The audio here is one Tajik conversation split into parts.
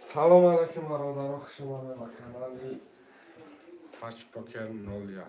Салом алейкум бародаро, хуш омадед ба канали Touch Poker 01.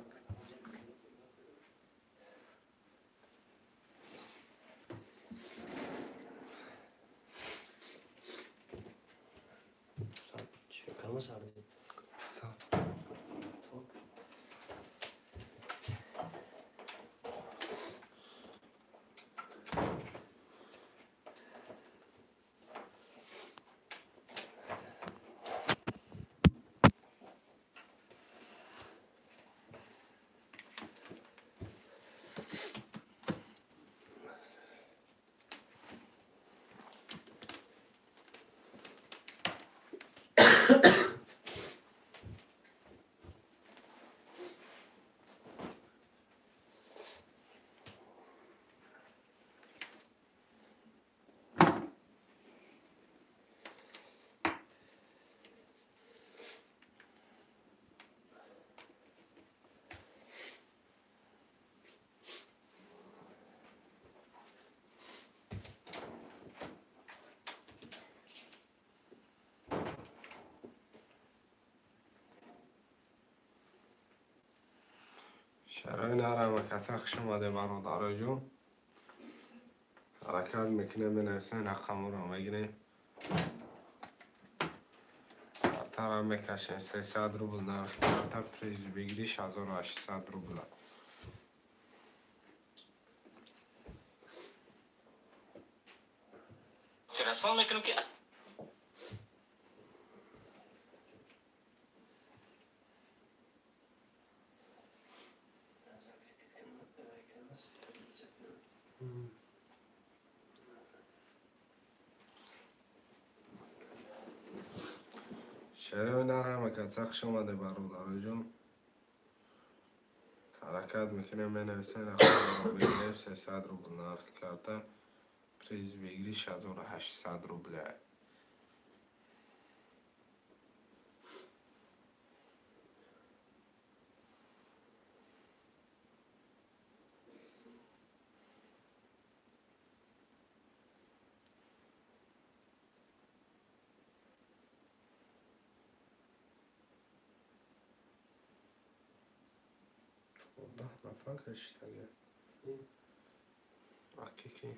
Шарои нарама каса хуш омаде бародаро ҷон. Ҳаракат мекунем, менависем, рақаморо мегирем. Картара мекашем 300 рубл нархи карта, приз выигрыш 1800 рубла. Расон мекунем ки Шарои нарама каса хуш омаде бародаро ҷон. Ҳаракат мекунем, менависем, рақаморо мегирем, 300 рубл нархи карта, приз выигрыш 1800 рубля. Нафар кашидаги. Акики.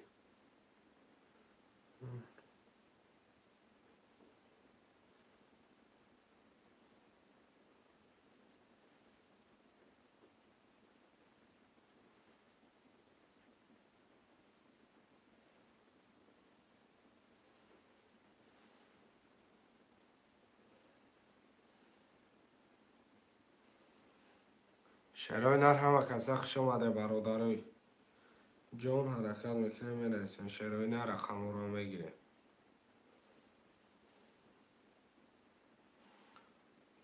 Шарои нар ҳама каса хуш омаде бародарой ҷон. Ҳаракат мекунем, менависем, шарои нар рақаморо мегирем.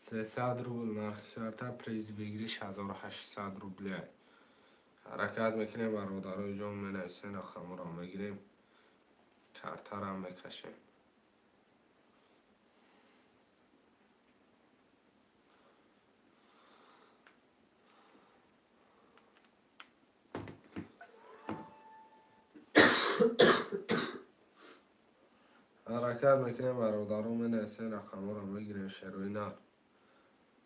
300 рубл нархи карта, приз выигрыш 1800 рубля. Ҳаракат мекунем бародарой ҷон, менависем, рақаморо мегирем, картара мекашем. Ҳаракат мекунем бародаро, менависем, рақаморо мегирем. Шарои нар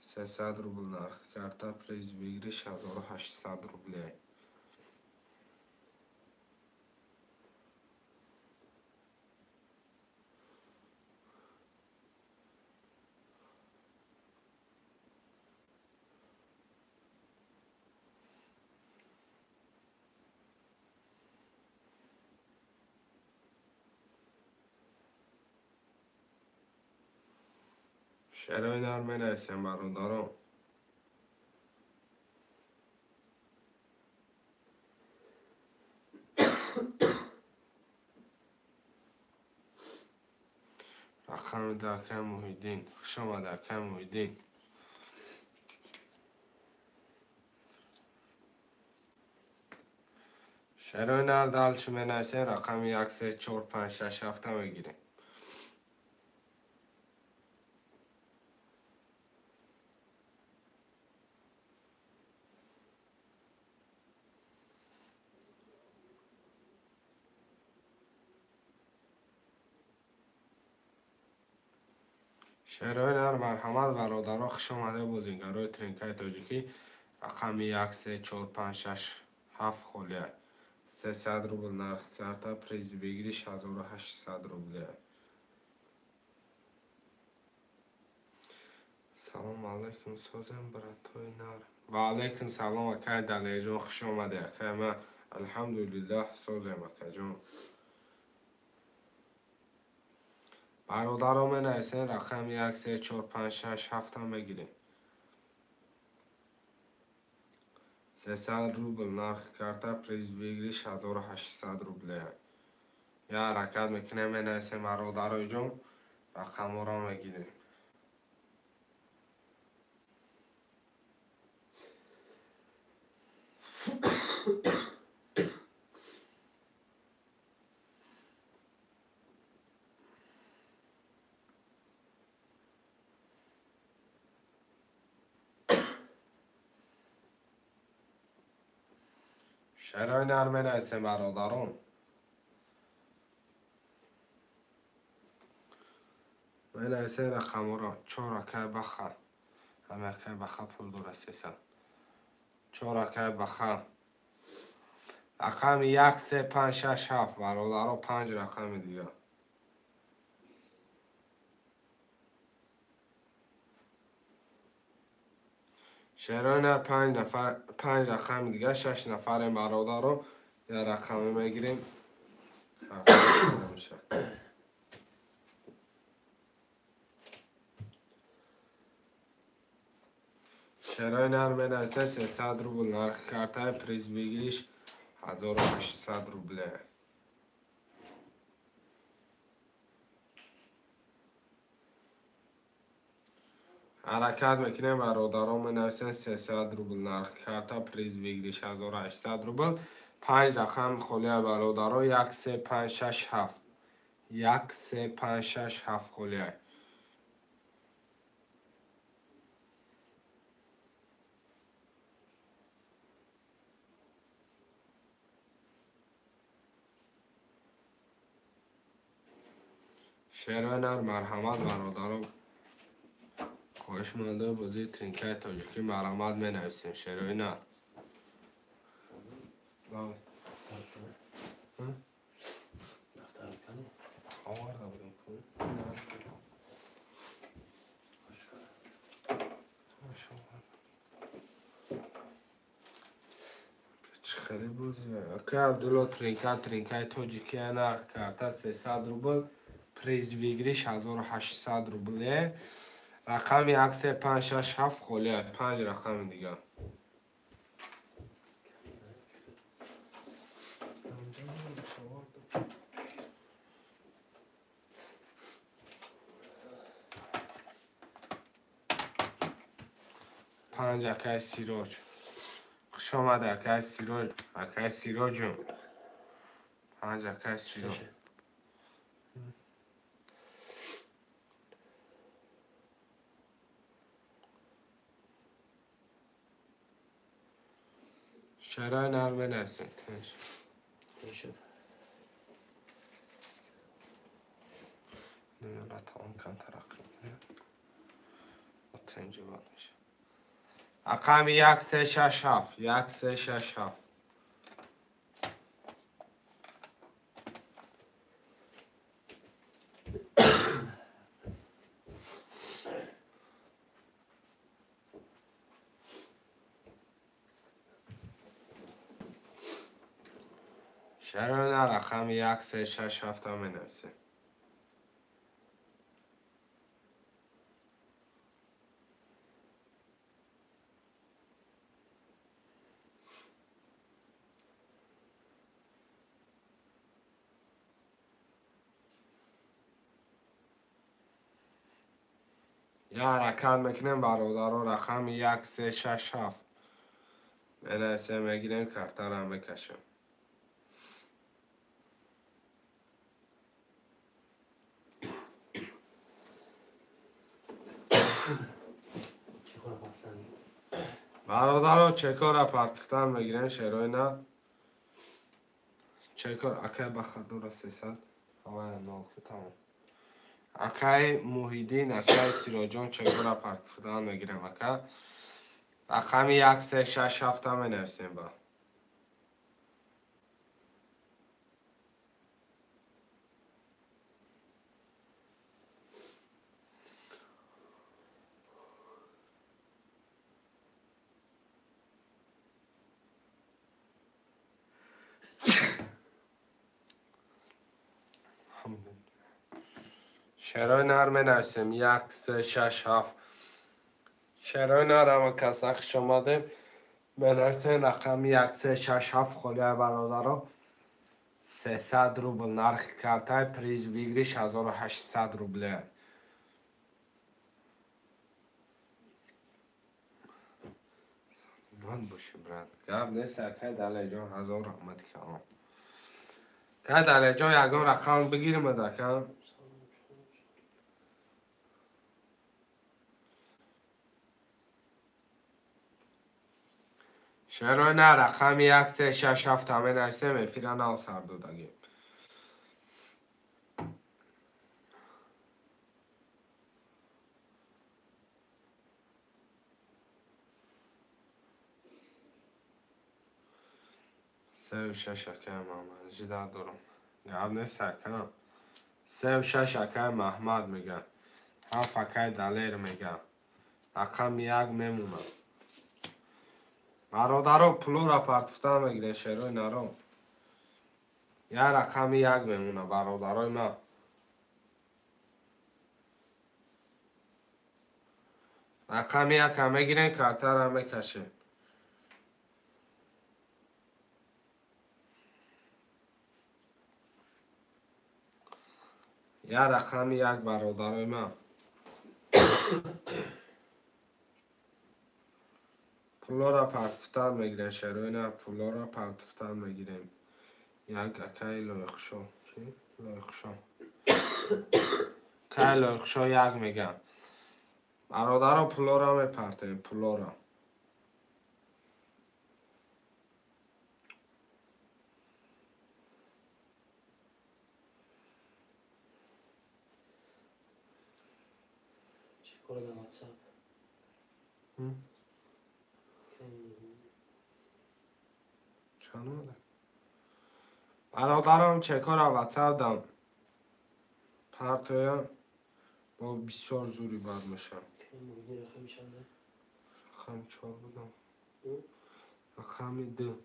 300 рубл нархи карта, приз выигрыш 1800 рубля. Шарои нар менависем бародаро. Рақами да акай Муҳиддин. Хуш омад акай Муҳиддин. Шарои нар дальше менависем, рақами 1 3 4 5 6 7 мегирем. Шерои нар марҳамат бародаро, хуш омада бозингарои тринкаи тоҷикӣ. Рақами 1, 3, 4, 5, 6, 7 холия. 300 рубл нарх карта, приз выигрыш 1800 рубле. Салом алейкум, созем братои нар. Ва алейкум салом, акай Далерҷон, хуш омадӣ, акай ман алҳамдулиллаҳ созем, акаҷон. Бародаро менависен рақами 1, 3, 4, 5, 6, 7 мегирем. 300 рубл нарх карта, приз выигрыш 1800 рубле. Я ҳаракат мекунем, менависем бародарои ҷон, рақамҳоро мегирем. Шерои нар менависем бародарон. Менависем рақамҳоро. 4 акай баха. Ҳама акай баха пул дора 300. 4 акай баха. Рақами 1, 3, 5, 6, 7 бародаро, 5 рақами дигар. Шерои нар 5 нафар, 5 рақами дигар, 6 нафарем бародаро, я рақами мегирем. Шерои нар менависем 300 рубл нарх карта, приз выигрыш 1800 рубле. Ҳаракат мекунем бародарон, менависем 300 рубл нарх карта, приз выигрыш 1800 рубл. 5 рақам холия бародаро, 1, 3, 5, 6, 7. 1, 3, 5, 6, 7 холия. Шерои нар марҳамат бародаро, хоҳишмандои бозии тринкаи тоҷикӣ марҳамат менависем. Шерои нар. Оварда будем ку? Чӣ хеле бозия. Акай Абдулло, тринкаи тоҷикӣ нарх карта 300 рубл, приз выигрыш 1800 рубле. Рақами 1, 3, 5, 6, 7 холия, 5 рақами дигар. Панҷ акай Сироҷ. Хуш омадӣ акай Сироҷ, акай Сироҷум. 5 акай Сироҷ. Шерои нар менависем. Шуд. Намедонам камтар ақл мекунем. Тенҷи бад мешавад. Рақами 1, 3, 6, 7. 1, 3, 6, 7. Шерои нар рақами 1, 3, 6, 7 менависем. Я ҳаракат мекунем бародаро, рақами 1, 3, 6, 7 менависем, мегирем, картаро мекашем. Бародаро, чекора партифтан мегирем, шерои на. Чекор акай бахадура 300. Ҳавая нол ки тамом. Акай Муҳиддин, акай Сироҷон чекора партофтан мегирем, ака. Рақами 1 3 6 7 менависем ба. Шерои нар менависем 1 3 6 7. Шерои нар ҳама каса хуш омадем. Менависем рақами 1 3 6 7 холия бародаро. 300 рубл нархи картай, приз выигрыш 1800 рубле. Саломат боши, брат. Гап нест, акай Далерҷон, ҳазор раҳмати калом. Акай Далерҷон, ягон рақам бигирмад, ака? Шерои на рақами 1 3 6 7 менависем, эфира нав сар додагем. Се шаш акай Маҳмад, жида дорам. Гап нест, акам. 3 6 акай Маҳмад мегӯям. 7 акай Далер мегӯям. Рақами 1 мемонам. Бародаро пулора партофтан мегирем, шерои наро. Як рақами 1 мемона, бародарои ман. Рақами 1 мегирем, картара мекашем. Як рақами 1 бародарои ман. Пулора партофтан мегирем, шерои на, пулора партофтан мегирем. Як акай лоиқшо. Чи? Лоиқшо. Акай лоиқшо 1 мегам. Бародаро пулора мепартем, пулора. Чекора дар WhatsApp. Чанд омада? Бародарам чекора WhatsApp дам. Партоя бо бисёр зури бад мешавам. Рақами чанда? Рақами 4 будам. Рақами 2.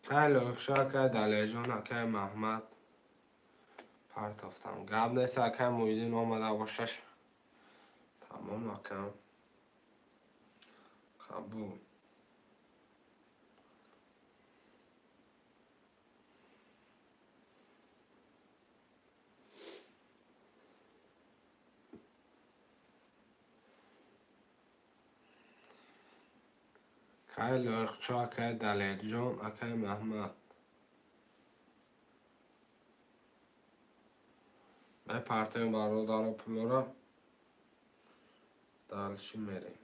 Кай Лоиқшо, акай Далерҷон, акай Маҳмад партофтам. Гап нест, акай Муҳиддин омада бошаш. Тамом, акам. Қабул. Акай Лоиқшо, акай Далерҷон, акай Маҳмад. Мепартем бародаро пулора. Дальше мерем.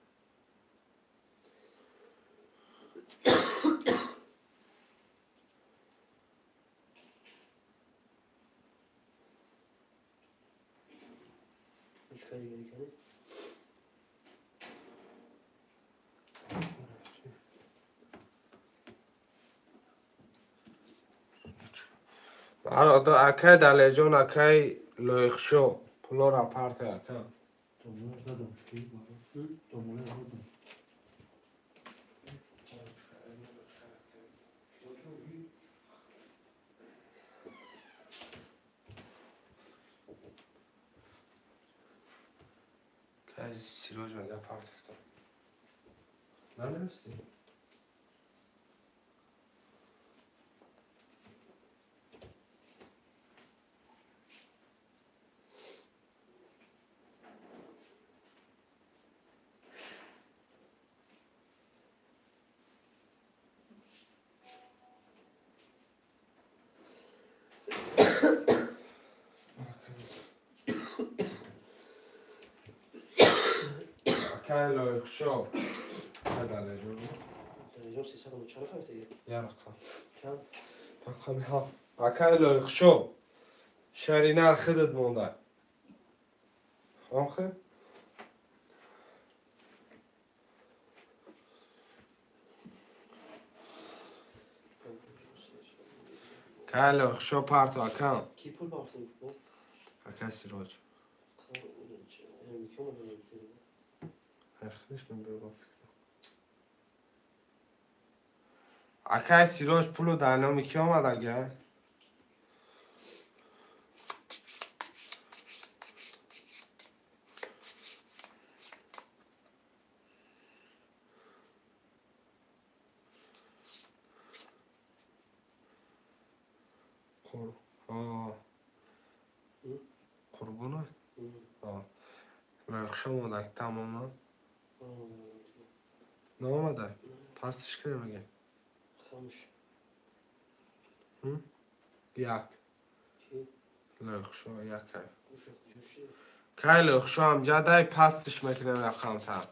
Бародар, акай Далерҷон, акай Лоиқшо, пулора парте, ака. Кай Сироҷ мега партофтам. Нанависӣ? Акай Лоиқшо. Акай Далерҷон. Далерҷон 394 фарқ дига. Як рақам. Чанд? Рақами 7. Акай лоиқшо. Шаринар хидат монда. Охе? Кай лоиқшо парто акам. Ки пул бафтем? Акай Сироҷ. Акай Сироҷ пулу дар номи ки омад ага? Қурбона? Лоиқшо омадак тамоман? Наомадак? Пастиш кунем ага? Як. Лоиқшо як. Кай лоиқшо ҳамҷадай пастиш мекунем рақамтар.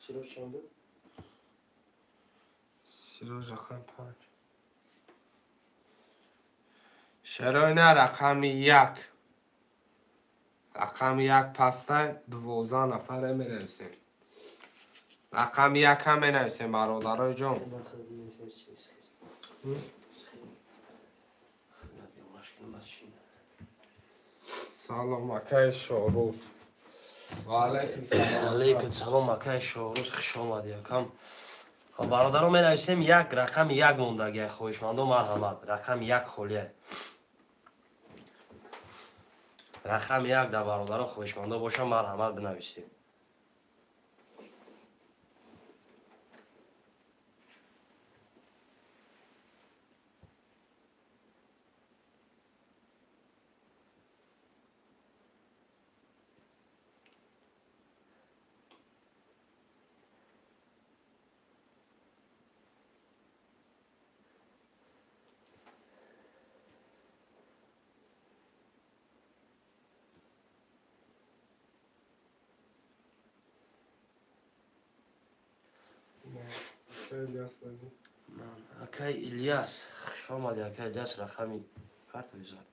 Сироҷ чанд буд? Сироҷ рақами 5. Шароина рақами 1. Рақами 1 пастай 12 нафаре менависем. Рақами 1 ҳам менависем бародарои ҷон. Салом акаи Шоҳрӯз. Ва алайкум салом. Алайкум салом акаи Шоҳрӯз, хуш омадӣ акам. Бародаро менависем як рақами 1 мондагия хоҳишмандо марҳамат. Рақами 1 холия. Рақами 1 дар бародаро хоҳишмандо боша марҳамат бинависем. Акай Ильяс, хуш омадӣ акай Ильяс, рақами карта бизар.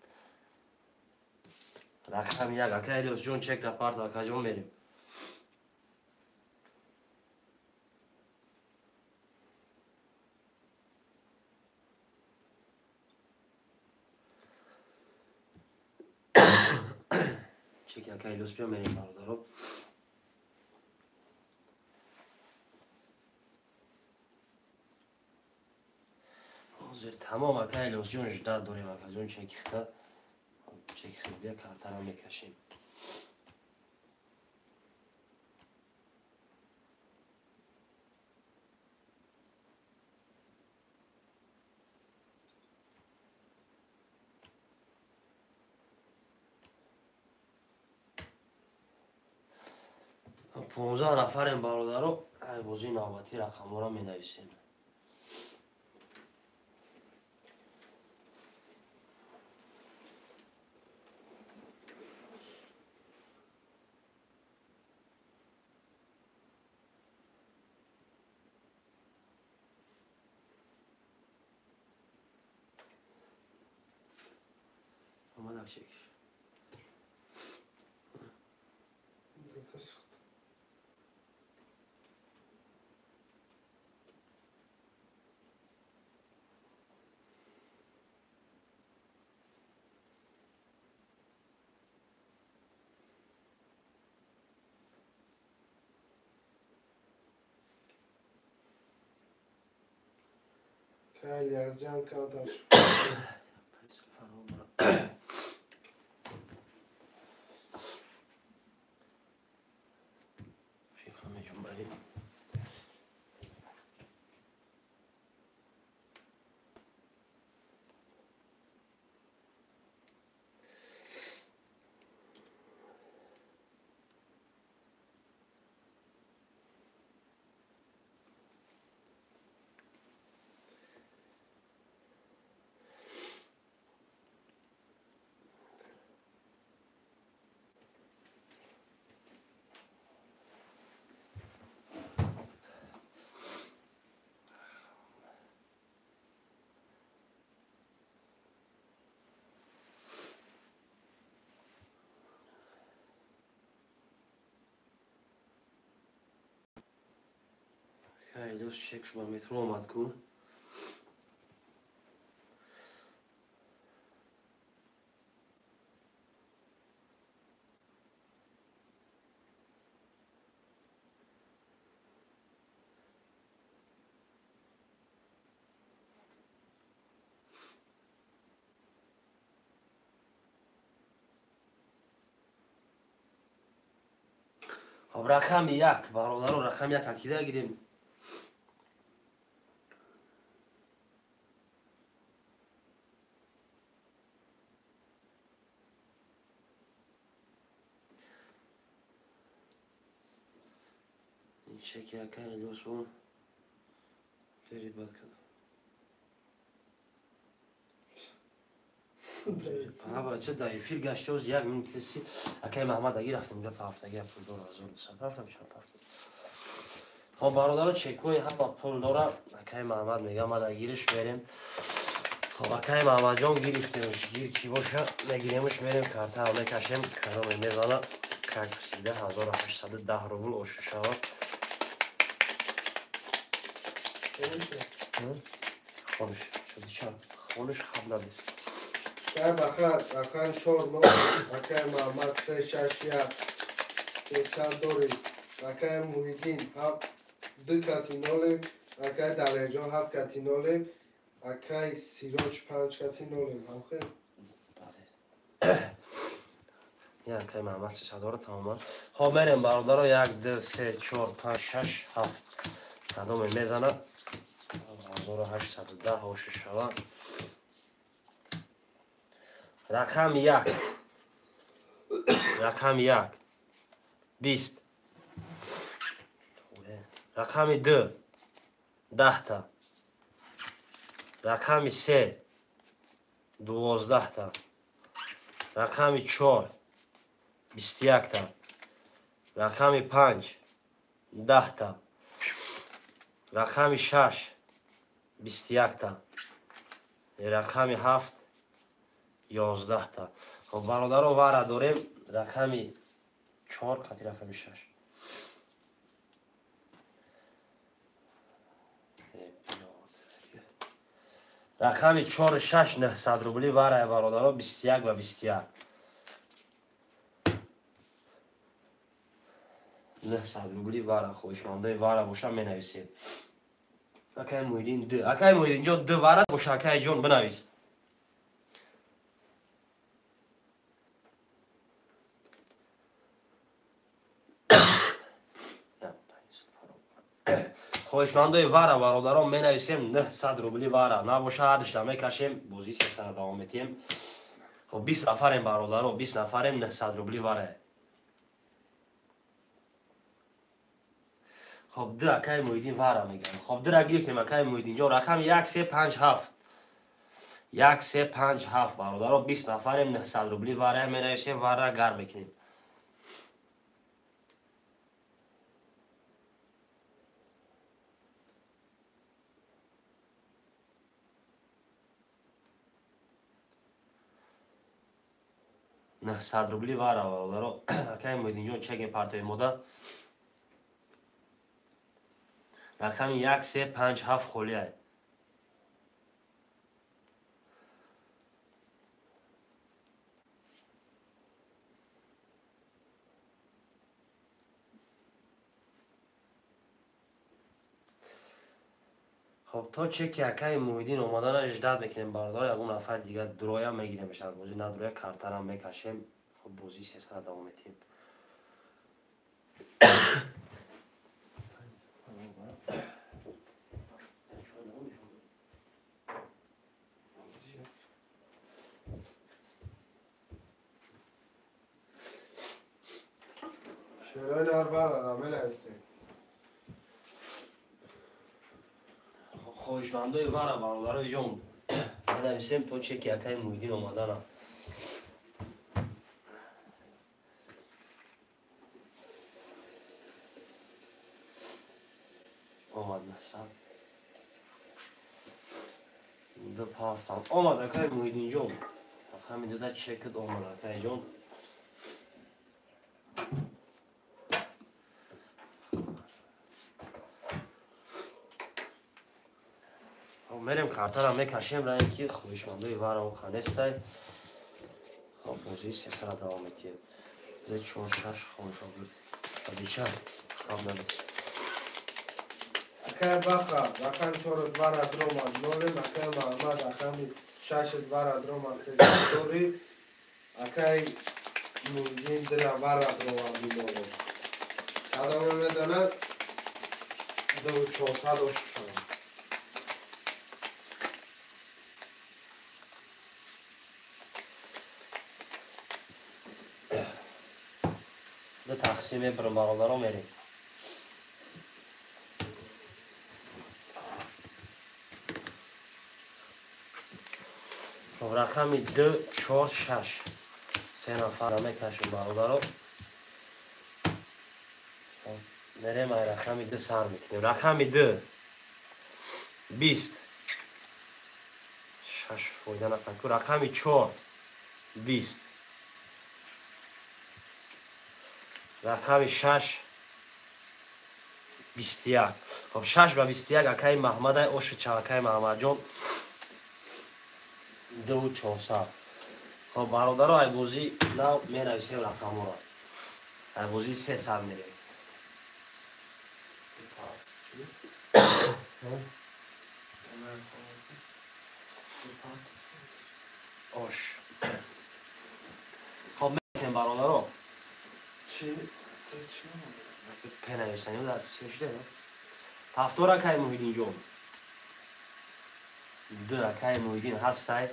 Рақами 1, акай Ильяс ҷон чек да парто, акаҷон мерем. Чеки акай Ильяс биё мерем бародаро. Ҳозир тамом акай Илёсҷон ждат дорем акаҷон чекихта чекихта бия картара мекашем. Понздаҳ нафарем бародаро, ай бозии навбатӣ рақамҳоро менависем. Омадак чек. Ильясҷон кадаш. Илёс чекш ба метро омад ку. Хоб, рақами як, бародаро, рақами як акида гирем. Чеки ака Илёс он перебат кардам. Бача, дар эфир гаштоз як минут леси. Акай Маҳмад аги рафтам, га ҳафтаги пулдор 1200 рафтам, чанд рафтам. Хоб, бародаро, чекҳои ҳама пул дора. Акай Маҳмад мега, ма дар гириш мерем. Хоб, акай Маҳмадҷон, гирифтемш, гир ки боша, мегиремш, мерем, картаро мекашем, кадоме мезана, как всегда 1810 рубл оша шавад. Хонуш, шуди чанд? Хонуш хаб надест. Бахат, рақам 4 0, акай Маҳмад 3 6 1 300 дорӣ. Акай Муҳиддин 7 2 кати 0, акай Далерҷон 7 кати 0, акай Сироҷ 5 кати 0. Ҳамхел? Бале. Я акай Маҳмад 300 дора тамоман. Хоб, мерем, бародаро, 1 2 3 4 5 6 7. Кадоме мезанад? 1810 оша шавад. Рақами як. Рақами як. 20. Рақами ду. 10та. Рақами се. 12та. Рақами чор. 21та. Рақами панҷ. 10та. Рақами шаш. 21та. Рақами ҳафт. 11та. Хоб, бародаро, вара дорем рақами чор қати рақами шаш. Рақами чор шаш 900 рубли варая, бародаро, 21 ва 21. 900 рубли вара, хоҳишмандои вара боша, менависед. Акай Муҳиддин д. Акай Муҳиддинҷон, д вара боша, акай ҷон, бинавис. Хоҳишмандои вара, бародарон, менависем 900 рубли вара. Набоша, ҳардушта мекашем, бозии сесара давом метиҳем. Хоб, 20 нафарем, бародаро, 20 нафарем, 900 рубли вара. Хоб, д акай Муҳиддин вара мегӯям. Хоб, дра гирифтем, акай Муҳиддинҷон, рақами 1 3 5 7. 1 3 5 7, бародаро, 20 нафарем, 900 рубли вара менависем, вара гарм мекунем. 900 рубли вара, бародаро. Акай Муҳиддинҷон, чеке партои мода. Рақами 1 3 5 7 холиай. Хоб, то чеки акаи Муҳиддин омадана ждат мекунем, бародаро, ягон нафар дигар дуроя мегирем, бозӣ надуроя, картарам мекашем. Хоб, бозии сесара давом метиҳем. Шерои нарвара менависем. Хоҳишмандои вара, бародарои ҷон, менависем то чеки акаи Муҳиддин омадана. Омад насад. Ду ҳафтам. Омад акаи Муҳиддинҷон. Рақами дуда чекит омад, акаи ҷон. Хоб мерем картара мекашем, ра ин ки хоҳишмандои варам ханестай. Хоб бозии сесара давом метиҳем. Зе чор шаш хоҳишогирд. Хадича кам надост. Акай баха, рақам чору двара дромад нолем, акай Маҳмад рақами шашу двара дромад сесадори, акай Муҳиддин дира вара дромад бимолем. Кадоме медонад ду чорсад ошшон. Ду тақсим мебарам бародаро мерем. Хоб рақами ду чор шаш. Се нафар мекашем бародаро. Мерем ай рақами ду сар мекунем. Рақами ду бист. Шаш фоида накард. Рақами чор бист. Рақами шаш 21. Хоб шаш ба 21 акаи Маҳмадай оши чавакаи Маҳмадҷон ду чорсад. Хоб бародаро ай бозӣ нав менависем рақамҳоро. Ай бозӣ се сар мерем. Ош. Хоб менависем бародаро. Пенависанем дар се шуда. Ҳафтор акаи Муҳиддинҷон. Ду акаи Муҳиддин ҳастай.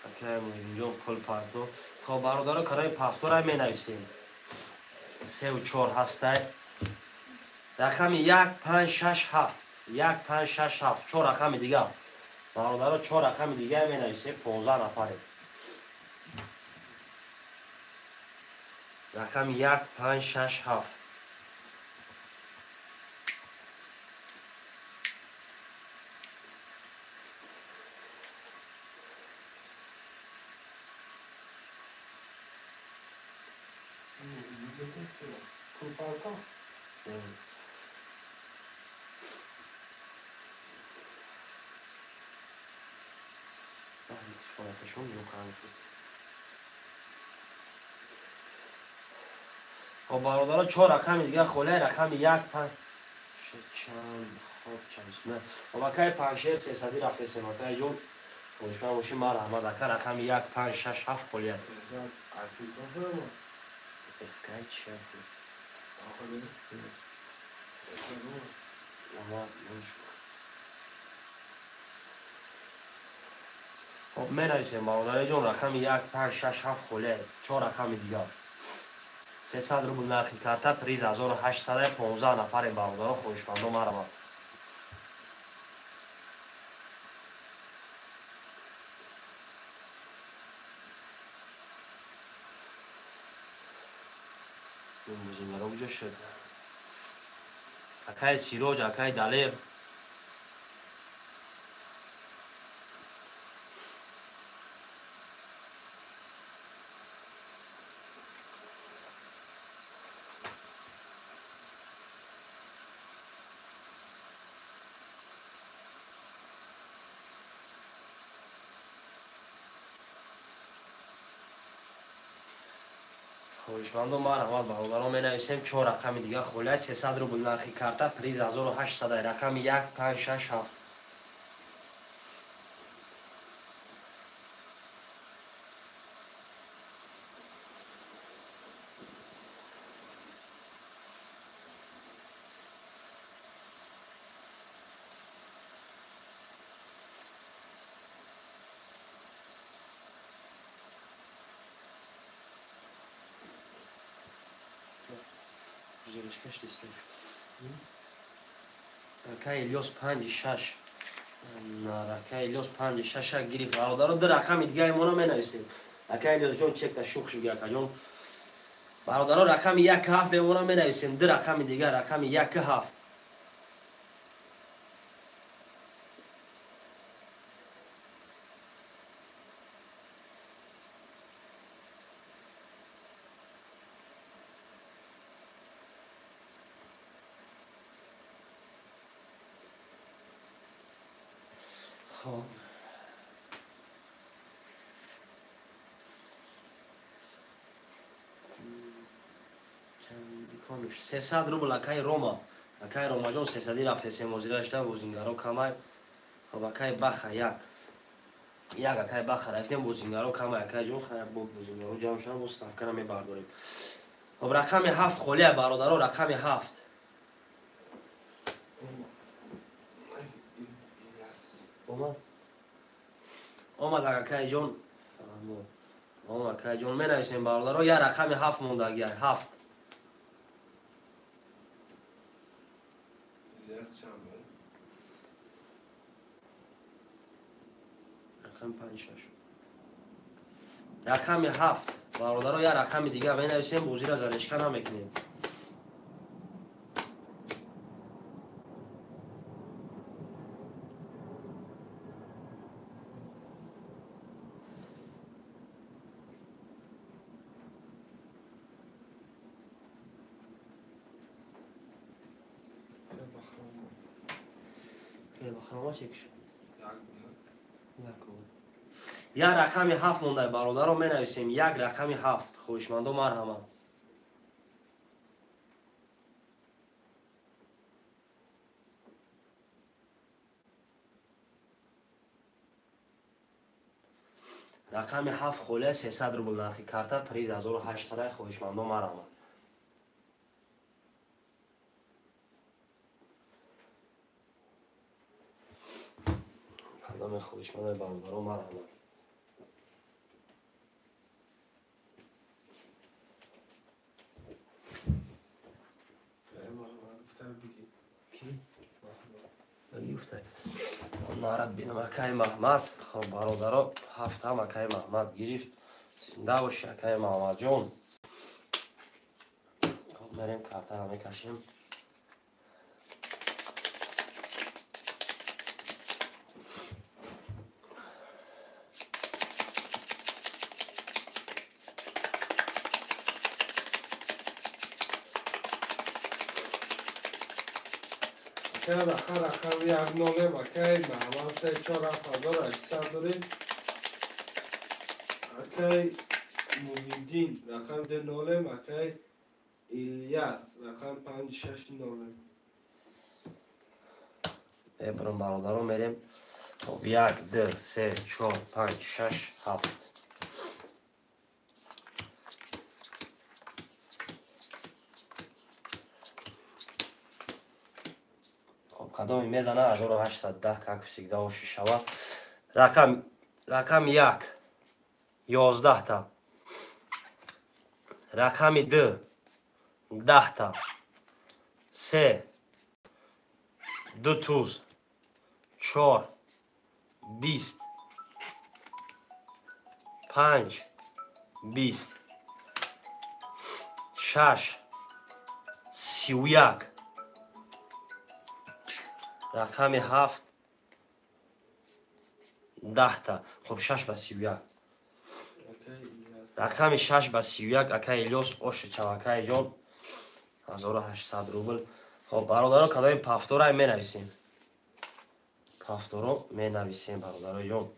Акаи Муҳиддинҷон пул парто. Хоб бародаро карои ҳафтора менависем. Севу чор ҳастай. Рақами як панҷ шаш ҳафт. Як панҷ шаш ҳафт. Чор рақами дигар. Бародаро чор рақами дигар менависем. 15 нафарем. Рақами як панҷ шаш ҳафт. Хоб бародаро чор рақами дигар холе рақами як панҷ чанд хоб чанд не. Хоб акаи панҷшер сесадӣ рафтесем акаи ҷон. Хоҳишманд бошӣ марҳамат ака рақами як панҷ шаш ҳафт холият. Фкай чи Хоб менависем бародари ҷон рақами як панҷ шаш ҳафт холе чор рақами дигар. 300 рубл нархи карта приз 1815 нафарем бародаро хоҳишмандо марҳамат. Бузингаро куҷо шуд? Акаи Сироҷ, акаи Далер. Хоҳишмандо марҳамат бародаро менависем чор рақами дигар холия 300 рубл нархи карта приз 1800 рақами 1 5 6 7. Акаи Илёс панҷи шаш. Акаи Илёс панҷи шаша гирифт. Бародаро ду рақами дигари моро менависем. Акаи Илёсҷон чекта шух шуд акаҷон. Бародаро рақами як ҳафт мемона менависем. Ду рақами дигар рақами як ҳафт. Хоб, чандиконуш 300 рубл акай Рома. Акай Ромаҷон 300 рафтесем, озирашта бозингаро камай. Хоб, акай Баха як. Як акай Баха рафтем, бозингаро камай, акай ҷон, хайр, бо бозингаро ҷамъ шавам, бо ставкара мебардорем. Хоб, рақами 7 холия, бародаро, рақами 7. Омад? Омад акай ҷон. Омад акай ҷон, менависем, бародаро, я рақами 7 мондагия, 7. Рақами 5 6. Рақами 7, бародаро, я рақами дига менависем, бозира залешка намекунем. Як рақами 7 монда, бародаро, менависем, як рақами 7. Хоҳишмандо, марҳамат. Рақами 7 холия, 300 рубл нархи карта, приз 1800. Хоҳишмандо, марҳамат. Кадоме хоҳишмандои, бародаро, марҳамат. Нарад бинам акай Маҳмад. Хоб, бародаро, ҳафтам акай Маҳмад гирифт. Зинда боши, акай Маҳмадҷон. Хоб, мерем, картаро мекашем. Рақам як нолем, акай Маҳмад, се чор ҳафт ҳазор ҳаштсад дорем. Акай Муҳиддин рақам ду нолем, акай Ильяс рақам панҷ шаш нолем. Мебарам, бародаро, мерем. Хоб, як, ду, се, чор, панҷ, шаш, ҳафт. Кадоми мезана 1810, как всегда, оши шава. Рақами 1 11та. Рақами 2 10та. 3 2 туз 4 20 5 20 6 31. Рақами 7 10та. Хоб, 6 ба 31. Рақами 6 ба 31, акай Илёс, оши чав, акай ҷон, 1800 рубл. Хоб, бародаро, кадоми пафтора менависем. Пафторо менависем, бародарои ҷон.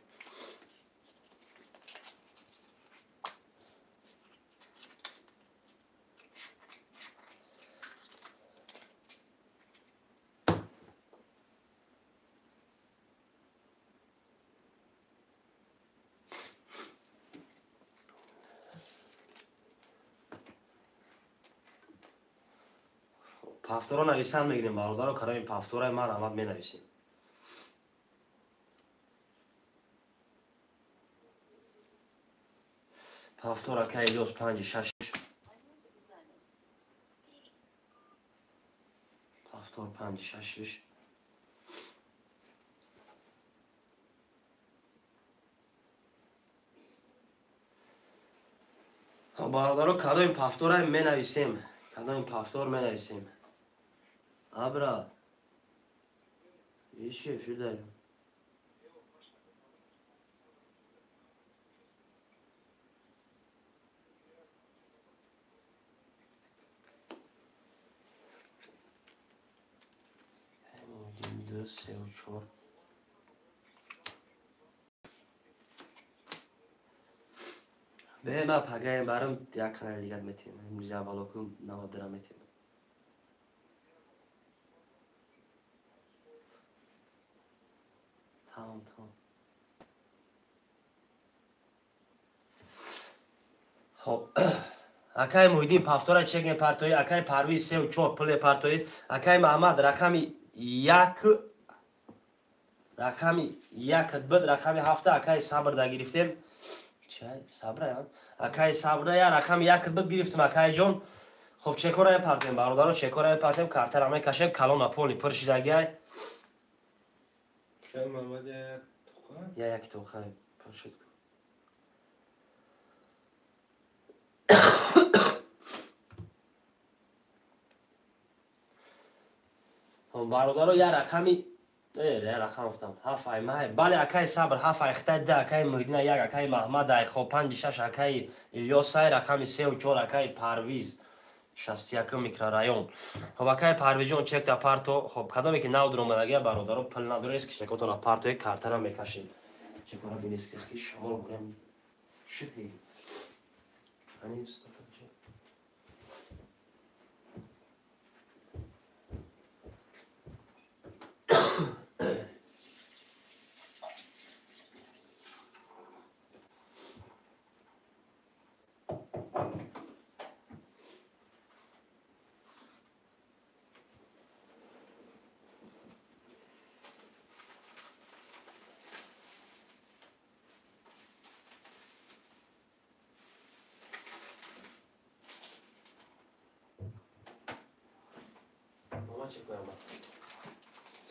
Пафторо нависан мегирем, бародаро, кадоми пафтора марҳамат менависем. Пафтор акай Илёс 5 6. Пафтор 5 6. Бародаро, кадоми пафтора менависем. Кадоми пафтор менависем. Абра. Иши эфир дарем. 2, 3, 4. Бе ма пагаем барам як канали дигар метем. Имрӯз аввалокум 90 дирам метем. Тамом, тамом. Хоб, акай Муҳиддин, пафтора чек мепартоӣ, акай Парвиз, сеу чор пул мепартоӣ, акай Маҳмад, рақами як, рақами як буд, рақами ҳафта, акай Сабр да гирифтем. Чай Сабра, акай Сабра, я рақами як буд, гирифтем, акайҷон. Хоб, чекора мепартем, бародаро, чекора мепартем, картара мекашем, калона поли пур шидагиай. Я як тоқа пур шуд. Бародаро, я рақами я рақам гуфтам, ҳафт ай май, бале, акай Сабр, ҳафт ай хитай, ду акай Муҳиддина, як акай Маҳмад ай, хоб, панҷи шаш акай Илёсай, рақами сеу чор акай Парвиз, 61-ум микрорайон. Хоб, акай Парвизҷон, чекта парто. Хоб, кадоме ки нав дуромадагия, бародаро, пул надорес, ки чекотона партое, картара мекашем. Чекора бинес, ки шуморо бурем шуд. Ани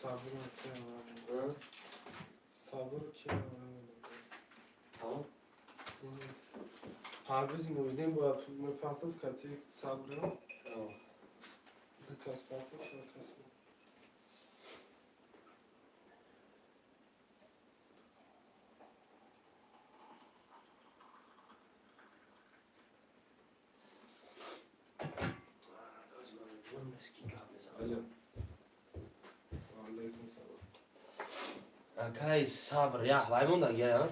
Sabır. Sabır ki. Tamam. Parviz Muhidin bu мепартов кати Сабр. Tamam. Дикас партов кас. Алло. Алейкум салом. Акай Сабр, я вай монда я.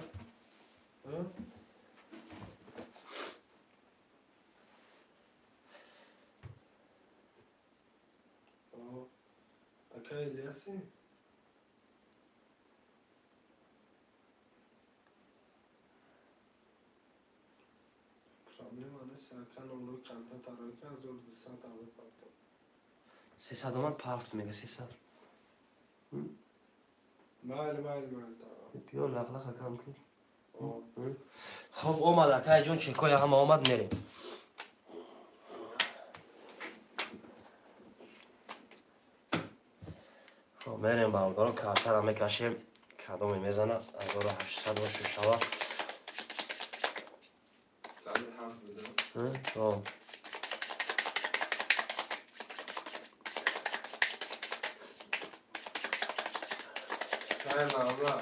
Акай Ильяси? Проблема нест, ака, номрои карта тарои ка 1200 аве парто. 300 омад, парт мега 300. Майли, майли, майли, тамом. Биё лақлақа кам кун. Хоб, омад, акайҷон, чекоя ҳама омад, мерем. Хоб, мерем, бародаро, картара мекашем, кадоме мезана, 1800 бошу шава. Сабр ҳафт буда. Хоб. Акай Маҳмад,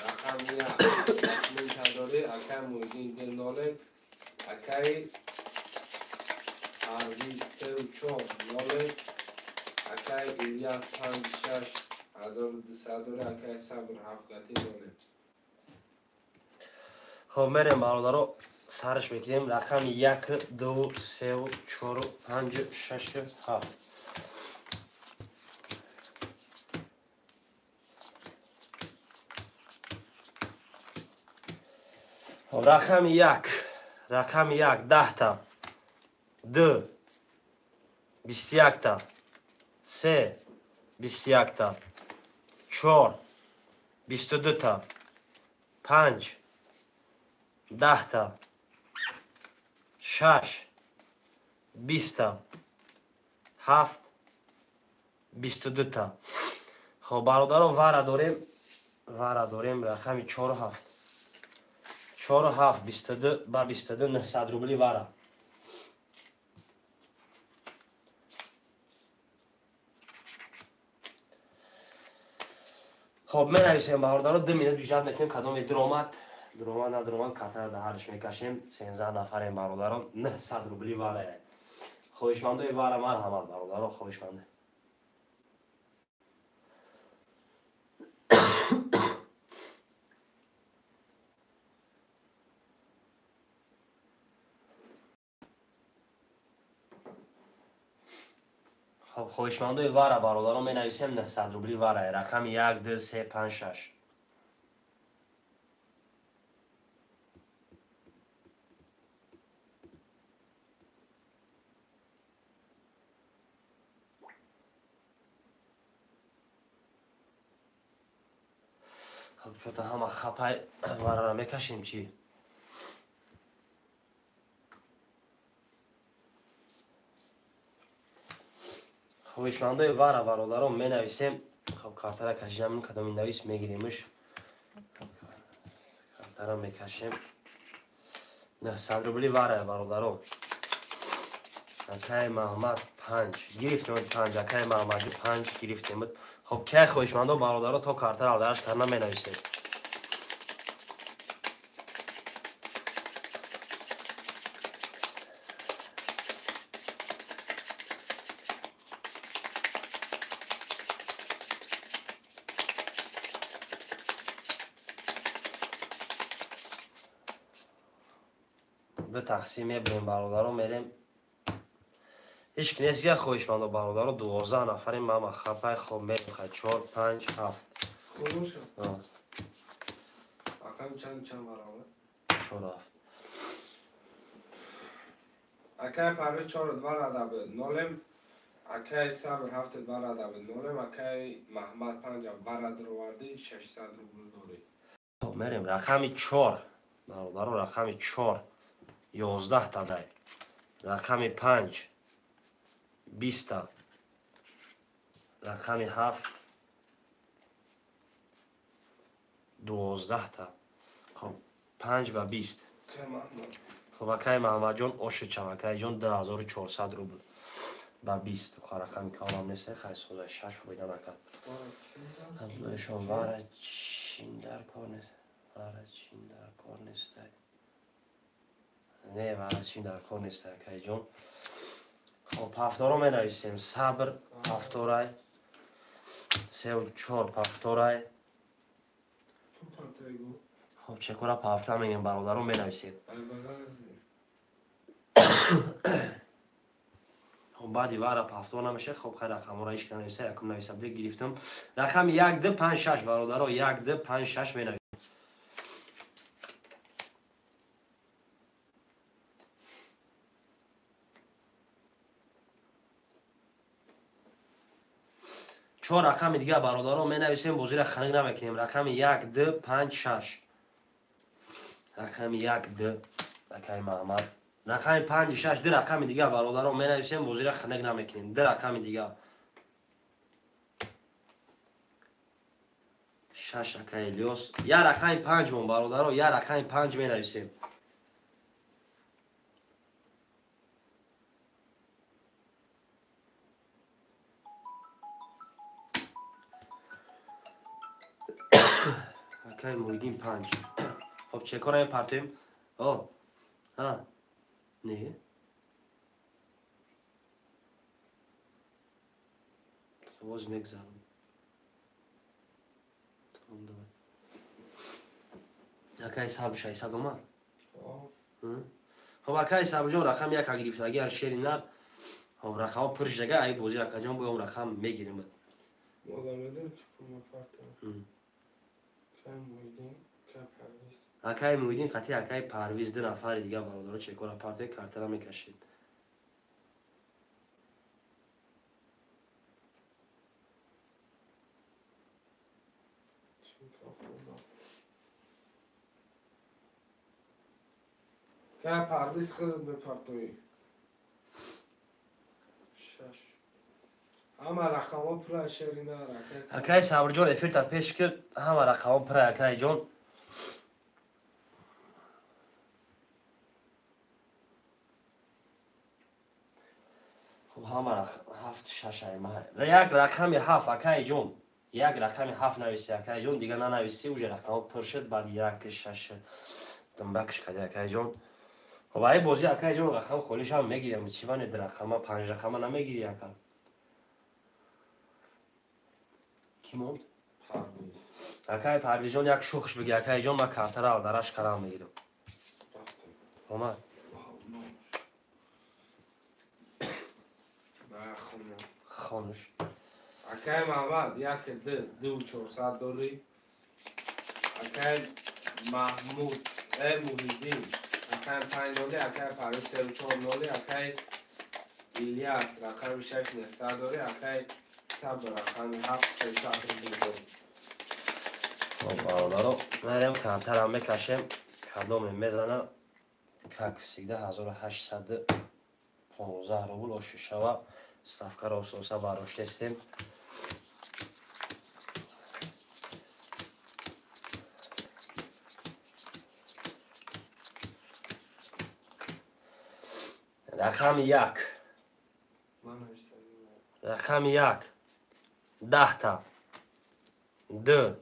рақами як минтадорӣ, акай Муҳиддин, дил нолем, акай Парвиз, сеу чор нолем, акай Ильяс, панҷ шаш 1200 дорӣ, акай Сабр, ҳафт гати нолем. Хоб, мерем, бародаро, сарш мекунем, рақами як, ду, сеу, чор, панҷ, шаш, ҳафт. Рақами як, рақами як, 10-та, ду, 21-та, се, 21-та, чор, 22-та, панҷ, 10-та, шаш, 20-та, ҳафт, 22-та. Хоб, бародаро, вара дорем, вара дорем, рақами чору ҳафт. Чору ҳафт, 22 ба 22, 900 рубли вара. Хоб, менависем, бародаро, 2 минут ҷад мекунем, кадоме дуромад, дуромад, надуромад, картара дар ҳарш мекашем, 13 нафарем, бародаро, 900 рубли вара. Хоҳишмандои вара марҳамат, бародаро, хоҳишманде. Хоб, хоҳишмандои вара бародаро менависем 900 рубли вара. Рақами 1 2 3 5 6. Хоб, чота ҳама хапай варара мекашем чӣ? Хоҳишмандои вара бародаро менависем. Хоб, картара кашидам, кадоми навис мегиримш. Картара мекашем. 900 рубли вара бародаро. Акай Маҳмад 5 гирифтем, 5 акай Маҳмади 5 гирифтем. Хоб, кай хоҳишмандо бародаро то картара алдараш карда менависед. Ду тақсим мебурем бародаро, мерем. Ҳеч ки нест, як хоҳишмандо бародаро, 12 нафарем, мама хапай. Хоб, мерем, хай 4 5 7. Рақам чанд чанд баробар? 4 7. Акай Парвиз 4 2 рада буд нолем, акай Сабр 7 2 рада буд нолем, акай Маҳмад 5 вара дуровардӣ 600 рубл дорӣ. Хоб, мерем рақами 4 бародаро, рақами 4 11 та дай. Рақами 5 20 та. Рақами 7 12 та. Хоб, 5 ба 20. Хоб, акай Маҳмадҷон оши чав, акайҷон 2400 рубл ба 20. Рақами калонам нест, хай соза 6 фоида накард. Шон вара чин дар кор нест. Вара чин дар кор нест. Не, вара чин дар кор нест, акайҷон. Хоб, ҳафторо менависем. Сабр ҳафторай. 3 4 ҳафторай. Хоб, чекора ҳафта мегем бародаро, менависем. Хоб, баъди вара ҳафтор намешад. Хоб, хай рақамҳоро ҳеч ки нанависа, якум нависа буде гирифтам. Рақами 1 2 5 6 бародаро, 1 2 5 6 менависем. Чор рақами дигар бародаро менависем, бозиро ханак намекунем. Рақами 1 2 5 6. Рақами 1 2 акай Маҳмад. Рақами 5 6 ду рақами дигар бародаро менависем, бозиро ханак намекунем. Ду рақами дигар. 6 акай Илёс. Я рақами 5 мон бародаро, я рақами 5 менависем. Акай Муҳиддин 5. Хоб, чекора мепартоем. О, ҳа, не? Боз мегзарам. Тамом, давай. Акай Сабр 600 омад? Хоб, акай Сабрҷон рақами 1 гирифта. Агар шери нар, хоб, рақамҳо пур шудага, ай бозӣ акаҷон боям рақам мегирем. Одам медонӣ ки пул мепартоям. Акай Муҳиддин қатъи акай Парвиз ду нафари дигар бародаро чекора партои картара мекашед. Акай Парвиз худат мепартоӣ. 6. Ҳама рақамҳо пура шерина. Акай Сабрҷон эфирта пеш кард, ҳама рақамҳо пура акайҷон. Хоб, ҳама 7 6 ай ма. Як рақами 7 акайҷон. Як рақами 7 нависи акайҷон, дигар нанависи, уже рақамҳо пур шуд, баъд 1 6 думбакш кади акайҷон. Хоб, ай бозӣ акайҷон рақам холишам мегирам. Чӣ ване ду рақама, 5 рақама намегири ака? Ки монд? Акай Парвизҷон як шухш биги акайҷон, ман картара алдараш карам мегирам. Омад. Конуш. Акай Маҳмад 1 2 2 400 дорӣ. Акай Маҳмуд Муҳиддин рақами 5 ноли, акай Парвиз 3 4 ноли, акай Ильяс рақами 6 900 дорӣ, акай Сабр рақами 7 300 рубл дорӣ. Хоб бародаро, мерем картарам мекашем, кадоме мезана, как всегда 1815 рубл оши шава, ставкаро ососа бароштестем. Рақами 1. Рақами 1. 10та. 2.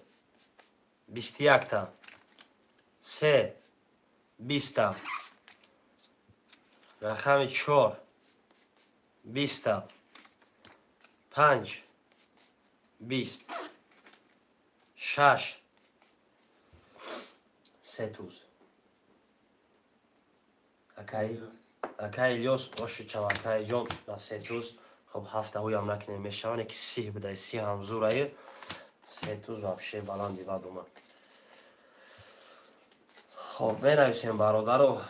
21та. 3. 20та. Рақами 4. 20та. 5. 20. 6. 3 туз. Акай Акай Илёс оши чав акай ҷон ба се туз. Хоб ҳафта ҳуям накунем мешаванд, ки сиҳ будай, сиҳ ҳам зурае. Се туз вообще баланди бад омад. Хоб менависем бародаро.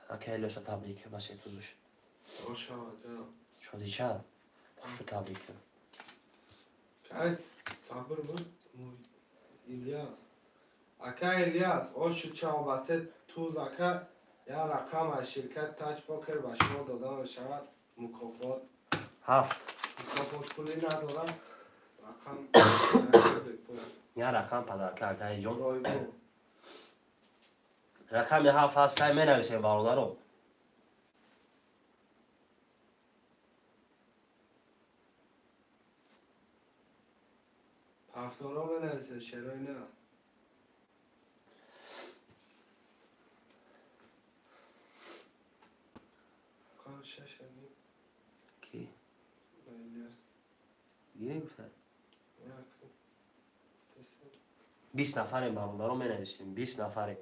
Акай Илёса табрик ба се тузуш. Шоди ча? Хушу табрик. Кай сабр буд Илёс. Акай Илёс оши чав ба се туз ака. Я рақам аз ширкат Таҷ Покер ба шумо дода мешавад мукофот. 7. Мукофот пулӣ надорам. Рақам я рақам падарка акай ҷон. Рақами 7 ҳастай менависем бародаро. Ҳафторо менависем, шерои на. Ки? Гирифта? 20 нафарем бародаро менависем, 20 нафарем.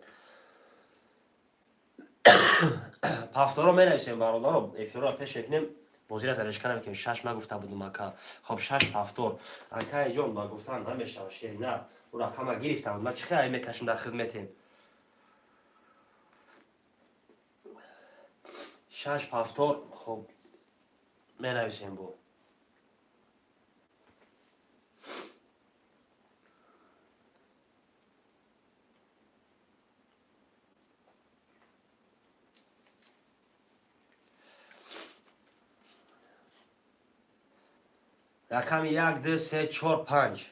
Ҳафторо менависем бародаро, эфирро пеш мекунем. Бозира зарешка намекунем, 6 ма гуфта будум ака. Хоб 6 ҳафтор. Акай ҷон ба гуфтан намешава шери на. Ӯ рақама гирифта буд. Ма чӣ хел мекашем дар хидметем? 6 ҳафтор хоб менависем бо. Рақами 1, 2, 3, 4, 5.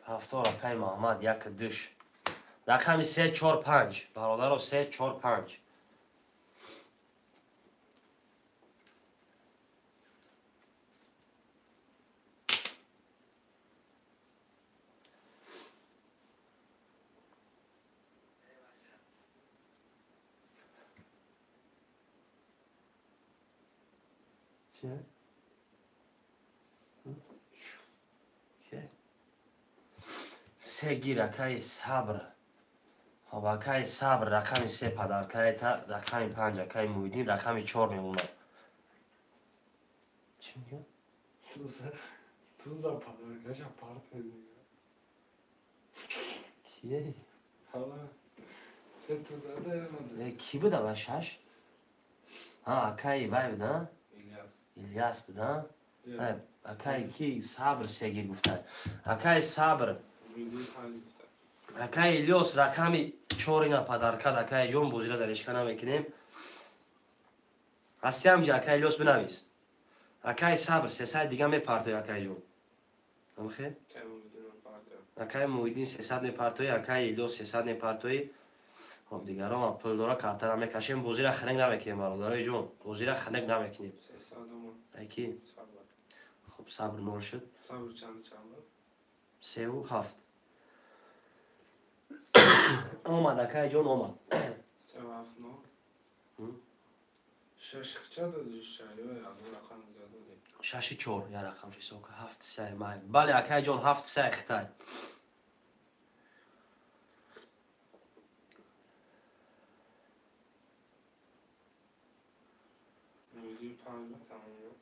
Ҳафтор акай Маҳмад 1 2. Рақами 3, 4, 5. Бародаро 3, 4, 5. Се гир акаи Сабр. Хоб акаи Сабр рақами 3 падаркаи та, рақами 5 акаи Муҳиддин, рақами 4 мемонад. Чӣ мегӯяд? Туза падаркаша партия мегӯяд. Кие? Ҳала се тузада ямада. Ки буда ва 6? Ҳа, акаи вай буда? Ильяс буда? Акаи ки Сабр се гир гуфта. Акаи Сабр. Акаи Илёс рақами 4 ина падаркад. Акаи ҷон бозира зарешка намекунем. Ҳастиам ҷа акаи Илёс бинавис. Акаи Сабр 300 дига мепартои акаи ҷон. Амхе? Акаи Муҳиддин 300 мепартои, акаи Илёс 300 мепартои. Хоб дигарон пул дора картара мекашем, бозира ханек намекунем бародарои ҷон. Бозира ханек намекунем. Аки? Хоб Сабр нол шуд. Сабр чанд чанд? 3 ва 7. Омад акаи ҷон омад. 3 ва 7 нол. 6 ча додӣ ё ягон рақам дига додӣ? 6 4 я рақам ҳисоб кар. 7 3 май. Бале акаи ҷон 7 3 хитай.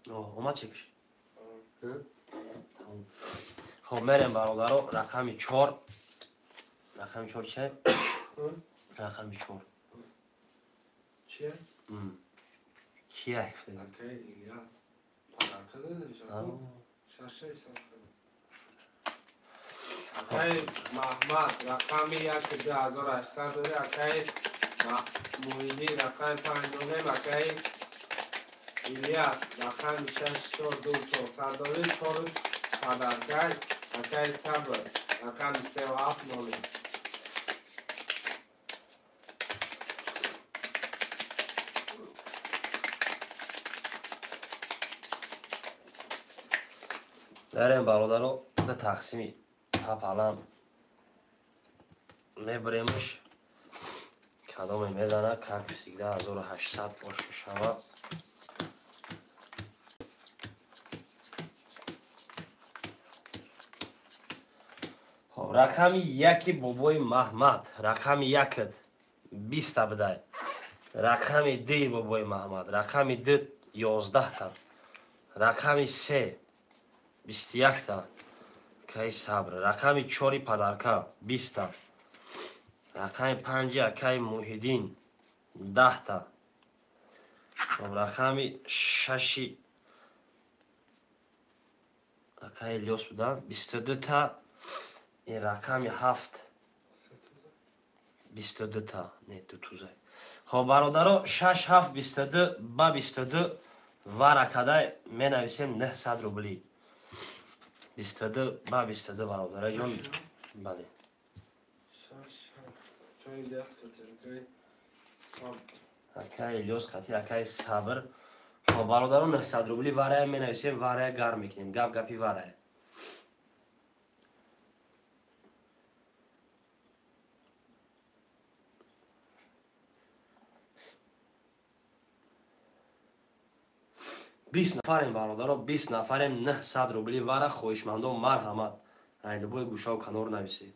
Омад чекаш? Хоб, мерем бародаро, рақами 4. Рақами 4 чия? Рақами 4. Чия? Кия? Акай Ильяс. Подарка дадеш? Шаша ҳисоб кардам. Акай Маҳмад рақами 1 2800 дорӣ, акай Муҳиддин рақами 5 дорем, акай Ильяс рақами 6 4 2 400 дорӣ, 4 подарка, акай Сабр рақами 3 7 0. Дарем бародаро, да тақсими папалам мебаремаш, кадоме мезана, как всегда 1800 бош мешавад. Хоб, рақами 1 бобои Маҳмад, рақами 1 20 бидай, рақами 2 бобои Маҳмад, рақами 2 11та, рақами 3 21та, акаи Сабр, рақами 4 подарка 20та, рақами 5 акаи Муҳиддин 10та, рақами 6 акаи Илёс буда 22та, ин рақами 7 22та, не ду тузай. Хоб бародаро, 6 7 22 ба 22 варакадай менависем 900 рубли. 22 ба 22 бародараҷон. Бале. Акай Илёс қати акай Сабр. Хоб бародарон, 900 рубли варая менависем, варая гарм мекунем. Гап гапи варая. Бист нафарем бародаро, 20 нафарем, 900 рубли вара, хоҳишмандон марҳамат. Ай любой гӯшаву канор нависед.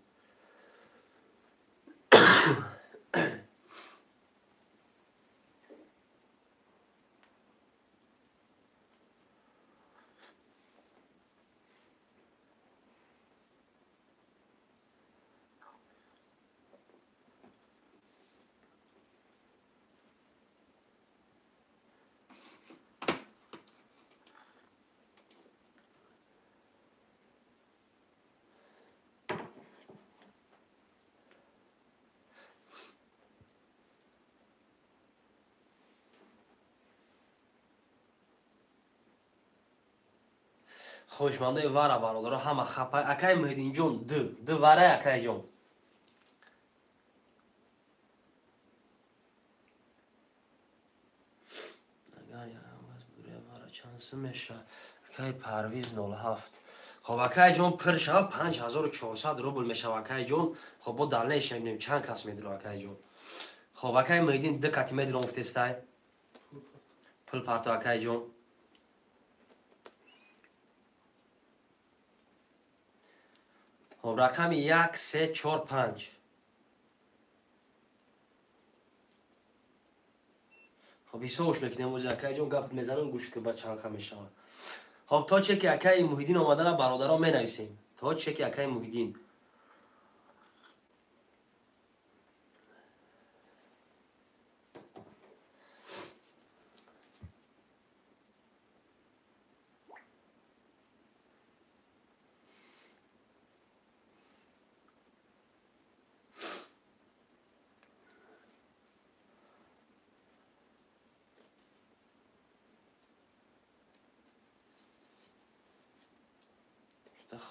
Хоҳишмандои вара бародаро ҳама хапай. Акай Муҳиддинҷон ду варай акайҷон. Агар вара чанд сум мешавад? Акай Парвиз 07. Хоб акайҷон пир шава 5400 рубл мешава акайҷон. Хоб бо далнеша мебинем чанд кас медиро акайҷон. Хоб акай Муҳиддин ду кати медиро гуфтестай. Пул парто акайҷон. Хоб рақами 1 3 4 5. Хоб ҳисобш мекунем ози акайҷон, гап мезанам, гӯш ки ба чанд ха мешавад. Хоб то чеки акаи Муҳиддин омадана бародаро менависем. То чеки акаи Муҳиддин.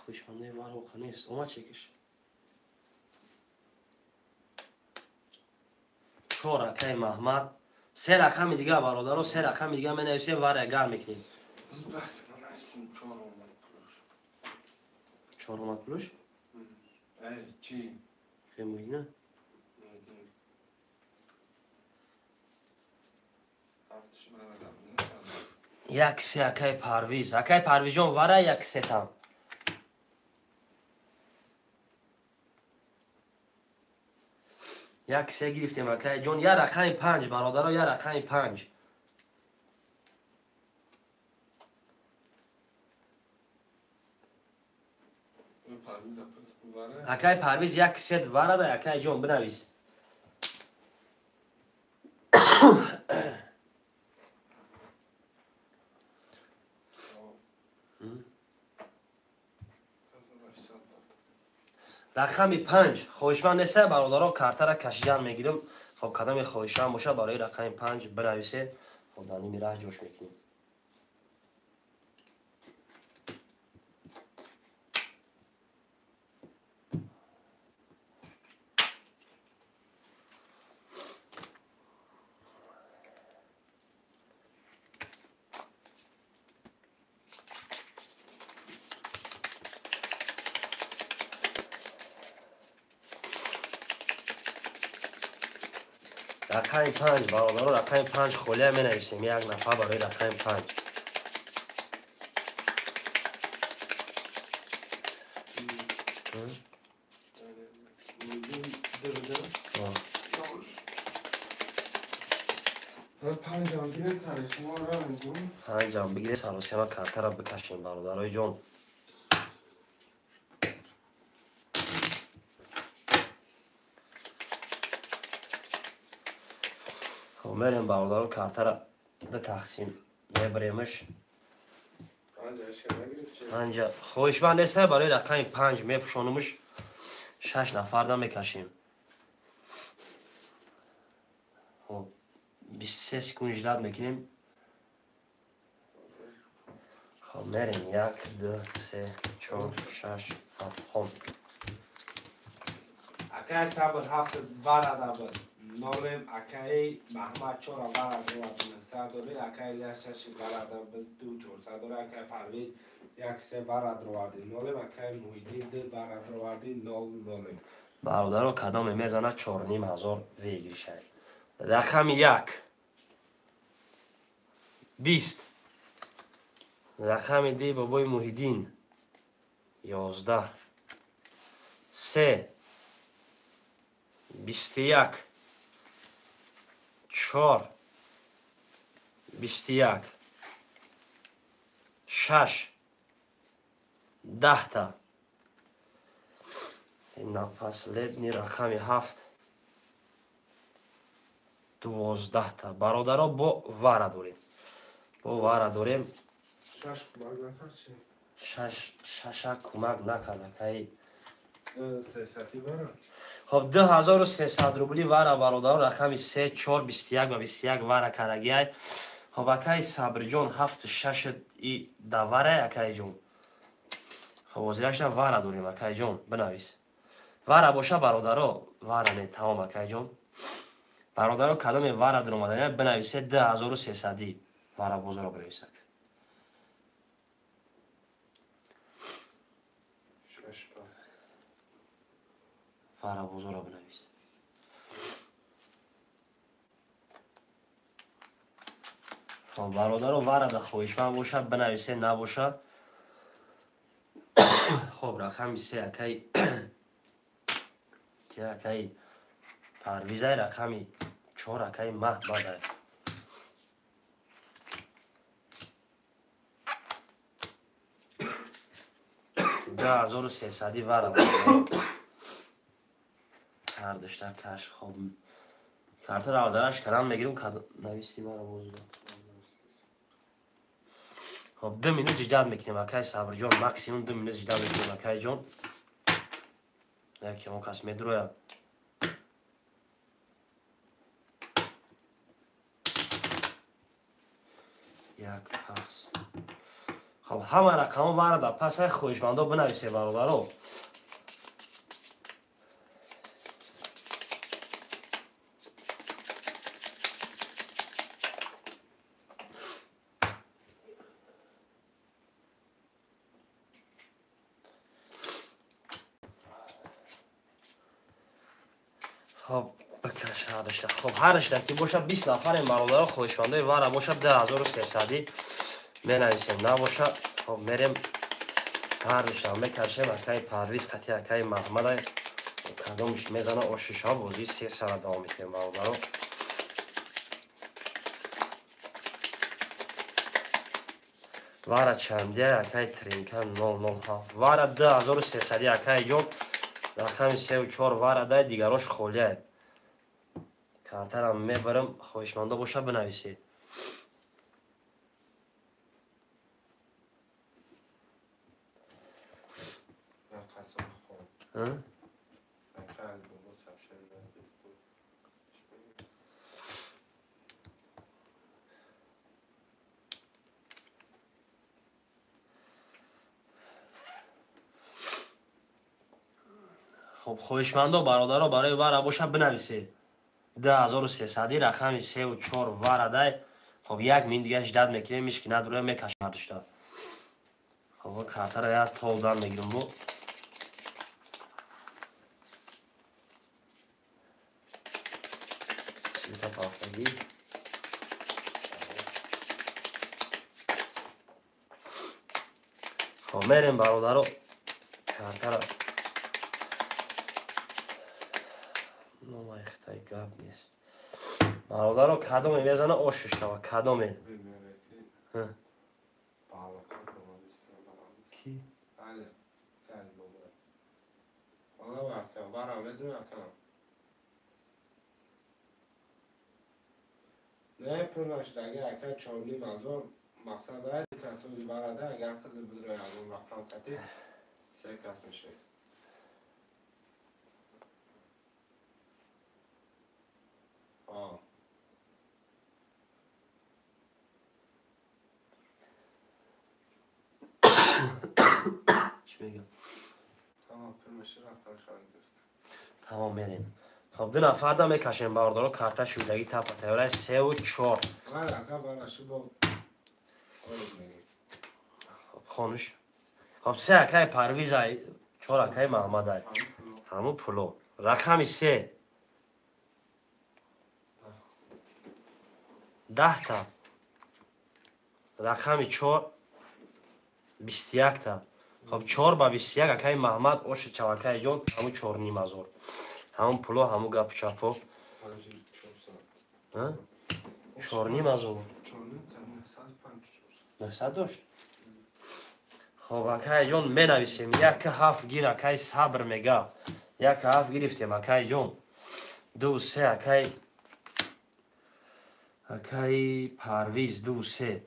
Хоҳишмандаи вароқа нест. Омад чекиш. 4 акаи Маҳмад. 3 рақами дига бародаро, 3 рақами дига менависем, варая гарм мекунем. 4 омад пулуш? Чи? Хе Муҳиддин? Як се акаи Парвиз. Акаи Парвизҷон варая як се там. Як се гирифтем акайҷон. Я рақами 5 бародаро, я рақами 5. Акай Парвиз як сет варада, акай ҷон бинавис. Рақами 5 хоҳишманд неста бародаро, картара кашидан мегирам. Хоб, кадаме хоҳишманд боша барои рақами 5 бинависе. Хоб, дар ними раҳ ҷош мекунем. Рақами 5 бародаро, рақами 5 холия менависем, як нафар барои рақами 5. Панҷам бигире, саросема картара бикашем бародарои ҷон. Мерем бародаро, картара ду тақсим мебаремаш. Панҷа хоҳишманд неста барои рақами 5 мепӯшонумш, 6 нафарда мекашем. Хоб, 23 секунд ждат мекунем. Хоб, мерем 1, 2, 3, 4, 6, 7. Хоб, акай сабр 7 варада буд. Нолем акай Маҳмад 4 варада буд, дори акай Ильяс 6 варада буд, 2 400 дори акай Парвиз 1 3 варада оварди. Нолем акай Муҳиддин 2 варада оварди, 0 нолем. Бародаро, кадоме мезана 4500 выигрышай. Рақами 1 20, рақами 2 бобои Муҳиддин 11, 3 21, 4 21, 6 10та. Напоследний рақами 7 12та. Бародаро, бо вара дорем. Бо вара дорем. 6 кӯмак накард акай. Хоб, 2300 рубли вара бародаро, рақами 3 4 21 ва 21 вара кардагиай. Хоб, акай Сабрҷон 7 6 и давара акайҷон. Хоб, ҳозирашда вара дорем акайҷон, бинавис. Вара боша бародаро, вара не, тамом акайҷон. Бародаро, кадоме вара даромадан бинависе 2300 вара бозоро бинависак. Вара бозоро бинавис. Хоб, бародаро, варада хоҳишманд боша бинависе, набоша. Хоб, рақами 3 акай ки акай Парвизай, рақами 4 акай Маҳмадай. 2300 вара ҳардушта каш. Хоб, картаро авдараш кардам мегирам, нависти вара бозура. Хоб, 2 минут ждат мекунем акай Сабрҷон, максимум 2 минут ждат мекунем акайҷон. Яке он кас медрояд. Як пас. Хоб, ҳама рақамҳо варада пасай, хоҳишмандо бинависе бародаро. Хоб, бикаш ҳардушта. Хоб, ҳарушта ки боша 20 нафарем бародаро, хоҳишмандои вара боша 2300 менависем, набоша хоб мерем ҳардушта мекашем. Акай Парвиз қати акай Маҳмадай кадомш мезана ошишҳо бозии се сара давом мекунем бародаро. Вара чандия акай тринка 007. Вара 2300 акай ҷон. Рақами 3 4 вара дай дигарош холия. Картарам мебарам, хоҳишмандо боша бинависед. Хоб, хоҳишмандо бародаро барои вара боша бинависед. 2300 рақами 3 4 вара дай. Хоб, як мин дига ждат мекунем, мишки надура мекашам дошта. Хоб, картара я толдан мегирам бу. Сита пафтаги. Хоб, мерем бародаро картара номайхтай гап нест. Бародаро кадоме мезана ош шава, кадоме? Ки? Не пулаш даги ака 4,5 ҳазор мақсад ай касози барада агар хидр бидро ягон рақам кати се кас мешавад. Чӣ мегӯям? Тамом, мерем. Хоб, ду нафарда мекашем бародаро карта шудаги тапа тайёра 3 4. Хонуш. Хоб, се акай Парвиз ай, 4 акай Маҳмад ай. Ҳамун пуло. Рақами 3. 10 та. Рақами 4 21 та. Хоб, 4 ба 21 акай Маҳмад оши чавакай ҷон, ҳамун 4,5 ҳазор. Ҳамун пуло, ҳамун гапу чапо. 4,5 ҳазор. 900 дошт. Хоб, акай ҷон менависем. 1 7 гир акай Сабр мега. 1 7 гирифтем акай ҷон. 2 3 акай Парвиз 2 3.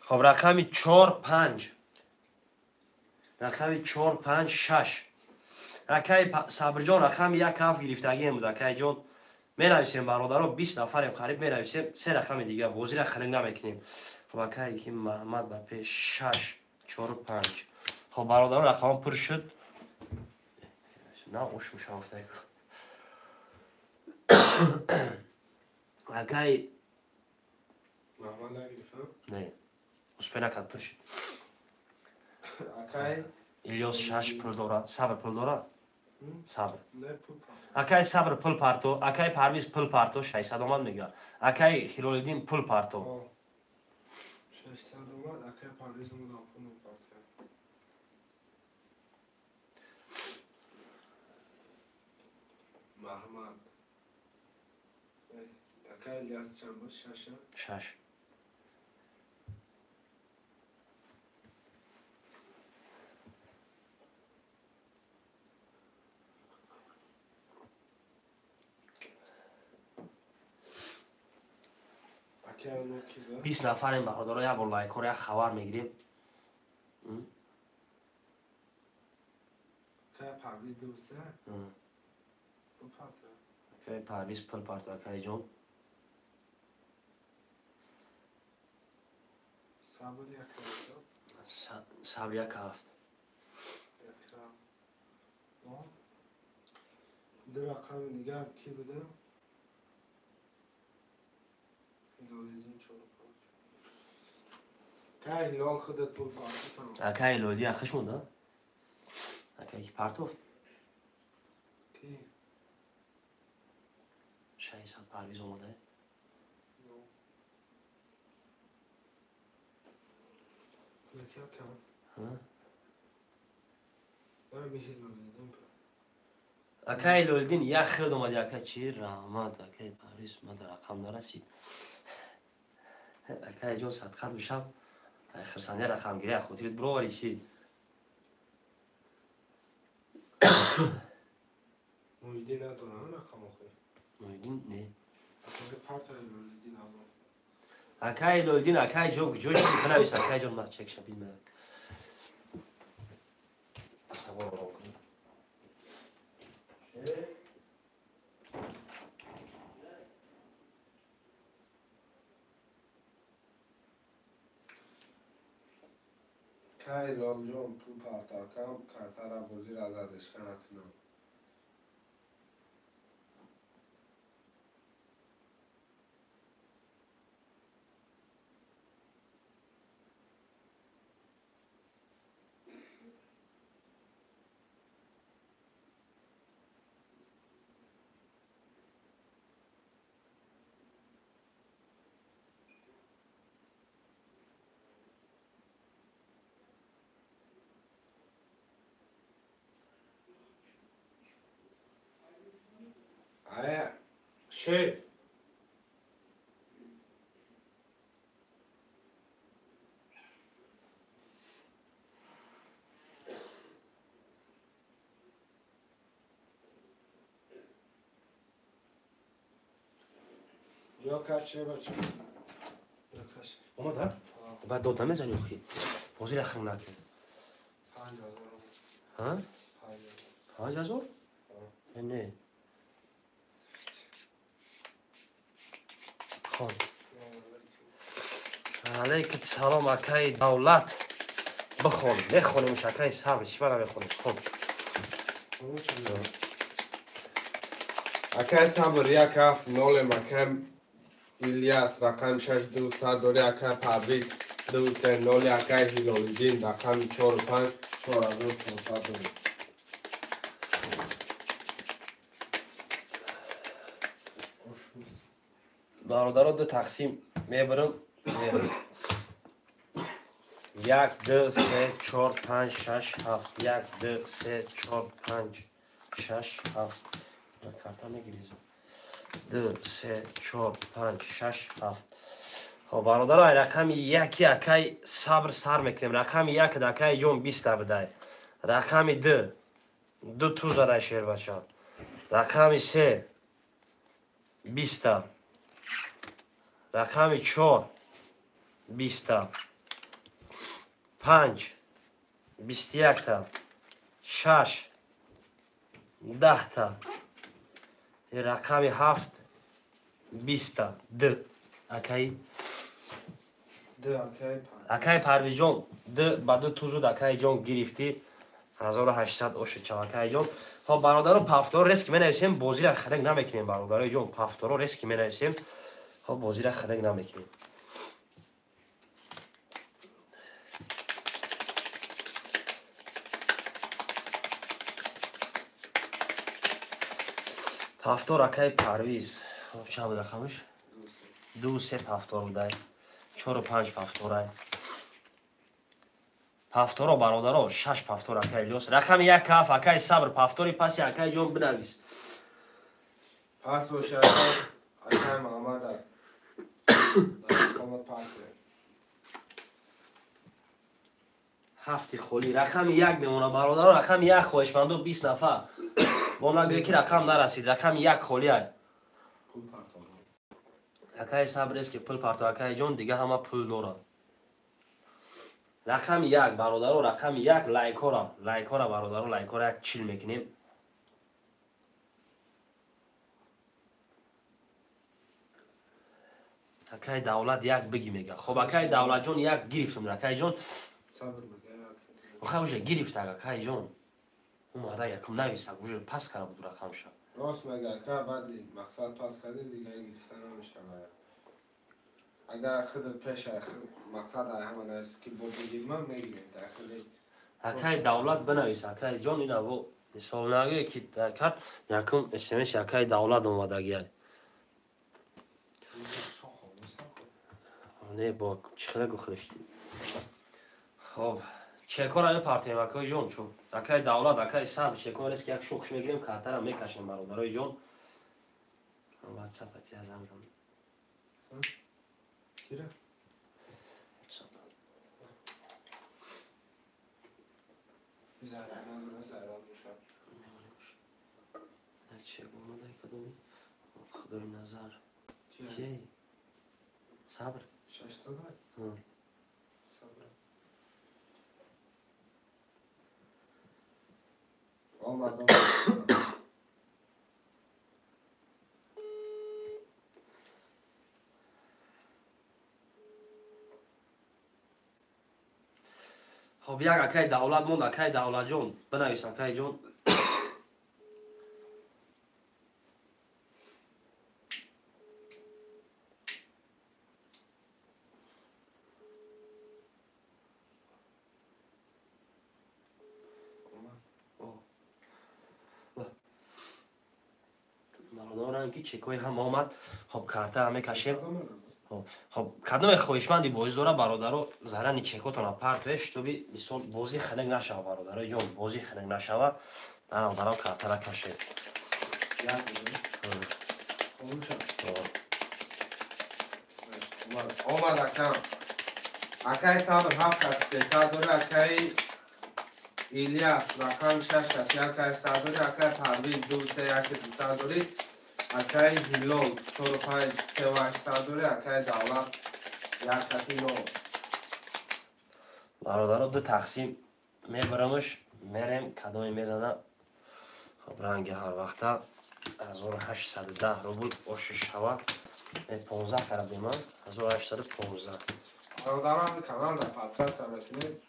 Хоб, рақами 4 5. Рақами 4 5 6. Акай Сабрҷон рақами 1 7 гирифтагием буд акай ҷон. Менависем бародаро 20 нафарем қариб менависем. Се рақами дига бозира ханинг намекунем. Хоб, акай ки Маҳмад ба пеш 6 4 5. Хоб, бародаро рақамон пур шуд. На ош мушавфтай. Акай Маҳмад нагирифт? Не. Успе накард, пур шуд. Акай Илёс 6 пул дора. Сабр пул дора? Сабр. Акай Сабр пул парто, акай Парвиз пул парто, 600 омад мега. Акай Хилолиддин пул парто. 600 омад, акай Парвиз омад пул парто. Маҳмад. Акай Илёс чанд буд? 6? 6. 20 нафарем бародаро, як бор лайкҳоро як хабар мегирем. Акай Парвиз пул парто, акай ҷон. Сабр 1 7. Ду рақами дигар ки буда? Акай Ҳилолиддин ахиш монда? Акай ки партофт? 600 Парвиз омада? Акай Ҳилолиддин як хел омади, акай чи раҳмат, акай Парвиз ма дар рақам нарасид. Акай ҷон садқат бишам. Хирсандия рақамгирӣ хотирит бировари чӣ? Муҳиддин надорам рақам охир. Муҳиддин не. Акай Лолиддин, акай ҷон куҷо шуд? Бинавис акай ҷон, ман чекша бинмаям. Савол ором кунем. Кай Лолҷон пул партаркам, картара бозира задишка накунам. Шеф. Ё каш шебачи. Ё каш. Омад, ҳа? Баъд дод намезанӣ охи. Ҳозир ахр накун. 5000. Ҳа? 5000? Не. Алейкум салом акаи Давлат. Бихон, мехонемш акаи Сабр, чӣ бара мехонем? Хон. Акаи Сабр 170, акаи Ильяс рақам 6200 дори, акаи Парвиз 230, акаи Ҳилолиддин рақами 45 4400 дори. Бародаро ду тақсим мебарам. 1 2 3 4 5 6 7 1 2 3 4 5 6 7 карта мегиризм. 2 3 4 5 6 7. Хоб бародаро, ай рақами 1 акай Сабр сар мекунем. Рақами 1 акай ҷон 20 будай. Рақами 2 2 тузарай шербача. Рақами 3 20. Рақами 4 20, 5 21, 6 10, рақами 7 20. Д акай Д акай Парвизҷон д ба ду тузуд акай ҷон гирифтӣ 1800 ошуд чав акай ҷон. Хоб бародаро, пафторо рески менависем, бозира ханак намекунем бародарои ҷон, пафторо рески менависем. Хоб бозира ханак намекунем. Пафтор акай Парвиз. Хоб чанд буд рақамаш? 2 3 пафтор будай. 4 5 пафторай. Пафторо бародаро 6 пафтор акай Илёс. Рақами 1 ҳафт акай Сабр, пафтори паси акай ҷон бинавис. Пас бошад акай Муҳаммад. Ҳафти холӣ. Рақами 1 мемонад бародаро, рақами 1 хоҳишмандо 20 нафар. Бо нагӯе ки рақам нарасид, рақами 1 холӣ ай. Акай Сабр ест ки пул парто акай ҷон, дига ҳама пул дорад. Рақами 1 бародаро, рақами 1 лайкора, лайкора бародаро, лайкора як чил мекунем. Акай Давлат як биги мега. Хоб акай Давлатҷон як гирифтум, акай ҷон. Охай уже гирифтак акай ҷон. Омада якум нависак, уже пас карда буд рақамша. Рост мега, ака баъди мақсад пас карди, дига гирифта намешавад. Агар худ пеша мақсад ҳама навис ки бо бигирман мегирем дар худи. Акай Давлат бинавис, акай ҷон, ина бо мисол нагӯе ки кард якум смс акай Давлат омадагиай. Не бо чӣ хела гухришти. Хоб чекора мепартем акай ҷон, чун акай Давлат, акай Сабр чекора рест ки як шухш мегирем, картара мекашем бародарои ҷон. WhatsApp ати азам. Кира? Худои назар. Ки? Сабр. 600? Сабр. Омад. Хоб, як акай давлат монд, акай Давлатҷон, бинавис, акай ҷон. Бародарам, ки чекҳои ҳама омад. Хоб, карта мекашем. Хоб, кадоме хоҳишманди бозӣ дора, бародаро, зарани чекотона партоe, шутоби мисол бозӣ ханак нашава, бародаро ҷон, бозӣ ханак нашава, дарам дарам картара кашем. Омад, акам. Акай Сабр 7300 дора, акай Ильяс рақами 6 1 дори, акай Парвиз 2 3 1 200 дори, акай Ҳилол 4 5 3 800 дори, акай Давлат 1 0. Бародаро, ду тақсим мебарамш, мерем, кадоме мезана. Хоб, ранги ҳар вақта 1810 рубл оши шава. 15 кардем, 1815. Бародарам, каналда подписаться мекунед.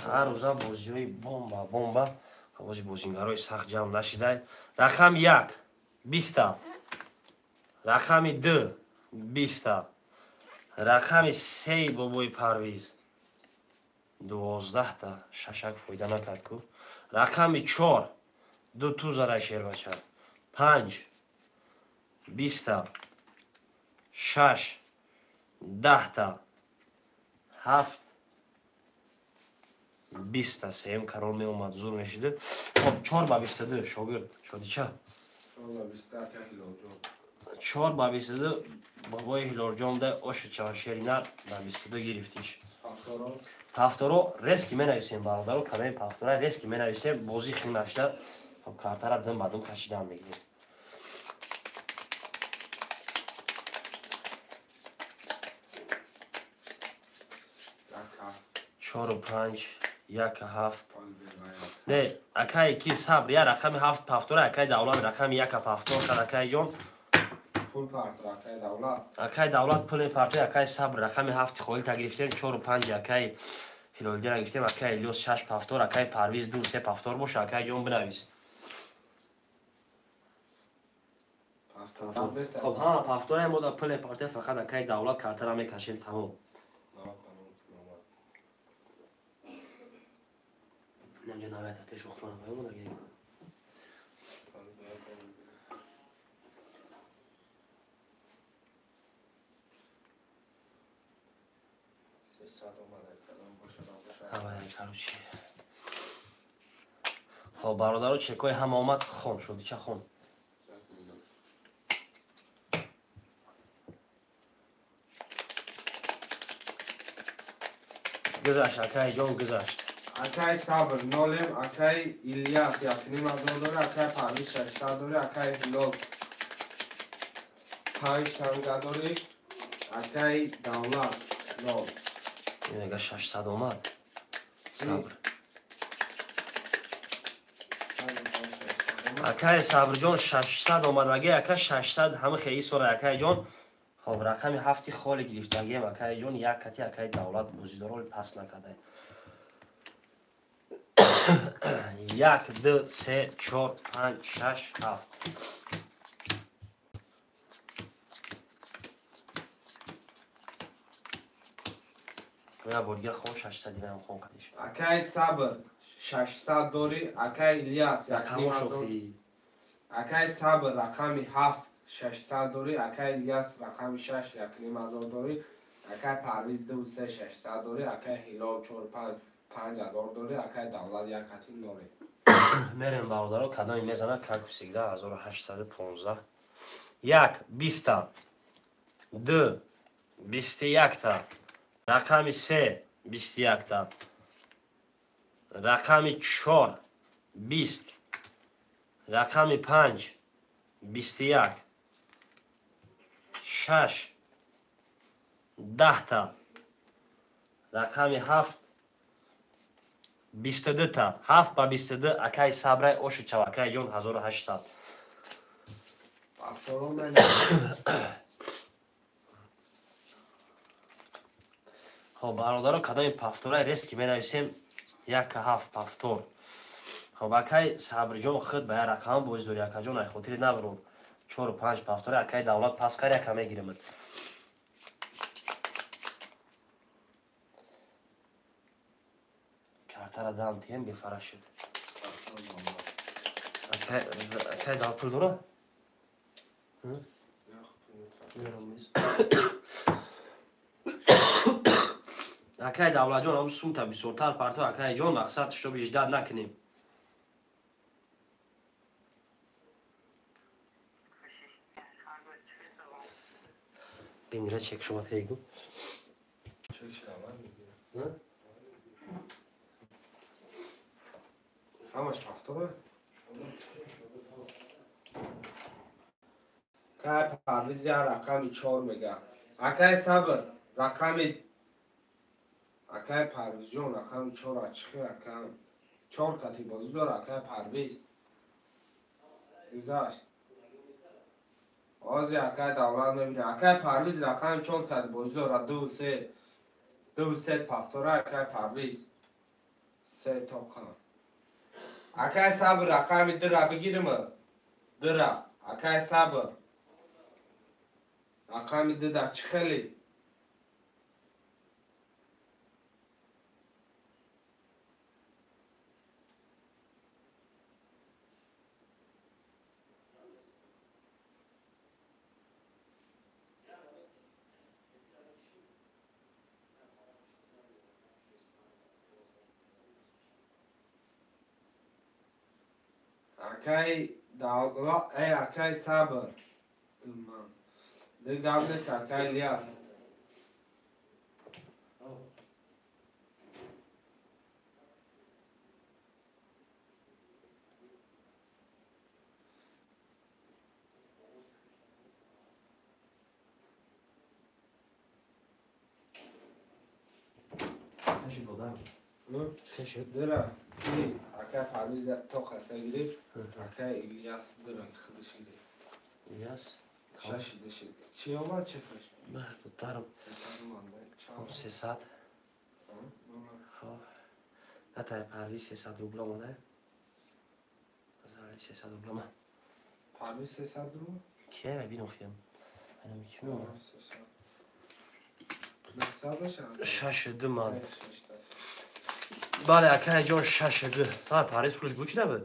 Ҳар рӯза бозиҳои бомба бомба, бози бозингарои сахт ҷамъ нашидай. Рақами як 20-та, рақами ду 20-та, рақами сеи бобои Парвиз 12-та, шашак фоида накард ку. Рақами чор ду тузарай шербача, панҷ 20-та, шаш 10-та, ҳафт 20-та. Сеюм карол меомад, зур мешида. Хоб, 4 ба 22, шогирд шодича, 4 ба 22 бобои Ҳилолҷон да оши шеринар ба 22 гирифтиш. Пафторо резки менависем, бародаро, кадами пафтора резки менависем, бозӣ хин нашда. Хоб, картара дим ба дим кашидан мегирем. Чору панҷ, як ҳафт. Не, акай ки Сабр, я рақами ҳафт пафтора, акай Давлат рақами яка пафтор кард, акай ҷон. Акай Давлат пули партой, акай Сабр рақами ҳафти холита гирифтем, чору панҷ акай Ҳилолидина гирифтем, акай Илёс шаш пафтор, акай Парвиз ду се пафтор боша, акай ҷон, бинавис. Хоб, ҳама пафтораем бода пули партой, фақат акай Давлат картара мекашем, тамом. Инамҷа наваята пеш охрона ваймонаги. Короче. Хоб, бародаро, чекои ҳама омад, хон шудича, хон. Гузашт, акай ҷон, гузашт. Акай Сабр нолем, акай Ильяс 1,5 ҳазор дори, акай Парвиз 600 дори, акай Ҳилол панҷ танга дори, акай Давлат нол. Мега 600 омад. Сабр. Акай Сабрҷон 600 омадаги, ака 600 ҳама хеи сора, акай ҷон. Хоб, рақами ҳафти холи гирифтагием, акай ҷон, як кати акай Давлат бозидороли пас накардай. Як, ду, се, чор, панҷ, шаш, ҳафт. Я бор дига хон, 600 диваям хон кадиш. Акай Сабр 600 дорӣ, акай Ильяс Рақамошохи. Акай Сабр рақами ҳафт 600 дорӣ, акай Ильяс рақами шаш 1,5 ҳазор дорӣ, акай Парвиз ду се 600 дорӣ, акай Ҳилол чор панҷ 5 ҳазор дорӣ, акай Давлат як хати ноле. Мерем, бародаро, кадоме мезанад, как всегда 1815. Як 20-та, ду 21-та, рақами се 21-та. Рақами 4 20. Рақами 5 21. 6 10 та. Рақами 7 22 та. 7 ба 22 акай Сабрай ошу чав акай ҷон 1800. Хоб бародаро кадоми пафторай рески менависем 1 7 пафтор. Хоб акай Сабриҷон худ ба як рақам боз дори акаҷон ай хотири наброр. 4 5 пафтора акай Давлат пас кар яка мегиремад. Картара дам тием бефарашид. Акай Давлат пул дора? Акай Давлатҷон ам сумта бисёртар парто акай ҷон мақсад шоб иждад накунем. Бинира чек шума тегу. Ҳамаш пафтора? Акай Парвиз я рақами 4 мега. Акай Сабр рақами акай Парвизҷон рақами 4 ачихи акам 4 кати бозӣ дора акай Парвиз. Гузашт. Ози акай Давлат мебина. Акай Парвиз рақами 4 кати бозӣ дора 2 3 2 3 пафтора акай Парвиз. 3 тоқа. Акай Сабр рақами 2 ра бигирим. 2 ра. Акай Сабр рақами 2 да чӣ хеле? Акай Давлат, эй акай Сабр. Ду гап нест акай Ильяс. Дира, акай Парвиз то хаса гирифт, акай Ильяс дира худаш гирифт. Ильяс? Шаши даши. Чи омад чефаш? Дарам. Хоб 300. Хоб. Натай Парвиз 300 рубл омада. 300 рубл омад. Парвиз 300 рубл? Ке бинам хиям. Анам ки меомад? 6 2 ман. Бале акай ҷон 6 2. Ҳа Парвиз пулш бу чӣ набуд?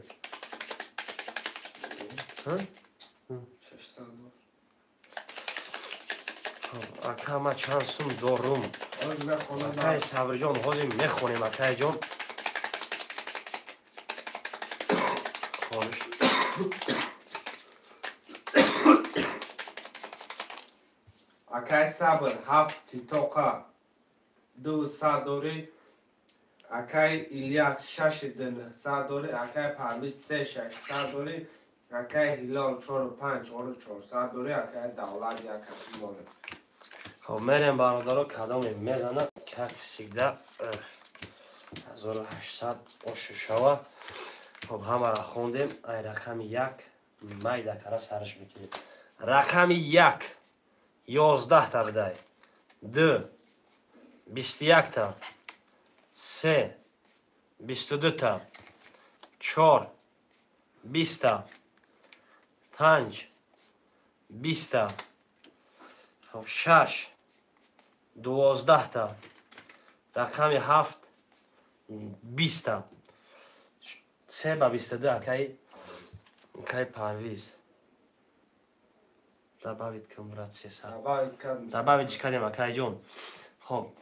Ҳа? Ака ма чанд сум дорум. Акай Сабриҷон ҳозир мехонем акай ҷон. Хониш. Акай Сабр 7 титоқа 200 дорӣ. Акай Ильяс 6 900 дорӣ. Акай Парвиз 3 600 дорӣ. Акай Ҳилол 4 5 4 400 дорӣ. Акай Давлат 1 кати дорӣ. Хоб мерем бародаро кадоме мезана как всегда 1800 ошу шава. Хоб ҳамаро хондем. Ай рақами 1 майда кара сарш мекунем. Рақами 1 11 та бидай. 2 21 та. 3 22 та. 4 20 та. 5 20 та. Хоб 6 12 та. Рақами 7 20 та. 3 ба 22 акай Парвиз. Добавить кун брат 300. Добавить кардем акай ҷон. Хоб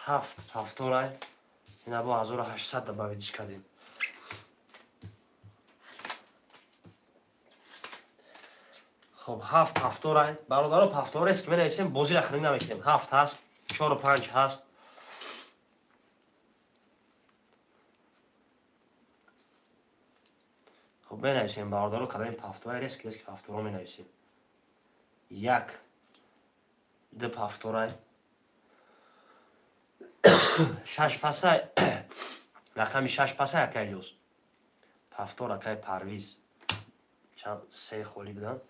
7 ҳафторай. Ина бо 1800 добавить кардем. Хоб 7 ҳафторай. Бародаро ҳафторест ки менависем бозиро хунук намекунем. 7 ҳаст, 4 5 ҳаст. Хоб менависем бародаро, кадами пафтора резки резки пафторо менависем. Як ду пафторай. Шаш пасай. Рақами шаш пасай акай Илёс. Пафтор акай Парвиз. Чанд се холӣ будан.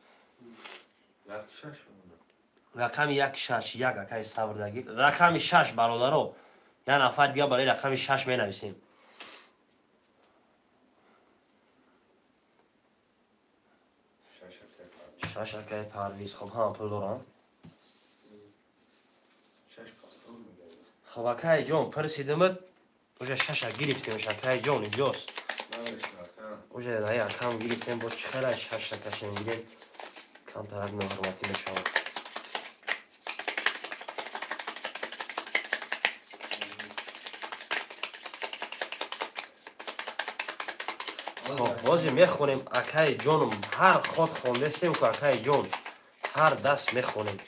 Рақами як шаш як акай Сабрдагир. Рақами шаш бародаро. Я нафар дига барои рақами шаш менависем. Шаш акай Парвиз. Хоб ҳама пул дорам. Хоб акай ҷон пурсидимад, уже шаша гирифтем акай ҷон Илёс. Уже дай акам гирифтем, боз чӣ хела шаша кашем гирем. Камтарак ноҳурматӣ мешавад. Хоб ҳозир мехонем акай ҷоном, ҳар ход хондестем ку акай ҷон, ҳар даст мехонем.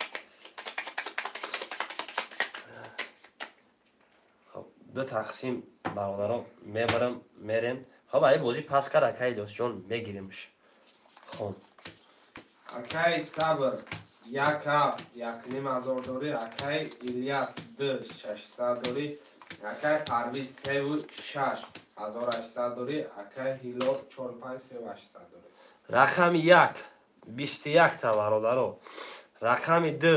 Хоб ду тақсим бародаро мебарам, мерем. Хоб ай бозӣ пас кард акай Илёсҷон, мегиремш. Хон. Акай Сабр як ҳафт як ним ҳазор дорӣ, акай Ильяс ду шашсад дорӣ, акай Парвиз севу шаш ҳазор ҳаштсад дорӣ, акай Ҳилол чор панҷ севу ҳаштсад дорӣ. Рақами як бисту якта бародаро, рақами ду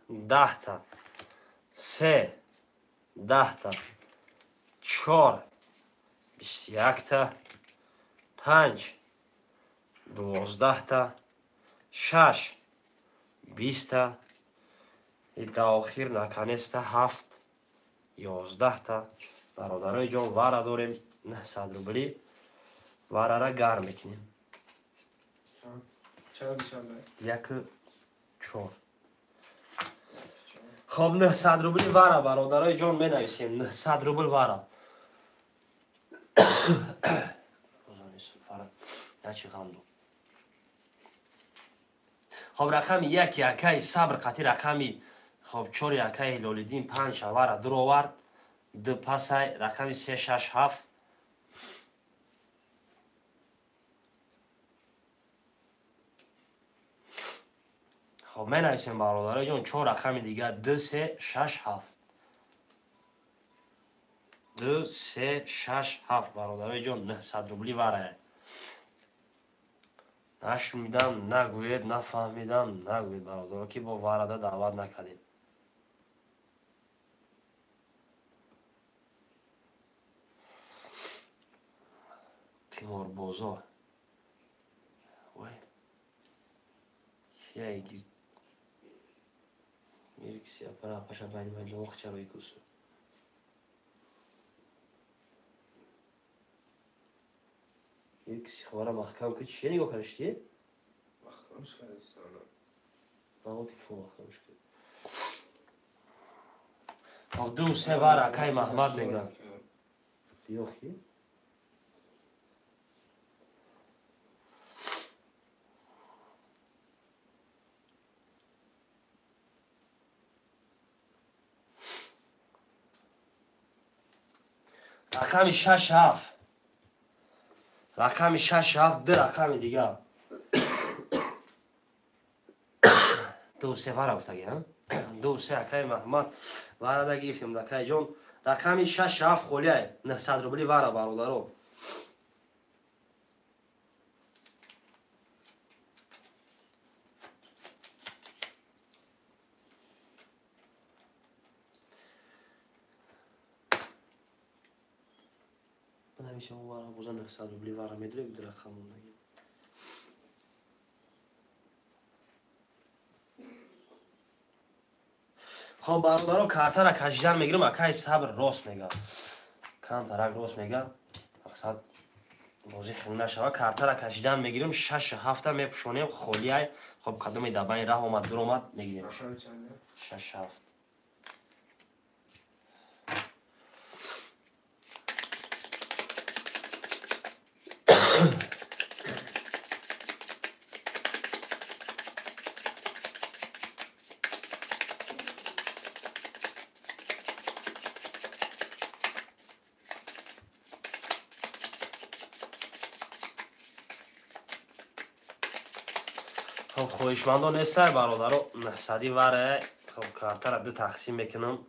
даҳта, се даҳта, чор бисту якта, панҷ дувоздаҳта, шаш биста, дар охир наконеста ҳафт ёздаҳта. Бародарои ҷон вара дорем 900 рубли, варара гарм мекунем. Яку чор. Хоб 900 рубли вара бародарои ҷон менависем. 900 рубл вара. Хоб рақами як якаи Сабр қати рақами хоб чор якаи Ҳилолиддин панҷ вара дуровард. Ду пасай рақами се шаш ҳафт. Хоб менависем бародарои ҷон чор рақами дига ду се шаш ҳафт. Ду се шаш ҳафт бародарои ҷон 900 рубли варая. Нашунидам нагӯед, нафаҳмидам нагӯед бародаро ки бо варада даъват накардем. Қиморбозор. Ой. Кияги Миркси апара паша байни майдон чаро икусу. Миркси хабара маҳкам ки чие нигоҳ кардишти? Маҳкамш кардистам. Маҳо телефон маҳкамш кард. Хоб ду се вара акай Маҳмад мегӯяд. Биёхи? Рақами шаш ҳафт. Рақами шаш ҳафт ду рақами дига. Ду се вара гуфтаги, ҳа? Ду се акай Маҳмад варада гирифтем акай ҷон. Рақами шаш ҳафт холиай 900 рубли вара бародаро. Нависем вара боза 900 рубли вара медорем ду рақам мондаги. Хоб бародаро картара кашидан мегирам, акай Сабр рост мега. Камтарак рост мега. Мақсад бозӣ хел нашава. Картара кашидан мегирам, шаш ҳафта мепӯшонем, холиай. Хоб кадоме дар байни раҳ омад, дур омад, мегирем. Шаш ҳафт. Хоб хоҳишмандо нестай бародаро, 900 вара. Хоб картара ду тақсим мекунам.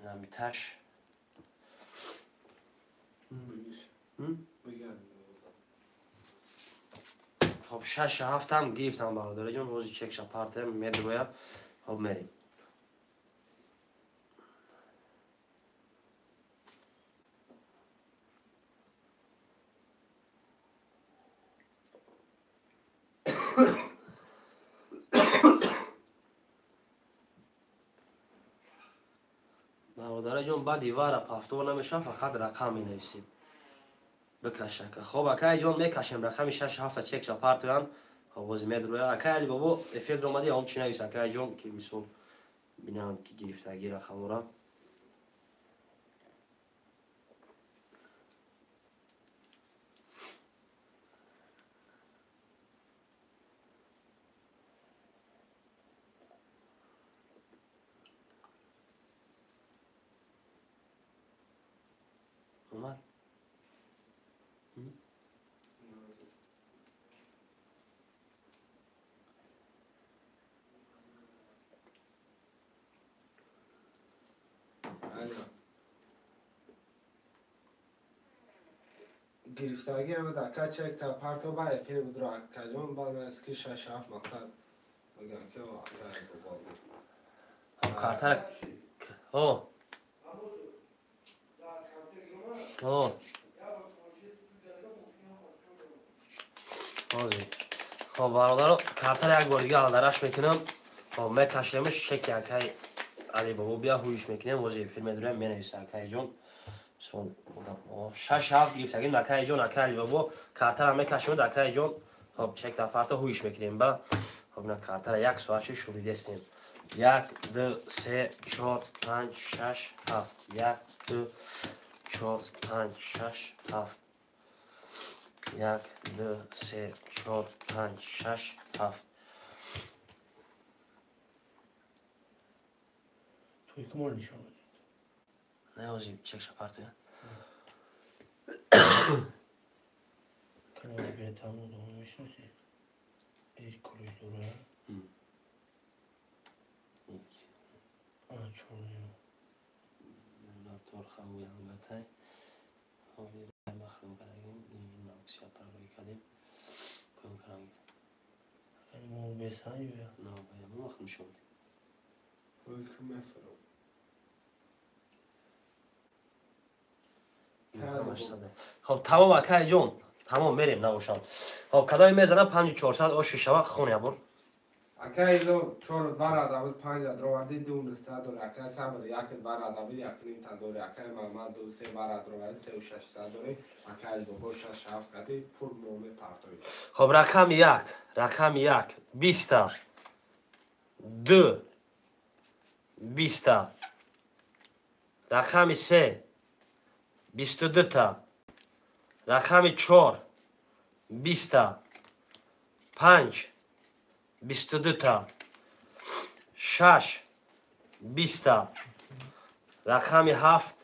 Намиташ. Хоб 6-7 ҳам гирифтам бародарҷон, ҳозир чекша партаям медрояд. Хоб мерем. Бародарҷон, баъди вара пафтор намешавад, фақат рақам менависем. Бикашака. Хоб акайҷон мекашем рақами 6-7 чекша партоян. Хоб бози медрояд. Акай Али бобо эфир омади, ҳам чӣ навис акайҷон, ки мисол бинанд ки гирифтаги рақамора. Омад? Гирифтагӣ ҳама дака чек та парто ба эфир будро акаҷон, ба наски 6-7 мақсад мегам ки ака бобо. Картара. О. О. Ҳозир. Хоб бародаро, картара як бор дига алдараш мекунам. Хоб мекашемш чеки акай Али бобо бия ҳуиш мекунем, ҳозир эфир медурем, менависа акайҷон. 6-7 гирифтагим акайҷон, акай Али бобо картара мекашем акайҷон. Хоб чек та парта ҳуиш мекунем ба. Хоб на картара як соатши шуридестем. 1 2 3 4 5 6 7 1 2 4 5 6 7 1 2 3 4 5 6 7. Туй кумол нишон додед? Не, ҳозир чекша партоя. Канали бетамон дома мешиносӣ? Эй кулои дора? Ана чорним. Торхавуянгатай. Ҳозир махрум кардагим, науксия парвои кардем. Поён каранги. Мо бесан ё? На, мо махрум шудем. Ҳукм мефурам. Хоб тамом акайҷон, тамом мерем набошам. Хоб кадоме мезанам 5400 оши шава хон ябор. Акай изо 4 2 рада буд 5 адроварди 2 900 дори. Акай сабр 1 2 рада буд 1.5 та дори. Акай Мамад 2 3 2 адроварди 3 600 дори. Акай бобо 6 7 қати пул моме партои. Хоб рақами 1, рақами 1 20 2 20 рақами 3 22 та рақами 4 20 5 22 та 6 20 рақами 7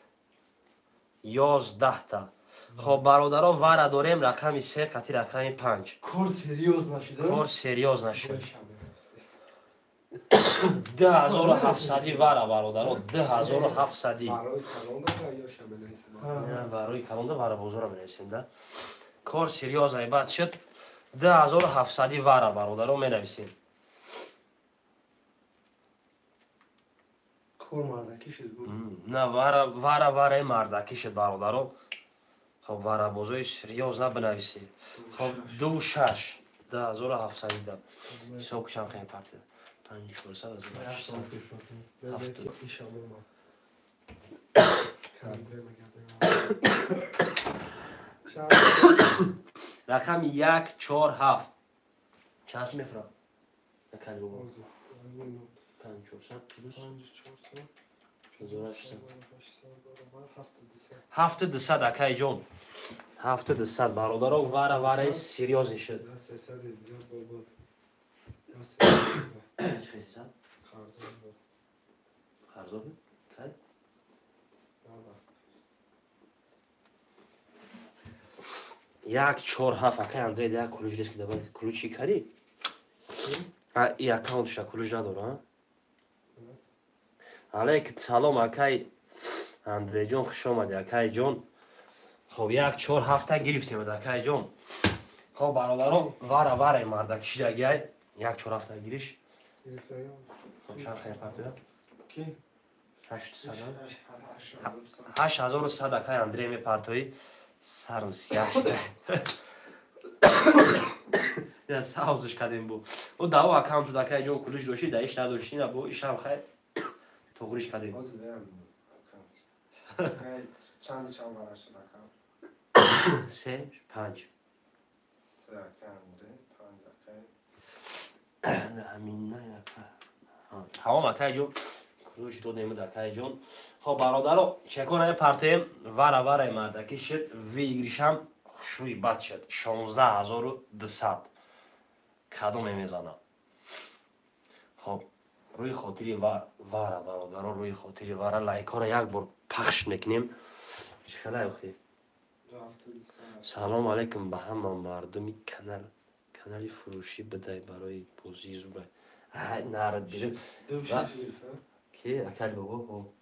11 та. Хоб бародаро вара дорем рақами 3 қати рақами 5. Кор серьёз нашид? Кор серьёз нашид. 2700 вара бародаро, 2700. Барои калонда ё шаменайсим? Барои калонда вара бозора менависем да. Кор серьёз айбат шуд. 2700 вара бародаро менависем. Кор мардакӣ шуд бу. На вара вара вара мардакӣ шуд бародаро. Хоб вара бозои серьёз на бинависем. Хоб 2 6 2700 да. Ҳисоб кушам хеле партия. 5 400 800 7. Рақами 1 4 7. Чанд мефурам? Накарди бобо. 5 400 плюс 5 400 1800 7 7 200 акайҷон. 7 200 бародаро вара вараи серьёзӣ шуд. 300 дига бобо. Чӣ 300? Қарзо буд? Кай? 1 4 7 акай Андрей як ключ рест ки давай ключи кари? И аккаунтша кулуш надора. Алейк салом акай Андрейҷон, хуш омадӣ акайҷон. Хоб 1 4 ҳафта гирифтем акайҷон. Хоб бародарон, вара вара мардак шидагиай 1 4 ҳафта гириш. Хоб чанд хел партоя? Ки? 800. 8100 акай Андрей мепартоӣ. Сарм сияҳ шуда. Я савзш кардем бу. О дао аккаунту акайҷон кулуш дошти, да иш надошти, на бу ишам хай туғриш кардем. Чанд чанд вара шуд аккаунт? 3 5. 3 акай Андрей, 5 акай. Ҳамин ака. Тамом акайҷон. Кулуш додем акайҷон. Хоб бародаро, чекона партоем, вара вара мардаки шуд, выигрышам хушрӯи бад шуд. 16200. Кадоме мезанам? Хоб рӯи хотири вара бародаро, рӯи хотири вара лайкҳоро як бор пахш мекунем. Чӣ хелай охи? Салом алейкум ба ҳама мардуми канал. Канали фурӯшӣ бидай барои бозии зубай. Ай нарад бирим. Ки акали бобо?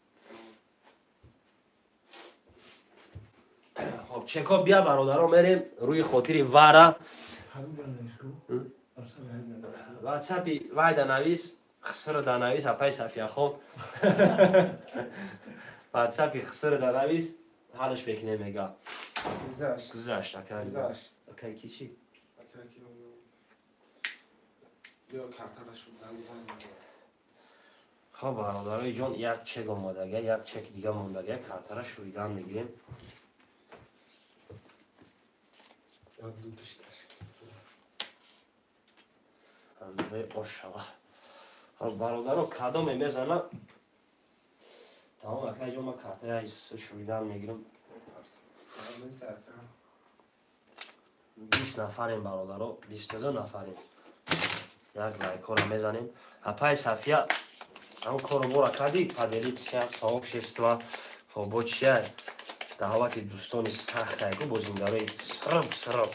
Хоб чеко бия бародаро, мерем рӯи хотири вара. Ватсапи вайда навис, хиср да навис, апай Сафияхон. Ватсапи хиср да навис, ҳалш мекунем мега. Гузашт акай. Акай ки чӣ? Хоб бародарои ҷон, як чек омадага, як чек дига мондага, картара шӯидан мегирем. Андрей ошава. Хоб бародаро, кадоме мезана? Тамом акай ҷон, ман картаи шӯидан мегирам. 20 нафарем бародаро, 22 нафарем. Як лайкҳоро мезанем. Апай Сафия ҳам кору бора кардӣ, поделиться сообщество. Хоб бо чия? Даъвати дӯстони сахтай ку бозингарои сирб сирб.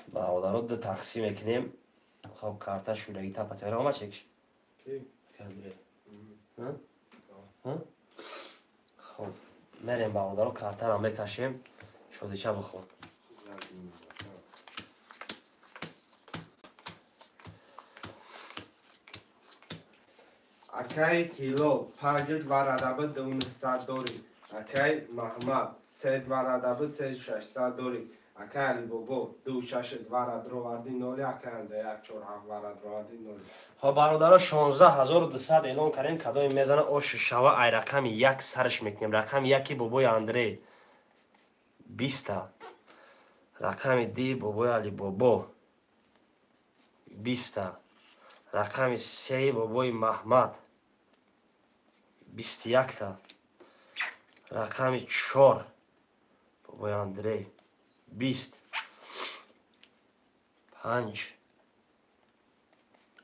Бародаро ду тақсим мекунем. Хоб карта шӯрагӣ тапатера омад чекш? Хоб мерем бародаро, картаро мекашем, шодича бихор. Акай Тило 5 варадаби 2900 дорӣ. Акай Маҳмад 3 варадаби 3600 дорӣ. Акай Алибобо 2 6 варад роварди 0, акай Андрей 1 4 7 варад роварди 0. Хоб бародаро, 16200 эълон кардем, кадоме мезана ош шава, ай рақами 1 сарш мекунем. Рақами 1 бобои Андрей 20, рақами 2 бобои Алибобо 20, рақами 3 бобои Маҳмад 21, рақами 4 бобои Андрей 20, 5,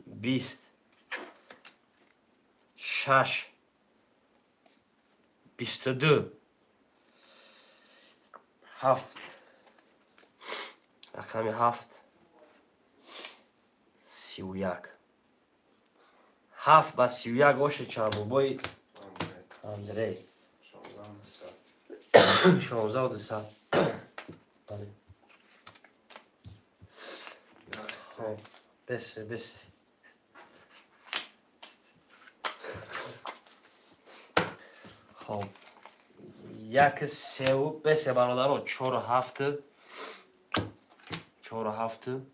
20, 6, 22, 7, рақами 7, 31. 7 ба 31 оше чанд бобои Андрей? 16200. Хоб бес бес. Хоб 1 3 бесе бародаро, 4 7 4 7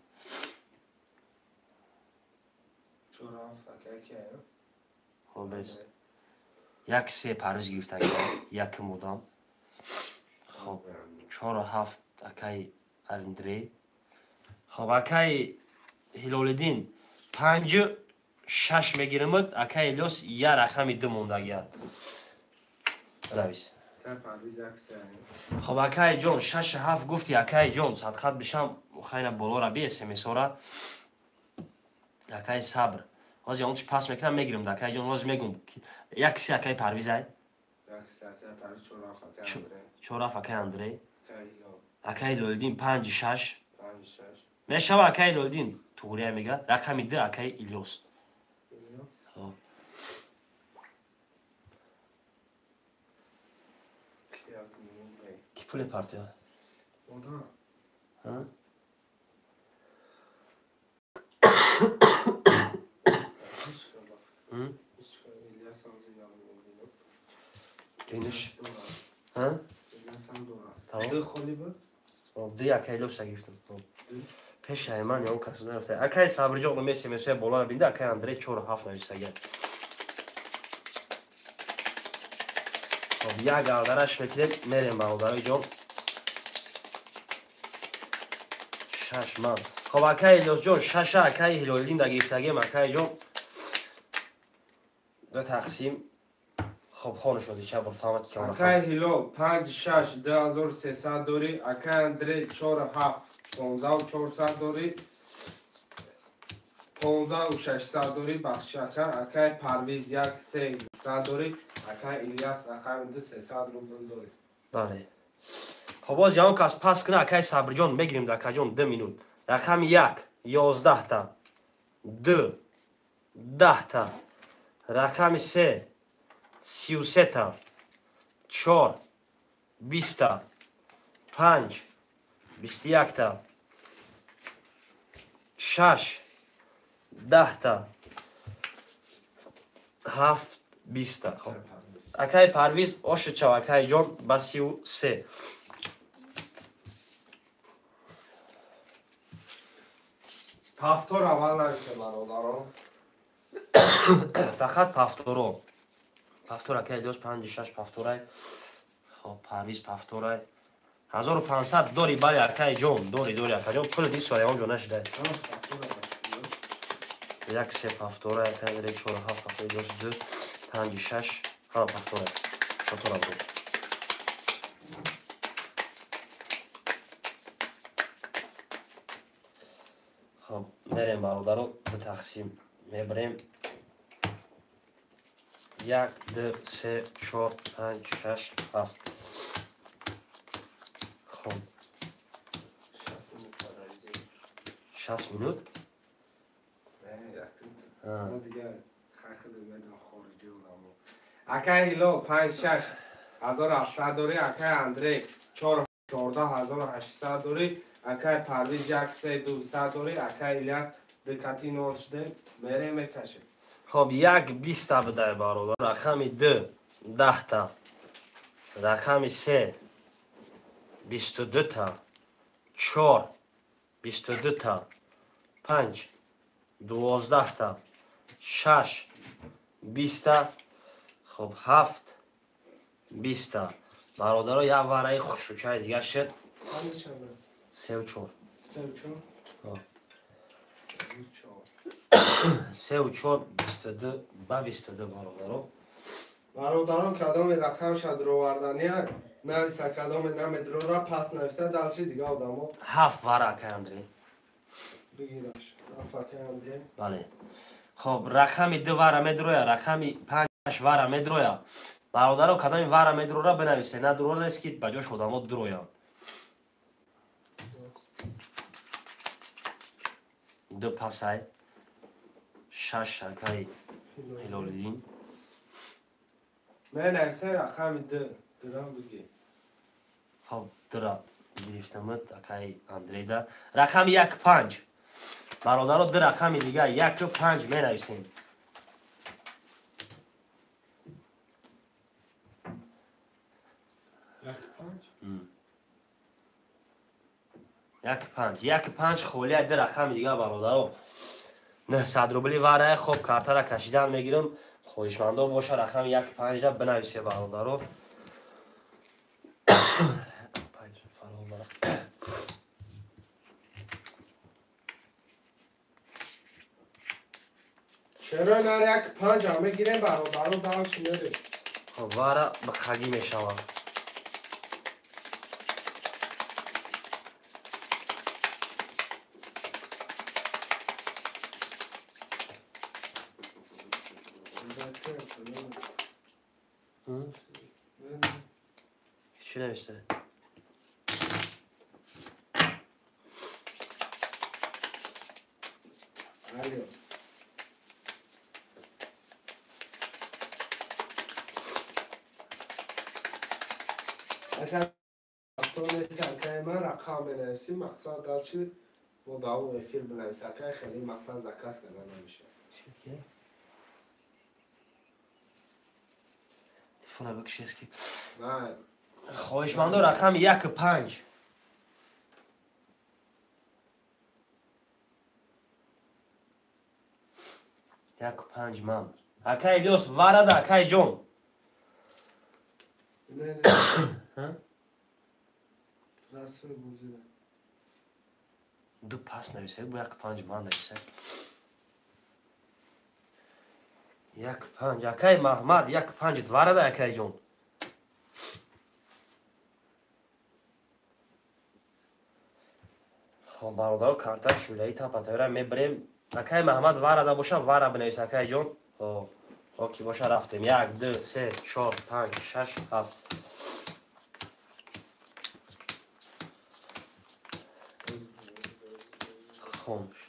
хоб бес 1 3 парвиз гирифтагӣ якм одам. Хоб 4 7 Акай Андрей. Хоб, акай Ҳилолиддин 5 6 мегиримуд, акай Илёс я рақами 2 мондагият. Навис. Хоб, акай ҷон, 6 7 гуфти, акай ҷон, садқат бишам, хайна болора би смсора. Акай Сабр, ҳозир он чи пас мекунам, мегирам да, акай ҷон, ҳозир мегум. 1 3 акай Парвизай, 4 7 акай Андрей, акай Ҳилолиддин 5 6 мешава, акай Ҳилолиддин туғрия мега, рақами 2 акай Илёс. Хоб. Ки пуле партия? Ҳа? М? Иниш. Ҳа? Тамом. Хоб, 2 акай Илёса гирифтам. Хоб. Пеши ман ё кас нарафта. Акай Сабриҷон, месемесоя болара бинда, акай Андрей 4 7 нависага. Хоб, як алдараш мекунем, мерем, бародарои ҷон. 6 ман. Хоб, акай Илёсҷон, шаша акай Ҳилолиддин да гирифтагем, акай ҷон. Ду тақсим. Хоб, хонаш оди ча бор фаҳмад ки. Акай Ҳилол 5 6 2300 дорӣ, акай Андрей 4 7 15400 дорӣ, 15600 дорӣ, бахшиш ака, акай Парвиз 1 3 сад дорӣ, акай Ильяс рақами 2 300 рубл дорӣ. Бале. Хоб, боз ягон кас пас куна, акай Сабриҷон, мегирем да, акаҷон, 2 минут. Рақами 1 11та, 2 10та, рақами 3 33та, 4 20та, 5 21та, 6 10та, 7 20та. Хоб, акай Парвиз, ошичав, акай ҷон, ба 33. Повтор аввал нависе, бародарон. Фақат повторо, повтор, акай Илёс, 5 6 повторай. Хоб, Парвиз повторай, 1500 дори, бале, акай ҷон, дори, дори, акаҷон, пули ди соя он ҷо нашидай. 1 3 повторай, акай Андрей 4 7, акай Илёс 2 5 6, ҳама повторай, шотора буд. Хоб, мерем, бародаро, ду тақсим мебарем: 1, 2, 3, 4, 5, 6, 7. Хоб, 60 минут. А. Акай Ҳилол 5 6 1700 дорӣ, акай Андрей 4 14 800 дорӣ, акай Парвиз 1 3 200 дорӣ, акай Ильяс дикати нол шуде, мерем, мекашем. Хоб, 1 20та бидай, бародар. Рақами 2 10та, рақами 3 22та, 4 22та, 5 12та, 6 20та, хоб, 7 20та. Бародаро, як вараи хушрӯчаи дига шуд. 3 4. Хоб. 3 4 22 ба 22, бародаро. Бародарон, кадоме рақамша дуроварданияк нависа, кадоме намедурора, пас нависа, дальше дига одамо. 7 вара, акай Андрей. Бигираш, 7, акай Андрей. Бале. Хоб, рақами 2 вара медуроя, рақами 5 вара медуроя. Бародаро, кадоми вара медурора, бинависе, надурора нест, ки ба ҷош одамо дуроянд. 2 пасай, 6 акай Ҳилолиддин. Менависа рақами 2 дурам бигир. Хоб, дура гирифтамуд акай Андрейда. Рақами 1 5, бародаро, ду рақами дига 1 5 менависем. 1 5. 1 5, 1 5 холия, ду рақами дига, бародаро, 900 рубли варая. Хоб, картара кашидан мегирам. Хоҳишмандо боша, рақами 1 5да бинависе, бародаро. Чаро нар як панҷ мегирем бародаро дальше мерем. Хоб вара ба қагӣ мешавад. Чӣ навишта? Мақсад дальше мо давом эфир бинавис. Акай хеле мақсад заказ карда намешавад. Телефона бикшес ки. Хоҳишмандо рақами 1-5. Як панҷ ман. Акай Илёс варада акай ҷон. Ду пас нависед, бо 1-5 ман нависед. 1-5 акай Маҳмад 1-5 варада акай ҷон. Хоб бародаро карта шӯлаи тапатавра мебарем. Акай Маҳмад варада боша вара бинавис акай ҷон. Хоб ки боша рафтем. 1 2 3 4 5 6 7. Хомш.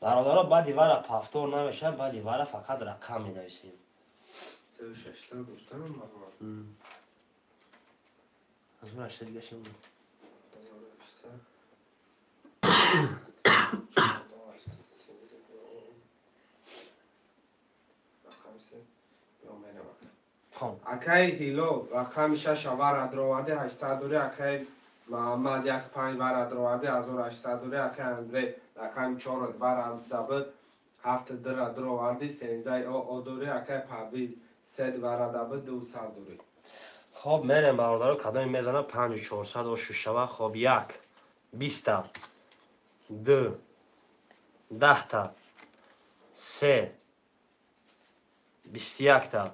Бародаро баъди вара пафтор намешавад, баъди вара фақат рақам менависем. 3600 доштам Маҳмад. 1800 дига чӣ буд? 1800. Акай Ҳилол рақами 6 вара дароварди 800 дори, акай Маҳмад 1-5 вара дароварди 1800 дори, акай Андрей рақами 4 вара дабд 7 дра дароварди 13 о дори, акай Парвиз 3 вара дабд 200 дори. Хоб мерем бародаро кадоме мезана 5400 о шушава. Хоб 1 20 2 10 3 21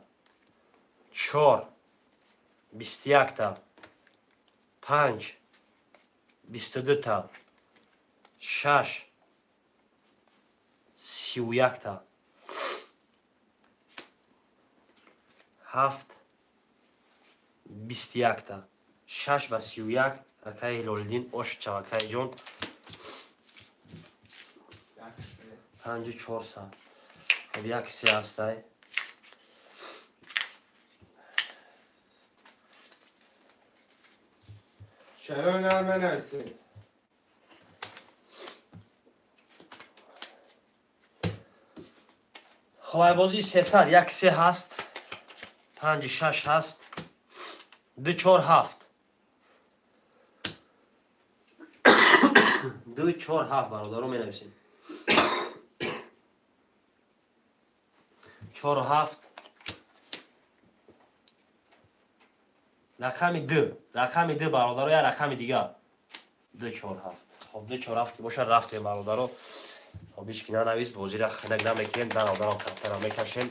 4 21 5 22 6 31 7 21 6 ва 31. Акай Ҳилолиддин ош чав акай ҷон. 5400. Хоб 1-3 ҳастай. Чаро наменависед? Хоб айбозии 300 1-3 ҳаст, 5-6 ҳаст, 2-4 7. 2-4 7 бародаро менависем. 4 7 рақами 2, рақами 2 бародаро, я рақами дигар. 2 4 7. Хоб 2 4 7 ки бошад рафтем бародаро. Хоб ҳеч ки нанавис, бозира хинак намекунем, дародаро картара мекашем.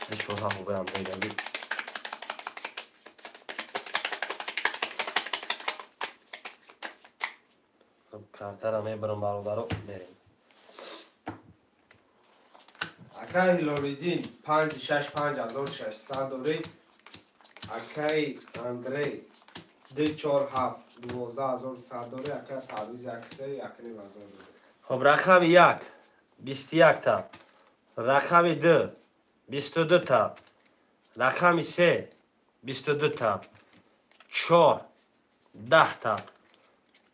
2 4 7 боям бегаги. Хоб картара мебарам бародаро, мерем. Акай Ҳилолиддин 5 6 5600 дори, акай Андрей 2 4 7 12100 дори, акай Парвиз 1 3 1500 дори. Хоб рақами 1 21 та, рақами 2 22 та, рақами 3 22 та, 4 10 та,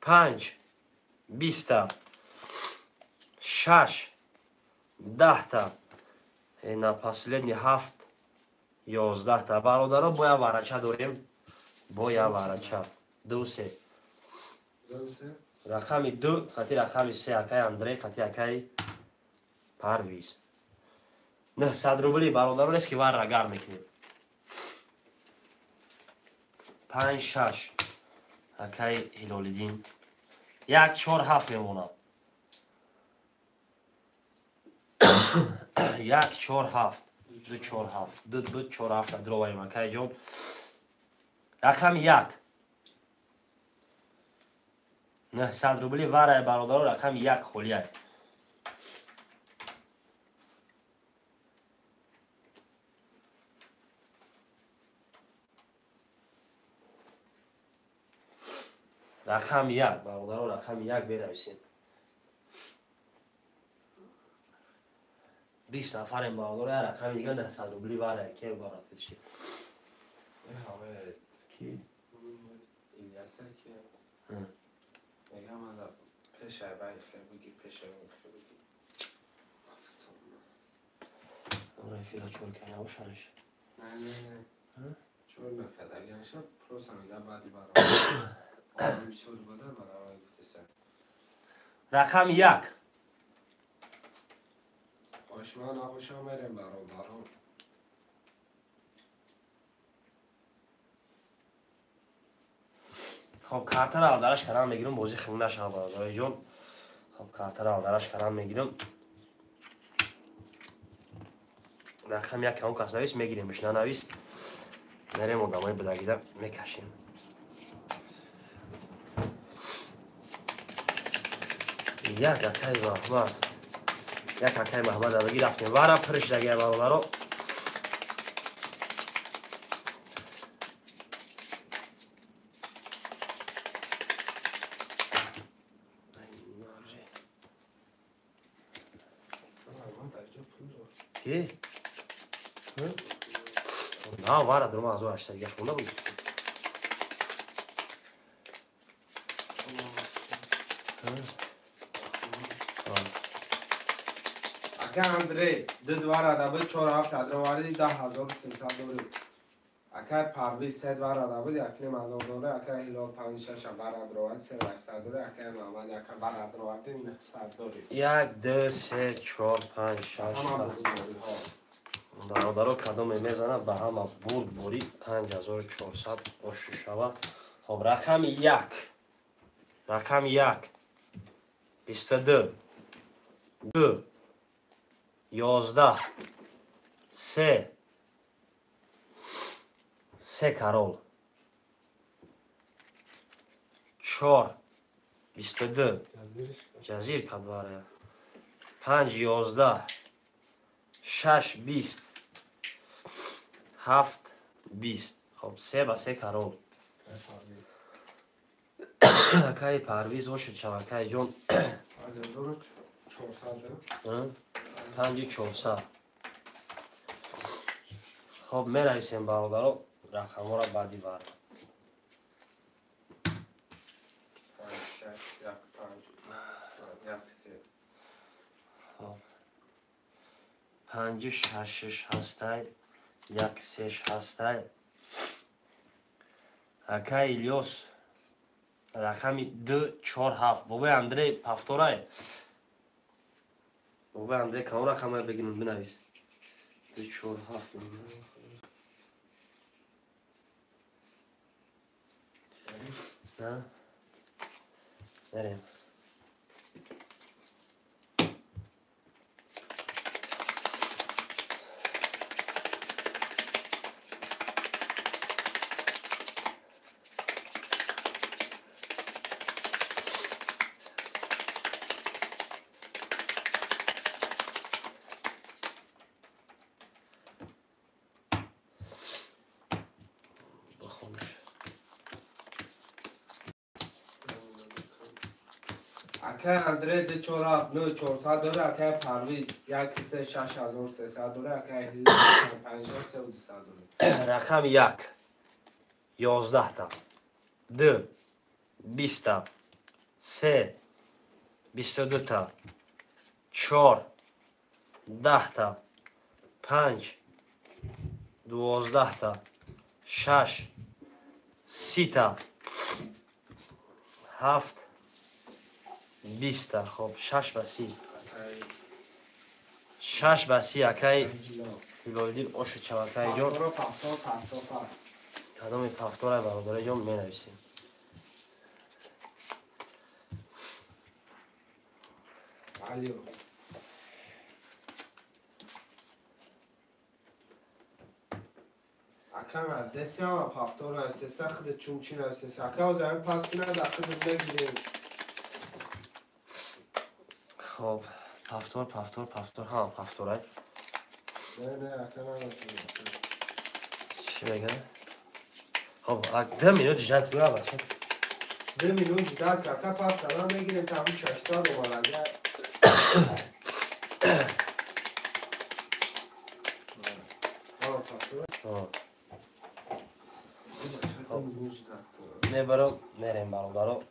5 20 та, 6 10 та, на последний 7 11 та. Бародаро боя варача дорем, боя варача 2 3 рақами 2 қати рақами 3 акай Андрей қати акай Парвиз. 900 рубли бародаро нест ки варра гарм мекунем. 5 6 акай Ҳилолиддин. 1 4 7 мемонам. 1 4 7 2 4 7 2 2 4 7 дроварим акай ҷон. Рақами 1 900 рубли варай бародаро, рақами 1 холияй. Рақами 1 бародаро, рақами 1 бенависем. 20 нафарем бародаро, рақами дига 900 рубли варай ке барад пеши. Ки? Ильяса ки? мегам аз пешай вай хел бигӣ, пешай вай хел бигӣ. Афсона. Ора эфира чор кай набошанш. Не, не, не. Чор накард. Агарша просто мега баъди бародар. Бисёр бада бародар гуфтеса. Рақами 1. Хоҳишманд набошам мерем бародарон. Хоб картаро алдараш карам мегирам, бозӣ хел нашава бародари ҷон. Хоб картаро алдараш карам мегирам. Рақами 1 он кас навис, мегиремш, нанавис. Мерем одамои будагида мекашем. Як акай Маҳмад. Як акай Маҳмад адаги рафтем. Вара пирш дагия бародаро. Ки? На, вара дурма 1800 гаш монда буд. Ака Андрей, 2 вара буд, 4 7 адроварди 10300 доллар. Ака Парвиз 3 вара буд, 1500 доллар. Ака Ҳилол 5 6 вара адроварди 3800 доллар. Ака Муҳаммад 1 вара адроварди 900 доллар. 1 2 3 4 5 6 7. Бародаро кадоме мезана ба ҳама бурд бурӣ 5400 ошу шава. Хоб рақами 1. Рақами 1. 22 2 11 3 3 карол 4 22 ҷазир кадвара 5 11 6 20 7 20. Хоб 3 ба 3 карол. Акай Парвиз ошуд шава акай ҷон. 5400. Хоб мерависем бародаро рақамҳоро баъди вар. 5 6 1 5 1 3. Хоб 5 6 6 1 3 6. Акай Илёс рақами 2 4 7. Бобои Андрей пафторай. Бобои Андрей кадом рақамро бигирем бинавис. 2 4 7. На? Мерем. Акай Андрей 2 4 7 9 400 доллар. Акай Парвиз 1 3 6300 доллар. Акай Ҳилол 5 300 доллар. Рақами 1 11 та 2 20 та 3 22 та 4 10 та 5 12 та 6 30 та 7 20 та. Хоб 6 ба 30. 6 ба 30 акай Ҳилолиддин ошуд шава акай ҷон. Кадоми пафтора бародари ҷон менависем. Алло. Ака десяма повтор нависеса худ чунчи нависеса. Ака озам пас кунад худ мегирем. Хоб, повтор, повтор, повтор. Ҳа, повторай. Не, не, ака наметонам. Чӣ мегӯяд? Хоб, 2 минут ждать куя бача. 2 минут ждать, ака пас кардам мегирем та 600 омад. Мебарам, мерем бародаро.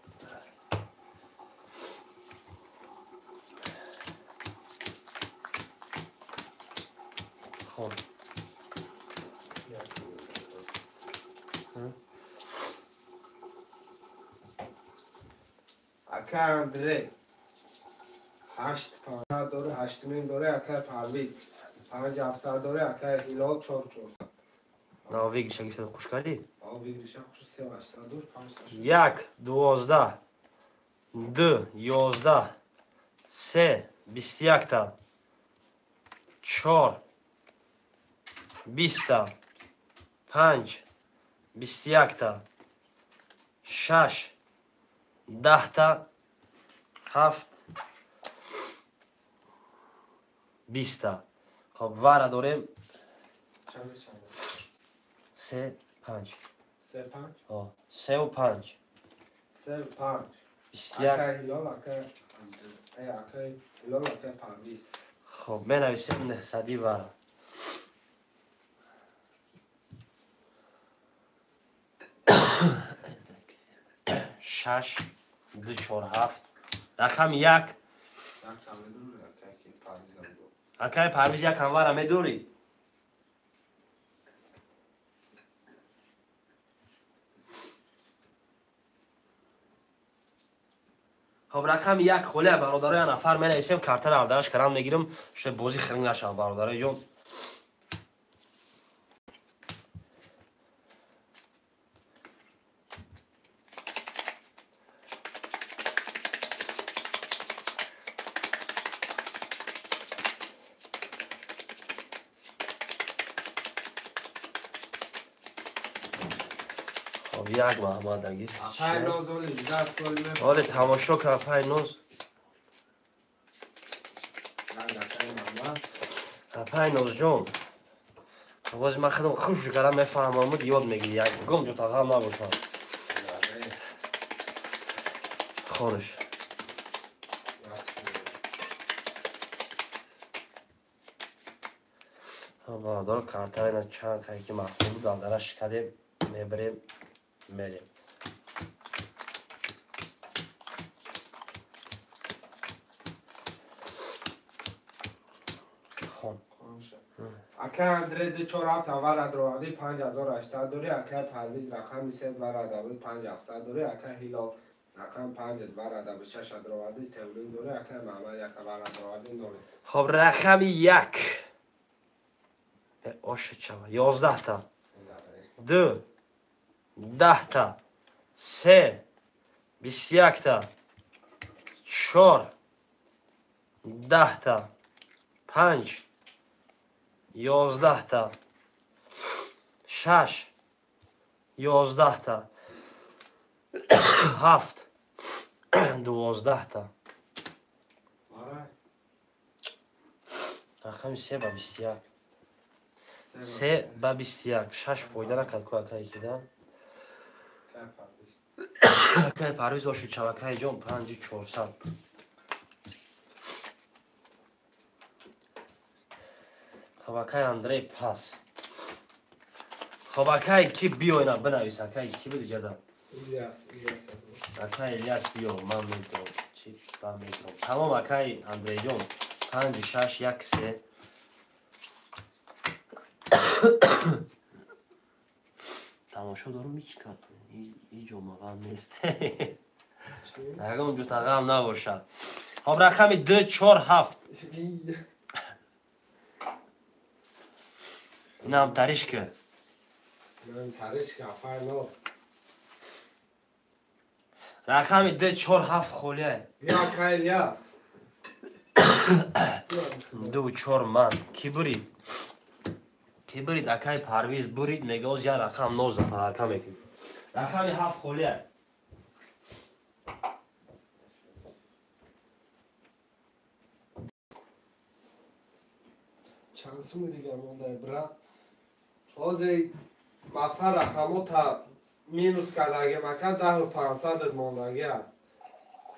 Хоб. Ака Андрей 8 5 дора, 8 дора, ака Парвиз 5 7 дора, ака Ҳилол 4 4. На выигрыша гирифта хуш кардӣ? А выигрыша хуш 3 8 дор, 5 1 12 2 11 3 21 та 4 20 5 21 та 6 10 та 7 20 та. Хоб вара дорем. Чанд чанд? 3 5. 3 5? О, 3 5. 3 5. 21. Ака Ҳилол, ака ака Ҳилол, ака Парвиз. Хоб, менависем 900 вара. Шаш, 2, 4, 7. Рақами 1. Акай Парвиз як ҳамвара медорӣ? Хоб, рақами 1 холия бародаро, я нафар менависем, картара авдараш карам мегирам, шуд бозӣ хиринг нашавад бародарои ҷон. Як Маҳмад аги. Оле тамошо кар Пайноз. Пайноз ҷон. Боз ман худам хуш кардам мефаҳмам, ёд мегирӣ. Ягон ҷо тағам набошад. Хонаш. Бародар картаи на чанд кай ки маҳкум буд, алдараш кардем, мебарем. Мерем. Хон. Ака Андрей 2 4 7 вара дроварди 5800 дори, ака Парвиз рақами 3 вара дабуд 5700 дори, ака Ҳилол рақам 5 вара дабуд 6 дроварди 3 дори, ака Маҳмад 1 вара дроварди 0. Хоб, рақами 1. Ош чава 11 та. 2 10 та, 3 21 та, 4 10 та, 5 11 та, 6 11 та, 7 12 та. Рақами 3 ба 21. 3 ба 21. 6 фоида накард ку акае ки да? Акай Парвиз ошуд шабакаи ҷон 5400. Хоб, акай Андрей пас. Хоб, акай ки биё ина бинавис, акай ки биди ҷада? Илияс, Илияс. Акай Илияс биё, ман медонам. Чи ба медонам. Тамом акай Андрей ҷон 5 6 1 3. Тамошо дорум ҳеч кар. Ҳеҷ омағам нест. Ягон ҷо тағам набошад. Хоб, рақами 2 4 7. Инам таришка. Инам таришка, файно. Рақами 2 4 7 холия. Бия акай Илияс. Ду чор ман. Ки бурид? Ки бурид? Акай Парвиз бурид, мега оз я рақам нозда подарка мекунем. Рақами 7 холия. Чанд суми дигар монда, брат? Ҳозир масалан рақамҳо та минус кардагим, ака 10500 мондагиа.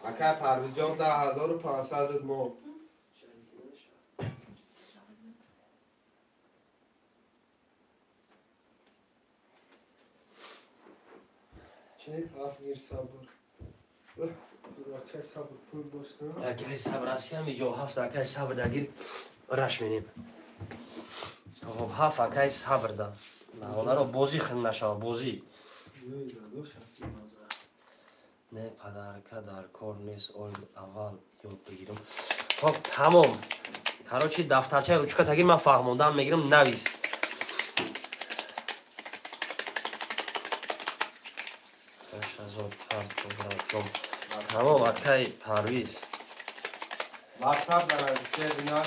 Ака Парвизҷон 10500 монд. Чи ҳафт гир сабр. Акай сабр пул бошна. Акай сабр асиам иҷо ҳафт акай сабр дагир раш менем. Хоб ҳафт акай сабр да. Маҳоларо бозӣ хил нашава, бозӣ. Не подарка дар кор нест, ой аввал ёд бигирам. Хоб тамом. Короче дафтарчаи ручка тагир ман фаҳмондан мегирам, навис. Тамом акай Парвиз. WhatsApp дараҷа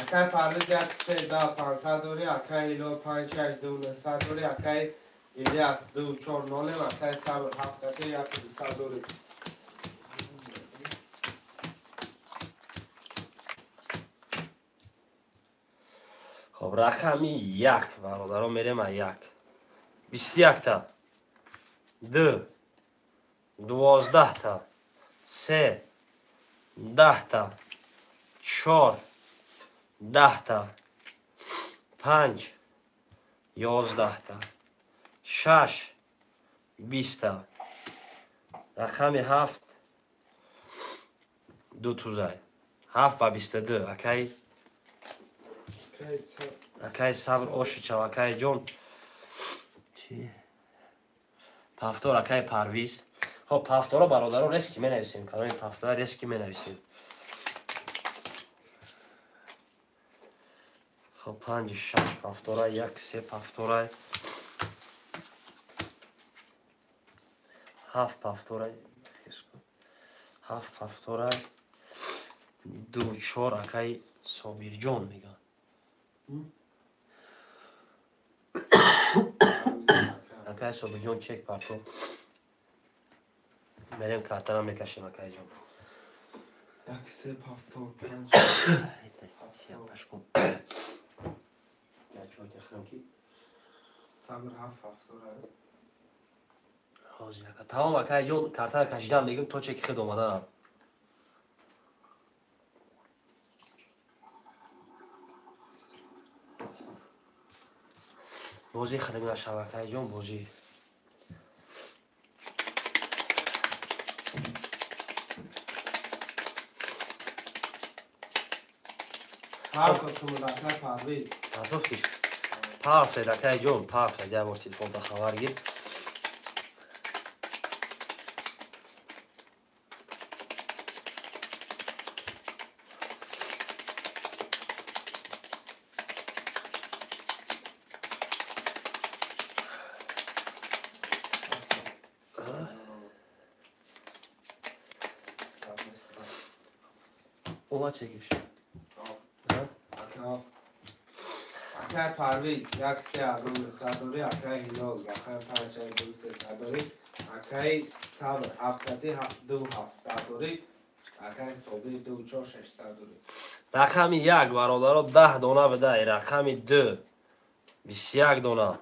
акай Парвиз 1 3 10 500 дори, акай Ҳилол 5 6 2 900 дори, акай Ильяс 2 4 0, акай Сабр 7 1 200 дори. Хоб рақами 1 бародарон мерем а 1. 21 та. 2 12 та. 3 10 та. 4 10 та. 5 11 та. 6 20 та. Рақами 7 2 тузай. 7 ба 22 акай акай сабр ошучав акай ҷон. Чи? Пафтор акай Парвиз. Хоб пафторо бародаро рески менависем. Каломи пафтора рески менависем. Хоб 5 6 пафтора, 1 3 пафтора. 7 пафтора. 7 пафтора. 2 4 акай Собирҷон мега. Акай Собирҷон чек парто. Мерем картара мекашем акай ҷон. 1 3 7 5 Пашкум. Я чой техрам ки Сабр 7 7. Ҳозир ака. Тамом акай ҷон картара кашидан мегим то чеки хед омаданам. Бозӣ хеле нашава акай ҷон, бозӣ. Партофтиш. Парфед акай ҷон, парфед. Як бор телефонта хабар гир. Омад чекиш. Акай Парвиз 1 3 900 дори, акай Ҳилол 5 6 2 300 дори, акай Сабр 7 2 700 дори, акай Собир 2 4 600 дори. Рақами 1 бародаро 10 дона бидай, рақами 2 21 дона,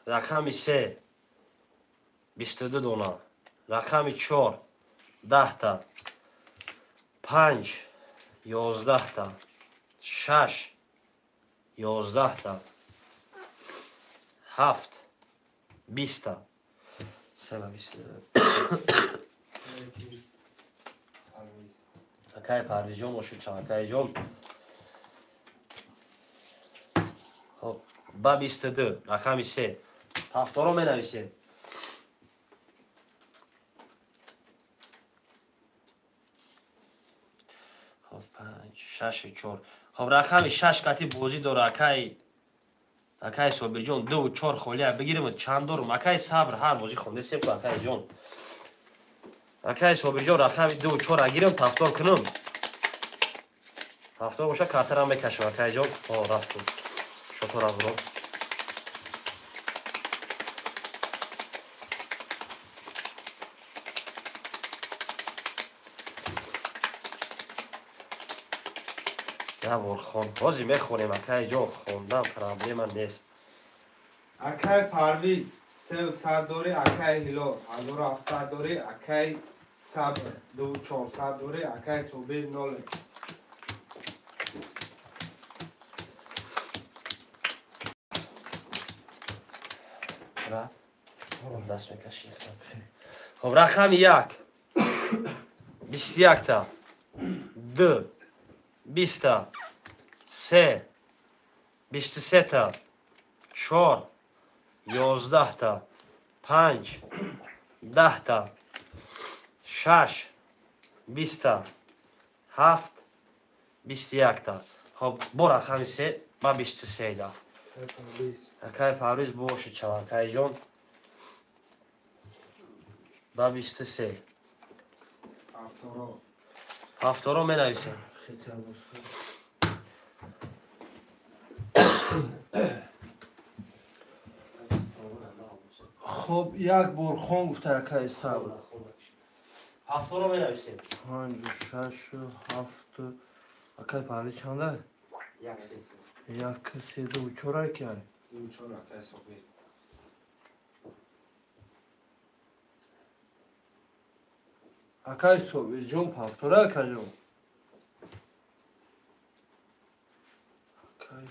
рақами 3 22 дона, рақами 4 10 та, 5 11 та, 6 11 та, 7 20 та. Села 20. Акай Парвизҷон ошучав акай ҷон. Хоб ба 22 рақами 3. Ҳафторо менависем. Хоб 5 6 4. Хоб рақами 6 қати бозӣ дора акай акай Собирҷон 2 4 холия бигирем чанд дорум акай Сабр ҳар бозӣ хондесем ку акай ҷон. Акай Собирҷон рақами 2 4 агирем тафтор кунам. Ҳафтор боша картарам мекашам, акайҷон. О, рафту. Шотора буро. Я бор хон. Ҳозир мехонем, акайҷон, хондан проблема нест. Акай Парвиз 300 дорӣ, акай Ҳилол 1700 дорӣ, акай Сабр 2400 дорӣ, акай Собир 0. Брат, даст мекаши. Хоб, рақами 1 21та, 2 20та, 3 23та, 4 11та, 5 10та, 6 20та, 7 21та. Хоб, бо рақами 3 ба 23 да. Акай Парвиз бошид шава, акайҷон. Ба 23. Ҳафторо менависем. Хоб, як бор хон гуфта акай Сабр. Ҳафторо менависем. 5 6 7. Акай Парвиз чанда? 1 3. 1 3 2 4 акай. 2 4 акай Собир. Акай Собирҷон ҳафтора акаҷон. Акай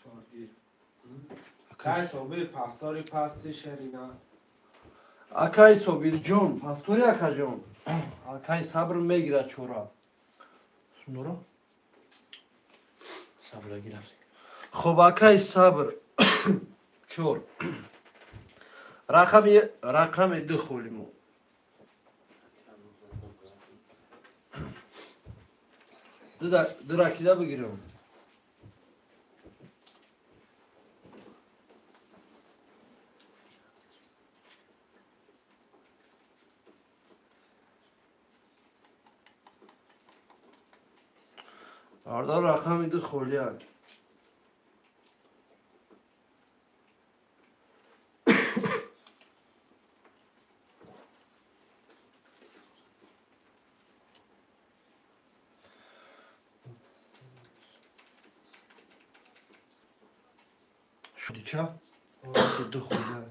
Собир. 4 Акай Собир ҳафтори пасти шерина. Акай Собирҷон ҳафтори акаҷон. Акай Сабр мегирад чора. Сундора? Сабр гирифт. Хоб, акай Сабр 4. Рақами 2 холимо. Ду ракида бигирем. Бардар, рақами 2 холияк. Шудича? 2 холияк.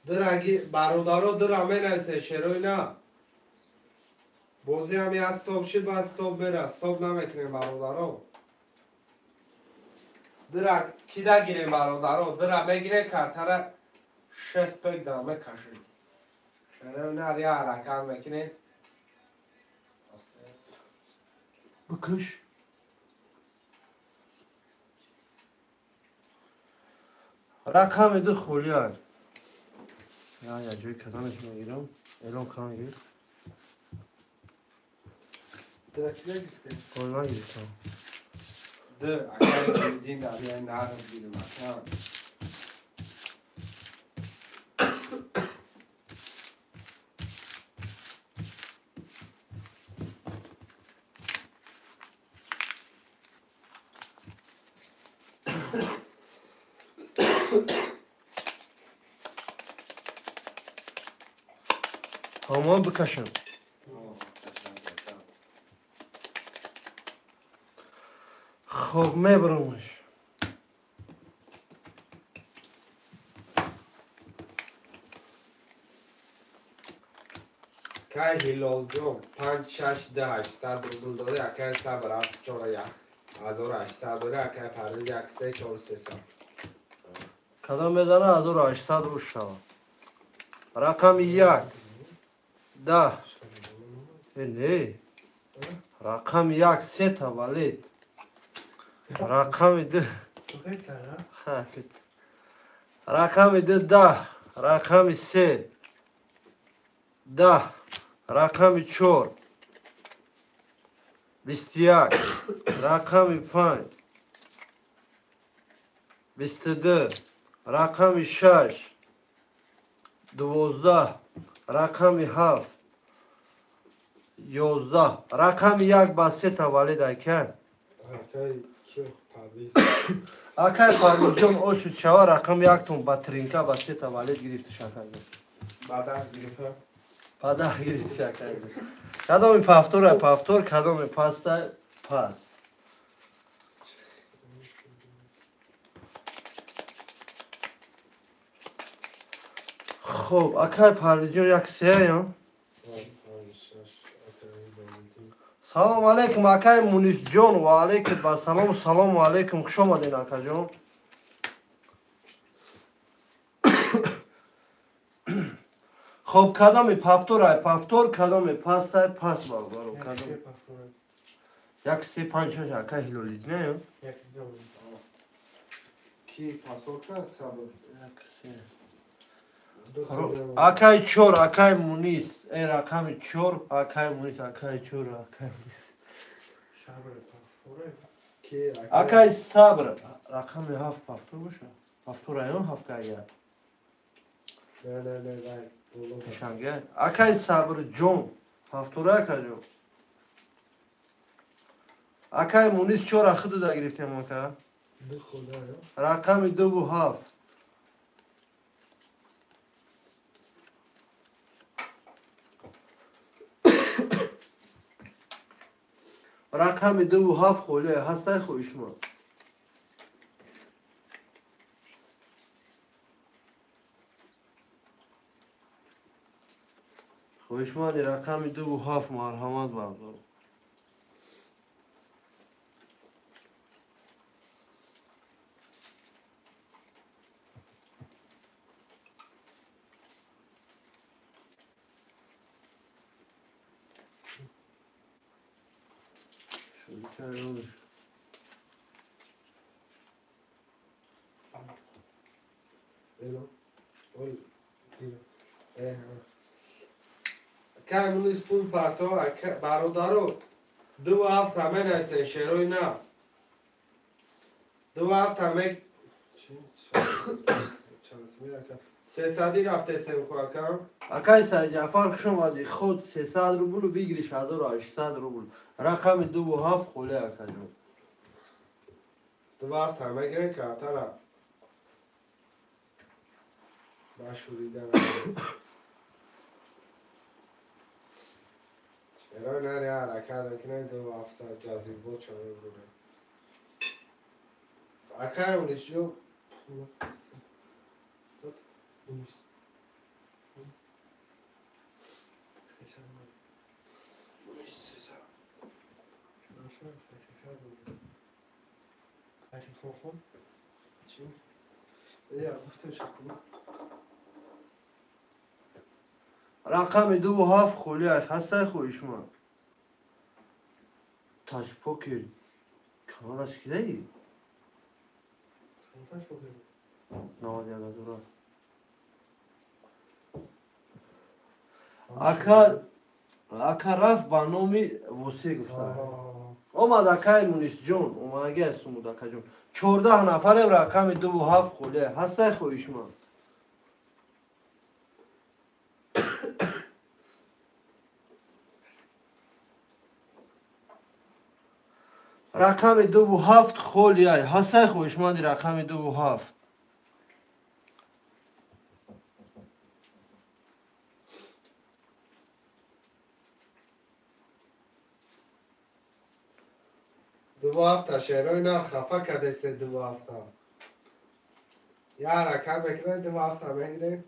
Дираги бародаро дира менависе шерои на. Бозӣ ҳами аз стоп шид, ба стоп мера. Стоп намекунем бародаро. Дира кида гирем бародаро. Дира мегирем картара 6 пек да мекашем. Шерои на я ҳаракат мекунем. Бикаш. Рақами 2 холияк. Я ҷои кадамеш мегирам. Эълон кам гир. Дира кида гирифтем? Хол нагирифтам. Д, акай дин да биёй нарм гирим ака. Ҳамон бикашам. Хоб, мебарамаш. Кай Ҳилолҷон 5 6 2 800 рубл дорӣ, акай Сабр 7 4 1 1800 дорӣ, акай Парвиз 1 3 4 300. Кадом мезана 1800 рубл шава. Рақами 1 10. Не. Рақами 1 3 валид. Рақами 2. Рақами 2 10. Рақами 3 10. Рақами 4 21. Рақами 5 22. Рақами 6 12. Рақами 7 11. Рақами 1 ба 3 таваллид ака. Акай Парвизҷон ошуд шава рақами 1-тон ба тринка ба 3 таваллид гирифта шакай. Ба 10 гирифта. Ба 10 гирифта шакай. Кадоми пафтора пафтор, кадоми паста пас. Хоб, акай Парвизҷон 1 сеям. Салом алейкум акай Мунисҷон, ва алейкум ба салом, салому алейкум, хуш омадин акаҷон. Хоб, кадоми пафторай пафтор, кадоми пастай пас бародаро, кадом 1 3 5 6 акай Ҳилолиддин ё? Ки пафтор кард сабр? 1 3 Акай 4, акай Мунис, рақами 4, акай Мунис, акай 4, акай Мунис. Акай Сабр, рақами 7 пафтор боша. Пафтор айон 7 кага. Не, не, не, не. Шанга. Акай Сабр ҷон, пафтор акаҷон. Акай Мунис 4 худда гирифтем ака. Рақами 2 ва 7. Рақами 2 ва 7 холе ҳастай хоҳишманд. Хоҳишманди рақами 2 ва 7 марҳамат бардорам. Акай Мунис пул парто, бародаро 2 ва 7 ҳаме найсен шерои нав. 2 ва 7 ҳаме 300 рафтесем ку акам. Акай Сайҷафар хуш омадӣ. Худ 300 рубл выигрыш 1800 рубл. Рақами 2 ва 7 холе акаҷон. 2 ва 7 ҳаме гирен картара. Башуридан. Чаро нари ҳаракат мекунем 2 ва 7 ҷазибо чаро бурем. Акай Мунисҷон Мунис. Рақами 2 ва 7 холӣ ҳастай хоҳишманд. Ташпокер каналаш кидаи? 91 дура. Ака рафт ба номи Восе гуфта. Омад акай Мунисҷон, омадаги ҳастум буд акаҷон. 14 нафарем рақами 2 ва 7 холӣ ҳастай хоҳишманд. Рақами 2 ва 7 холӣ ҳастай хоҳишманди рақами 2 ва 7. 2 ва 7 шерои нав хафа кардесе 2 ва 7. Я ҳаракат мекунем 2 ва 7 мегирем.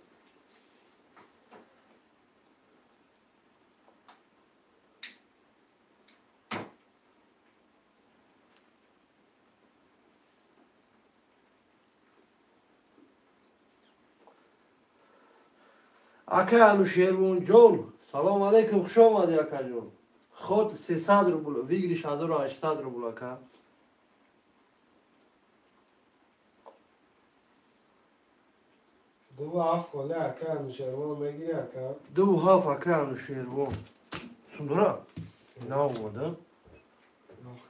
Акай Анушервонҷон, салом алейкум, хуш омадӣ акаҷон. Худ 300 рубл, выигрыш 1800 рубл ака. 2 ва 7 холе акай Анушервон мегири ака. 2 ва 7 акай Анушервон. Сундура? На омада.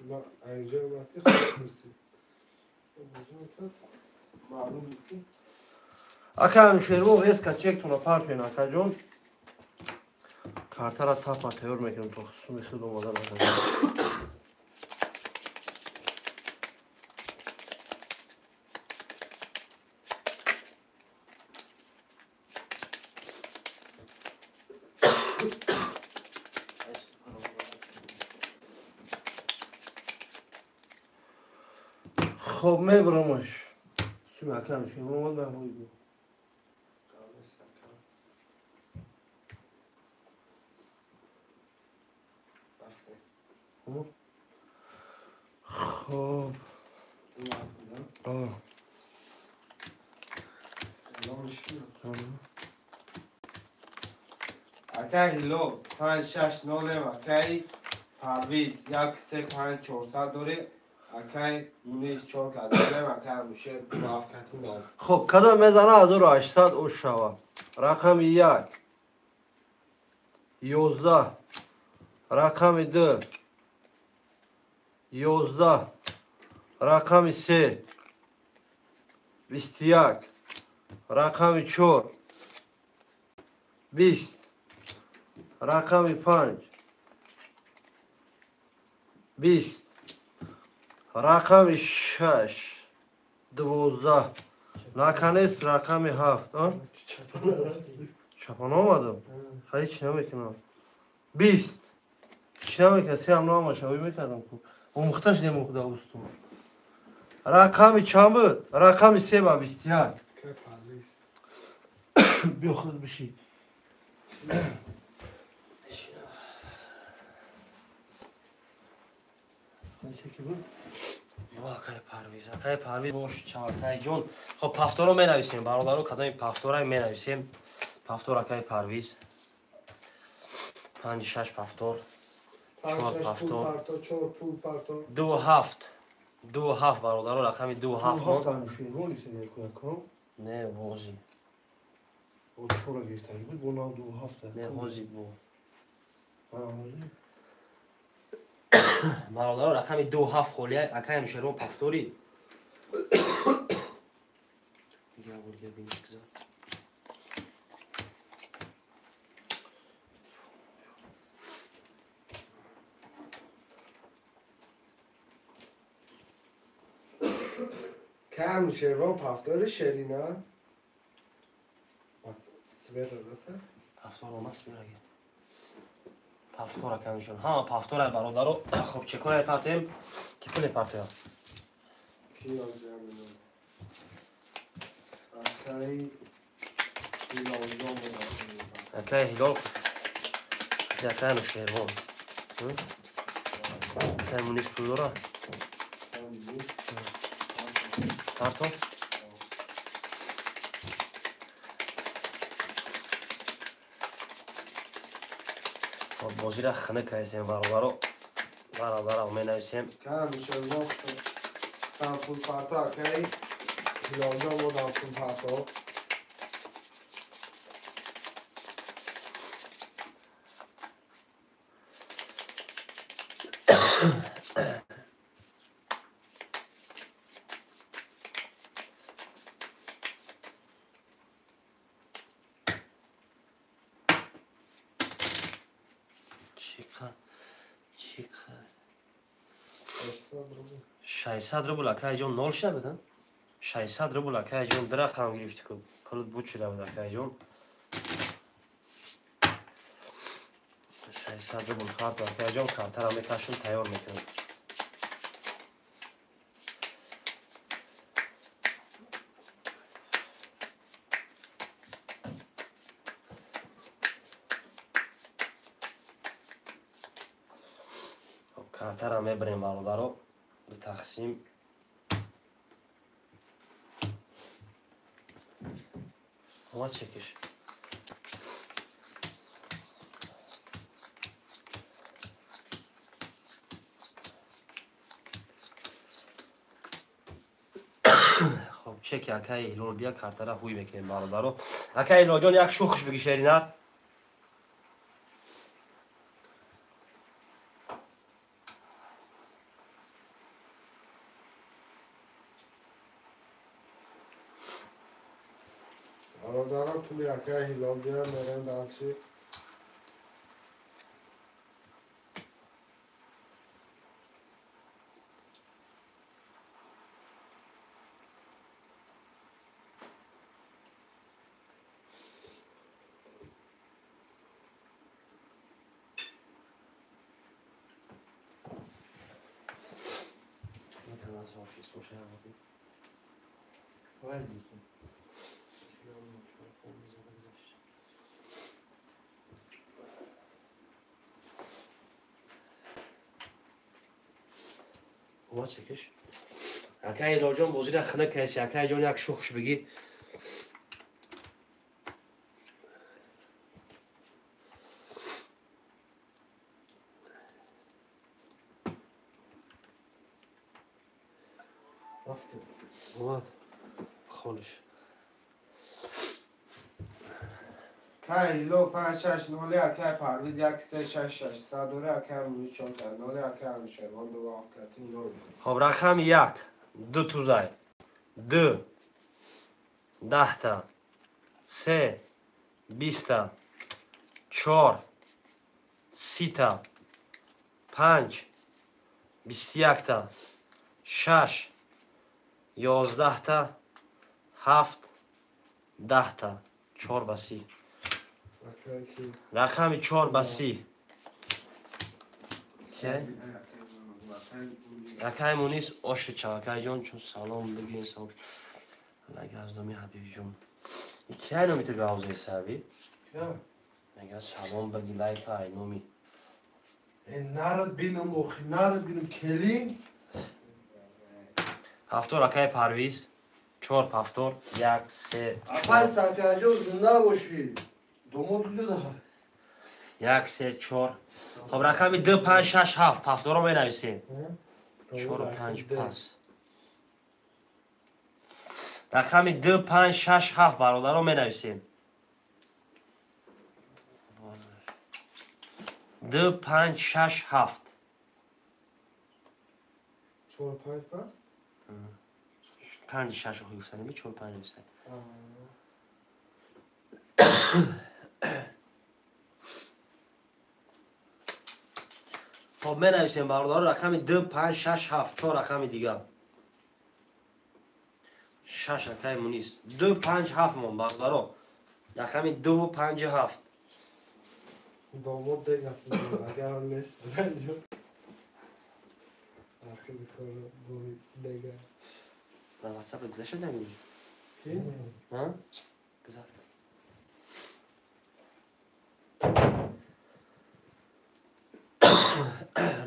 На, айҷа омад ки худ пурсид. Маълум буд ки Акай Анушервон резко чектона партен акаҷон. Картара тапа тайёр мекунем то суми худ омода назанем. Хоб мебарамаш. Суми акам шумо омад ман ҳой бу. Хоб. Акай Ҳилол 5-6-0 акай Парвиз 1-3-5-400 дорӣ акай Мунис 4-0 акай Анушер 2-7-0. Хоб кадом мезана 1800 ош шава. Рақами 1 11 рақами 2 11 рақами 3 21 рақами 4 20 рақами 5 20 рақами 6 12 наконец рақами 7. Чапан омадам. Ҳеҷ намекунам. 20 чӣ намекунам, се ҳам намаша ой мекардам ку. Омӯхташ немӯхта усту. Рақами чанд буд? Рақами 3 ба 21. Биё худ биши. Акай Парвиз, акай Парвиз бош чавакай ҷон. Хоб пафторо менависем, бародаро, кадоми пафтора менависем. Пафтор акай Парвиз. 5 6 пафтор. 4 пафтор. 2 7. 2 7 бародаро, рақами 2 7. Не, бози. Бо чора гирифтагӣ буд, бо нав 2 7. Не, ҳози бо. Бародаро, рақами 2 7 холия, акай Анушервон пафтори. Кай Анушервон пафтори Шерина? Света даса? Пафтор омад свера. Пафтор акай Анушервон. Ҳама пафтора бародаро. Хоб чекоя партоем? Ки пуле партоям? Ки ёзям? Акай Ҳилолҷон. Акай Ҳилол. Акай Анушервон. Акай Мунис пул дора? Парто? Бозира хунук кардем бародаро. Бародаро менависем. Кай Анушервон там пул парто, акай Ҳилолҷон бодам пул парто. Чиқа 600 рубл акай ҷон нол шуда буд, 600 рубл акай ҷон дирақам гирифти ку пулут буд шуда буд акай ҷон. 600 рубл карта акай ҷон, картара мекашам, тайёр мекунам. Картара мебарем бародаро, ду тақсим. Омад чекиш. Хоб чеки акай Ҳилол бия, картара ҳуй мекунем бародаро. Акай Ҳилолҷон як шухш бигӣ Шерина. Бародарам пули акай Ҳилол бия, мерем дальше. Чекиш. Акай Илоҷон бозира хина кайси. Акай ҷон як шухш бигӣ. Омад. Холиш. Кай Ило 5-6-0, акай Парвиз 1-3-6-6, садора акай Мунис 4-0, акай Анушервон 2-7-0. Хоб рақами 1, 2 тузай, 2, 10-та, 3, 20-та, 4, 30-та, 5, 21-та, 6, 11-та, 7, 10-та, 4 ба 30. Рақами 4 ба 30. Акай Мунис ошича, акай ҷон, чун салом бигин, салом. Лайк аз номи Ҳабибҷон. Кай номи ту гавзаи саби? Мега салом биги, лайк ай номи. Нарад бинам, охи, нарад бинам, келин. Ҳафтор акай Парвиз, 4 ҳафтор, 1 3 4. Акай Сафияҷон зинда бошӣ. Домод куҷо даҳад? 1 3 4. Хоб рақами 2 5 6 7 ҳафторо менависем. 4 5 5. Рақами 2 5 6 7 бародаро менависем. 2 5 6 7. 4 5 5? 5 6 гуфтанем, 4 5 нависем. Хоб менависем бародаро рақами 2 5 6 7 4 рақами дигар. 6 акай Мунис. 2 5 7 мон бародаро. Рақами 2 5 7. Домод дегас агар нест буданҷо. Ахири кор буи дега. Дар WhatsApp гузашта намӣ? Ки? Ҳа? Гузар.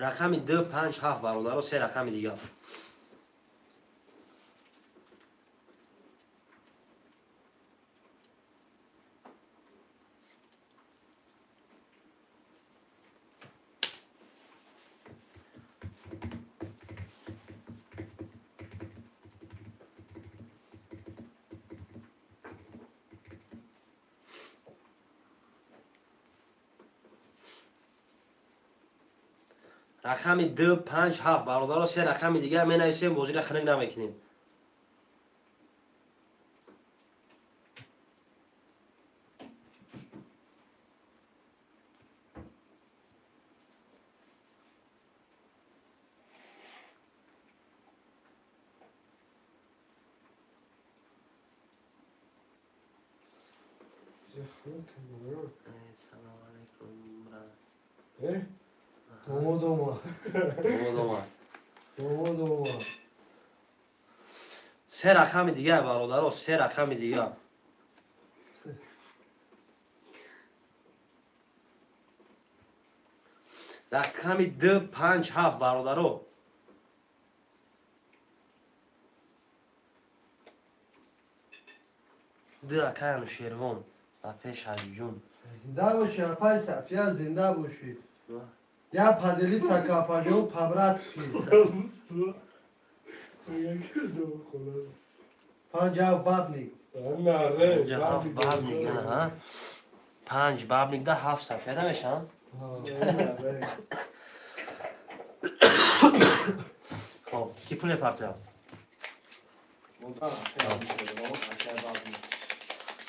Рақами 2 5 7 бародаро, се рақами дигар. Рақами 2 5 7 бародаро, се рақами дигар менависем, бозиро хунук намекунем. Салом алейкум. Домодома. Домодома. Домодома. Се рақами дигар бародаро, се рақами дигар. Рақами 2 5 7 бародаро. Ду акай Анушервон ба пеш Ҳабибҷон. Зинда бошӣ, апай Сафия, зинда бошӣ. Я поделиться капаҷон по-братски. Панҷ ҳафт бабник. Ҳафт бабник, ҳа? Панҷ бабник да ҳафт Сафия да мешаванд? Хоб, ки пул мепартоям?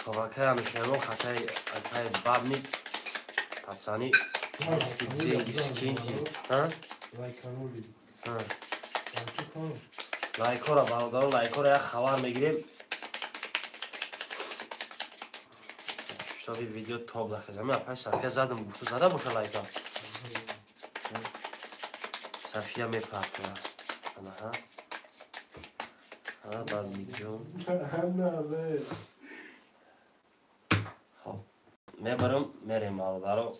Хоб, акай Анушервон, акай бабник, пацани, деньги скиньте. Лайканули. Лайкора, бародаро, лайкора як хабар мегирем. Шоби видео тоб лахезам. Ман апай Сафия задам, гуфту зада боша лайка. Сафия мепартояд. Анаҳа. Бабникҷон. Хоб, мебарам, мерем бародаро.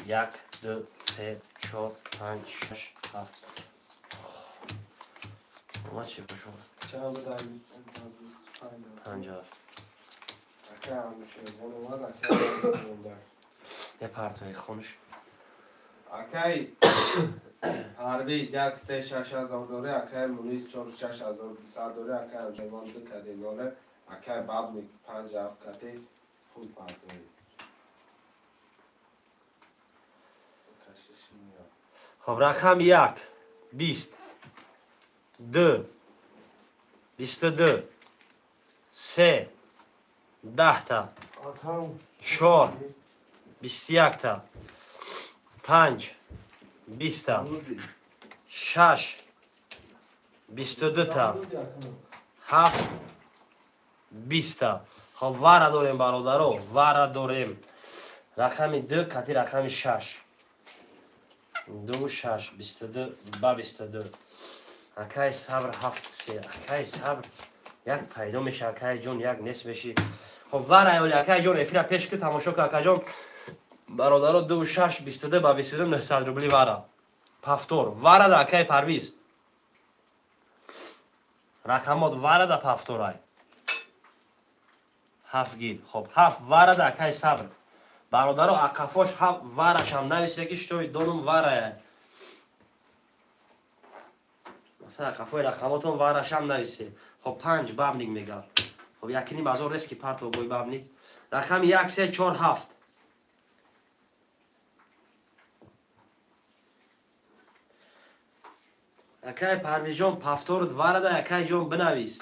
1, 2, 3, 4, 5, 6, 7. Омад чӣ бошад? 5 7. Мепартои хонш. Акай Парвиз 1 3 6 ҳазор дорӣ, акай Мунис 4 6 ҳазор 200 дорӣ, акай Амшервон 2 кади ноле, акай Бабник 5 7 кади пул партоӣ. Хоб, рақам 1 20 2 22 3 10 та 4 21 та 5 20 та 6 22 та 7 20 та. Хоб, вара дорем бародаро, вара дорем. Рақами 2 кати рақами 6. 2 6 22 ба 22. Акай сабр 7 3. Акай сабр як пайдо меша, акай ҷон як нест меши. Хоб, вара оли акай ҷон эфира пеш ки тамошо ка акай ҷон. Бародаро 2 6 22 ба 22 900 рубли вара. Пафтор вара да акай Парвиз. Рақамот вара да пафторай. 7 гир. Хоб, 7 вара да акай сабр. Бародаро ақафош 7 варашам нависе ки шуто донум варая. Масалан ақафои рақамотон варашам нависе. Хоб, 5 бабник мега. Хоб, 1.5 ҳазор рески парто бой бабник. Рақами 1 3 4 7. Акай Парвизҷон пафторут варада, акай ҷон бинавис.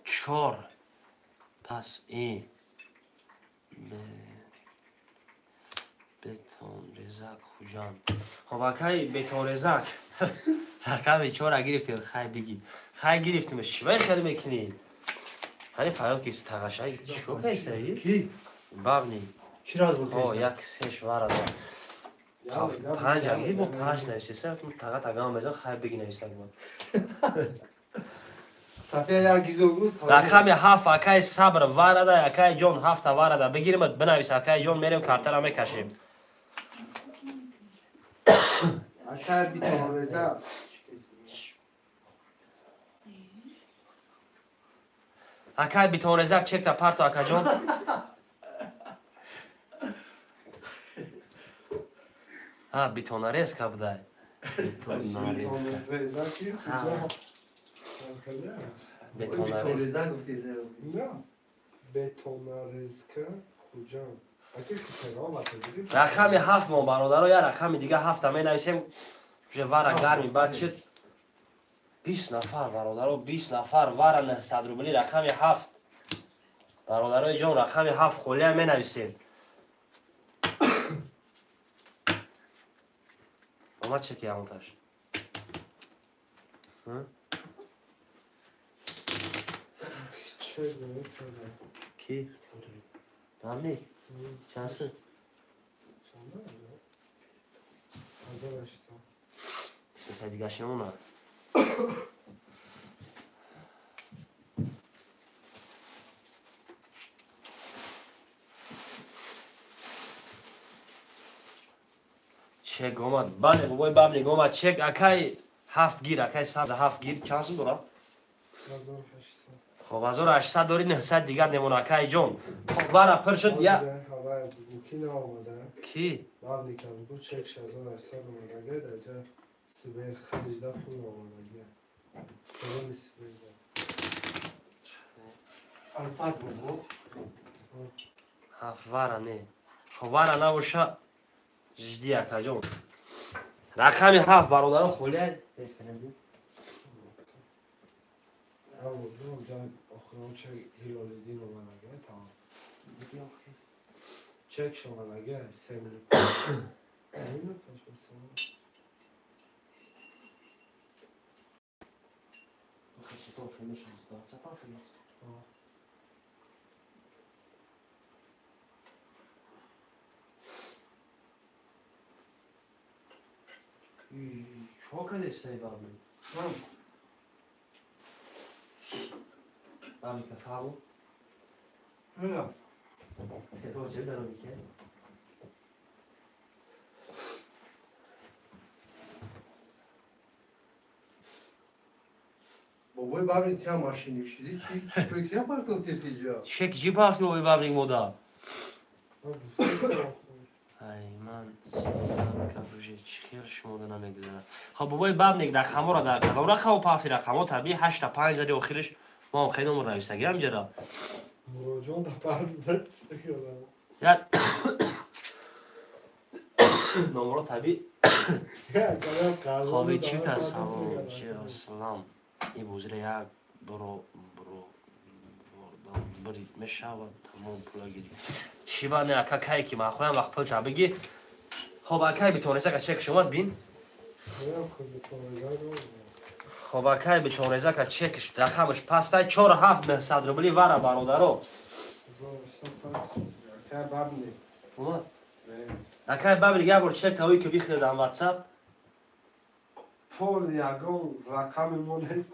Чор пас и бетонрезак Хуҷанд. Хоб, акай бетонрезак рақами 4 гирифтем, хай бигӣ. Хай гирифтем, чӣ хеле мекунӣ? Ҳани фарёд ки тағашай чикор кайсаи? Ки? Бабни. Чӣ раз буд? О, 1 3 вара да. 5 ам гир бо 5 нависеса, таға тагам мезан, хай бигӣ нависак бо. Сафия як гизо буд. Рақами 7 акай сабр варада, акай ҷон 7 варада. Бигирим, бинавис акай ҷон, мерем картара мекашем. Акай битонреза. Акай битонрезак чекта парто акаҷон. А, битонарезка будай. Битонарезка. Бетонареза гуфти зе. На. Бетонарезка Хуҷанд. Рақами 7 мо бародаро, я рақами дига 7 менависем. Уже вара гарми баъд чит 20 нафар бародаро, 20 нафар вара 900 рубли рақами 7. Бародарои ҷон, рақами 7 холия менависем. Омад чеки ягонташ? Ки? Бабник? Чанд? Сесай дигаш намонад. Чек омад. Бале, бобои Бабник омад. Чек акай 7 гир, акай 7 гир. Чанд сум дорам? Хоб, 1800 дори, 900 дигар немона акай ҷон. Хоб, вара пур шуд я. Ки? Бабникам бу чек 6800 омадага, даҷа Сибир хадижда пул омадага. Пули Сибирда. Алфат бу. 7 вара не. Хоб, вара набоша. Жди акаҷон. Рақами 7 бародарон холия. Тез кунем. Чек шомадага 3 минут. Чо кардестай бабник? Бабника фаҳму? Роҷа даронике? Бобои бабник тя машиник шиди, чи кия партов тетиҷа? Чек ҷи партов бобои бабник мода? Ай, ман кабуже чӣ хел шумода намегузарад. Хоб, бобои бабник рақаморо дар кадом рақамо пафти? Рақамо табиӣ 8-5 зади охириш. Мо ҳам хеле номер нависагиам ҷара. Муроҷон да парда чӣ Я номеро табиӣ. Хоби чӣ та салом, чи ассалам. И бузра як бро бро брид мешавад, тамом пула гирӣ. Чӣ ба не ака кай ки ман хоҳам вақт пул та бигӣ. Хоб акай битонезака чекш омад бин. Хоб акай битонезака чекш рақамаш пастай 4-7 900 рубли вара бародаро. Омад. Акай бабник як бор чек тавӣ ки бихӯрдам WhatsApp. Пол ягон рақами мо нест.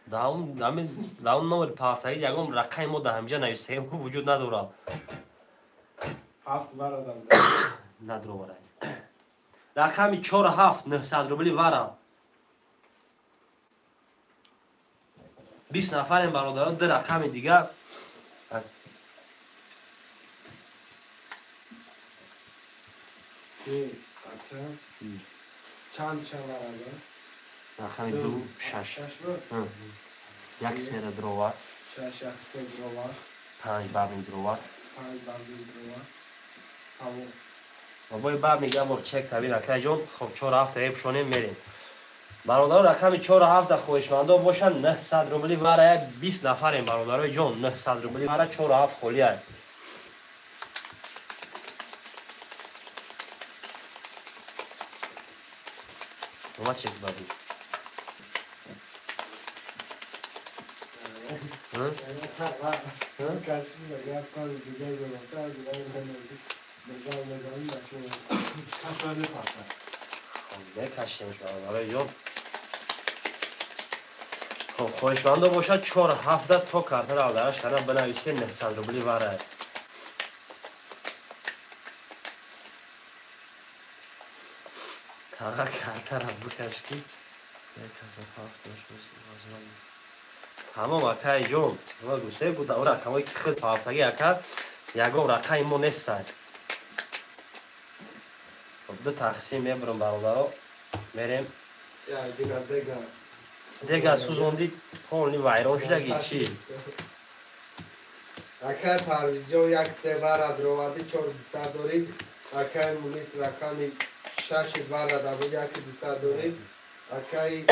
Даун номери пафтагӣ ягон рақами мо дар ҳамҷа нависагем ку вуҷуд надорад. Ҳафт варадам. Надроварай. Рақами 4-7 900 рубли вара. 20 нафарем бародарон, ду рақами дига. Чанд чаварада? Рақами 2-6. 1-3 дровар. 6-1 дровар. 5 бабник дровар. 5 бабник дровар. Тамом. Бобои бабник як бор чек табин акайҷон. Хоб 4-7 епшонем мерем. Бародаро рақами 4-7 хоҳишмандо бошанд 900 рубли вара 20 нафарем бародарои ҷон 900 рубли вара 4-7 холия. Омад чек бабник. Мекашемш бародарои ҷон. Хоб хоҳишмандо бошад 4-7 то картаро алдараш карда бинависем 900 рубли вара. Таға картаро бикаш ки тамом акай ҷон. Гусе буд о рақамҳое ки худ пафтагӣ ака ягон рақами мо нестай. Ду тақсим мебурам бародаро мерем. Дега сӯзондид полни вайрон шудаги чӣ? Акай Парвизҷон 1-3 вара дроварди 4-200 дорӣ. Акай Мунис рақами 6 вара дабуд 1-200 дорӣ. Акай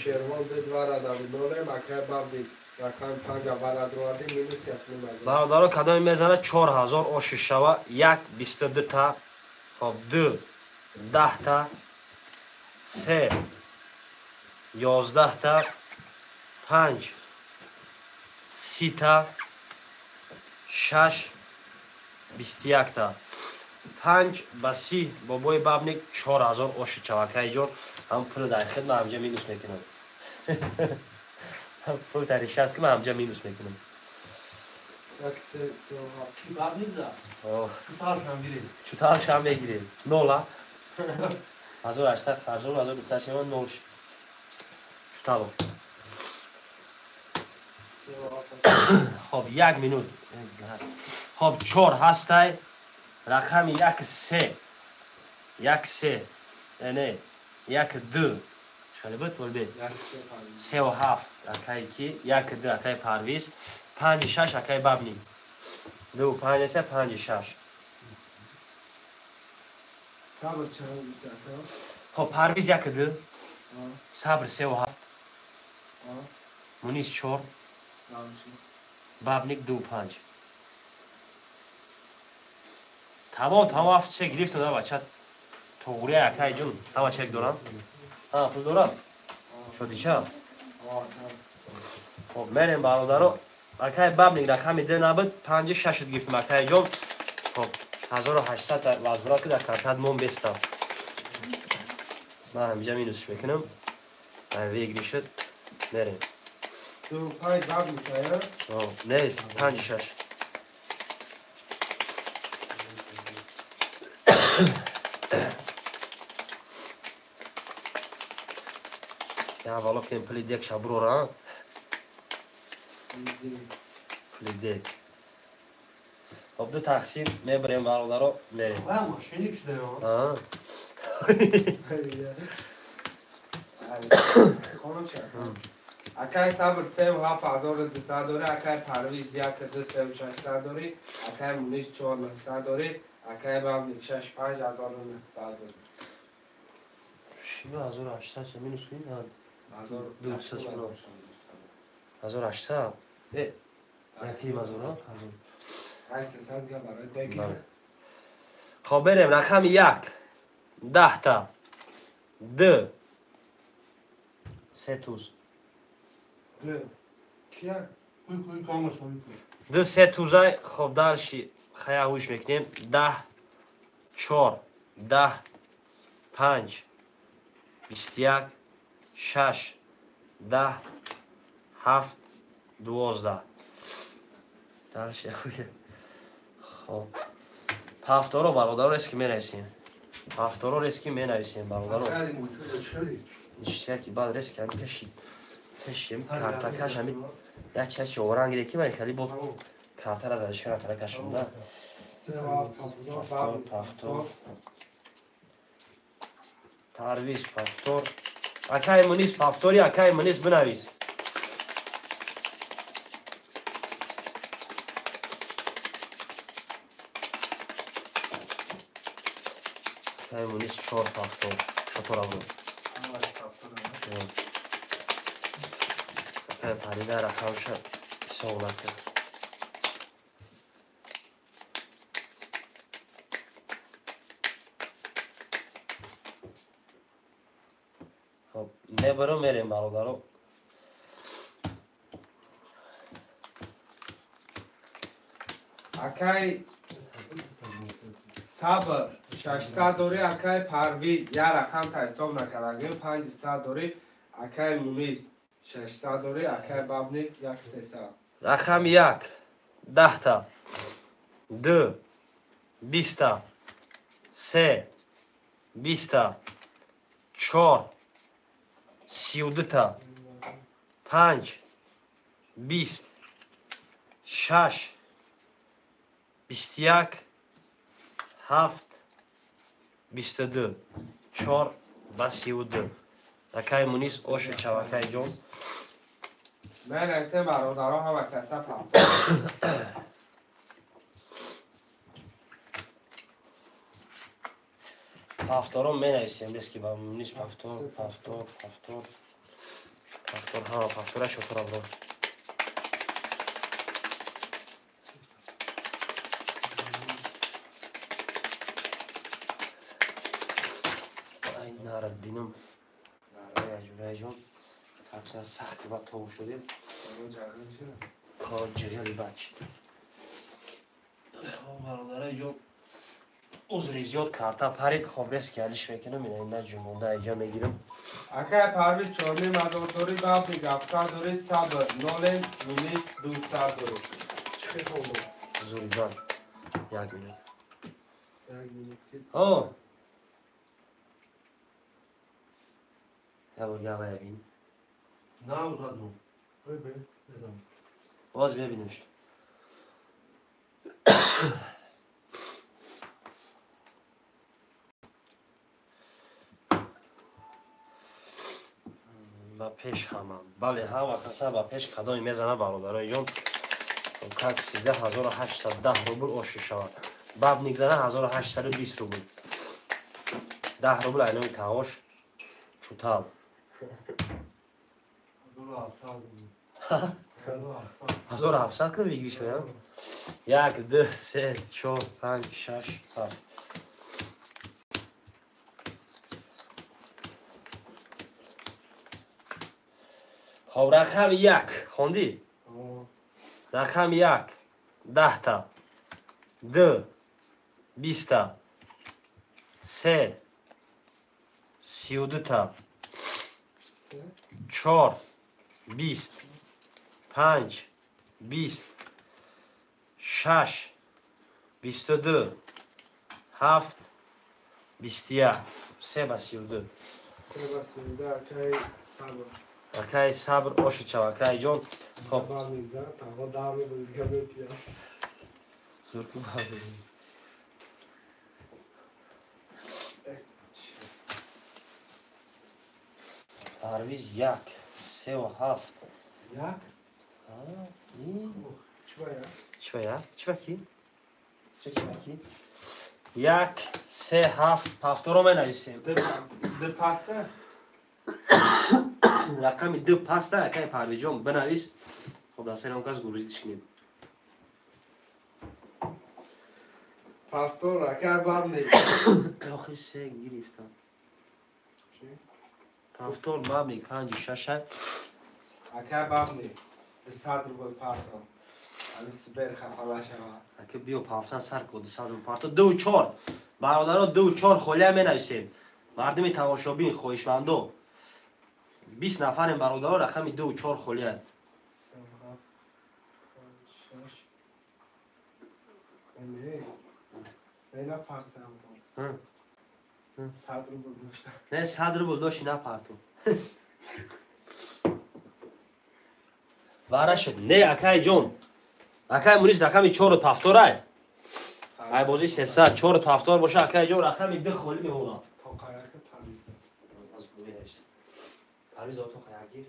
Шервон 2 вара дабуд нолем. Акай Бабник рақами 5 вара дроварди минус 1.5. Бародаро кадоме мезана 4000 оши шава 1-22 та хоб 2 10 та 3 11 та 5 30 та 6 21 та 5 ба 30 бобои бабник 4000 оши чавакайҷон. Ҳам пул дар хид ман ҳамҷа минус мекунам. Пул дар шарт ки ман ҳамҷа минус мекунам. Чутаршам мегиред. Нола. 1800 харҷон 1200 шема нол. Чутало. Хоб 1 минут. Хоб 4 ҳастай. Рақами 1-3. 1-3. Не, 1-2. Чӣ буд болбе? 3-7 акай ки 1-2 акай Парвиз, 5-6 акай Бабник. 2-5 3 5-6. Сабр чанд гуфти ака? Хоб Парвиз 1-2. Сабр 3-7. Мунис 4. Бабник 2-5. Тамом, тамом ҳафт чек гирифтум да бача. Тоғри акай ҷон, ҳама чек дорам. Ҳа, пул дорам. Чодича. Хоб мерем бародаро. Акай Бабник рақами 2 набуд, 5-6 гирифтум акай ҷон. Хоб 1800 вазбрат ки дар картат мон бестам. Ман ҳамиҷа минусш мекунам. Выигрыш шуд. Мерем. 2 5 бабник, а? Нест, 5 6. Я аввало кунем пули дек шаброра. Пули дек. Хоб, ду тақсим мебарем, бародаро, мерем. Ва мошиник шуда. Акай Сабр 3 7200 дорӣ, акай Парвиз 1 2 3 600 дорӣ, акай Мунис 4 900 дорӣ, акай Бабник 6 5900 дорӣ. Шиба 1800 ча минус кунем? 1800. Э, яким ҳазор, 800 га барои деги. Хоб, берем. Рақами як, 10 та, д, се туз. Кия? Ду, се тузай. Хоб, дальше хая ҳуш мекунем. 10, чор, 10, панҷ, 21, шаш, 10, ҳафт, 12. Дальше. Хоб, ҳафторо, бародаро, резко менависем. Ҳафторо резко менависем, бародаро. Ништяки. Баъд резко ҳами пеши пеши картакаш ҳами як чачи оранг ки ман хали бо картара задишка накара кашонда. Пафтор, Парвиз пафтор, акай Мунис пафтори, акай Мунис, бинавис. Акай Мунис чор пафтор, шотора буд. Акай Парвиза рақамша ҳисоб накард. Хоб, мебарам, мерем, бародаро. Акай Сабр 600 дорӣ, акай Парвиз як рақам та ҳисоб накардагим, 500 дорӣ, акай Мунис 600 дорӣ, акай Бабник 1300. Рақами як, 10 та, ду, 20 та, се, 20 та, чор, 32 та, панҷ, 20, шаш, 21, ҳафт, 22, чор ба 32. Акай Мунис, ошу чавакай ҷон. Менависем, бародаро, ҳама каса пафтор. Пафторо менависем резко ба Мунис. Пафтор, пафтор, пафтор, пафтор, ҳама пафтора шотора бро. Ай, нарад бинам, ҷон, сахт ба тов шудем то ҷиғали бач. Бародарои ҷон, узри зиёд, карта парид. Хоб, резко алиш мекунам, ина ина ҷумонда иҷа мегирам. Акай Парвиз 4500 дорӣ, Бабник 700 дорӣ, Сабр нолем, Мунис 200 дорӣ. Чӣ хел? Зури бан, як минут. О, я бор гавая бин. На, боз бебинем шуд. Ба пеш ҳама, бале, ҳама каса ба пеш кадоми мезана, бародарои ҷон. Как всегда, 1810 рубл оши шавад. Бабник зана 1820 рубл, 10 рубл айноми таош чутал. 1700 кунам, выигрыш меям. Як, ду, се, чор, панҷ, шаш, ҳафт. Хоб, рақами як хондӣ. Рақами як, 10 та, ду, 20 та, се, 32. 32 та. 4, 20, 5, 20, 6, 22, 7, 21. 3 ба 32. 3 ба 32, акай Сабр. Акай Сабр, ошичав, акай ҷон. Хоб. Бабник за, таго 10 рубл дига метиям. Зурку бабник. Парвиз 1, 3 ва 7. Як? Чӣ ба як? Чӣ ба як? Чӣ ба ки? Чӣ ба ки? 1, 3, 7, ҳафторо менависем. Ду паста? Рақами ду паста, акай Парвизҷон, бинавис. Хоб, дар сари он кас грузить кунем. Повтор, акай Бабник. Охи се гирифтам. Повтор, Бабник, панҷи шашай. Акай Бабник, 200 рубл партон. Ами сбер хафа нашава. Ака, биё, пафтан сар ко, 200 рубл парто. Ду чор. Бародаро, ду чор холия менависем. Мардуми тамошобин, хоҳишмандо. 20 нафарем, бародаро, рақами ду чор холия. Се, ҳафт, панҷ, шаш. Не, не, напартам. 100 рубл дошта. Не, 100 рубл дошти, напарту. Вара шуд. Не, акай ҷон. Акай Мурис, рақами чору пафторай. Ай бозӣ 300 чору пафтор боша, акай ҷон, рақами ду холӣ мемонад. То қаяка Парвиз. Парвиз, то қаягир.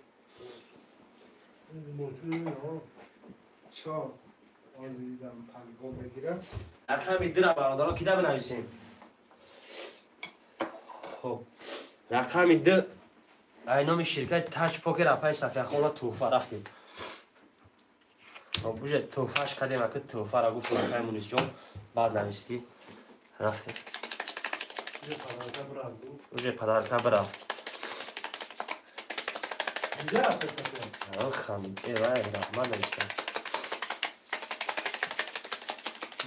Чор. Озидам палго мегирам. Рақами дура, бародаро, кида бинависем? Хоб. Рақами ду ай номи ширкати Таҷ Покер апай Сафияхона туҳфа рафтем. Хоб, уже туҳфаш кардем, ака, туҳфара гуфтем, акай Мунисҷон, баъд навистӣ. Рафтем. Уже подарка бирав. Уже подарка бирафт. Дига рафта Сафия. Хамид, э вай, раҳмат навистам.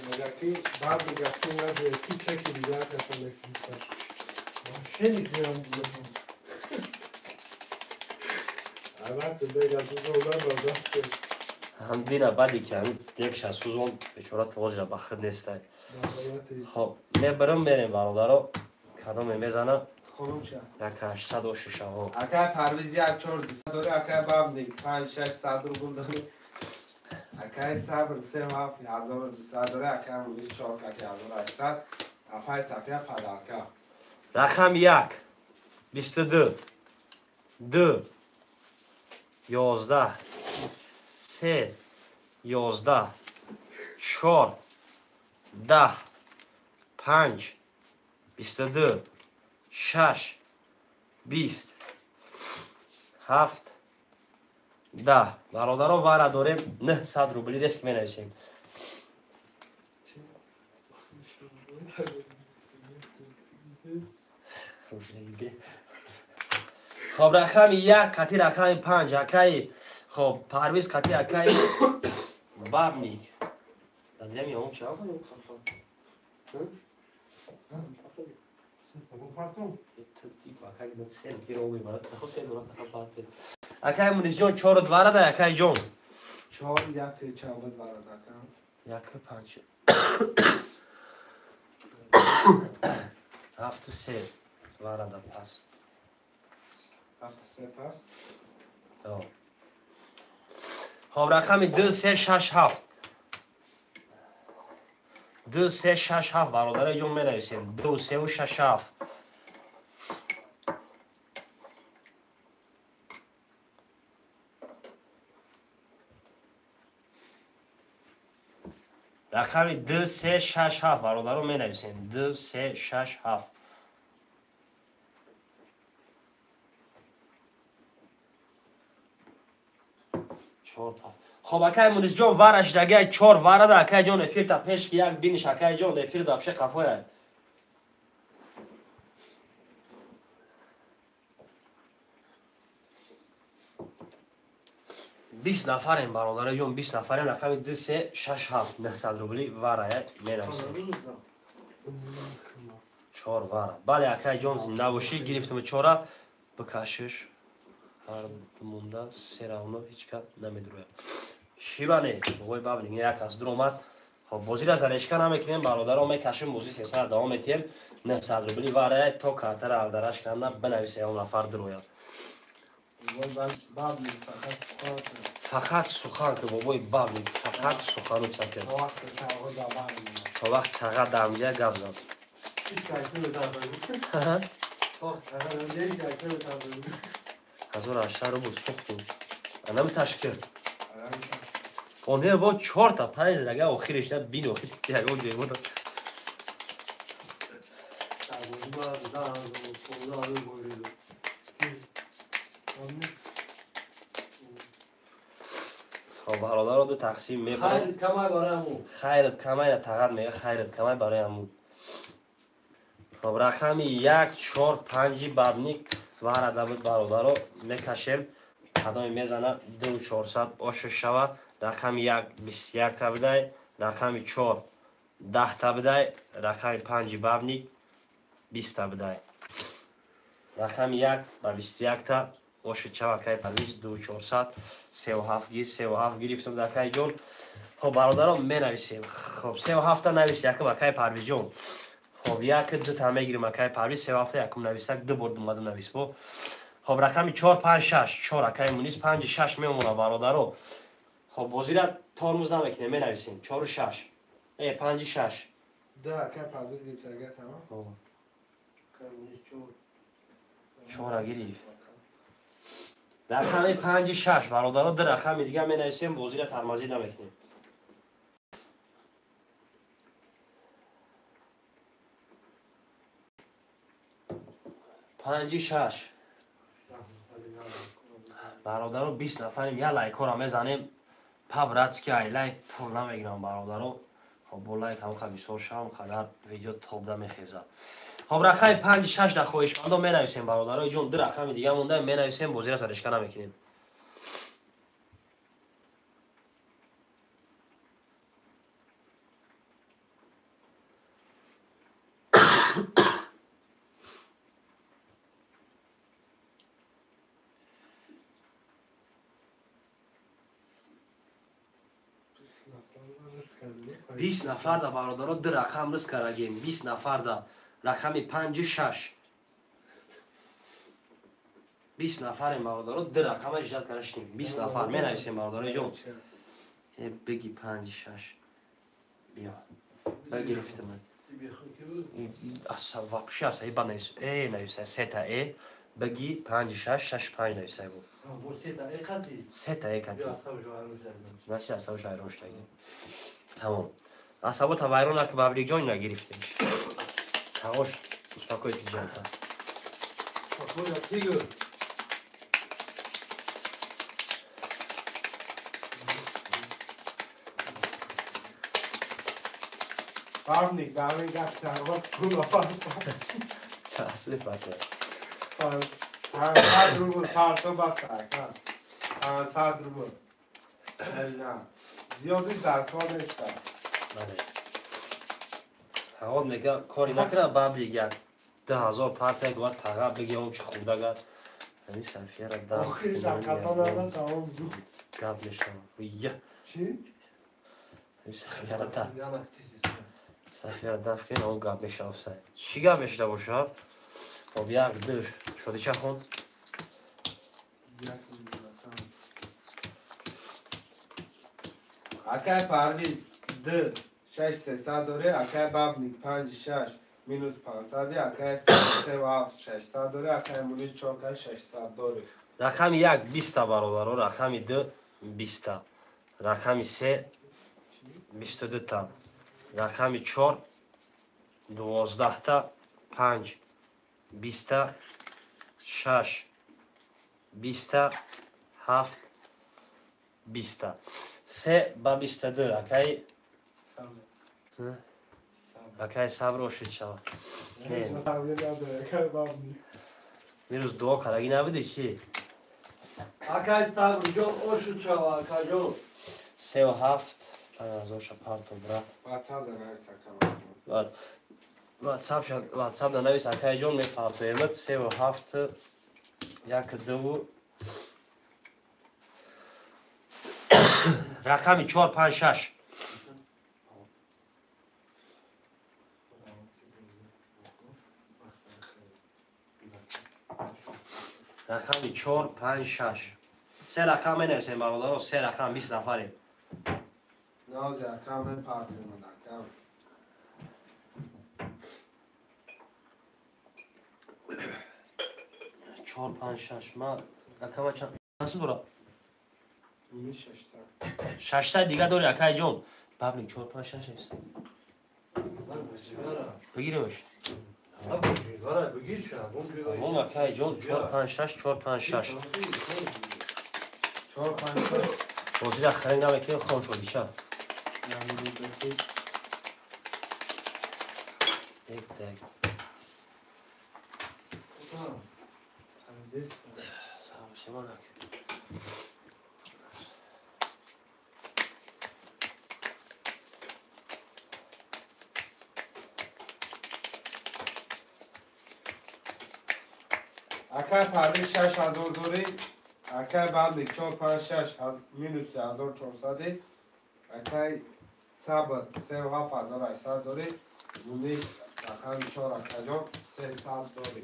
Мега ки баъд мега ки назе ки чеки дигар каса мефиристад. Шеник меам дигар. Албатта, бега сӯзонда базафт. Ҳам дина баъде ки ҳамин декша сӯзон, бечора тозира ба худ нестай. Хоб, мебарам, мерем, бародаро, кадоме мезана. Хонумча. Як ҳаштсад ошишаҳо. Акай Парвиз як чор дусад дори, акай Бабник панҷ шаш 100 рубл дори. Акай Сабр се ҳафт 1200 дори, акай Мунис чор каки 1800. Апай Сафия подарка. Рақам 1, 22, 2, 11, 3, 11, 4, 10, 5, 22, 6, 20, 7, 10. Бародаро, вара дорем, 900 рубли риск менависем. Хоб, рақами 1 қати рақами 5, акаи, хоб, Парвиз қати акаи Бабник. Дадирам ём ча кунем? Партон. Акай Мунисҷон, чору дварада, акай ҷон. Чор як чанд буд варада, ака? Як панҷ. Ҳафту се варада пас. Ҳафту се пас. Хоб, рақами ду, се, шаш, ҳафт. Ду, се, шаш, ҳафт, бародари ҷон, менависем. Ду, севу шаш, ҳафт. Рақами ду, се, шаш, ҳафт, бародаро, менависем. Ду, се, шаш, ҳафт. Чор. Хоб, акай Мунисҷон, вараш дагай чор варада, акай ҷон, эфирта пеш ки як биниш, акай ҷон, эфир дапше қафоя. 20 нафарем, бародари ҷон, 20 нафарем. Рақами ду, се, шаш, ҳафт, 900 рубли варая менависем. Чор вара. Бале, акай ҷон, зинда бошӣ, гирифтам чора. Бикашиш. Ҳар монда се равно ҳеҷ кас намедурояд. Чӣ бане? Бобои бабник як аз дур омад. Хоб, бозиро зарешка намекунем, бародаро, мекашем, бози сесад давом метиҳем. 900 рубли вара то картара алдараш канда бинависа, он нафар дурояд. Фақат сухан ки, бобои бабник, фақат сухану цакер. То вақт тага дамҷа гап зад. 1800 рубл сухтум. Анами ташкил. Онҳо бо чорта панҷ рага охириш на бин охир ягон ҷой буд. Хоб, бародаро, ду тақсим мебарем. Хайрат камай барои ҳамун. Хайрат камай на тағат мега, хайрат камай барои ҳамун. Хоб, рақами як, чор, панҷи бабник варада буд, бародаро, мекашем. Кадоме мезана 2400 оша шава. Рақами як 21 та бидай, рақами чор 10 та бидай, рақами панҷи бабник 20 та бидай. Рақами як ба 21 та оши чава кай Парвиз 2400 севу ҳафт гир, севу ҳафт гирифтам дар кай ҷон. Хоб, бародарон, менависем. Хоб, севу ҳафта навис якум, акай Парвизҷон. Хоб, як дута мегирим, акай Парвиз, севу ҳафта якум нависак, ду бор думада навис бо. Хоб, рақами чор, панҷ, шаш, чор, акай Мунис, панҷи шаш мемона, бародаро. Хоб, бозира тормоз намекунем, менависем чору шаш, панҷи шаш. Да, акай Парвиз гирифт, агар тамом. Чора гирифт. Рақами панҷи шаш, бародаро, ду рақами дига менависем, бозира тормозӣ намекунем. Панҷи шаш, бародаро, 20 нафарем, я лайкҳоро мезанем. По-братски ай лайк пул намегирам, бародаро. Хоб, бо лайк ҳамқа бисёр шавам, қадар видео тобда мехезад. Хоб, рақами панҷи шаш да хоҳишмандо менависем, бародарои ҷон, ду рақами дига монда, менависем, бозира сарешка намекунем. 20 нафарда, бародаро, ду рақам рис карагем. 20 нафарда рақами панҷи шаш. 20 нафарем, бародаро, ду рақама ждать кара шидем. 20 нафар менависем, бародарои ҷон. Беги панҷи шаш, биё, багирифтамад. Вообще асаби бад навис. Нависа сета беги панҷи шаш, шаш панҷ нависай бу. Сета э кати. Значит, асабаш вайрон шудаги. Тамом. Асабота вайрон наки, бабрикҷон, ина гирифтем. Тағош, успокойтесь, ҷанта. Спокойно, тигр. Бабник, бабник, гап тағо пул Часи фата. 500 рубл парто бас, ака. 500 рубл. На. Зиёдиш дар кор нест. Бале. Тағот мега кори накара, баблик, як 2000 партия гова таға беги он чи хурдага. Ҳамин сафияра да. Охириш аката нада тамом зуд. Гап мешавам. Я. Чӣ? Ҳамин сафияра да. Сафияра даф кунед, он гап мешавад сай. Чӣ гап мешуда бошад? Хоб, як ду шодича хон. Акай Парвиз д шаш сесад дорӣ, акай Бабник панҷи шаш минус пансади, акай севу ҳафт 600 дорӣ, акай Мунис чор кай 600 дорӣ. Рақами як 20 та, бародаро, рақами ду 20 та, рақами се 22 та, рақами чор 12 та, панҷ 20 та, шаш 20 та, ҳафт 20 та, се ба 22, акай сабр ошид шава. Вирус дуо кардаги набуди чи? Акай Сабрҷон, ошуд шава, акаҷон. Севу ҳафт 5000 ша парто бра. WhatsApp да навис акайҷон мепартоемад 3 7 1 2 рақами 4 5 6 рақами 4 5 6 се рақам менависем бародаро, се рақам 20 нафарем. Наози акам мепартоемад акам. 4 5 6 ма акама чанд дора? 600 дига дори акайҷон. Баблик 4 5 6 аст. Бигиремаш. Бигир акайҷон 4 5 6 4 5 6. 4 5 6. Бозира харид намекунем хон шуди ча. Як так. Салом Акай Парвиз 6000 дори, акай Баблик 4 5 6 минус 1400, акай Сабр 3 7800 дори, Мунис рақами 4 акаҷон 300 дори.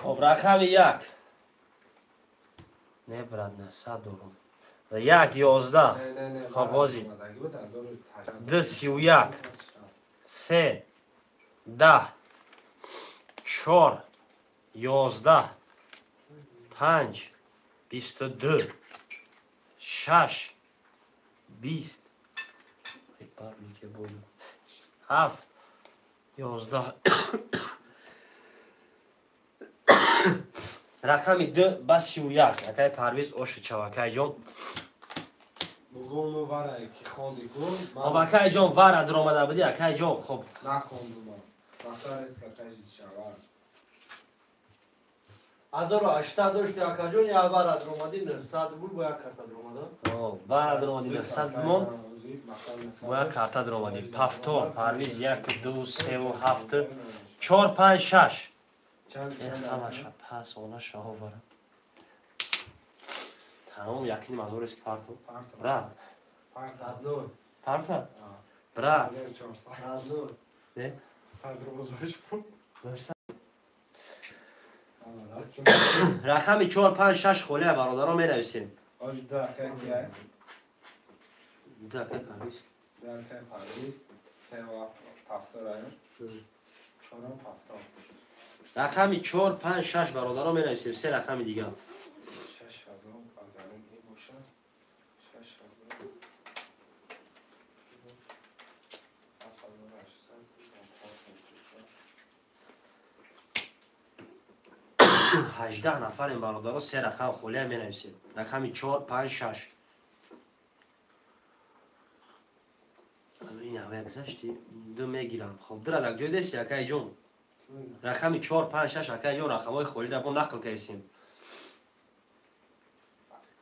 Хоб рақами 1. Не брат, не 100 дорум. 1 11. Хоб бози. 2 31. 3 10 4 11 5 22 6 20 7 11 рақами 2 ба 31 акай Парвиз Ошичав акайҷон. Хоб акайҷон вара дуромада будӣ акайҷон. Хоб нахондум. 1800 дошти акаҷон, я вара дуромадӣ 900 рубл бо як карта дуромада. Вара дуромадӣ 900 мон бо як карта дуромадӣ. Пафтор Парвиз 1 2 3 7 4 5 6. Ҳамаша пас она шаҳо вара. Тамом якним ҳазор эски парту. Брат. Парта? Брат. Не? Рақами 4 5 6 холия бародаро менависем. Да акай Парвиз. Да акай Парвиз 3 7 4 7. Рақами 4 5 6 бародаро менависем, се рақами дига. 6 18 нафарем бародаро, се рақам холия менависем. Рақами 4 5 6. Ин ҳава гузашти ду мегирам. Хоб дира дар ҷой дести акайҷон. Рақами 4 5 6 акайҷон рақамҳои холиро бо нақл кардем.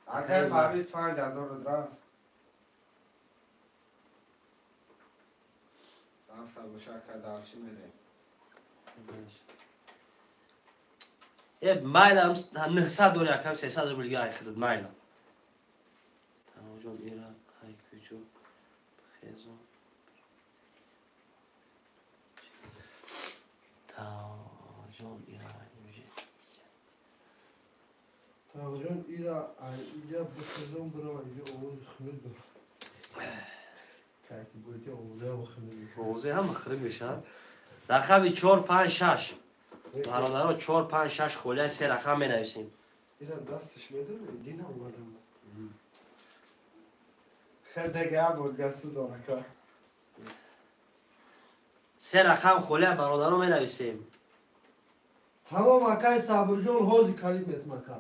Акай Парвиз 5000 рафт. Рафта боша ака дарчи мерем. Майлам 900 дори акам 300 рубл дига айхидад майлам. Тамоҷон ира ай куҷо хезон. Таҷон ира Таҷон ира ай иҷа бихезон бира иҷа овози хунук бир. Кайки гӯйти овозе ҳам хунук. Овозе ҳам хунук мешавад. Рақами 4 5 6. Бародаро 4 5 6 холия се рақам менависем. Ира дасташ медонӣ дина омадам. Хер дега буд гасузон ака. Се рақам холия бародаро менависем. Тамом акай Сабирҷон ҳози калид метм ака.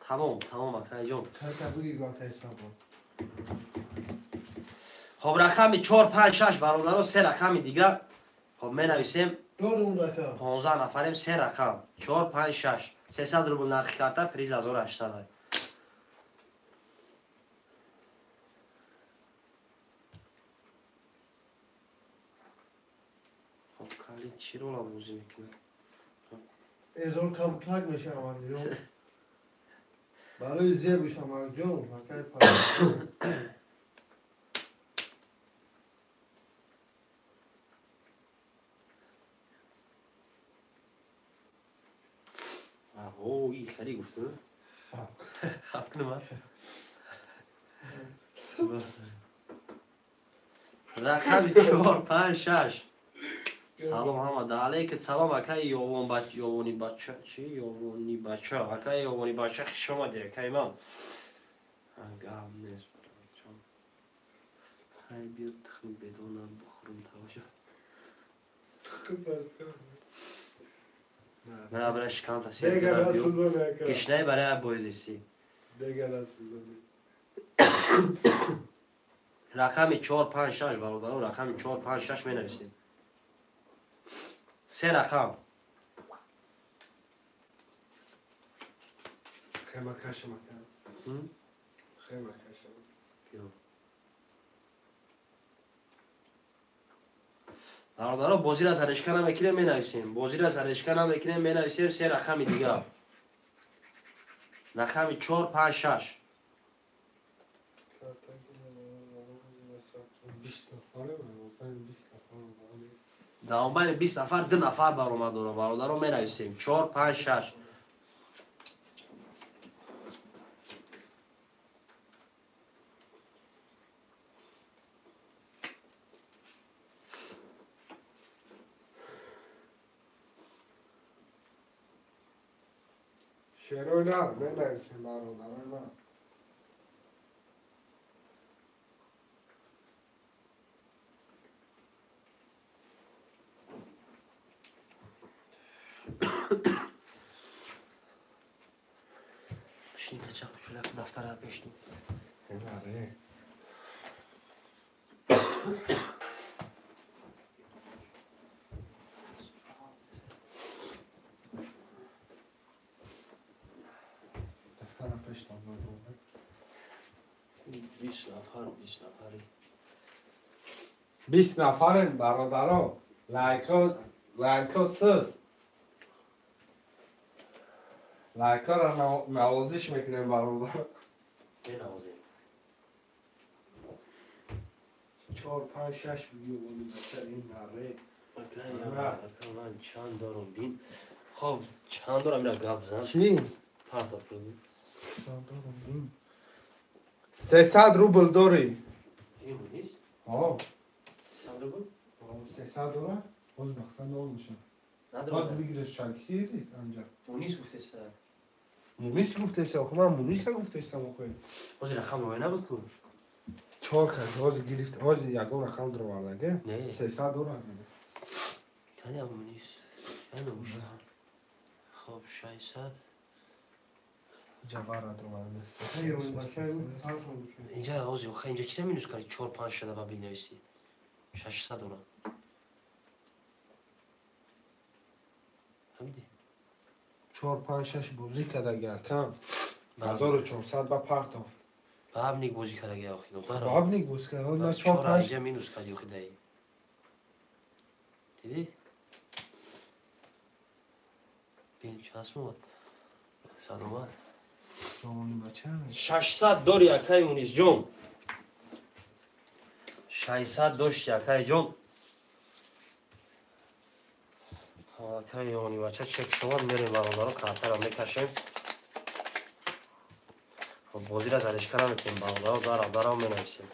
Тамом, тамом акайҷон. Карта буги акай Сабир. Хоб рақами 4 5 6 бародаро се рақами дига. Хоб менависем. 15 нафарем се рақам. 4 5 6. 300 рубл нархи карта приз 1800. Хоб кали чӣ рола бозӣ мекунад? Эзор камтак мешавад ҷон. Барои зеб шамак ҷон, акай па. О, и хеле гуфту. Хаф кунам. Рақами 4 5 6. Салом ҳама, да алейкум салом акай Ёвон бач, Ёвони бача, чи Ёвони бача, акай Ёвони бача хуш омадӣ акай ман. Гап нест бародарҷон. Хай биё тухми бедона бухӯрам таваҷҷӯҳ. Мана бира шиканта сер кунам. Гишнай барои бойлиси. Рақами 4 5 6 бародарон, рақами 4 5 6 менависем. Се рақам. Хема кашам ака. Хема кашам. Бародаро бозиро сарешка намекунем менависем. Бозиро сарешка намекунем менависем се рақами дига. Рақами 4 5 6. Дар байни 20 нафар 2 нафар баромад дора. Бародаро менависем 4 5 6. Шерои нар менависем бародарои ман. Пешни качақ чулак дафтара пешни. Аре. Дафтара пешна бародар. 20 нафар, 20 нафари. 20 нафарем бародаро. Лайко, лайко сис. Лайкаро навозиш мекунем бародар. Менавозем. 4 5 6 миллион бача ин наре. Ман чанд дорам бин. Хоб чанд дорам ира гап зан. Чи? Парта пул. Чанд дорам бин. 300 рубл дори. Ин нест? Ҳо. 300 рубл? Ҳо, 300 дора. Боз мақсад нол мешавад. Боз выигрыш шакири анҷа. Мунис гуфтеса. Мунис гуфтеса, охо ман Муниса гуфтесам охо. Ҳозир рақам рӯй набуд ку? 4 кас ҳозир гирифт, ҳозир ягон рақам даровардаге? 300 дора. Таня Мунис. Ана уша. Хоб 600. Ҷавара дароварда. Инҷа ҳозир охо инҷа чита минус карди? 4 5 шуда ба бинависӣ. 600 дора. Ҳамиди? 4 5 6 бозӣ кардаги акам. 1400 ба партов. Бабник бозӣ кардаги охи духтар. Бабник бозӣ карда. На 4 5 инҷа минус карди охи даи. Дидӣ? Бин чанд омад? 100 омад. 600 дори акай Мунисҷон. 600 дошти акай ҷон. Акай Ёни бача чек шумад мерем бародаро картаро мекашем. Хоб бозиро зарешка наметем бародаро дара дара менависем.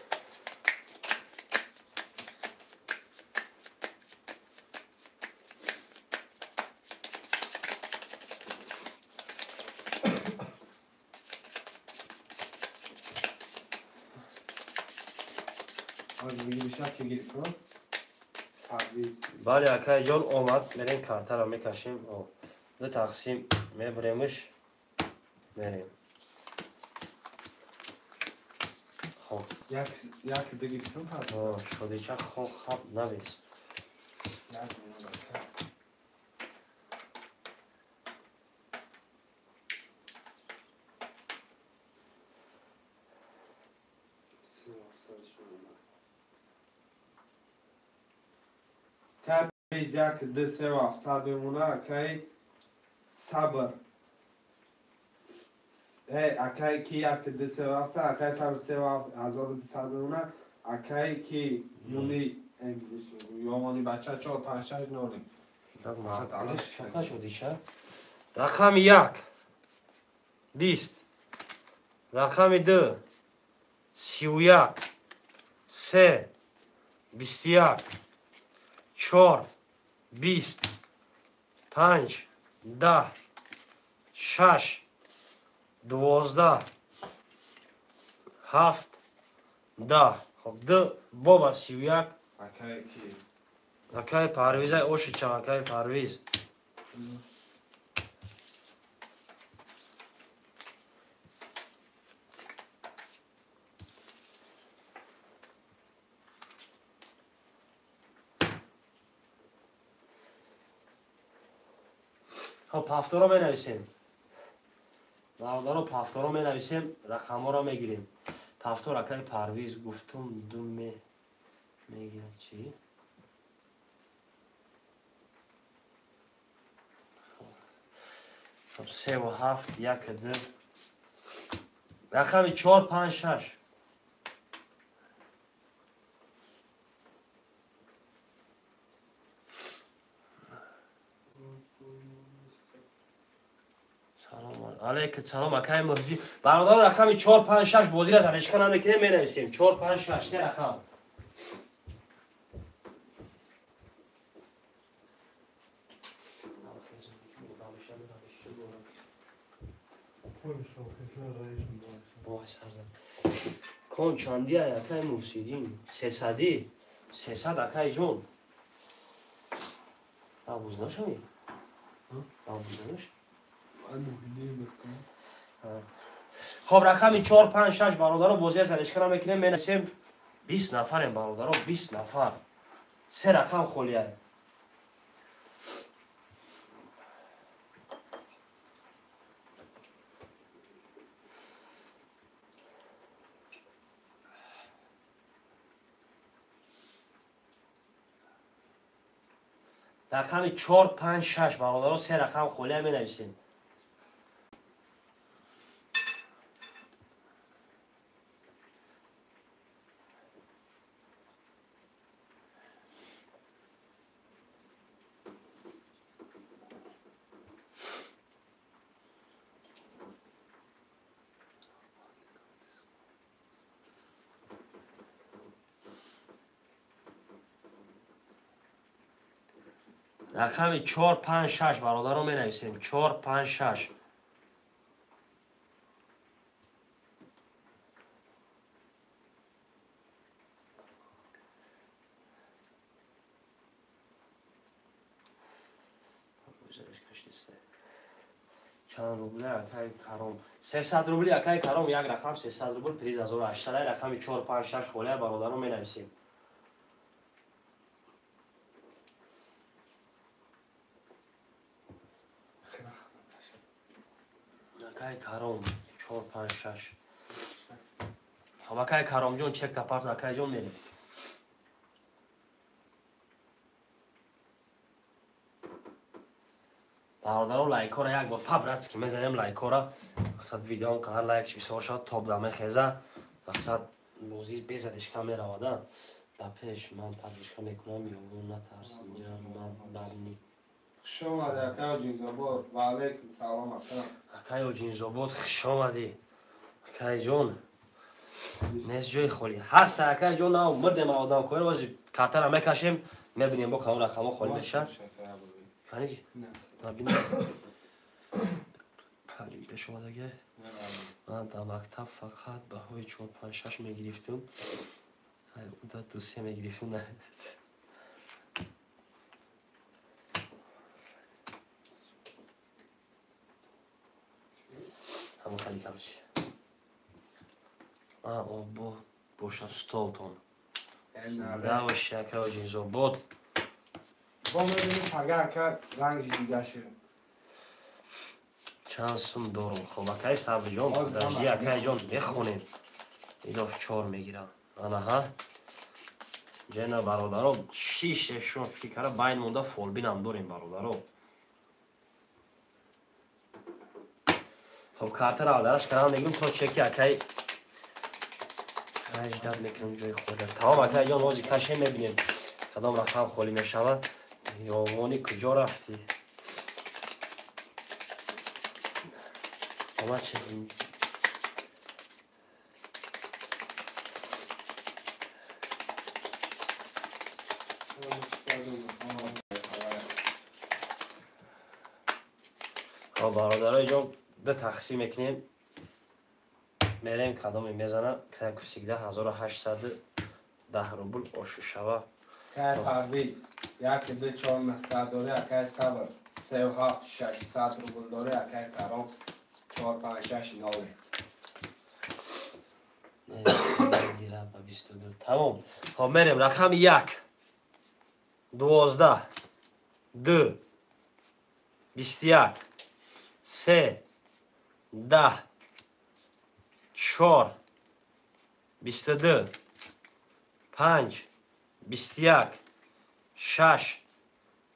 Бале акай ҷон омад, мерем картаро мекашем. Ду тақсим мебуремш мерем. хон. Як дигирифтам пас. Шодича хон хаб навис. Кай як д се ҳафтсад мемона акай сабр. Акай ки як д се ҳафтсад, акай сабр се ҳазору дусад мемона, акай ки муни ёмони бача чор панҷ шаш нолим. Рақами як 20, рақами 2 31, 3 21, 4 20, 5 10, 6 12, 7 10. Хоб д боба 31. Акай Парвизай ошича, акай Парвиз. Хоб ҳафторо менависем. Бародаро ҳафторо менависем, рақамҳоро мегирем. Ҳафтор акай Парвиз гуфтум ду мегирам чӣ? Хоб 3 ва 7 1 2. Рақами 4 5 6. Алейкум салом акай Муҳзи. Бародаро рақами 4 5 6 бозиро заришка намекунем, менависем. 4 5 6 се рақам. Кон чанди акай Муҳсидин? 300. 300 акай ҷон. Абуз нашами? Абуз наш? Хоб рақами 4 5 6 бародаро бозиро заришка намекунем, менависем. 20 нафарем бародаро, 20 нафар. Се рақам холия. Рақами 4 5 6 бародаро се рақам холия менависем. Рақами 4 5 6 бародаро менависем. 4 5 6. Чанд рубли акай Каром? 300 рубли акай Каром, як рақам 300 рубл приз 1800. Рақами 4 5 6 холия бародаро менависем. Акай Каром 4 5 6. Хоб акай Каромҷон чек тапарт акай ҷон мерем. Бародаро лайкора як бор па-братски мезанем лайкора. Мақсад видеом қадар лайкш бисёр шавад, топ да мехеза. Мақсад бозӣ безадишка меравада. Ба пеш ман падишка мекунам, ёвон натарс. Инҷа ман барник. Хуш омадӣ акай Оҷинзобод. Ва алейкум салом ака. Акай Оҷинзобод хуш омадӣ. Акай ҷон. Нест ҷои холӣ. Ҳаст акай ҷон, нав мирдем одам коир, бози картара мекашем, мебинем бо кадом рақамҳо холӣ мешавад. Кани? Набинем. Панҷ пеш омадаге. Ман дар мактаб фақат баҳои 4 5 6 мегирифтум. Ай, уда 2 3 мегирифтум. Ҳамон хали короче. Обо Боша столтон. Зинда боши, акаи Ҷинзобод. Бо мебинем пага, ака, рангиш дига шуд. Чанд сум дорум? Хоб, акаи Сабриҷон, подожди, акаи ҷон, мехонем. Илоф чор мегирам. Анаҳа. Ҷена бародаро, шише шумо фикра байн монда фолбинам дорем, бародаро. Хоб, картаро алдараш кардам, мегӯм то чеки акаи аждад мекунем ҷои хода. Тамом, акаи ҷон, ҳозир кашем, мебинем кадом рақам холӣ мешавад. Ёвонӣ куҷо рафтӣ? Омад че? Хоб, бародарои ҷон, ду тақсим мекунем. Мерем кадоме мезана, как всегда 1810 рубл ошушава. Кай Парвиз, як ду чор нӯҳсад дорӣ, акай Сабр, сеу ҳафт шашсад рубл дорӣ, акай Каром, чор панҷ шаш ноле. Тамом. Хоб, мерем рақами як, 12, 2, 21, 3, 10, 4, 22, 5, 21, 6,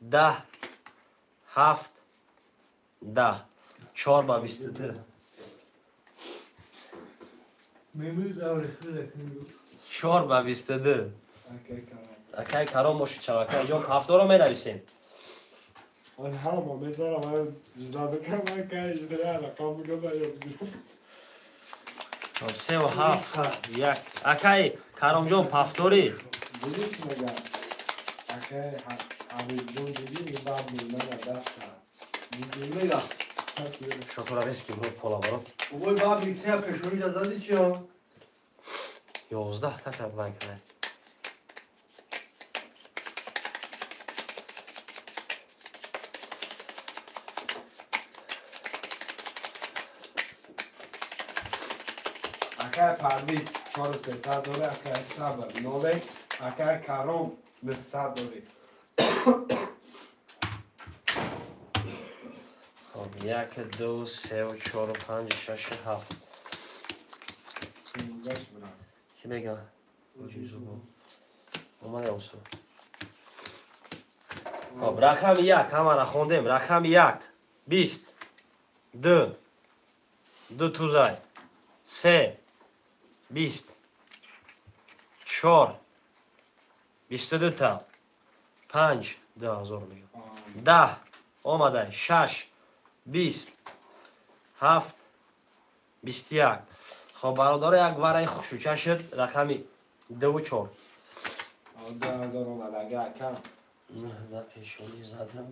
10, 7, 10. 4 ба 22. 4 ба 22. Акай Каром боши, чав, акай ҷон, ҳафторо менависем. ҳама мезарам, акай рақам севу ҳафт як. Акай Каромҷон, пафторӣ. Акай Ҳабибҷон, дидӣ, баб мана даста. Шокора рески бро пола баро. Ой, баб се пешонӣ зади чиё? 11 та табан кана. Акай Парвиз чору сесад дорӣ, акай Сабр ноле, акай Каром нӯҳсад дорӣ. Хоб, як, ду, севу чору, панҷ, шашу ҳафт. Ки мега? Омада усу. Хоб, рақами як, ҳамара хондем. Рақами як, 20, 2, ду тузай, се, 20, чор, 22 та, панҷ, 2000 мегӯям, 10, омада, шаш, 20, ҳафт, 21. Хоб, бародаро, як вараи хушуча шуд, рақами дуву чор. 2000 омадага, акам. На пешонӣ задам.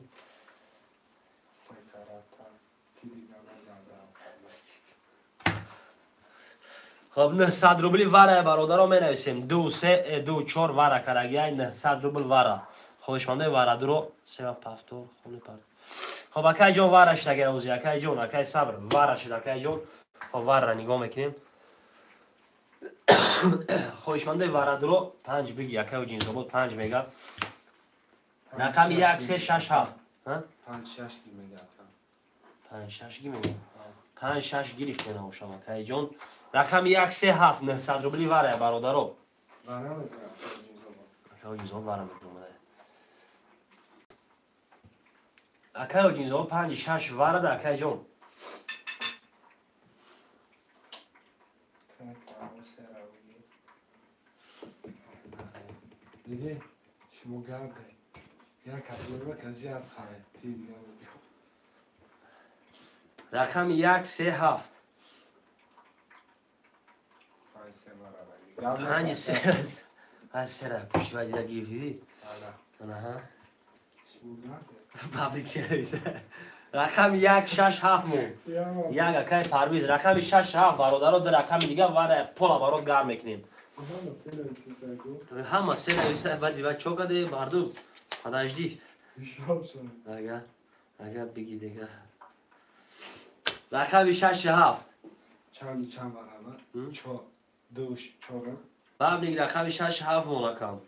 Секарата ки дига нагардам. Хоб, 900 рубли варае, бародаро, менависем. Ду се, ду чор вара карагиай, 900 рубл вара. Хоҳишмандаи варадуро сева пафтор хони пар. Хоб, акай ҷон, вара шуд, акай ози, акай ҷон, акай Сабр, вара шуд, акай ҷон. Хоб, варра нигоҳ мекунем. Хоҳишмандаи варадуро панҷ биги, акай Ҷинзобод панҷ мега. Рақами як, се, шаш, ҳафт. Панҷ шаш ги мега, акам. Панҷ шаш ги мега. Панҷ шаш гирифте набошам, акай ҷон. Рақами як, се, ҳафт, 900 рубли варая, бародаро. Вара мекунам, Ҷинзобод. Акай Ҷинзобод вара мекунам. Акай Ҷинзобод панҷи шаш варада, акай ҷон. Кай Каром сера биги. Дидӣ, шумо гарде. Як ҳазорба кази аз сай, ти дига мебиём. Рақами як, се, ҳафт. Панҷ се вара. Панҷи се, панҷ сера пушти вай дида гирифтидӣ? Ана. Анаҳа. Шумо гарде. Паблик сервис. Рақами як, шаш, ҳафт мо. Як, акай Парвиз, рақами шаш, ҳафт, бародаро, ду рақами дига вара пола барот гарм мекунем. Ҳама се нависа, баъди баъд чо каде, мардум? Подожди. Ага, ага, биги дига. Рақами шаш, ҳафт. Чанд чанд барабар? Чор, ду, чорам. Бабник рақами 6-7 монакам.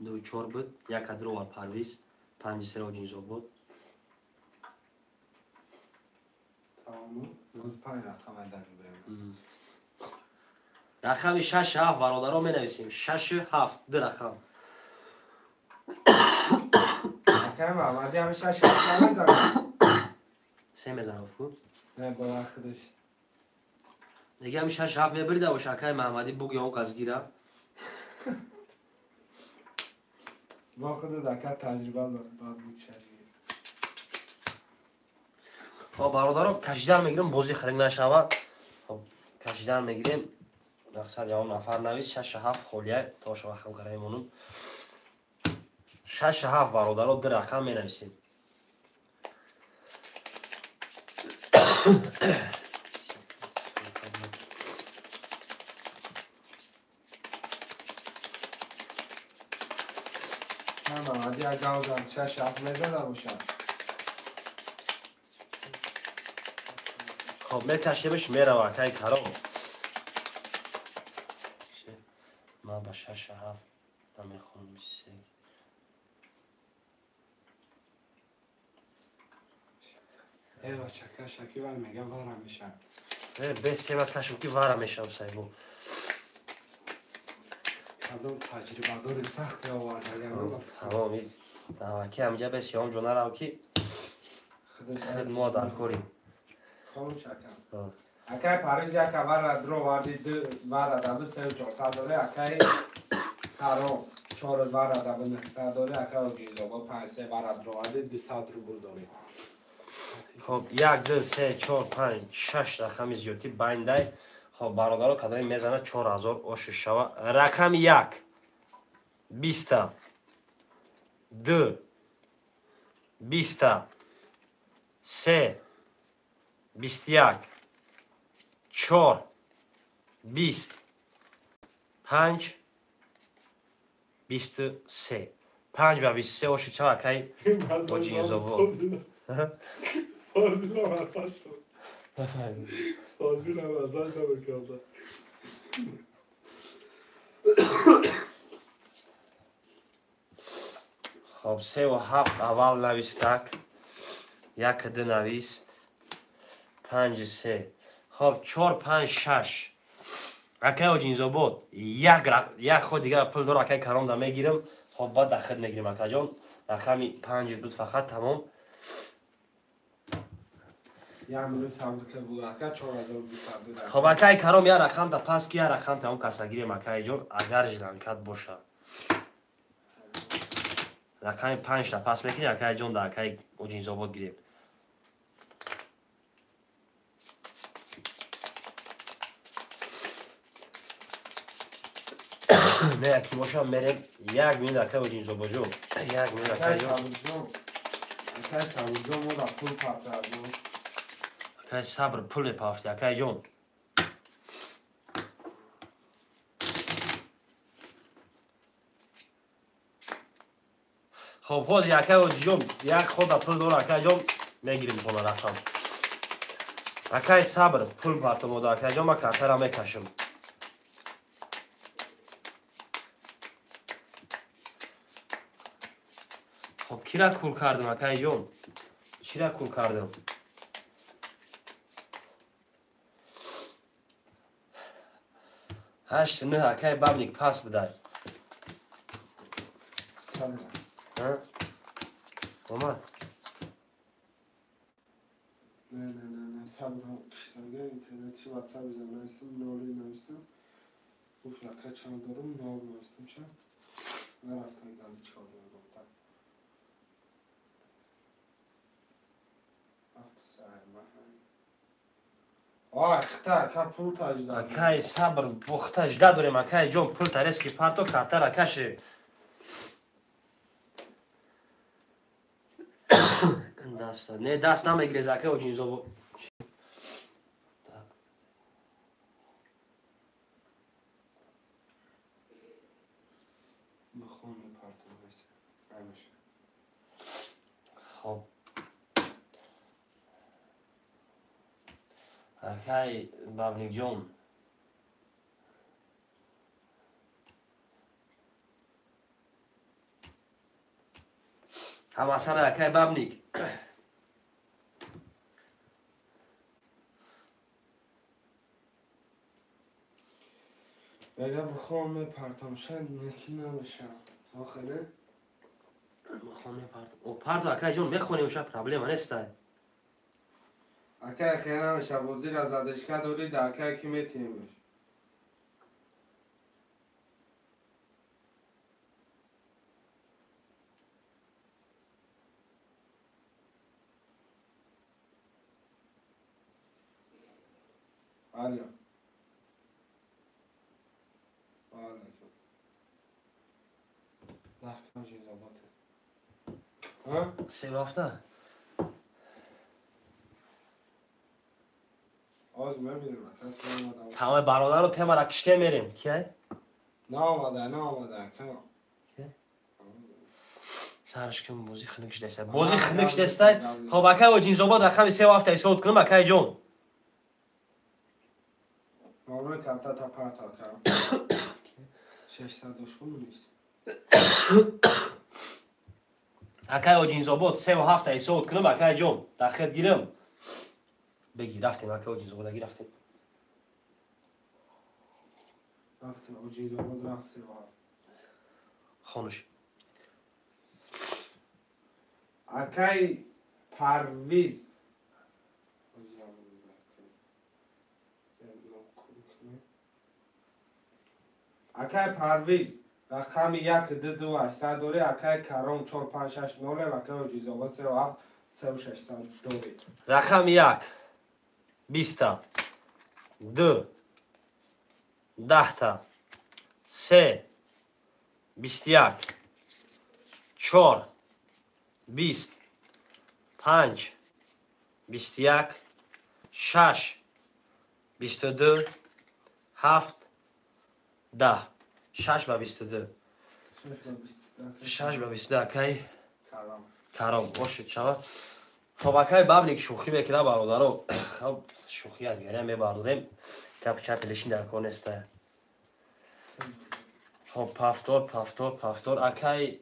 2-4 буд, 1 кадровар Парвиз, 5-3 Оҷинзобод. Тамом, боз 5 рақам айдан мебарем. Рақами 6-7 бародаро менависем. 6-7 ду рақам. Акай Маҳмадӣ ҳами 6-7 намезанад. 3 мезанад ку? Не, бо худаш. Дига ҳами 6-7 мебарида боша акай Маҳмадӣ буги он кас гира. Бо худат ака таҷриба дорад, баъд мекшад. Хоб бародаро кашидан мегирем, бозӣ харид нашавад. Хоб кашидан мегирем. Мақсад ягон нафар навис 6-7 холия то шава хам караи монум. 6-7 бародаро ду рақам менависем. Маҳмадӣ агар 6-7 мезада бошад. Хоб мекашемш мерава акай Каром. Ман ба 6-7 намехонам 3. Эва чака шаки вар мега вара мешам. Бе сева кашм ки вара мешам сайбо. Кадом таҷрибадори сахт оварда. Тамом, ки ҳамҷа бе сиём ҷо нарав ки худ мо дар корим. Хом чакам. Акай Парвиз як вара дро варди ду вара даби 3-400 доле, акай Каром 4 вара даби 900 доле, акай Оҷинзобод 5-3 вара дро варди 200 рубл дорем. Хоб 1 2 3 4 5 6 рақами зиёдтӣ байндай. Хоб бародаро кадоме мезана 4000 оши шава. Рақами 1 20 2 20 3 21 4 20 5 23 5 ба 23 оши шава акай Оҷинзобод. Хоб 3-7 аввал навистак, 1-2 навист, 5-3. Хоб 4-5-6. Акай Оҷинзобод як ход дигар пул дора акай Каром да мегирам. Хоб баъд дахид мегирем акаҷон. Рақами 5 буд фақат тамом. Хоб акай Каром як рақам да пас ки як рақам тамом каса гирем акай ҷон, агар жиланкат боша. Рақами 5 та пас мекунӣ акай ҷон да акай Оҷинзобод гирем. Не, яки бошам мерем 1 минут акай Оҷинзобод ҷон. 1 минут акай ҷон. Акай Сабурҷон мо да пул партардем. Акай Сабр пул мепафти акай ҷон. Хоб ҳозир акай Оҷиҷон як хода пул дора акай ҷон мегирем хона рақам. Акай Сабр пул партомода акай ҷон, ман картара мекашам. Хоб кира кул кардам акай ҷон? Чира кул кардам? 8-9 акай Бабник пас бидай. Омад. Не, не, не, не, сабр киштага интернетчи WhatsApp навистам, 0 навистам. Гуфт ака чанд дорум, 0 навистам ча. Нарафта галичка гуфта. Ой, хта, ака пул тажда. Акай Сабр, бо хта жда дорем акай ҷон, пул тарески парто картара каши. Даст, не даст намегирез акай Оҷинзобод. Хоб акай Бабникҷон. Ҳамасара акай Бабник. Мега бихом мепартам, шояд неки намешам. Охе не? Бихом мепартам. О, парто акай ҷон, мехонем, ша проблема нестай. Акай хе намеша, бозира задешка дорӣ, да акай ки метиҳемеш. Алло. Алейкум. Нахкам ҷизобате. Се ҳафта? Оз мебинем. Тамоми бародаро темара киште мерем. Кияй? Наомада, наомада, ака. Сараш ким бози хунук шудастай. Бози хунук шудастай. Хоб акай Оҷинзобод рақами се ҳафта ҳисоб кунам акай ҷон. Номер карта та парта ака. 600 хум нест. Акай Оҷинзобод се ҳафта ҳисоб кунам акай ҷон. Дар хед гирам. Беги рафтем акай Оҷинзобод, аги рафтем. Рафтем Оҷинзобод рафт се ҳафт. Хонуш. Акай Парвиз. Акай Парвиз рақами 1 2 2 800 дорӣ, акай Каром 4 5 6 0, акай Оҷизобод 3 7 3 600 дорӣ. Рақами 1 20 2 10 3 21 4 20 5 21 6 22 7 10 6 ба 22 6 ба 22 акай Каром бошед шава. Хоб акай Бабник шӯхӣ мекунад бародаро. Хоб шӯхӣ аз гария мебардорем. Капи чапи лишин дар кор неста. Хоб пафтор пафтор пафтор акай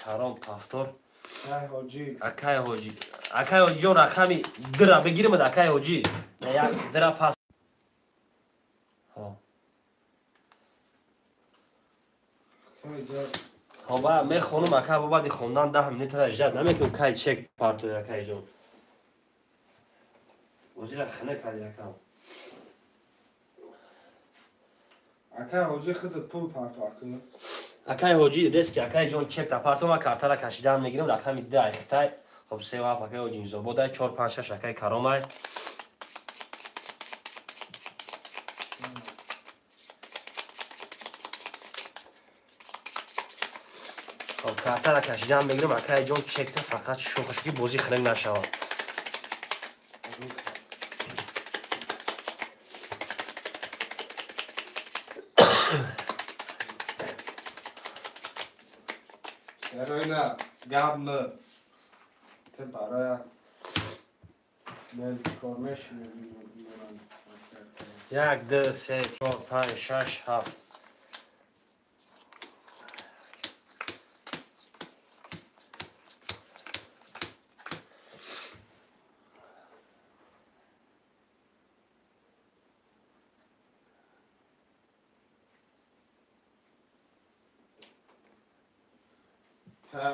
Каром пафтор. Акай Ҳоҷӣ. Акай Ҳоҷӣ ҷон рақами дира бигирим акай Ҳоҷӣ. Як дира пас. Хоб мехонам ака баъди хондан 10 минутра ждат намекунам кай чек партои акай ҷон. Бозира хина карди акам. Акай Ҳоҷӣ худат пул парто ака. Акай Ҳоҷӣ рески акай ҷон чек та парто ма картара кашидан мегирам рақами 2 ай Хитай. Хоб 3 7 акай Оҷинзободай 4 5 6 акай Каромай. Картара кашидан мегирам акай ҷон чекта фақат шӯхашки бозӣ хиринг нашавад. Серойна гап на те бароя мел чикор мешинем. 1 2 3 4 5 6 7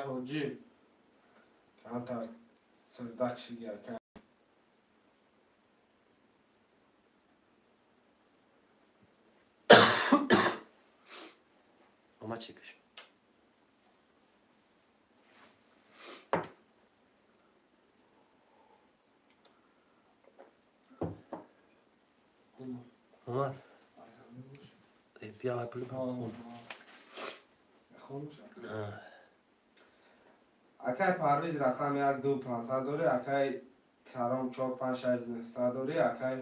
Ҳоҷӣ камтар сирдак шиги ака. Омад чекаш. Омад. Бия пул. Акай Парвиз рақами 1 2 500 дорӣ, акай Каром 4 5 6 900 дорӣ, акай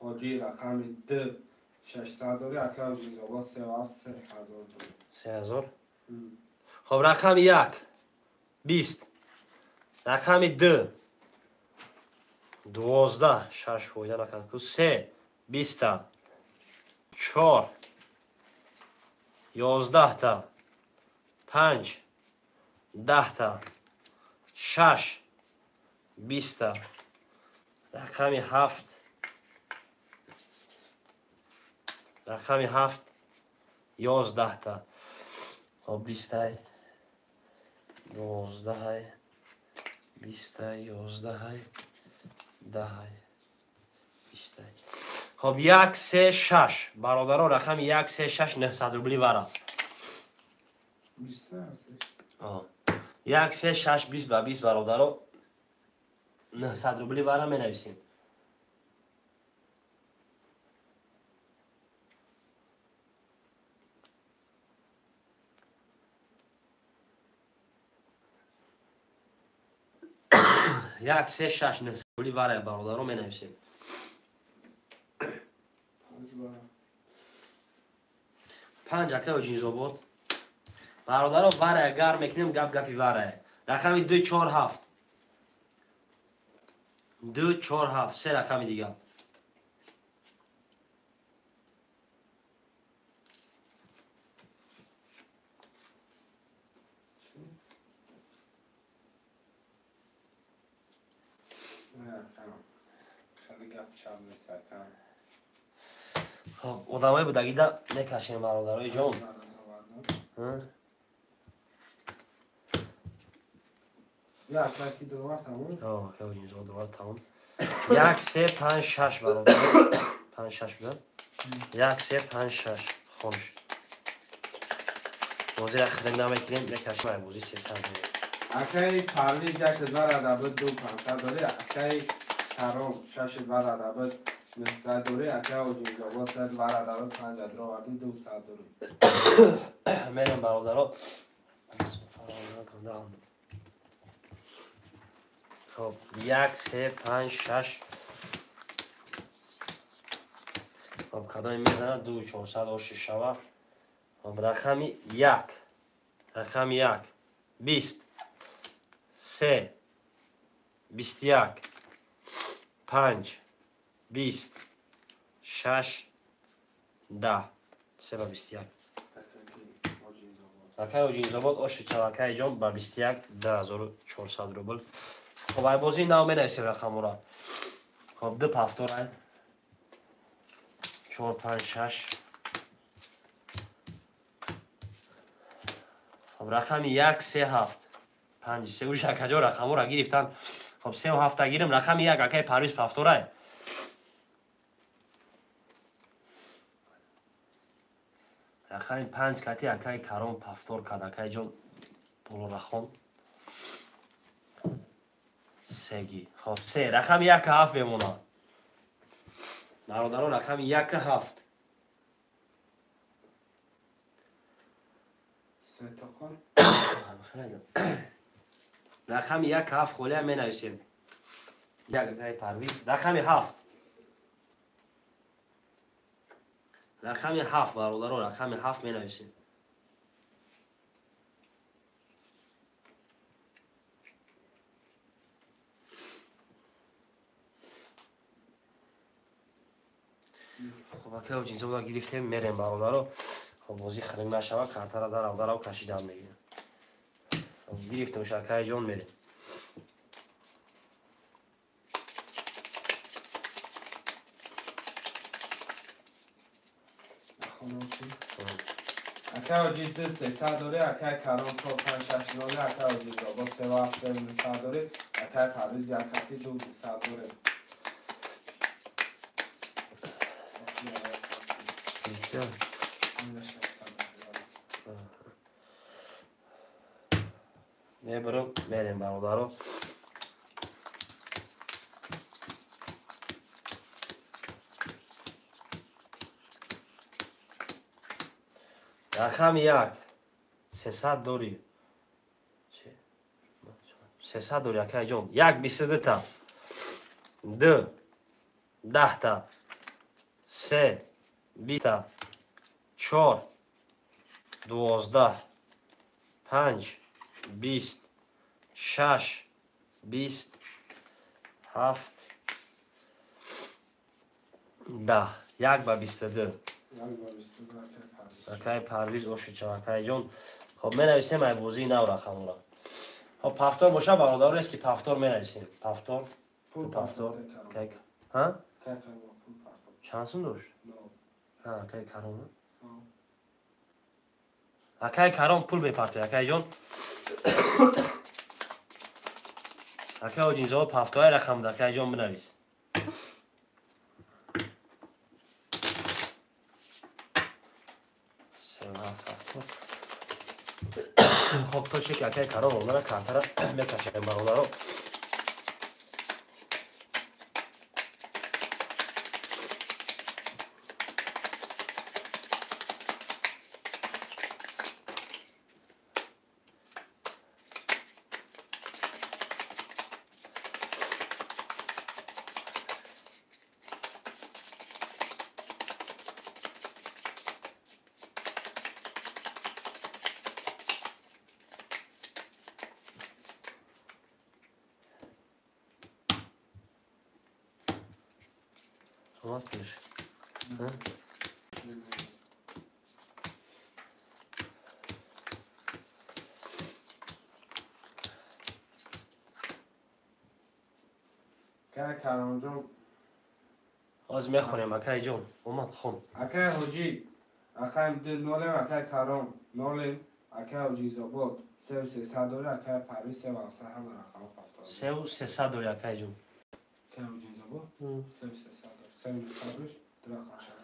Ҳоҷӣ рақами 2 600 дорӣ, акай Оҷизобод 3 7 3000 дорӣ. 3000? Хоб рақами 1 20 рақами 2 12 6 фоида накард ку 3 20 4 11 5 10 6 20та, рақами 7, рақами 7 11та. Хоб 20, 12, 20, 11, 10, 20. Хоб 1 3 6 бародаро, рақами 1 3 6 900 рубли вара. 1 3 6 20 ба 20 бародаро, 900 рубли вара менависем. Як се шаш 900 рубли вара бародаро менависем. 5 ака Оҷинзобод. Бародаро вара гар мекунем, гап гапи вара. Рақами 2 4 7. 2 4 7 се рақами дигар. Хоб одамои будагида мекашем бародарои ҷон. Як се панҷ шаш бародар, 5 6 буда. 1 3 5 6 хонш. Бозиро хрен намекунем, мекашем ай бози 300. Акай Парвиз 1 2 рада 2 500 дори, акай Каром 6 2 рада 900 дори, акай Оҷинзобод 3 2 рада 5 дроварди 200 дори. Мерем бародаро. Хоб 1 3 5 6. Хоб кадоме мезанад 2 400 оши шава. Хоб рақами 1, рақами 1 20 3 21 5 20 6 10 3 ба 21. Акай Оҷинзобод оши чавакай ҷон ба 21 2400 рубл. Хоб ай бозии нав менависем рақамора. Хоб 2 повтор 4 5 6. Хоб рақами 1 3 7 5 3 уж акаҷо рақамора гирифтан. Хоб 3 7 гирим, рақами 1 акай Парвиз повторай. Рақами 5 кати акай Каром повтор кад, акай ҷон болорахон. Сеги. Хоб 3 рақами 1 7 мемонад. Бародарон рақами 1 7. Рақами 1 7 холия менависем. 1 акай Парвиз. Рақами 7. Рақами 7 бародарон, рақами 7 менависем. Хоб акай Оҷинзобода гирифтем, мерем бародаро. Хоб бозӣ хиринг нашава, картара дарав дарав кашидан мегирем. Гирифтем акай ҷон, мерем. Акай Оҷиз 2 300 дори, акай Каром 4 5 6 дори, акай Оҷинзобод 3 7 900 дори, акай Парвиз 1 2 200 дори. Мебарам, мерем бародаро. Рақами 1 300 дори. 300 дори акай ҷон. 1 22 та. 2 10 та. 3 20 та. 4 12 5 20 6 20 7 10 1 ба 22. Акай Парвиз оши чавакай ҷон. Хоб менависем ай бозии нав рақамора. Хоб пафтор боша бародаро рест ки пафтор менависем. Пафтор, пафтор. Кай ҳа? Чанд сум дошт? Ҳа, акай Каром. Акай Каром пул мепартояд, акай ҷон. Акай Оҷинзода пафторай рақам да, акай ҷон бинавис. Хоб то чеки акай Каром омада картара мекашем бародаро. Омад пулш. Акай Каромҷон. Ҳозир мехонем, акай ҷон. Омад, хон. Акай Ҳоҷӣ, акай ду нолем, акай Каром нолем, акай Ҳоҷизобод 3300 дори, акай Парвиз 3700 ҳама рақамҳо пафтор. 3300 дори, акай ҷон. Акай Ҳоҷизобод 3300 дори. 3300 ду рақам шаҳр.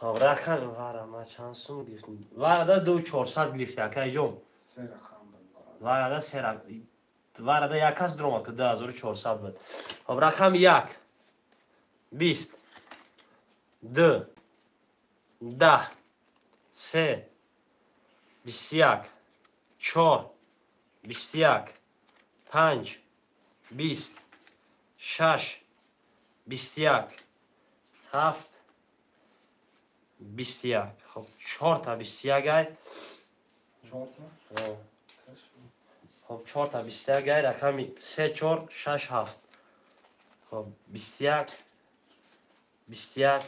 Хоб рақам вара ма чанд сум гирифтем? Варада 2400 гирифти, акай ҷон. Се рақам буд. Варада се рақам. Варада як кас дуромад ки 2400 буд. Хоб рақам 1 20 2 10 3 21 4 21 5 20 6 21 7 21. Хоб 4 та 21 ай. 4 та? Хоб 4 та 21 ай рақами 3 4 6 7. Хоб 21 21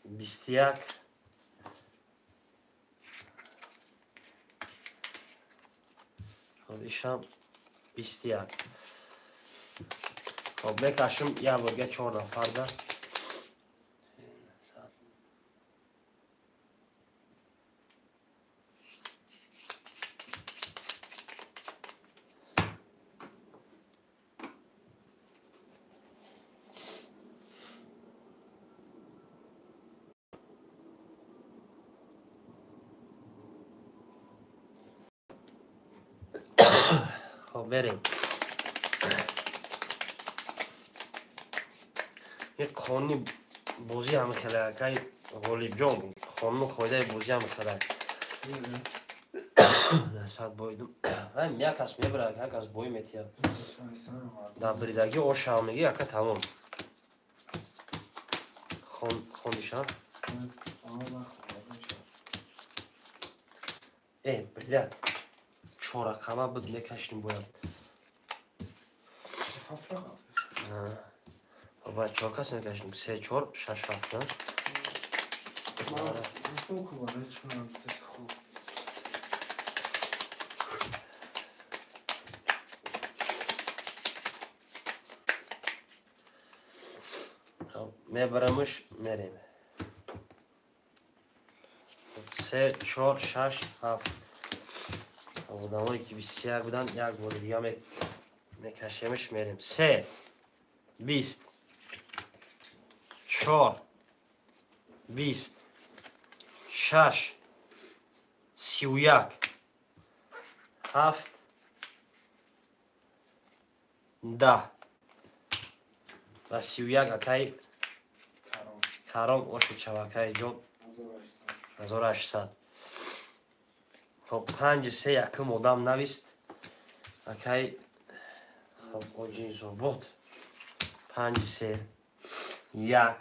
21 хоб ишам 21. Хоб мекашим як борга 4 нафарда. Хоб мерем. Ин қонуни бозӣ ҳам хеле акай Ғолибҷон, қонуну қоидаи бозӣ ҳам хеле. Сад боидум. Ҳам як кас мебарад, як кас бой метиҳад. Дар бридагӣ ош ҳам мегӣ, ака тамом. Хондиша? Э, блядь. Чор рақама буд, мекашидим бояд. Ҳафт рақам. Бояд чор кас мекашидим. 3 4 6 7. Мебарамш мерем. 3 4 6 7. Одамое ки 21 буданд, як бори дига мекашемш мерем. 3 20 4 20 6 31 7 10 ва 31 акай Каром ошид шавакаи ҷон 1800. Хоб 5 3 якум одам навист. Акай хоб Оҷинзобод 5 3 1.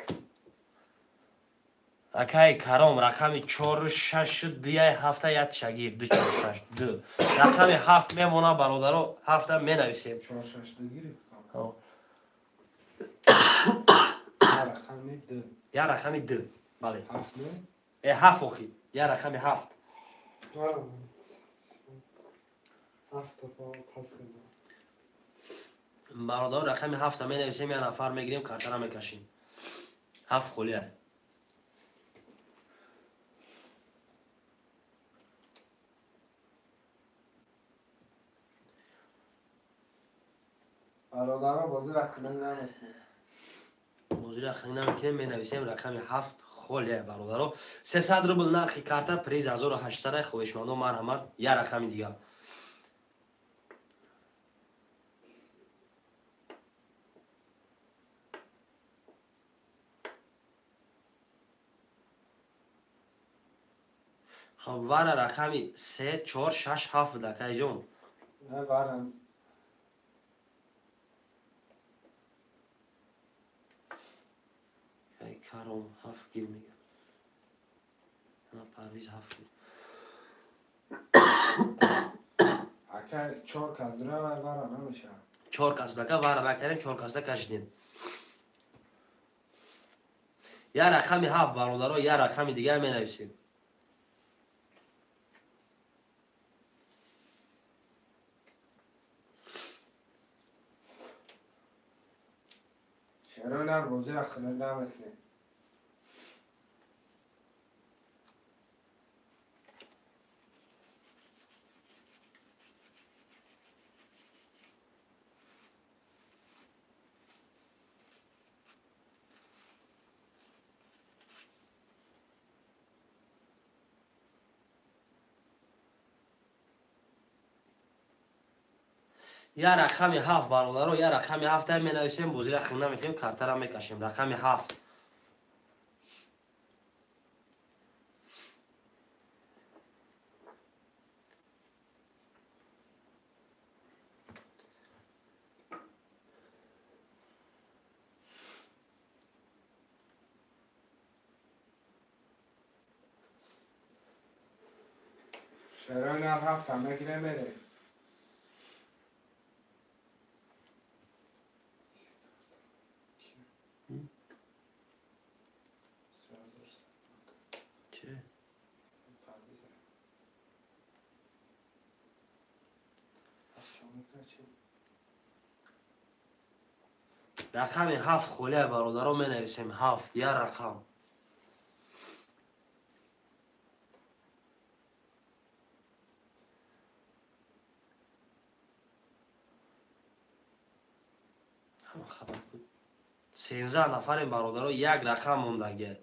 Акай Каром рақами 4 6 2 7 1 шагир 2 4 6 2. Рақами 7 мемона бародаро, 7 менависем. 4 6 2 гирифт. Хоб. Рақами 2. Я рақами 2. Бале. 7 не? Э 7 охи. Я рақами 7. Бародар, рақами 7 менависем, я нафар мегирем, картара мекашем. 7 холия. Бародаро, бозиро хунук намекунем. Бозиро хунук намекунем, менависем рақами 7 холия, бародаро. 300 рубл нархи карта, приз 1800. Хоҳишмандо, марҳамат, я рақами дигар. Хоб, вара рақами 3, 4, 6, 7 буда, акайҷон. Не, вара. Каром 7 гир мега. Парвиз 7 гир. Ака 4 кас дура вара намеша. 4 кас дака вара накардем, 4 кас кашидем. Я рақами 7, бародаро, я рақами дигар менависем. Чаро нар бозиро хунук намекунем? Я рақами 7, бародаро, я рақами 7 менависем, бозиро хунук намекунем, картара мекашем. Рақами 7. Чаро нар 7 мегирем мерем? Рақами 7 холия, бародаро, менависем 7, я рақам. Ҳама хабар буд. 13 нафарем, бародаро, як рақам мондаги.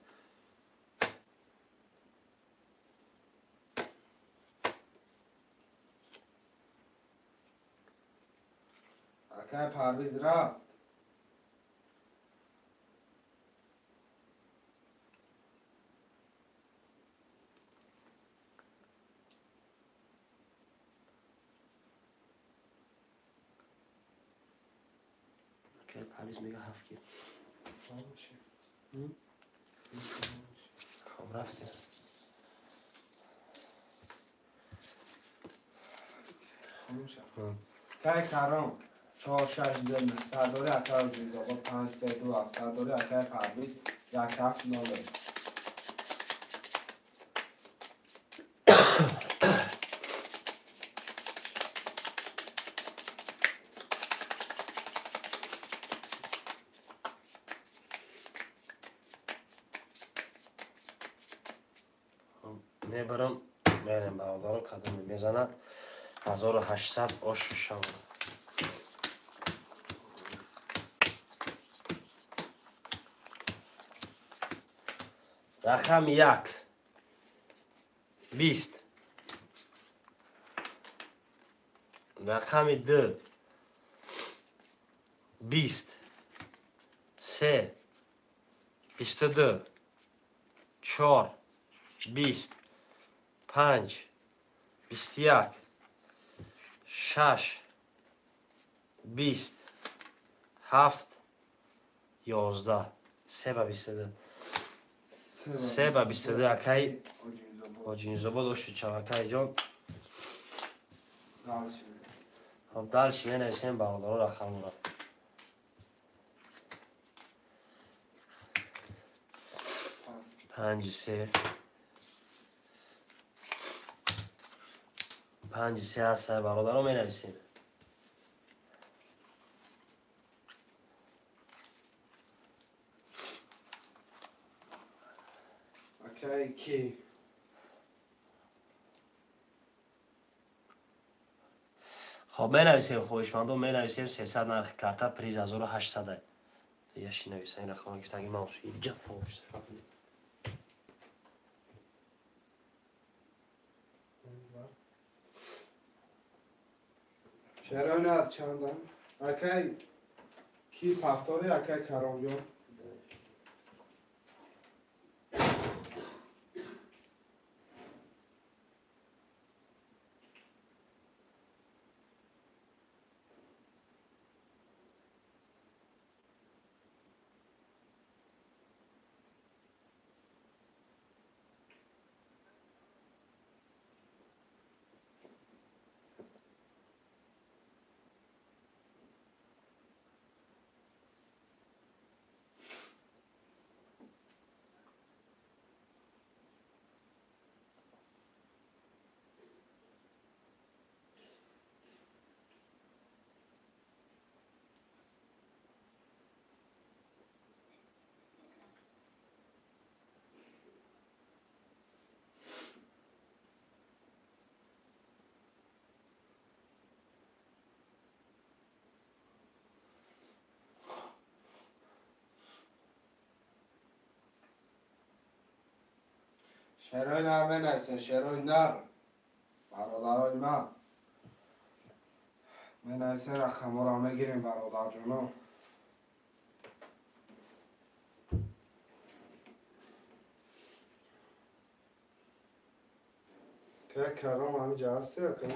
Акай Парвиз рафт. Парвиз мега 7 гир. Хоб, рафтем. Кай Каром 4 6 2 сардори акай Ҷизобод 5 3 2 7 сардори акай Парвиз 1 7 0. Мебарам, мерем, бародаро, кадоме мезана 1800 ош шавад. Рақами 1 20, рақами 2 20, 3 22, 4 20, 5 21, 6 20, 7 11, 3 ба 22, 3 ба 22. Акай Оҷинзобод ошу чавакайҷон. Хоб, дальше менависем, бародаро, рақамро. 5 3. 5 3 ҳаста, бародаро, менависем. Акай ки? Хоб, менависем, хоҳишмандо, менависем. 300 нархи карта, приз 1800. Яши нависа, ин рақама гифтаги маус ҷафо. Шерои нар чандам? Акай ки пафтори, акай Каромҷон? Шерои нар менависен, шерои нар, бародарои ман, менависен, рақамҳоро мегирем, бародарҷоно. Ка Каром ҳамиҷа ҳасти, ака?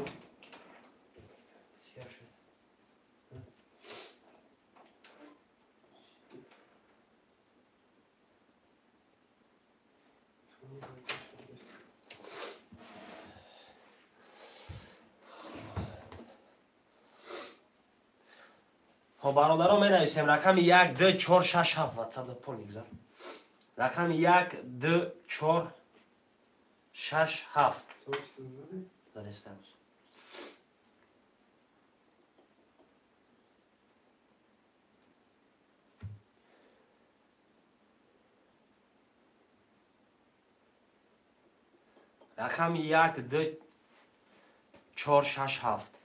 Хоб, бародаро, менависем рақами 1 2 4 6 7. Ватсап пол мегзар. Рақами 1 2 4 6 7 занестам. Рақами 1 2 4 6 7.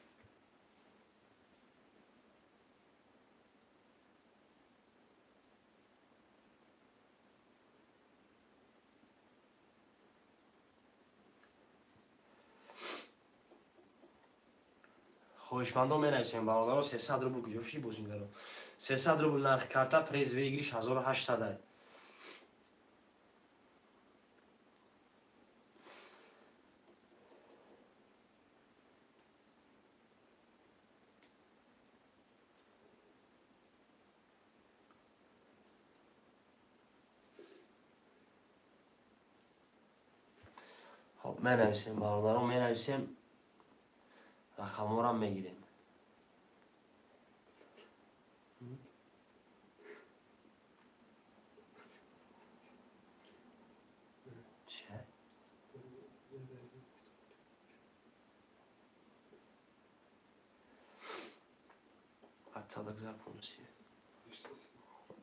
Хоҳишмандо, менависем, бародаро. 300 рубл куҷо шуди, бозингаро? 300 рубл нархи карта, приз выигрыш 1800. Хоб, менависем, бародаро, менависем, рақамҳорам мегирем. Чӣ? Ватсап полностью.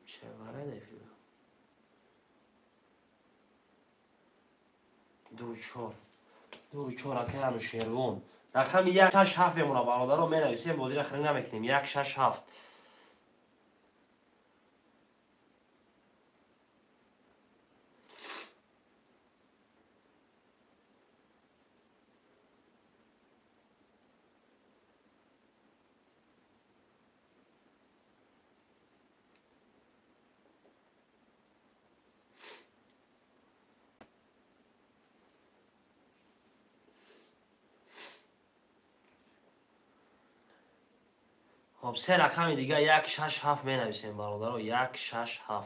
Чӣ варайда эфир? 2 4 2 4. Акай Анушервон, рақами 1 6 7 мемона, бародаро, менависем, бозиро хирӣ намекунем. 1 6 7. Хоб, се рақами дига, 1 6 7 менависем, бародаро, 1 6 7.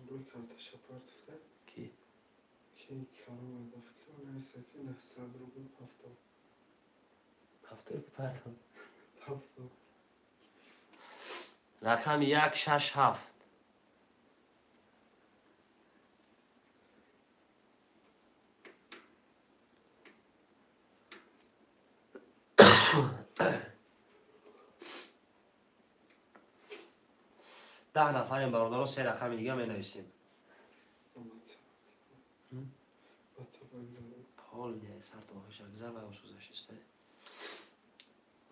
Рӯи карташа партофта. Ки? Ки Каром, ба фикрам, нависа ки 900 рубл пафто. Пафто партом? Пафто. Рақами 1 6 7. 10 нафарем бародаро, се рақами дига менависем.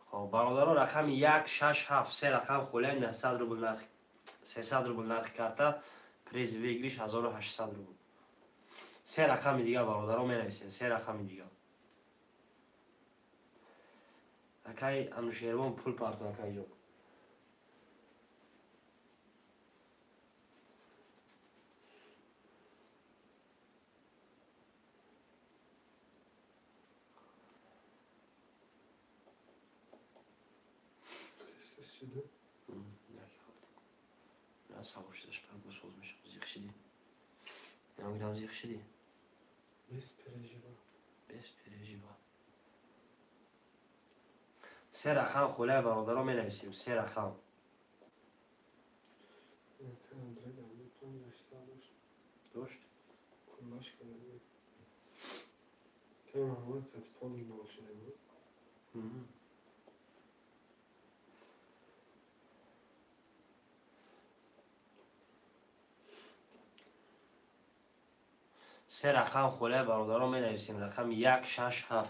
Хоб бародаро, рақами 1 6 7 се рақам холия, 900 рубл нарх, 300 рубл нархи карта, приз выигрыш 1800 рубл. Се рақами дига бародаро менависем, се рақами дига. Акай Анушервон пул парту, акай ҷон. Се рақам холия бародаро менависем, се рақам. Дошт? Се рақам холия бародаро менависем, рақами 1 6 7.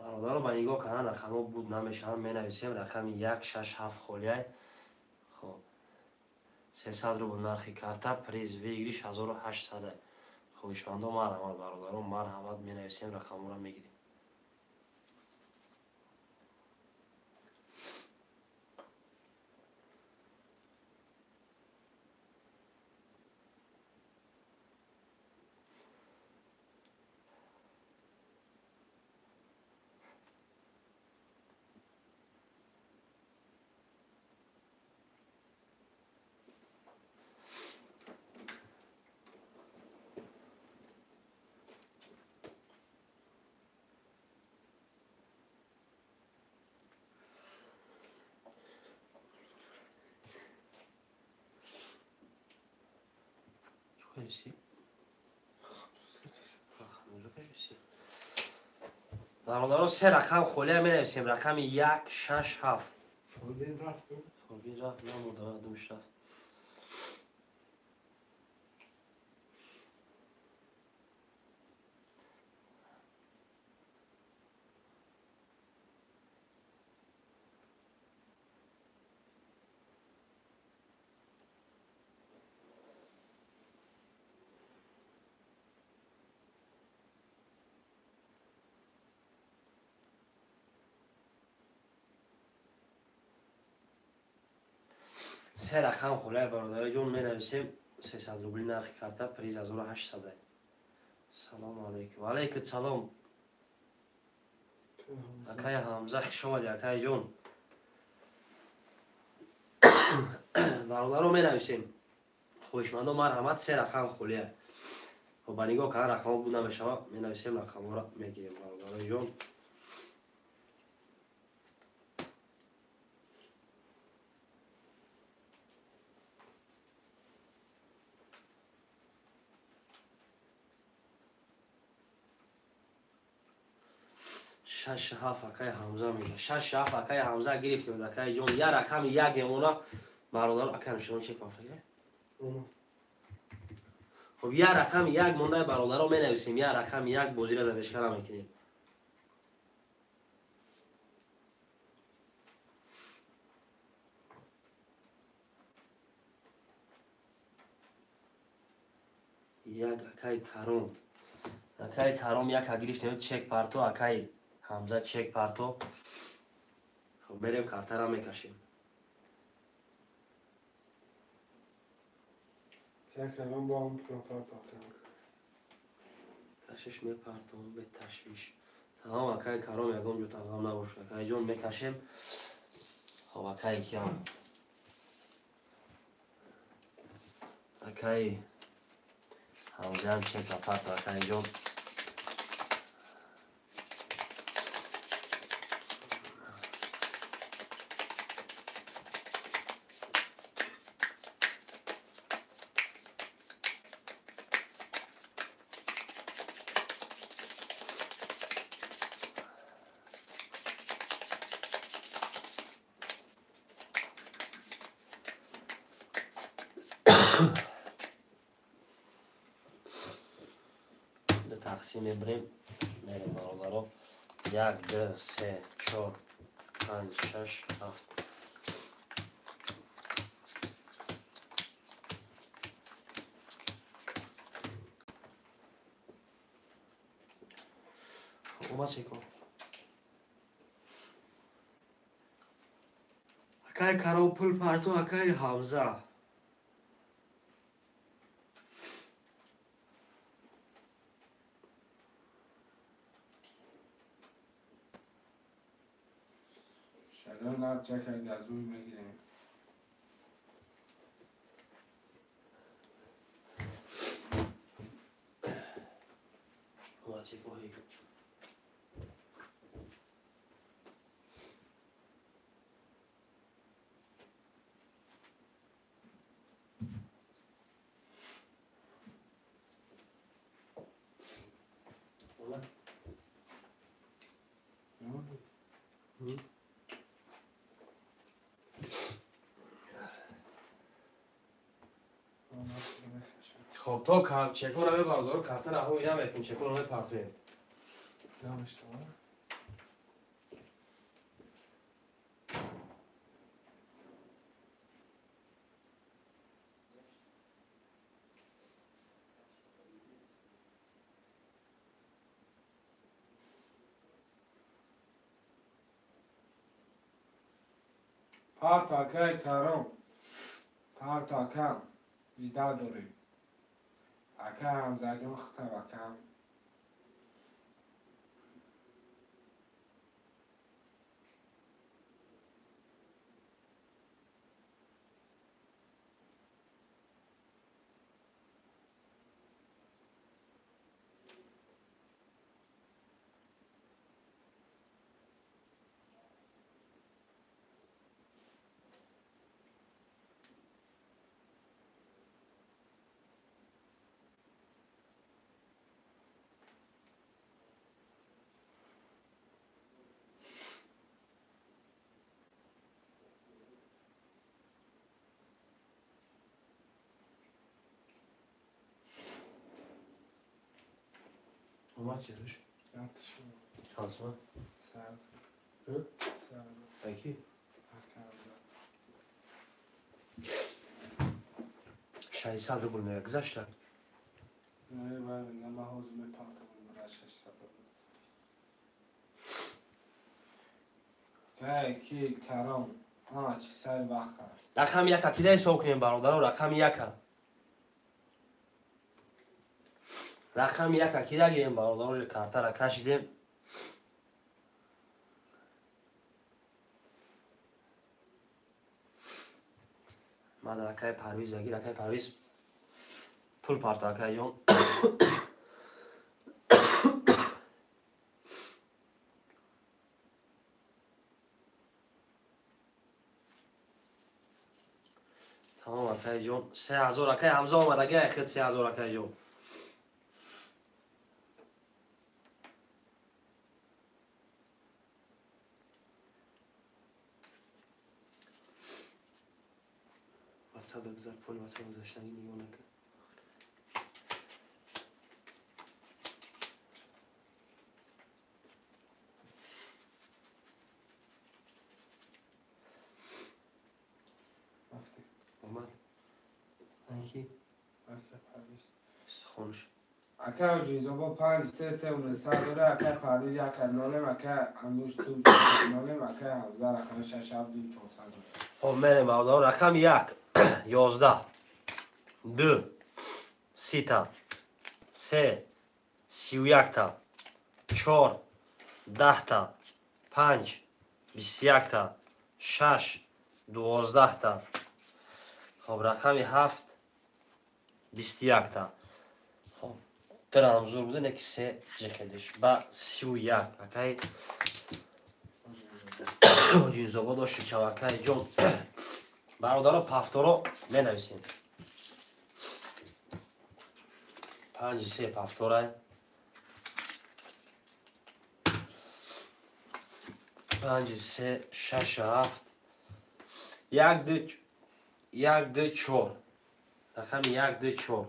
Бародаро, ба нигоҳ кардан рақамҳо буд намешаванд, менависем рақами 1 6 7 холияй. Хоб 300 рубл нархи карта, приз выигрыш 1800. Хоҳишмандо марҳамат бародаро, марҳамат, менависем рақамҳоро мегирем. Бародаро, се рақам холия менависем, рақами 1 6 7. Фолбин рафт, намурда, думш рафт. Се рақам холия бародари ҷон менависем, 300 рубли нархи карта, приз 1800. Салому алейкум. Алейкум салом. Акай Ҳамза, хуш омадӣ, акай ҷон. Бародаро менависем. Хоҳишмандо марҳамат, се рақам холия. Хоб ба нигоҳ кардан рақамҳо буд намешавад, менависем рақамҳоро мегирем бародарои ҷон. 6 7 акай Ҳамза мега. 6 7 акай Ҳамза гирифтем, акай ҷон. Я рақами як мемона бародар, акай нишон чек пафтага. Хоб я рақами як монда бародаро менависем, я рақами як бозиро задешка намекунем. Як акай Каром. Акай Каром як гирифтем, чек парто, акай Ҳамза чек парто. Хоб мерем картара мекашем. Кашиш мепартом, бе ташвиш. Тамом, акай Каром, ягон ҷо тағам набошад. Акай ҷон, мекашем. Хоб, акай киам? Акай Ҳамзаам чека парто, акай ҷон. Тақсим мебирем, мерем, бародаро. Як, ду, се, чор, панҷ, шаш, ҳафт. Омад чеко. Акай Каром, пул парто, акай Ҳамза. Шалом, чека газуй мегирем. Омад чеко ҳи. Омад? Хоб, то чекора мебардору, картара ҳои намекунем, чекора мепартоем. Парто, акай Каром. Парто, акам. Жда дорем. Ака Ҳамзаҷон, хитаб, акам. Омад чедуш? Чанд сум? Аки? 600 рубл мега гузашта? Не, ман ҳозир мепартам бара 600 рубл. Кай ки Каром, ҳама чи сари вақт. Рақами яка кида ҳисоб кунем, бародаро, рақами яка. Рақами яка кида гирем, бародаро, уже картара кашидем. Мада акай Парвиз ягир, акай Парвиз пул парто, акай ҷон. Тамом, акай ҷон, 3000 акай Ҳамза омад, акай хед 3000, акай ҷон. Ватсап гузар, поли ватсап гузаштагӣ нигоҳ накун. Омад? Анки? Хонуш. Ака Ҷинзобо 5 3 3 900 дора, ака Парвиз 1 нолем, ака Андуш 2 нолем, ака Ҳамза рақами 6 7 2 400. Хоб, мерем, бародаро, рақами як, 11, ду, 30-та, се, 31-та, чор, 10та, 5, 21та, 6, 12та. Хоб, рақами 7, 21та. Хоб, драмзур буда, неки се ҷихедиш. Ба 31. Акай Ҷинзобод оши чавакай ҷон. Бародаро пафторо менависем. 5 3 пафторай. 5 3 6 7 1 2 1 2 4. Рақами 1 2 4.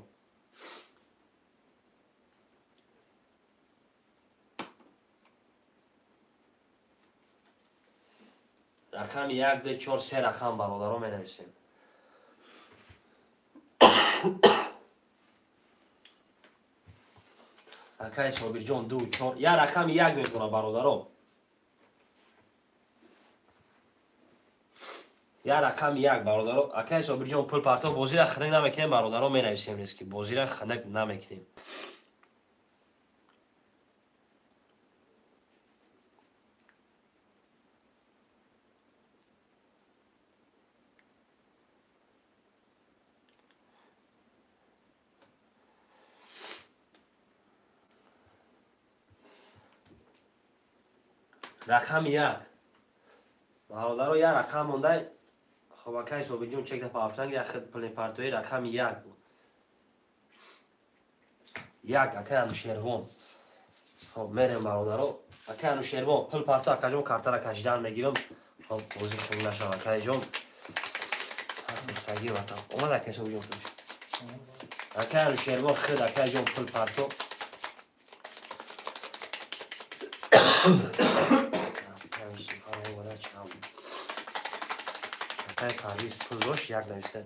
Рақами 1 2 4 3 рақам бародаро менависем. Акай Собирҷон 2 4. Я рақами 1 мебора бародаро. Я рақами 1 бародаро. Акай Собирҷон пул парто бозира ханак намекунем бародаро, менависем нест ки бозира ханак намекунем. Рақами 1. Бародаро, я рақам мондай. Хоб, акай Собирҷон чек дафа афтанг, я хид пули партои рақами 1 буд. 1 акай Анушервон. Хоб, мерем бародаро. Акай Анушервон, пул парто акаҷон картара кашидан мегирам. Хоб, бозӣ хун нашав акайҷон. Таги ватан. Омад акай Собирҷон пулш. Акай Анушервон хид акайҷон пул парто. Акай Парвиз пул дошт, як нависта.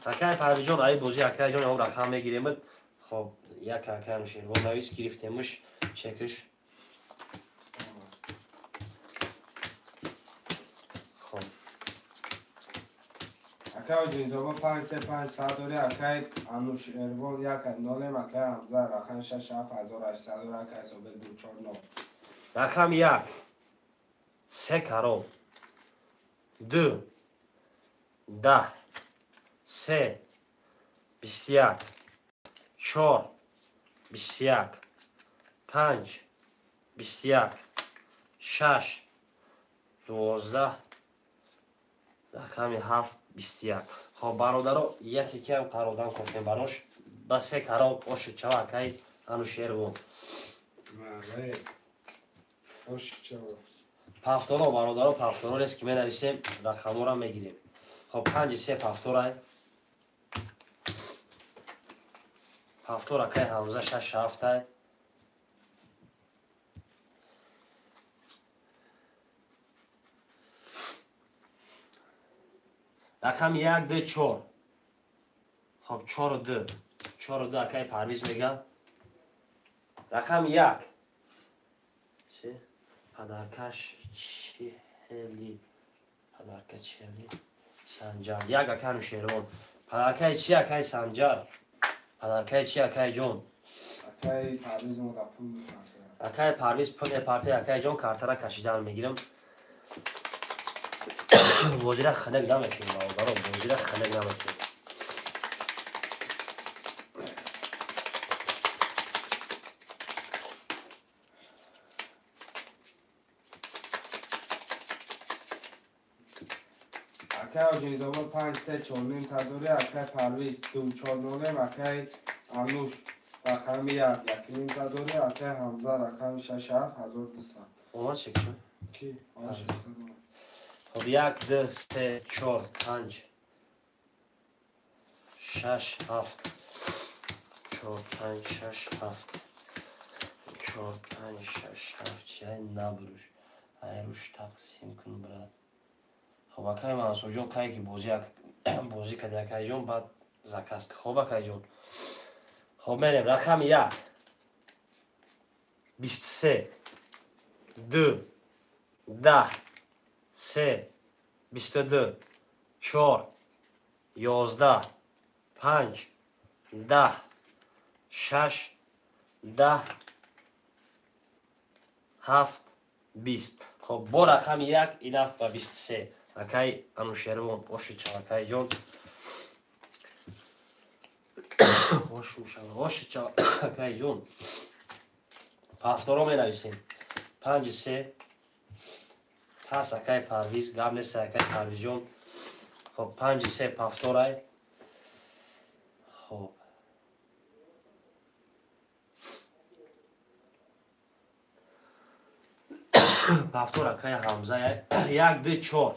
Акай Парвизҷон, ай бозӣ акайҷон он рақам мегирем. Хоб, як акай Анушервон навис, гирифтемш, чекш. Хоб. Акай Ҷинзобо 5 3 5 сад дори, акай Анушервон 1 0, акай Ҳамза рақам 6 7 1800 дори, акай Собир 2 4 9. Рақам 1 3 карол 2 10 3 21 4 21 5 21 6 12 рақами 7 21. Хоб бародаро, яке кам қародан кофтем барош. Ба се карол оши чава акай Анушервон. Бале. Оши чава. Пафторо бародаро, пафторо рест ки менависем, рақамора мегирем. Хоб, 5 3 пафторай. Пафтор акай Ҳамза 6 7. Рақами 1 2 4. Хоб, 4 2. 4 2 акай Парвиз мега. Рақами 1. Чи? Падаркаш чили. Падарка чили. Санҷар. Як акай Анушервон. Падаркаи чи акай Санҷар? Падаркаи чи акай ҷон? Акай Парвиз мода пул мепартояд. Акай Парвиз пул мепартояд, акай ҷон картара кашидан мегирам. Бозира ханак намекунем бародаро, бозира ханак намекунем. Акай Ҷинзобод 5 3 4 ним та дори, акай Парвиз 2 4 0, акай Ануш рақами 1 1 ним та дори, акай Ҳамза рақами 6 7 1200. Омад чек шуд? Ки? 600. Хоб, 1 2 3 4 5 6 7 4 5 6 7 4 5 6 7. Чай набруш. Айруш тақсим кун брат. Хоб, акай Мансурҷон, кай ки бозӣ кади акайҷон, баъд заказ. Хоб, акайҷон. Хоб, мерем. Рақами 1 23 2 10 3 22 4 11 5 10 6 10 7 20. Хоб, бо рақами 1 идаф ба 23. Акай Анушервон, оши чав, акай ҷон. Ош мешава, оши чав, акай ҷон. Пафторо менависем. 5 3. Пас акай Парвиз, гап нест акай Парвизҷон. Хоб, 5 3 пафторай. Хоб. Пафтор акай Ҳамза 1 2 4.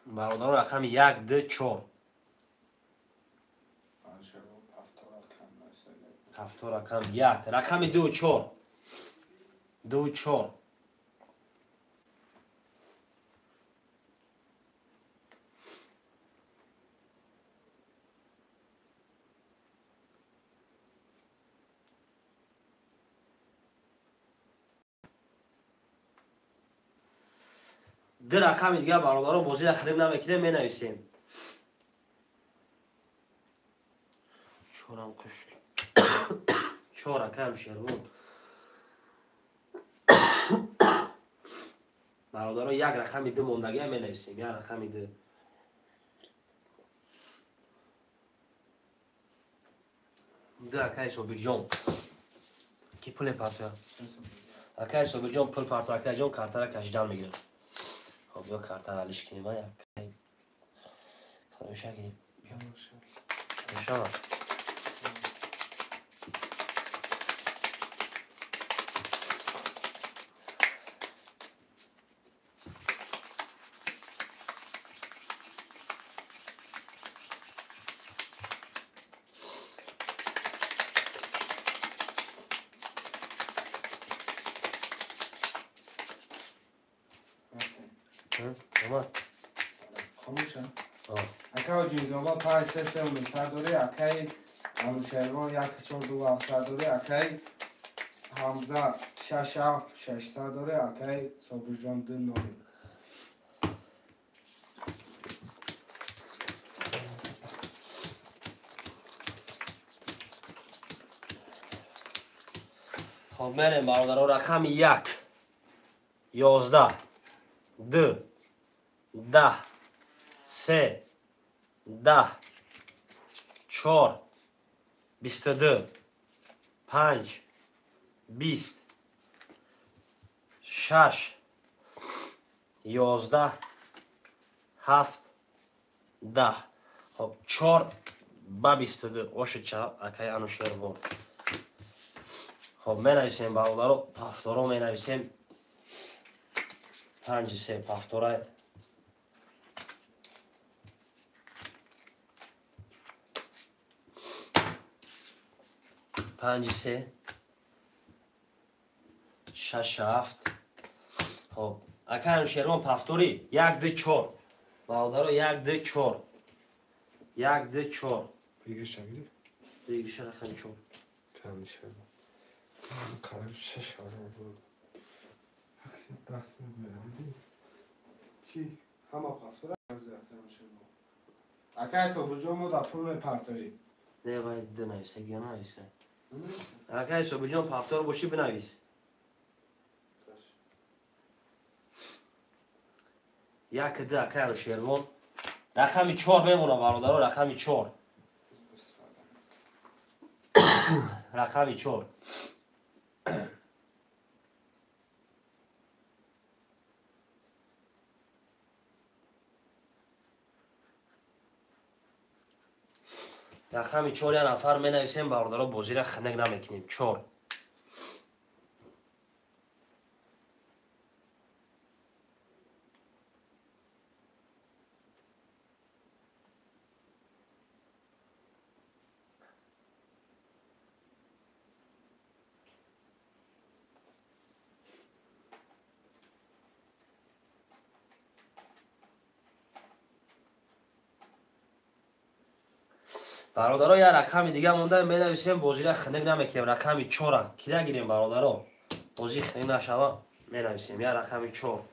Бародаро рақами 1 2 4. Пафтор рақам 1, рақами 2 4. 2 4. Ду рақами дигар бародаро бозиро хириб намекунем, менависем. Чорам куш. 4 рақам Шервон. Бародаро як рақами 2 мондагиам менависем, як рақами 2. Ду акай Собирҷон. Ки пуле партоя? Акай Собирҷон пул парто, акай ҷон картара кашидан мегирад. Хоб, ё картара алиш кунем, а як. Кадомша гирем? Биё. Кадомшава? Акай Ҷинзоба 5 3 3 900 дорӣ, акай Анушервон 1 4 2 700 дорӣ, акай Ҳамза 6 7 600 дорӣ, акай Собирҷон 2 0. Хоб, мерем бародаро рақами 1 11 2 10 3 10 4 22 5 20 6 11 7 10. Хоб, 4 ба 22 оши чав, акай Анушервон. Хоб, менависем бародаро, пафторо менависем. 5 3 пафторай. 5 3 6 7. Хоб, акай Анушервон пафтори 1 2 4. Бародаро 1 2 4. 1 2 4. Выигрыша гирифт? Выигрыша рақами 4. Анушервон. Қариб 6 ҳазор буд. Даст мебарад. Ки ҳама пафтора Анушервон. Акай Собирҷон мо дар пул мепартоӣ. Не, бояд ду нависа, гия нависа. Акай Собирҷон пафтор бошӣ бинавис. 1 2 акай Анушервон. Рақами 4 мемона бародаро, рақами 4. Рақами 4. Рақами 4 я нафар менависем бародаро, бозиро ханак намекунем. 4. Бародаро я рақами дига монда менависем, бозиро ханак намекунем. Рақами 4 кида гирем бародаро, бозӣ ханак нашава менависем я рақами 4.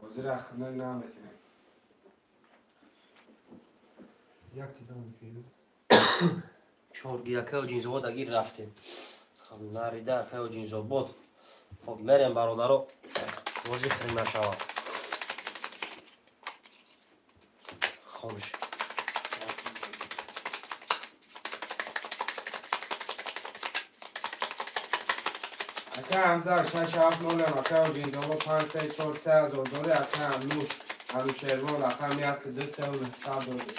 Бозиро ханак намекунем. Чорги акаи Оҷинзобод агир рафтем. Нарида акаи Оҷинзобод. Хоб мерем бародаро, бозӣ хирим нашавад. Хобш. Акаи Ҳамза 670, акаи Оҷинзобод 5 3 4 3 ҳазор дори, акаи Ануш Анушервон рақам 1 2 3 900 дори.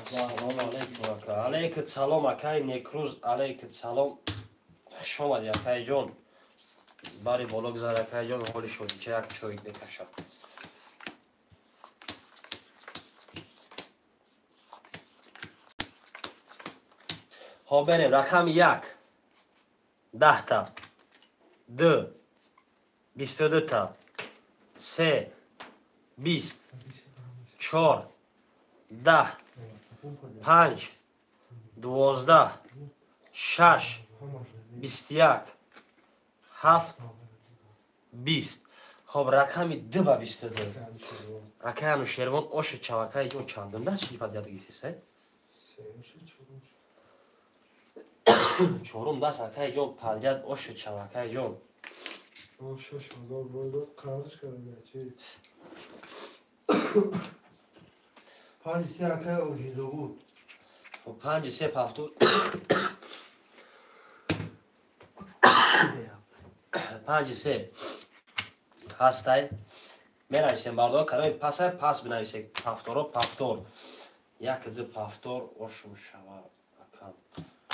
Салом алейкум ака. Алейкум салом акаи Некрӯз, алейкум салом. Хуш омадӣ акаи ҷон. Бари боло гузар акаи ҷон, ҳоли шодича як чой бекашам. Хоб берем рақами 1 10та, 2 22та, 3 20, 4 10, 5 12, 6 21, 7 20. Хоб рақами 2 ба 22. Акаи Анушервон оши чавакаи ҷон чандум даст шиди падар гирифтисай? Чорум даст акаи ҷон подряд оши чавакаи ҷон. 6000 рубл қарш карда чи? 5 3 акаи Оҷинзобод. Хоб 5 3 ҳафту 5 3 ҳастай. Менависем бардор, кадоми пасай пас бинависем. Пафторо пафтор. 1 2 пафтор ошу шава акам.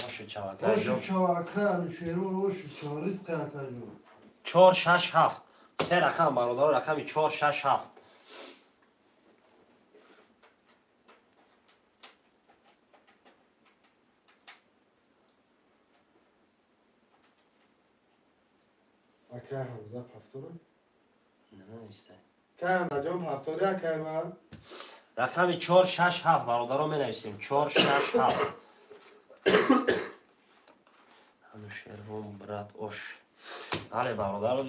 Ошу чава акаи ҷон. Ошу чава акаи Анушервон, ошу чава ризқи акаи ҷон. 4 6 7. Се рақам бародаро, рақами 4 6 7. Акаи Ҳамза пафтора? Нанавистай. Акаи Ҳамза ҷон пафтори акаи ман? Рақами 4 6 7 бародаро менависем. 4 6 7. Анушервон брат ош. Але бародаро,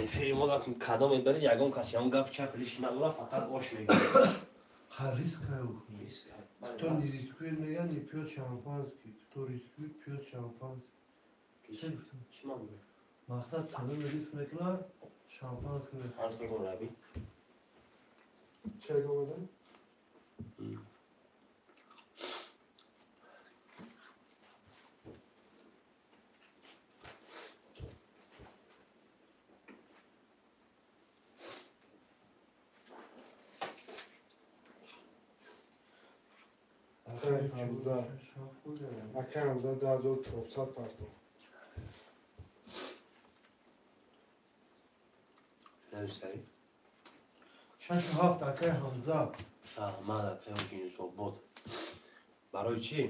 эфири мо кадом мебаред, ягон кас ягон гап чап лиш надора, фақат ош мегӯяд. Ха риск аю. Риск. Кто не рискует, мегӯянд, не пьёт шампанский. Кто рискует, пьёт шампанский. Чӣ ман мегӯям? Мақсад кадом риск мекунад, шампанский мехӯрад. Ҳарф мегӯм раби. Чек омада? Акаи Ҳамза. Акаи Ҳамза 2400 партов. Нависай. 6 7 акаи Ҳамза. Ман акаи Оҷинзобод. Барои чӣ?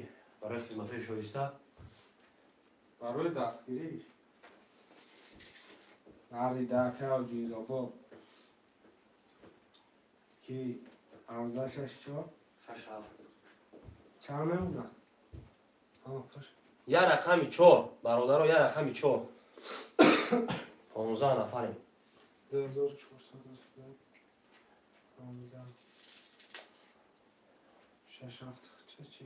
Барои хизматҳои шоиста? Барои дастгириш. Нарида акаи Оҷинзобод. Ки Ҳамза 6 4? 6 7. Чанд мемонад? Я рақами 4 бародаро, я рақами 4. 15 нафарем. 2400 Ҳамза 6 7 чӣ?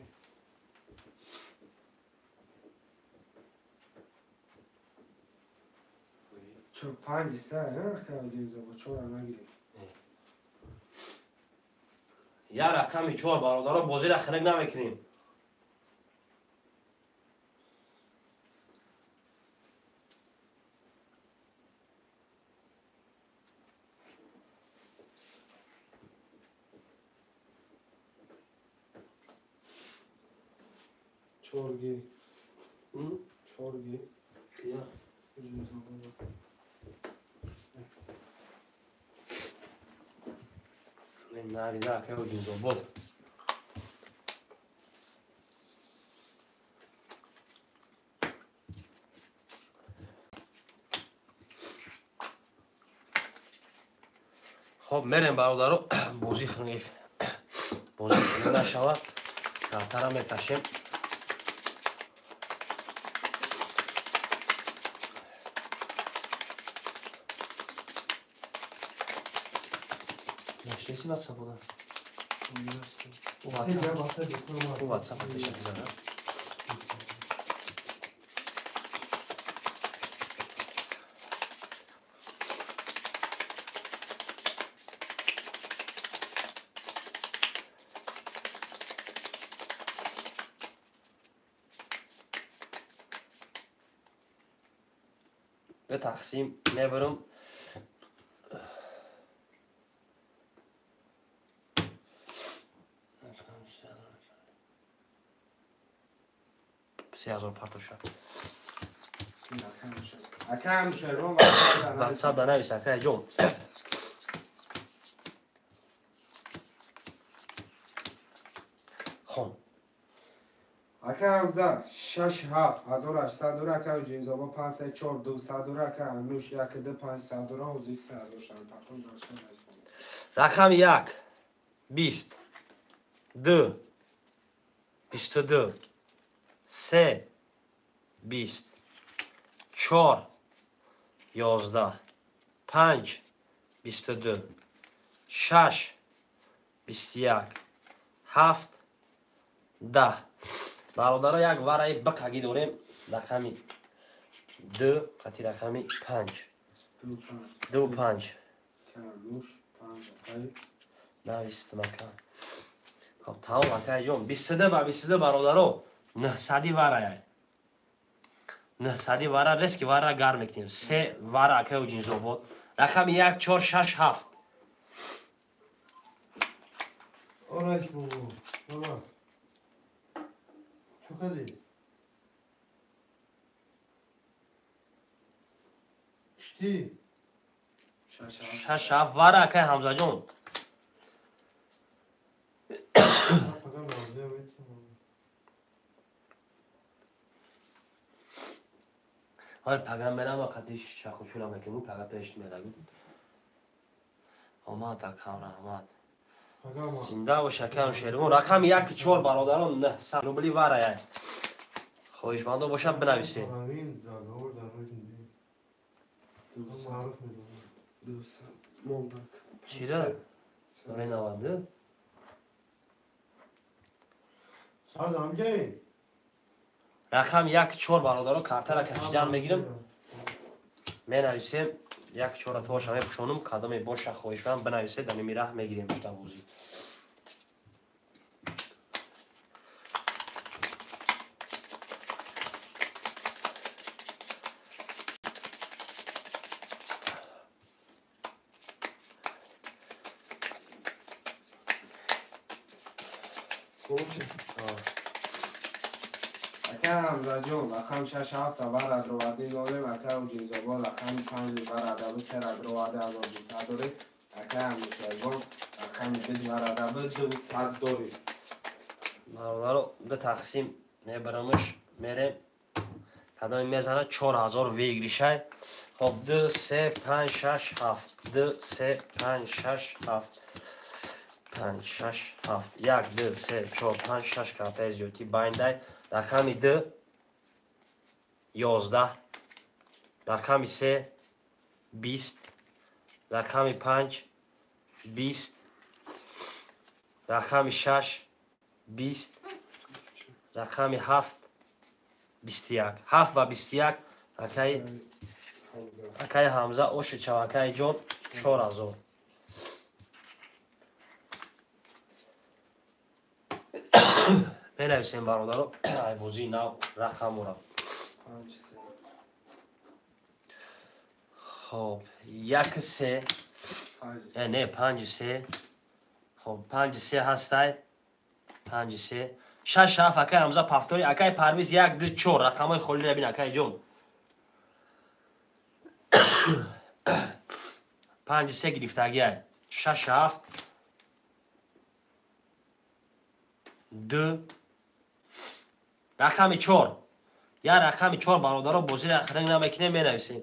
Чор 5 3, акаи Оҷинзобод 4 нагирифт. Я рақами 4 бародаро, бозиро хунук намекунем. Чорги. Чорги. Кия? Оҷинзобод. Нарида акаи Оҷинзобод. Хоб мерем бародаро, бозӣ хунук бозӣ хунук нашавад, картара мекашем. Нашли WhatsApp да? У WhatsApp пеша бизана. Тақсим мебарам. Се ҳазор партоша. WhatsApp да навис, акай ҷон. Хон. Ака Ҳамза 6 7 1800 дура, ака Ҷинзоба 5 3 4 200 дура, ака Ануш 1 2 500 дура, ҳозир 3000 шан партон дошта. Рақами 1 20 2 22 3 20 4 11 5 22 6 21 7 10. Бародаро, як вараи бақагӣ дорем. Рақами 2 қати рақами 5. 2 5. Навистам ака. Хоб, тамом акай ҷон. 22 ба 22 бародаро. 900 варая. 900 вара рески вара гарм мекунем. 3 вара акай Ҷинзобод. Рақами 1 4 6 7. Ораш бобо. Баба. Чокади. Кишти. 6 7 вара акай Ҳамзаҷон. Ҳар пага мерам қадиш шахучула мекунем, пага пеш мерагу. Омад акам, раҳмат. Зинда бош акам Шервон. Рақами 1 4 бародарон 900 рубли варая. Хоҳишмандо бошад бинависед. Чида? 92. Рақами 1 4 бародарон картара кашидан мегирам. Менависем 1 4 тоша мепӯшонам, кадоме боша хоҳишманд бинависед, дар ними раҳ мегирем бозӣ. Ака Ҳамзаҷон, рақам 6 7 вара дроварди дорем, ака Ҷинзобод рақами 5 вара дабы 3 дроварди 1200 дорем, ака Анушервон рақами 2 вара дабы 200 дорем. Бародаро, ду тақсим мебарамш, мерем. Кадоми мезана 4000 выигрышай. Хоб 2 3 5 6 7 2 3 5 6 7 5 6 7 1 2 3 4 5 6 картаи зиёдӣ байндай. Рақами 2 11, рақами 3 20, рақами 5 20, рақами 6 20, рақами 7 21. 7 ба 21 акаи Ҳамза оши чав акаи ҷон 4000. Менависем бародаро, ай бозии нав рақамора. Хоб, 1 3 не 5 3. Хоб, 5 3 ҳастай. 5 3 6 7 акай Ҳамза пафтори, акай Парвиз 1 2 4 рақамҳои холиро бин акай ҷон. 5 3 гирифтагиай. 6 7 2 рақами 4. Я рақами 4 бародаро бозиро хранг намекунем, менависем.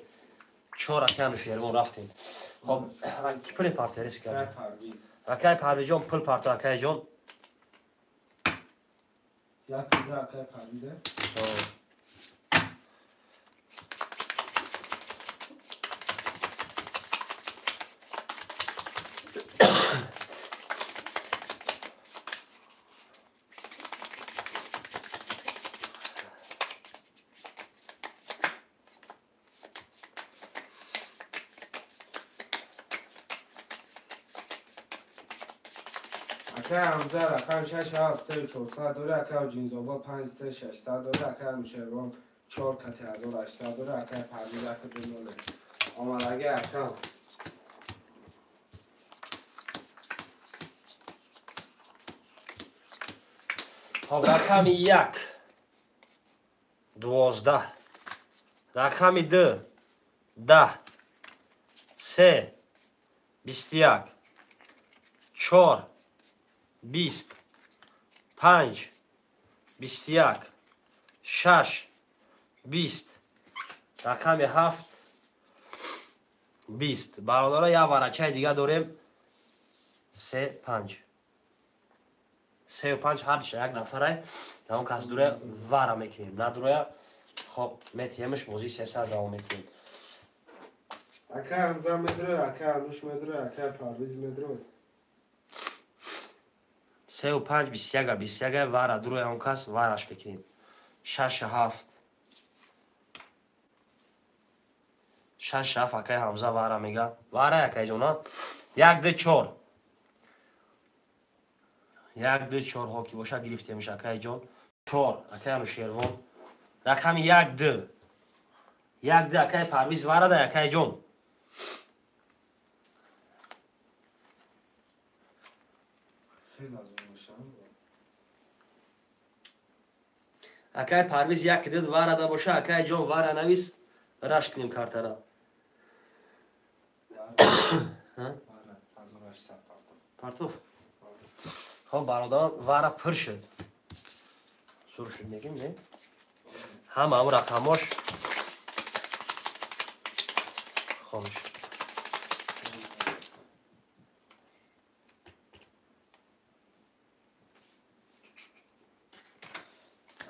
4 акай Анушервон рафтем. Хоб, ки пули партерис кард? Акай Парвизҷон пул парто акай ҷон. 1 2 акай Парвиз. Акай Ҳамза рақам 6 7 3 400 дора, акай Ҷинзобод 5 3 600 дора, акай Анушервон 4 кати 1800 дора, акай Парвиз 1 2 0. Омадаги ака. Хоб, рақами 1 12, рақами 2 10, 3 21, 4 20, 5 21, 6 20, рақами 7 20. Бародаро, як варачаи дига дорем. 3 5 3 5 ҳардиша як нафарай. Ягон кас дуроя вара мекунем, надуроя хоб метиҳемш, бозии 300 давом мекунем. Акай Ҳамза медроя, акай Ануш медроя, акай Парвиз медроя. 3 5 21 21 вара дуроя он кас вараш мекунем. 6 7 6 7 акай Ҳамза вара мега. Вара акай ҷона. 1 2 4 1 2 4 ҳо ки боша гирифтемш акай ҷон. 4 акай Анушервон. Рақами 1 2 1 2 акай Парвиз вара да акай ҷон. Акай Парвиз 1 2 вара да боша, акай ҷон вара навис, раш кунем картара. Партов. Хоб бародарон, вара пур шуд. Сур шуд неким, не? Ҳама ҳамун рақамош хомш.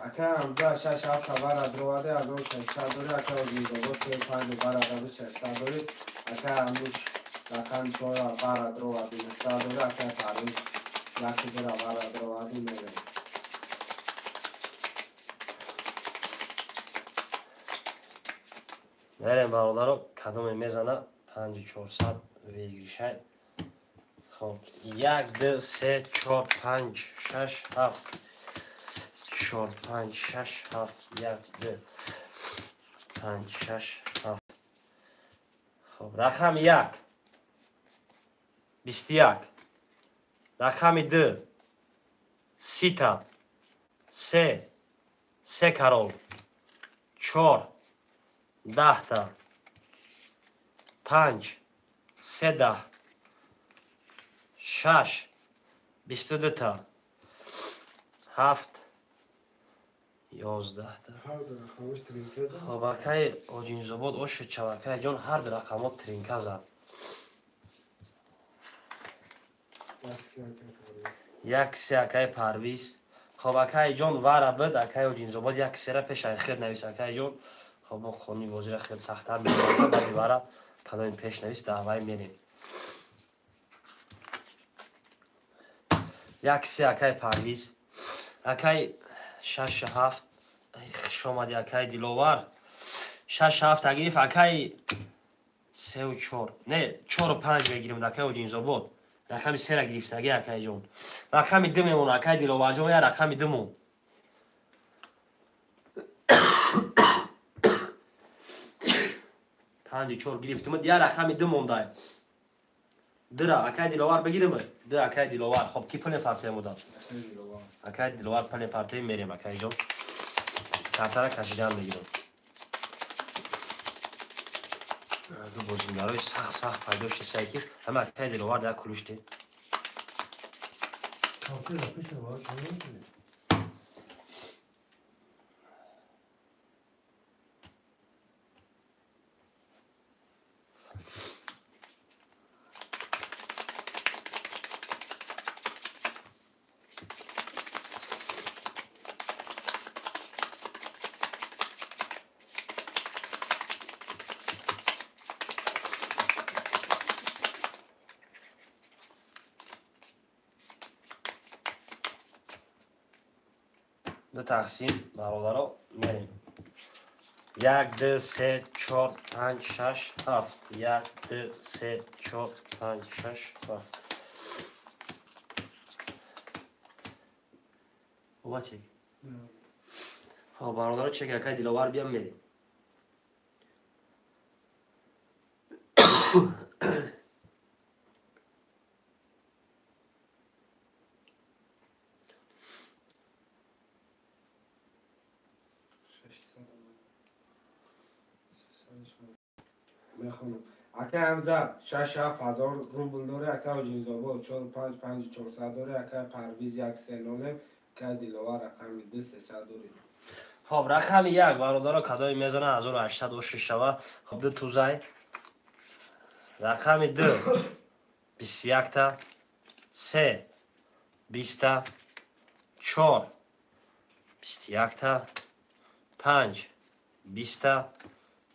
Акай Ҳамза 6 7 вара дроваде, 1600 дори, акай Озинзобод 3 5 вара даби 600 дори, акай Ануш рақам 4 вара дровади 900 дори, акай Парвиз 1 2 вара дровади мерем. Мерем бародаро, кадоме мезана 5400 выигрышай. Хоб 1 2 3 4 5 6 7 4 5 6 7 1 2 5 6 7. Хоб рақами 1 21, рақами 2 30, 3 3 карол, 4 10, 5 3 6 22, 7 11. Хоб акай Оҷинзобод ошуд чав, акай ҷон ҳар ду рақамот тринка зад. 1 3 акай Парвиз. Хоб акай ҷон вара бид, акай Оҷинзобод 1 3-ра пеш ай хед навис акай ҷон. Хоб бо қонуни бозира хел сахттар мекунад, баъди вара кадоми пеш навис даъвай мерем. 1 3 акай Парвиз. Акай 6 7 хуш омади акай Диловар. 6 7 гирифт акай 3 4. Не, 4 5 мегирем акай Оҷинзобод. Рақами 3-ра гирифтаги акай ҷон. Рақами 2 мемона акай Диловар ҷон, я рақами 2 мон. 5 4 гирифтим, я рақами 2 мондай. 2-ра акай Диловар бигирим. 2 акай Диловар. Хоб ки пуле партоя мудам? Акай Диловар пуле партоя мерем акай ҷон. Картара кашидан мегирам. Ду бозингарои сахт сахт пайдо шисай ки ҳама акай Диловар як кулушти. Ду тақсим бародаро мерем. 1 2 3 4 5 6 7 1 2 3 4 5 6 7. Оба чек. Хоб, бародаро, чек акай Диловар биям мерем. Мехонам. Акай Ҳамза 6-7 ҳазор рубл дорӣ, акай Ҳоҷинзобод 4-5-5 400 дорӣ, акай Парвиз 1-3-0, акай Диловар рақами 2-300 дорӣ. Хоб, рақами 1, бародаро, кадоми мезана 1800 оши шава. Хоб, ду тузай. Рақами 2 21 та, 3 20 та, 4 21 та, 5 20 та,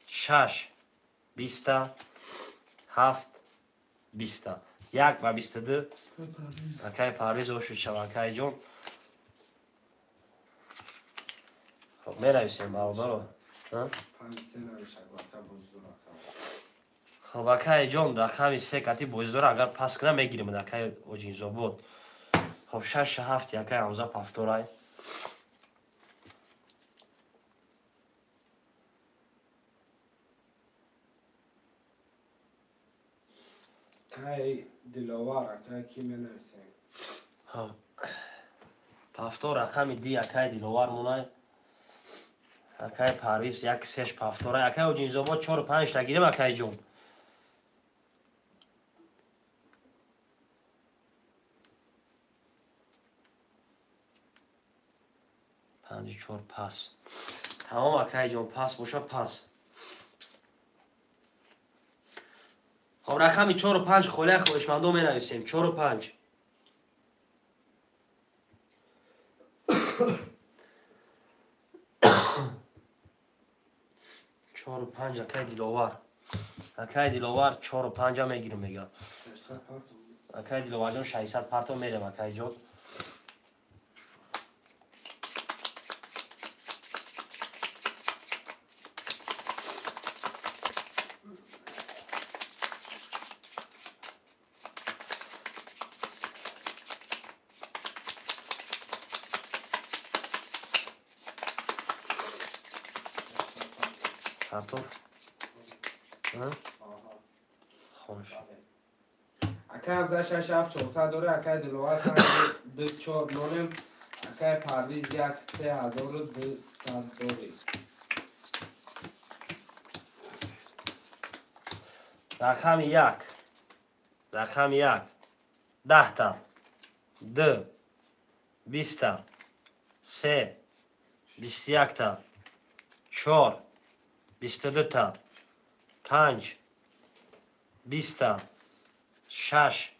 6 20 та, 7 20 та. 1 ва 22. Акай Парвиз оши шава, акай ҷон. Хоб, менависем, бародаро. 5-3 навишак, ака боздор ака. Хоб, акай ҷон, рақами 3 кати боздор, агар пас кунам мегирем, акай Оҷинзобод. Хоб, 6-7 акай Ҳамза пафторай. Акай Диловар, акай ки менависем? Хоб, пафтор рақами ди акай Диловар монай. Акай Парвиз 1-3 пафторай. Акай Оҷинзобод 4-5 та гирем, акай ҷон. Панҷ чор пас. Тамом, акай ҷон, пас боша пас. Хоб, рақами 4-5 холия хоҳишмандо менависем. 4-5. 4-5 акай Диловар. Акай Диловар 4-5 мегирем мега. Акай Диловарҷон 600 парто мерем, акай ҷон. Картоф? Хонш. Акай Ҳамза 6-7 400 дорӣ, акай Диловар 2-4-0, акай Парвиз 1-3 1200 дорӣ. Рақами 1. Рақами 1. 10 та. 2 20 та. 3 21 та. 4 22 та. 5 20 та. 6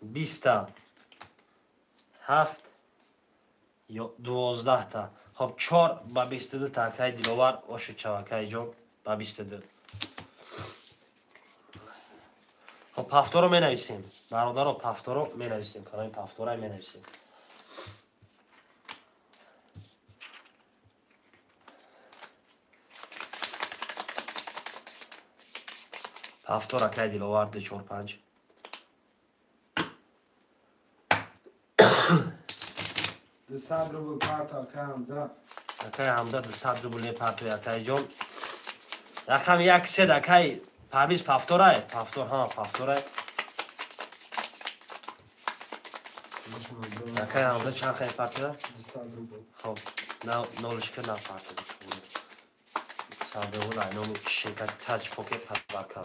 20 та. 7 12 та. Хоб, 4 ба 22 та, акай Диловар оши чав, акай ҷон, ба 22. Хоб, пафторо менависем. Бародаро, пафторо менависем. Кадоми пафтора менависем. Пафтор акай Диловар 2-4-5. 200 рубл парто, акай Ҳамза. Акай Ҳамза 200 рубл мепартои, акай ҷон. Рақами 1-3 акай Парвиз пафторай. Пафтор, ҳа, пафторай. Акай Ҳамза чанд хай партоя? 200 рубл. Хоб, на нолишка на парто. 100 рубл ай номи ширкати Таҷ Покер подарка.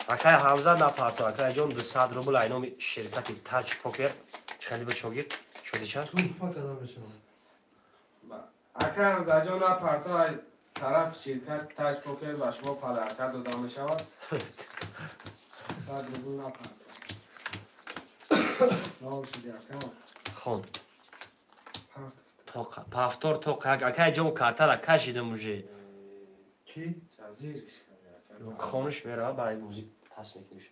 Акай Ҳамза на парто, акай ҷон, 200 рубл ай номи ширкати Таҷ Покер. Чӣ хеле ба шогирд? Шоди чанд? Туҳфа карда мешавад. Акай Ҳамзаҷон, на парто ай тараф ширкат Таҷ Покер ба шумо подарка дода мешавад. 100 рубл на парто. Нол шуди, ака. Хон. Тоқа, пафтор тоқа. Акай ҷон, картара кашидам уже. Чӣ? Ҷазириш карди, ака. Хонуш мерава, баъди бозӣ пас мекуниш.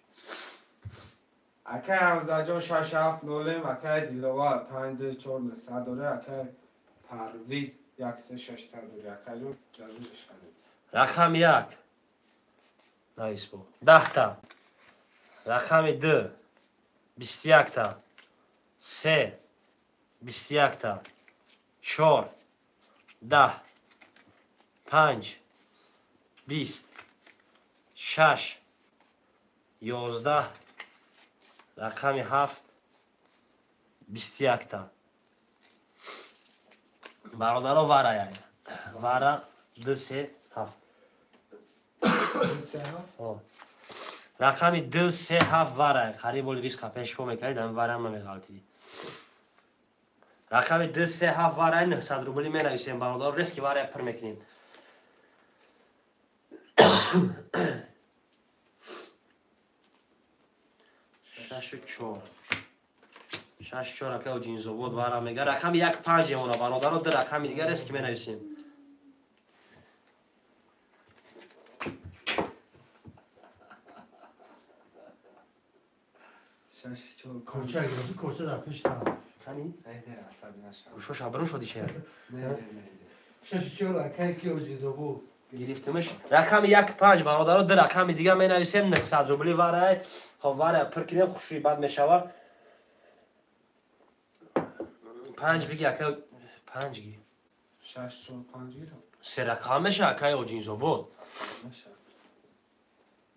Акай Ҳамзаҷон 6-7-0, акай Диловар 5-2-4 900 дорӣ, акай Парвиз 1-3-600 дорӣ, акай ҷон, ҷазириш карди. Рақами 1. Навис бо. 10 та. Рақами 2 21 та. 3 21 та 4 10 5 20 6 11 рақами 7 21 та. Бародаро вара яй. Вара 2 3 7. 2 3 7. Рақами 2 3 7 вара. Қариб бол риск пеш по мекард, ам вара ам намеғалтиди. Рақами 2 3 7 вара 900 рубли менависем бародаро, риски вара пур мекунем. Шашу чор. 6 4 ака Ҷинзобод вара мега. Рақами 1 5 емона бародаро, ду рақами дигар аст ки менависем. 6 4 Корча гирифти, корча дар пеш та. Кани? Не, асаби нашав. Гӯшош абрун шуди че? Не. 6 4 акай ки Ҷинзобод. Гирифтимиш. Рақами 1 5 бародаро, ду рақами дигар менависем 900 рубли вара. Хоб вара пур кунем, хушрӯи бад мешава. 5 биги ака 5 ги. 6 4 5 гирам. Се рақам меша акай Оҷинзобод. Наша.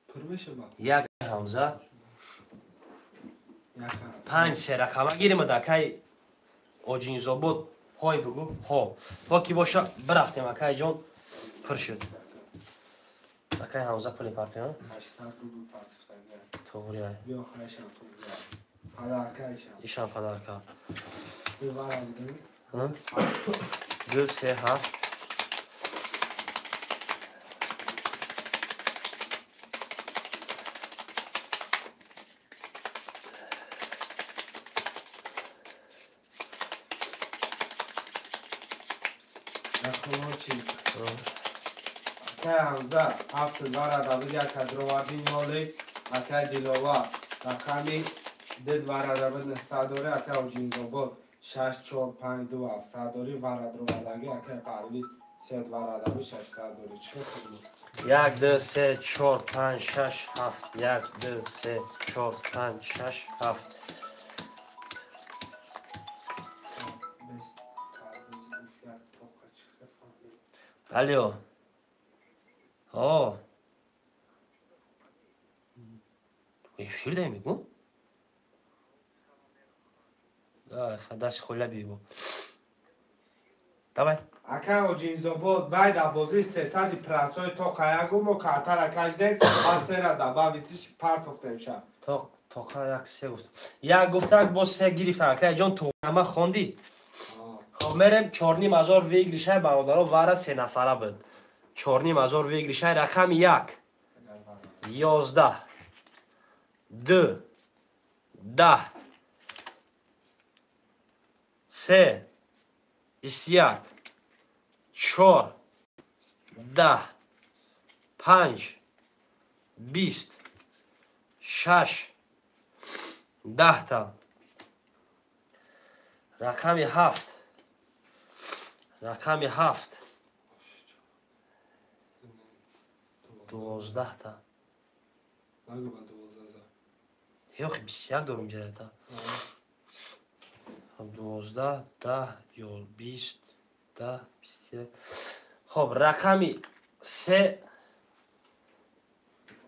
Пур меша ба. 1 Ҳамза Як 5 се рақама гирим акай Оҷинзобод. Ҳой бугу. Ҳо. Ҳо ки боша бирафтем акай ҷон пур шуд. Акай Ҳамза пули партем. 800 рубл партофтага. Тоғри ай. Биё хаишам ту биё. Падаркаишам. Ишам падарка. Ду вара бидем. 2 3 7. Рақамҳо чӣ? Акай Ҳамза 7 вара дабуд як ҳазровардин моли. Акай Диловар рақами 2 вара дабуд 900 дори. Акай Оҷинзобод 6 4 5 2 700 дори. Вара дровардаги акай Парвиз 3 вара дабуд 600 дори. Чӣ хуб? 1 2 3 4 5 6 7. 1 2 3 4 5 6 7. Бес Парвиз гуфт як тоқа чӣ фаҳмид? Алло. О. Эфир дай мегу? Да, даст холя бигу. Давай. Акай Оҷинзобод вай дар бозии 300 прасои тоқа ягу мо картара кашдем ва сера добавитиш партофтем ша. Тоқа як се гуфт. Як гуфтак боз се гирифтан. Акай ҷон туғама хондӣ? Хоб мерем 4,5 ҳазор выигрышай бародаро вара се нафара буд. 4,5 ҳазор выигрышай рақами 1 11 2 10 3 21 4 10 5 20 6 10 та. Рақами 7. Рақами 7. 12 та. Нагу ба 12 за. Ёх 21 дорум ҷаята. 12 10 20 10 21. Хоб рақами 3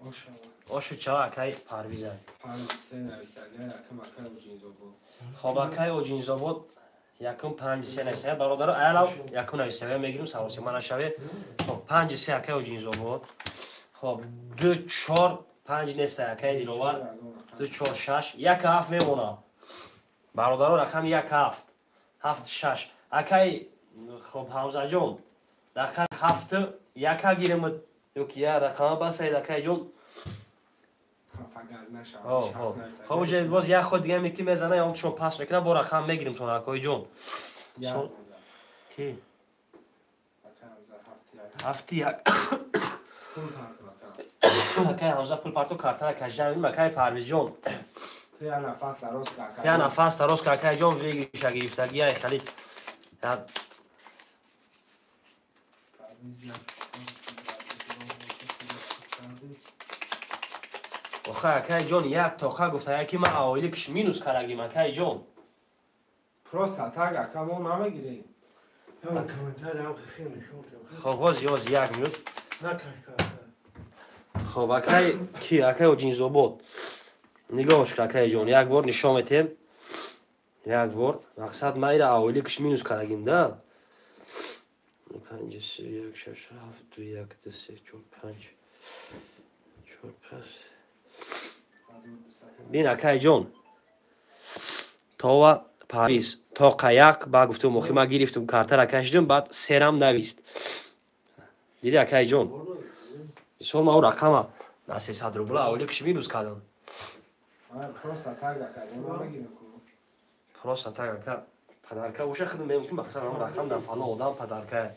Ошава. Ошу чава акай Парвиза. 5 3 нависага якум акай Оҷинзобод. Хоб акай Оҷинзобод якум 5 3 нависага бародаро аялав якум нависага мегирим савосима нашаве. Хоб 5 3 акай Оҷинзобод. Хоб 2 4 5 неста акай Диловар. 2 4 6 1 7 мемона. Бародаро рақами 1 7 7 6 акай хоб Ҳамзаҷон рақами 7 1 гирим ёки я рақама басаед акай ҷон. Хафагар нашава. Хоб уже боз як ход дига меки мезана, ям шо пас мекунам, бо рақам мегирим тон акой ҷон. Ки? Акай Ҳамза 7 1. 7 1. Пул партофта. Акай Ҳамза пул парто картара каждан мегирим акай Парвиз ҷон. Ту я нафас дароз ка акай. Я нафас тароз ка акай ҷон выигрыша гирифтаги ай хали. Я Парвиз як. Оха акай ҷон як тоқа гуфта яки ман оиликш минус карагим акай ҷон. Просто так ака мо намегирем. Хоб, ҳози ҳози як минут. Хоб, акай ки акай Оҷинзобод. Нигоҳш ка акай ҷон, як бор нишон метем. Як бор. Мақсад ма ира аввали киш минус кардагим да. 5 3 1 6 7 2 1 2 3 4 5 4 5. Бин акай ҷон. Това Парвиз то қаяқ ба гуфтум охи ма гирифтум картара кашидум, баъд серам навист. Диди акай ҷон. Мисол ма ӯ рақама на 300 рубла аввали киш минус кардам. Просто так ака намегирем. Просто так ака подарка боша худам мемумкин мақсад ҳам рақам дар фалон одам подарка.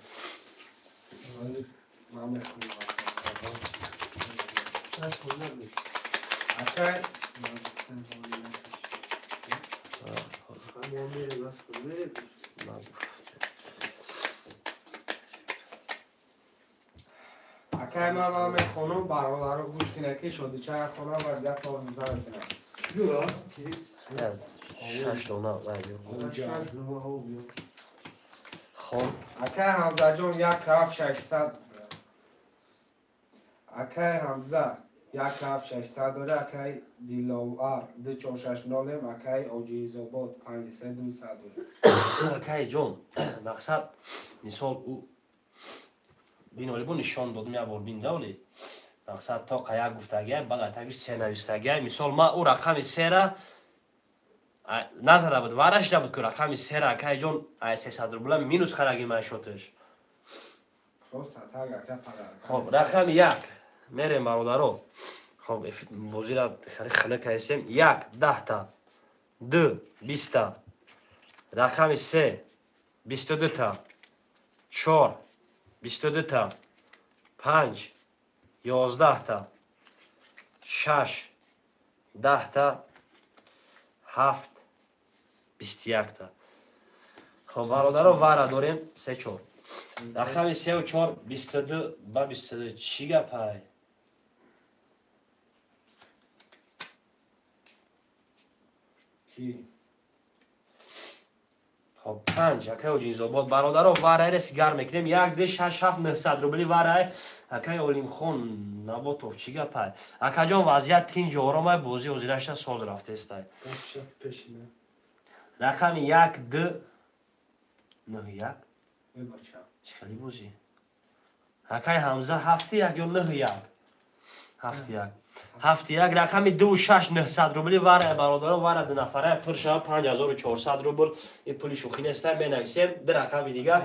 Акай акай ман мехонам бародаро гӯш кунад ки шодича хона бар як то зан кунад. Шаш дона. Хоб акай Ҳамзаҷон 1 7 600. Акай Ҳамза 1 7 600 дора, акай Диловар 2 4 6 0, акай Оҷизобод 5 3 200 дора. Акай ҷон, мақсад мисол ӯ бин олибо нишон додум як бор бин давли. Мақсад то қаяк гуфтагиай, баъд айтагиш се навистагиай. Мисол ма ӯ рақами сера назара буд, вара шида буд ки рақами сера акай ҷон ай 300 рубла минус кардаги ман шотиш. Просто так ака подарка. Хоб, рақами як мерем бародаро. Хоб, бозира хари хана кайсем. 1 10та, 2 20та, рақами 3 22та, 4 22та, 5 11та, 6 10та, 7 21та. Хоб бародаро вара дорем 3 4. Рақами 3 4 22 ба 22 чӣ гапай? Ки? Хоб 5 акай Оҷинзобод бародаро варайре сигар мекунем 1 2 6 7 900 рубли варай акай Олимхон Наботов чӣ гапай? Акаҷон вазъият тинҷ оромай, бозӣ ҳозирашта соз рафтестай. Рақами 1 2 9 1. Чӣ хели бозӣ? Акай Ҳамза 7 1 ё 9 1? 7 1. 7 1 рақами 2 6 900 рубли варай бародаро, вара ду нафара пур шава 5400 рубл. Ин пули шӯхӣ неста, менависем ду рақами дигар.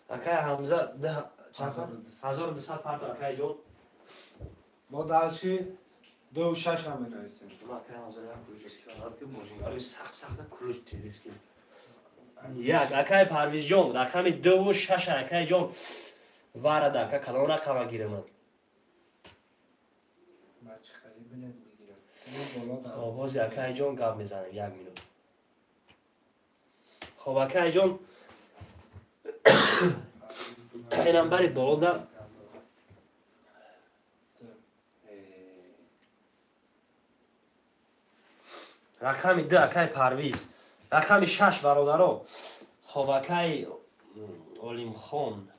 Акай Ҳамза 1200 парта акай ҷон. Мо дальше 2 6 ҳам менависем. Акай Ҳамза як ключ ки бозигари сахт сахта ключ тирис ки. Як акай Парвизҷон рақами 2 6 акай ҷон варада ака калон рақама гирамад. Бози акай ҷон гап мезанем як минут. Хоб акай ҷон инам бари болода рақами 2 акай Парвиз, рақами 6 бародаро. Хоб акай Олимхон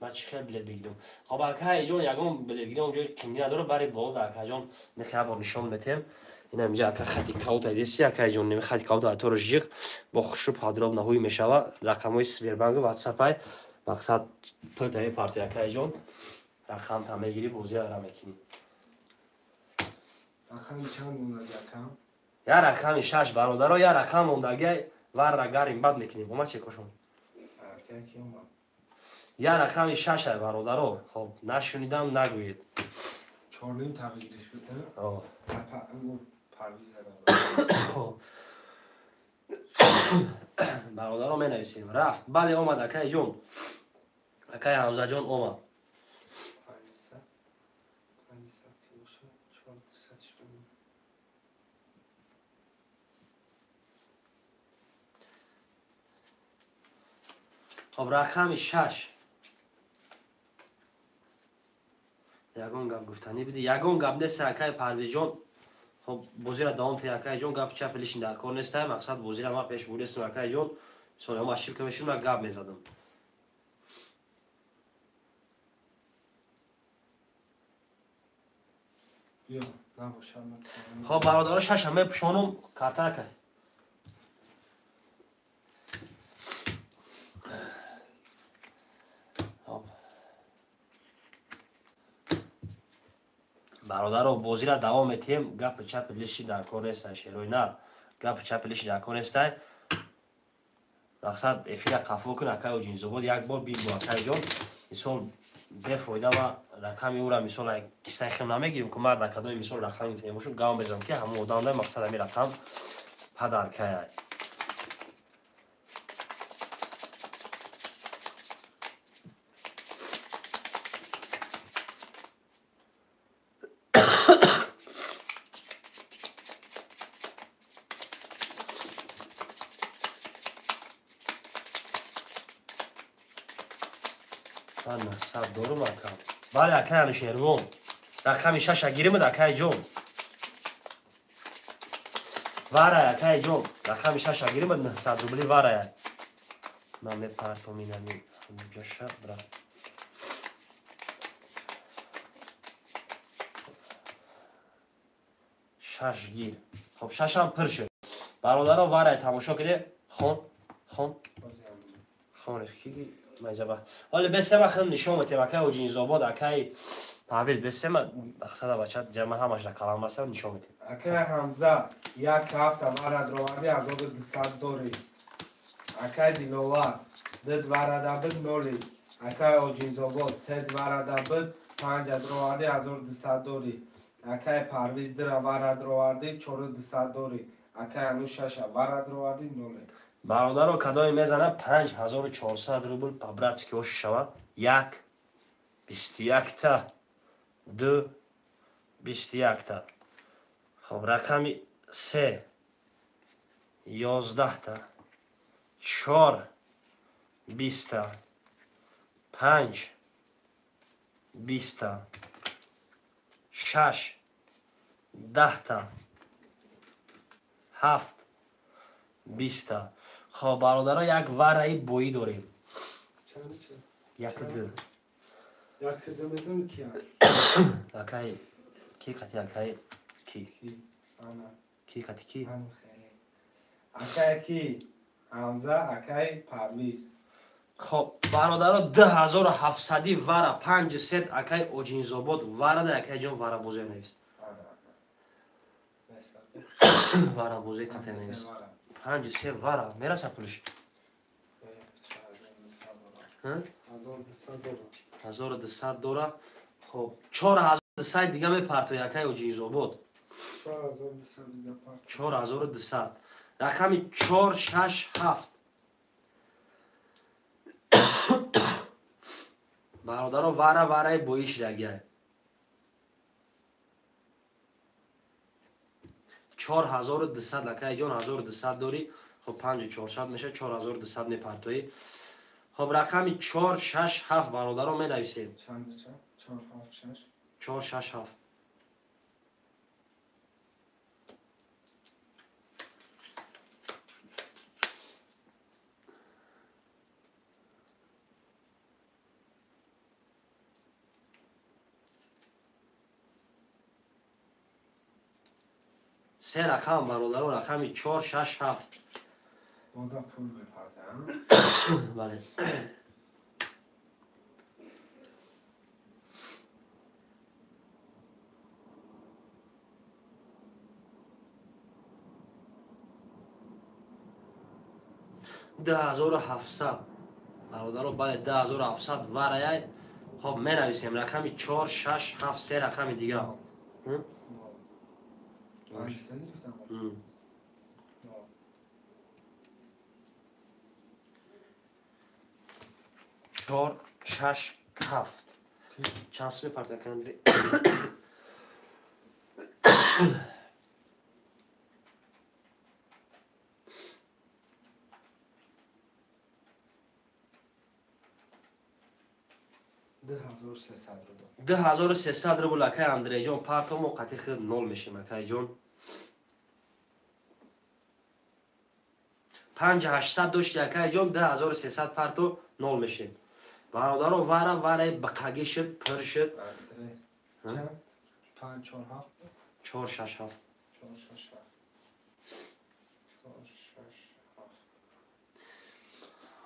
ман чӣ хел билет бигирам? Хоб акай ҷон ягон билет гирам ҷои қимӣ надора, бари болода акай ҷон нихе бор нишон метем. Инам инҷа ака хати каута деси акай ҷон, неми хати каута аторо жиқ бо хушрӯ подробно ҳуй мешава. Рақамҳои Сбербанк ва WhatsApp-ай мақсад пул таи парти акай ҷон. Рақам та мегирӣ, бозӣ ара мекунӣ. Рақами чанд мондаги акам? Я рақами 6 бародаро, я рақам мондаги варра гарим бад мекунем. Омад чекошон. Я рақами 6 ай бародаро. Хоб, нашунидам нагӯед. 4.5 тағйир шуд, ҳа? Парвиз бародаро менависем. Рафт. Бале омад акай ҷон. Акай Ҳамзаҷон омад. Хоб рақами 6. Ягон гап гуфтанӣ биди? Ягон гап нест акай Парвизҷон. Хоб бозира давом те акай ҷон, гапи чапи лишин дар кор нестай, мақсад бозира ма пеш бурдестам акай ҷон. Мисол ҳама ошибка мешид, ма гап мезадам. Хоб бародаро, шаша мепӯшонум карта акай. Бародаро, бозира давом метиҳем, гапи чапи лиши дар кор нестай, шерои нар, гапи чапи лиши дар кор нестай. Мақсад эфира қафо кун акай Оҷинзобод, як бор бин бо акай ҷон. Мисол бефоида ма рақами ӯра мисол кисаи хем намегирим, ку мар дар кадоми мисол рақам гирифтем бошум, гам безам ки ҳамон одам дай, мақсад ҳамин рақам падаркая. Дорум ака. Бале акай Алишервон. Рақами шаша гиримад акай ҷон. Варай акай ҷон. Рақами шаша гиримад 900 рубли варай. Ман мепартом инами ҳамҷаша брат. Шаш гир. Хоб шашам пир шуд. Бародаро варай тамошо киде. Хон, хон. Хон ки маҷаба. Ҳоле бесема хел нишон метем акай Оҷинзобод, акай Парвиз бесема мақсада бача ҷама ҳамаш дар калам басам нишон метем. Акай Ҳамза як ҳафта варад роварди 1200 дори. Акай Диловар дид варада бид ноли. Акай Оҷинзобод се варада бид панҷ роварди 1200 дори. Акай Парвиз дира варад роварди 4200 дори. Акай Ану шаша варад роварди ноли. Бародаро, кадоме мезана 5400 рубл по-братски ош шава. Як, 21-та, ду, 21-та. Хоб, рақами се, 11-та, чор, 20-та, панҷ, 20-та, шаш, 10-та, ҳафт, 20-та. Хоб бародаро, як вараи боӣ дорем. Як ду. Як ду медонӣ ки? Акай ки қати акай ки? Ки қати ки? Акай ки? Ҳамза, акай Парвиз. Хоб бародаро, 2700 вара 5 сет акай Оҷинзобод варада акай ҷон вара бозӣ навис. Вара бозӣ қати навис. 5 се вара мераса пулиш. 1200 дора. Хоб 4200 дига мепартои акай Оҷинзобод. 4200. Рақами 4 6 7. Бародаро вара вараи боӣ шидагия. 4200 акай ҷон, 1200 дорӣ. Хоб 5400 мешавад, 4200 мепартоӣ. Хоб рақами 4 6 7 бародаро менависем. 4 6 7. Се рақам бародаро, рақами 4 6 7. Бода пул мепардам. Бале. 2700 бародаро, бале 2700 вараяй. Хоб менависем рақами 4 6 7 се рақами дига. 4 6 7. Чанд сум мепарта Андрей? 2300 рубл. 2300 рубл акай Андрейҷон партомо қати худ нол мешем акайҷон. 5800 дошти акай ҷон, 2300 парту нол мешед. Бародаро вара вара бақаги шуд, пир шуд. 5 4 7 4 6 7 4 6 7 4 6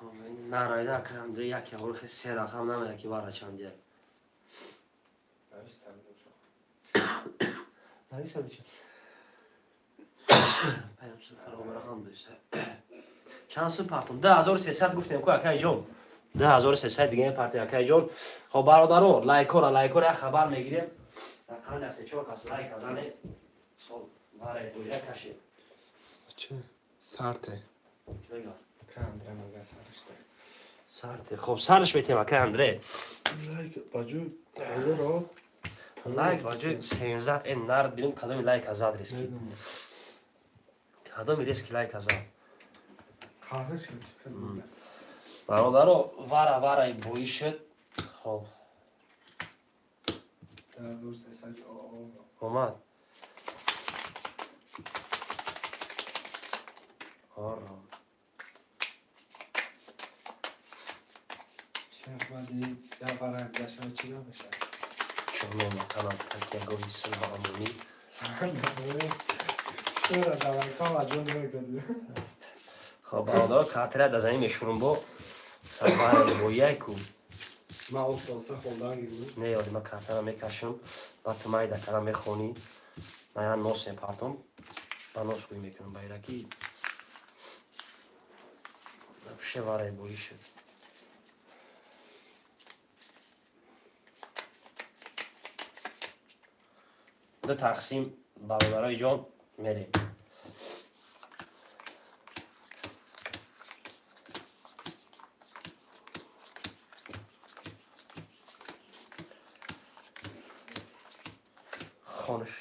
7. Нарайда акай Андрей як явор хе се рақам намея ки вара чандия. Навистам. Нависади ча? Чанд сум партум? 2300 гуфтем ку акай ҷон. 2300 дига парти акай ҷон. Хоб бародаро, лайкора, лайкора як хабар мегирем. Рақами 3-4 кас лайк зане. Сол вара доира кашед. Чӣ? Сарте. Чӣ мега? Акай Андре мега сараште. Сарте. Хоб сараш метем акай Андре. Лайк ба ҷои ҳазорро Лайк ба ҷои 13 эн нард бинем кадоми лайк зад риски. Кадоми риски лайк зад. Қаҳр шуд. Бародаро вара вараи боӣ шуд. Хоб 2300 о. Омад. Ором. Шеф баъди як вара гашава чӣ мешавад? Чунон ватанам такягоҳи сулҳу амонӣ. Шура давайкам аз ҷон мегдадӣ. Хоб бародаро картера да замин мешурум бо сарвараи боияй ку. Ман офтолса хондан гирдам. Не, ёди ман картара мекашам, баъд ту майда кара мехонӣ. Ман я нос мепартом, ба нос хӯй мекунам байраки. Вообще вараи боӣ шуд. Ду тақсим бародарои ҷон мерем. Хонаш.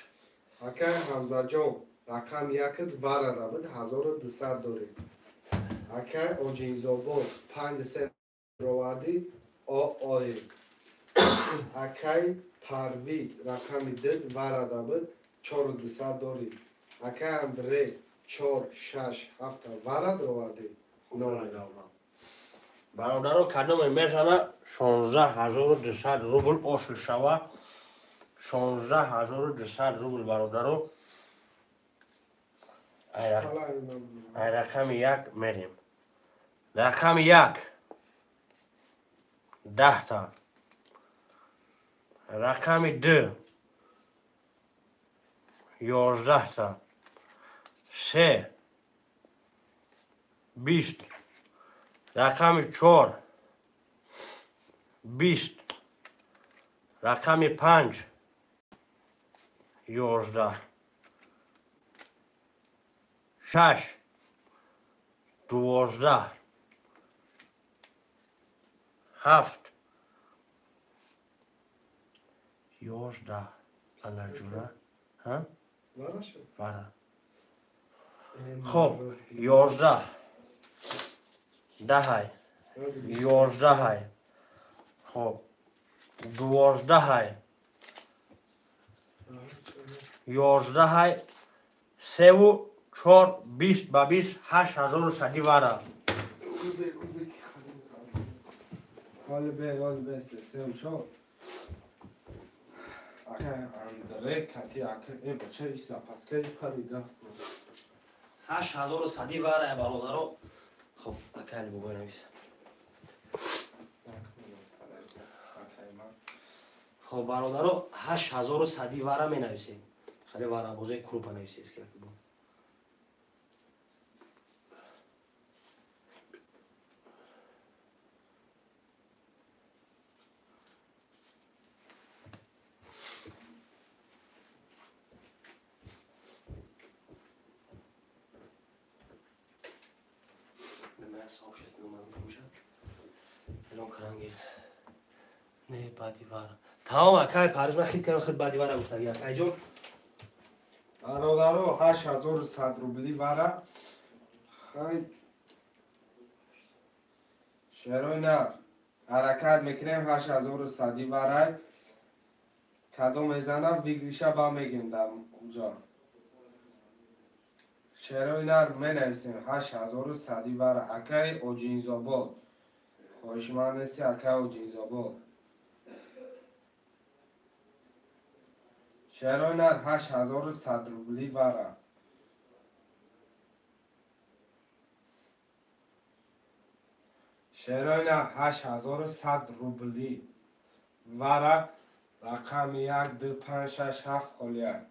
Акай Ҳамзаҷон, рақам якт вара рабид 1200 дорӣ. Акай Оҷинзобод 5 ровардӣ о ои. Акай Парвиз рақами 2 вара рабид 4200 дорӣ. Акай Андре 4 6 7 вара ровардӣ нол. Бародаро кадоме мезана 16200 рубл офир шава. 16200 рубл бародаро. Ай рақами як мерем. Рақами як 10та. Рақами 2 11та. 3 20. Рақами 4 20. Рақами 5 11. 6 12. 7 11. Ана ҷура. Ҳа? Вара шуд? Вара. Хоб, 11. 10. 11. Хоб, 12. 11. 3 4 20 ба 20 8100 вара. Ҳоли бе, ҳоли бе, 3 4. Акай Андре кати акай бача ис запаска парида. 8100 вара бародаро. Хоб, акай Али бобой навис. Хоб бародаро 8100 вара менависем. Хеле вара бозаи крупа нависед ки бо. Не баъди вара. Тамом акай Париж ман хит кардам хит баъди вара гуфтаги акай ҷон. Бародаро 8100 рубли вара. Хай шерои нар. Ҳаракат мекунем 8100 варай. Кадом мезанам вигриша ба мегем дар уҷо. Шерои нар менависем 8100 вара. Акаи Оҷинзобод. Хоҳишманд нести акаи Оҷинзобод. Шерои нар 8100 рубли вара. Шерои нар 8100 рубли вара. Рақами 1 2 5 6 7 холия.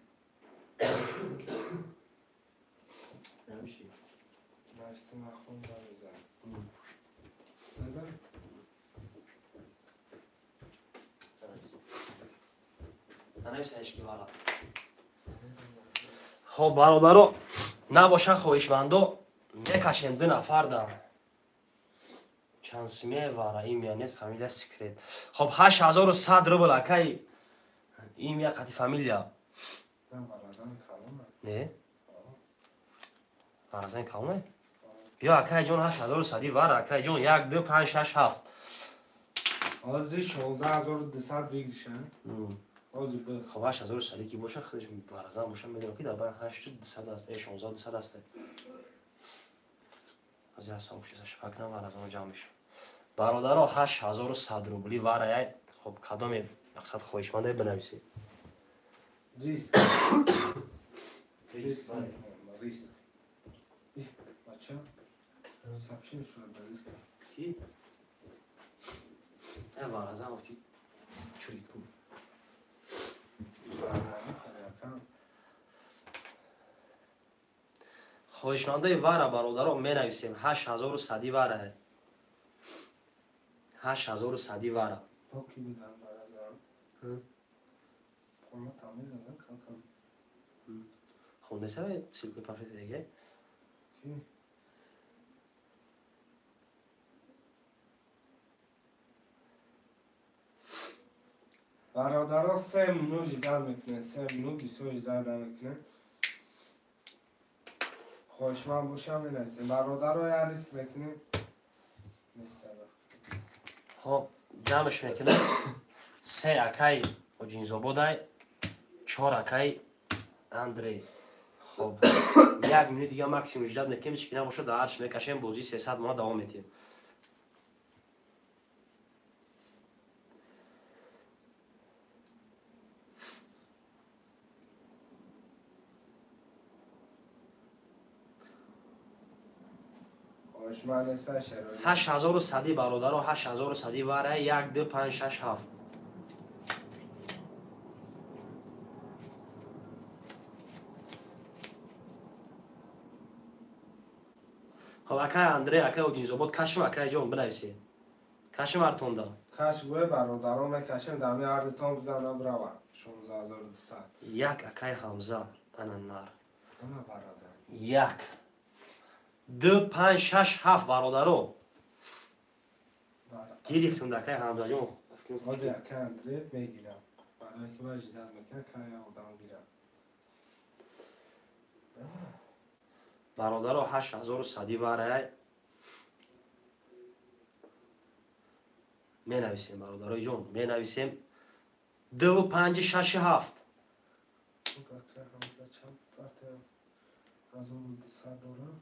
Хоб бародаро, набоша хоҳишмандо, мекашем ду нафарда. Чанд сме вара имя нет, фамилия секрет. Хоб 8100 рубл акай имя қати фамилия. Не? Варазани калоне? Биё акай ҷон 8100 вара акай ҷон 1 2 5 6 7. Ҳозир 16200 выигрыш, а? Хоб 8100 ки боша худаш варазан боша медонам ки дар байн 8200 аст, 16200 аст. Аз я сом шиса шапакна варазан ҷамъ меша. Бародаро 8100 рубли вара яй. Хоб кадоме мақсад хоҳишманде бинависед. Риск. Риск. Риск. Бача, сообщение шуд ба риск. Ки? Варазан гуфти чурит кун. Хоҳишмандои вара бародаро менависем 8100 вара. 8100 вара. Поки будан баразан. Полна мезанам кам-кам. Хонда саве ссылка пафете деге? Ки? Бародаро 3 минут ждать мекунем, 3 минут бисёр ждать мекунем. Хоҳишманд бошам менависем. Бародаро як риск мекунем. Нестава. Хоб ҷамъш мекунем. 3 акай Оҷинзободай, 4 акай Андрей. Хоб як минут дига максимум ждать мекунем, ҳеч ки набошад дар арш мекашем, бозии 300 мона давом метиҳем. 8100 бародаро, 8100 вара 1 2 5 6 7. Хоб акай Андрей, акай Оҷинзобод кашим, акай ҷон бинависед. Кашим артонда. Каш гӯе бародаро мекашем, дами ардитон бизана брава. 16200. Як акай Ҳамза, ана нар. Ана баразан. 1 2 5 6 7 бародаро. Гирифтум акай Ҳамзаҷон. Ҳозир акай Андрей мегирам. Барои ки вай ждать мекунад, кай одам гирам. Бародаро 8100 вара менависем, бародарои ҷон, менависем 2 5 6 7. Акай Ҳамза чанд партия 1200 дорам?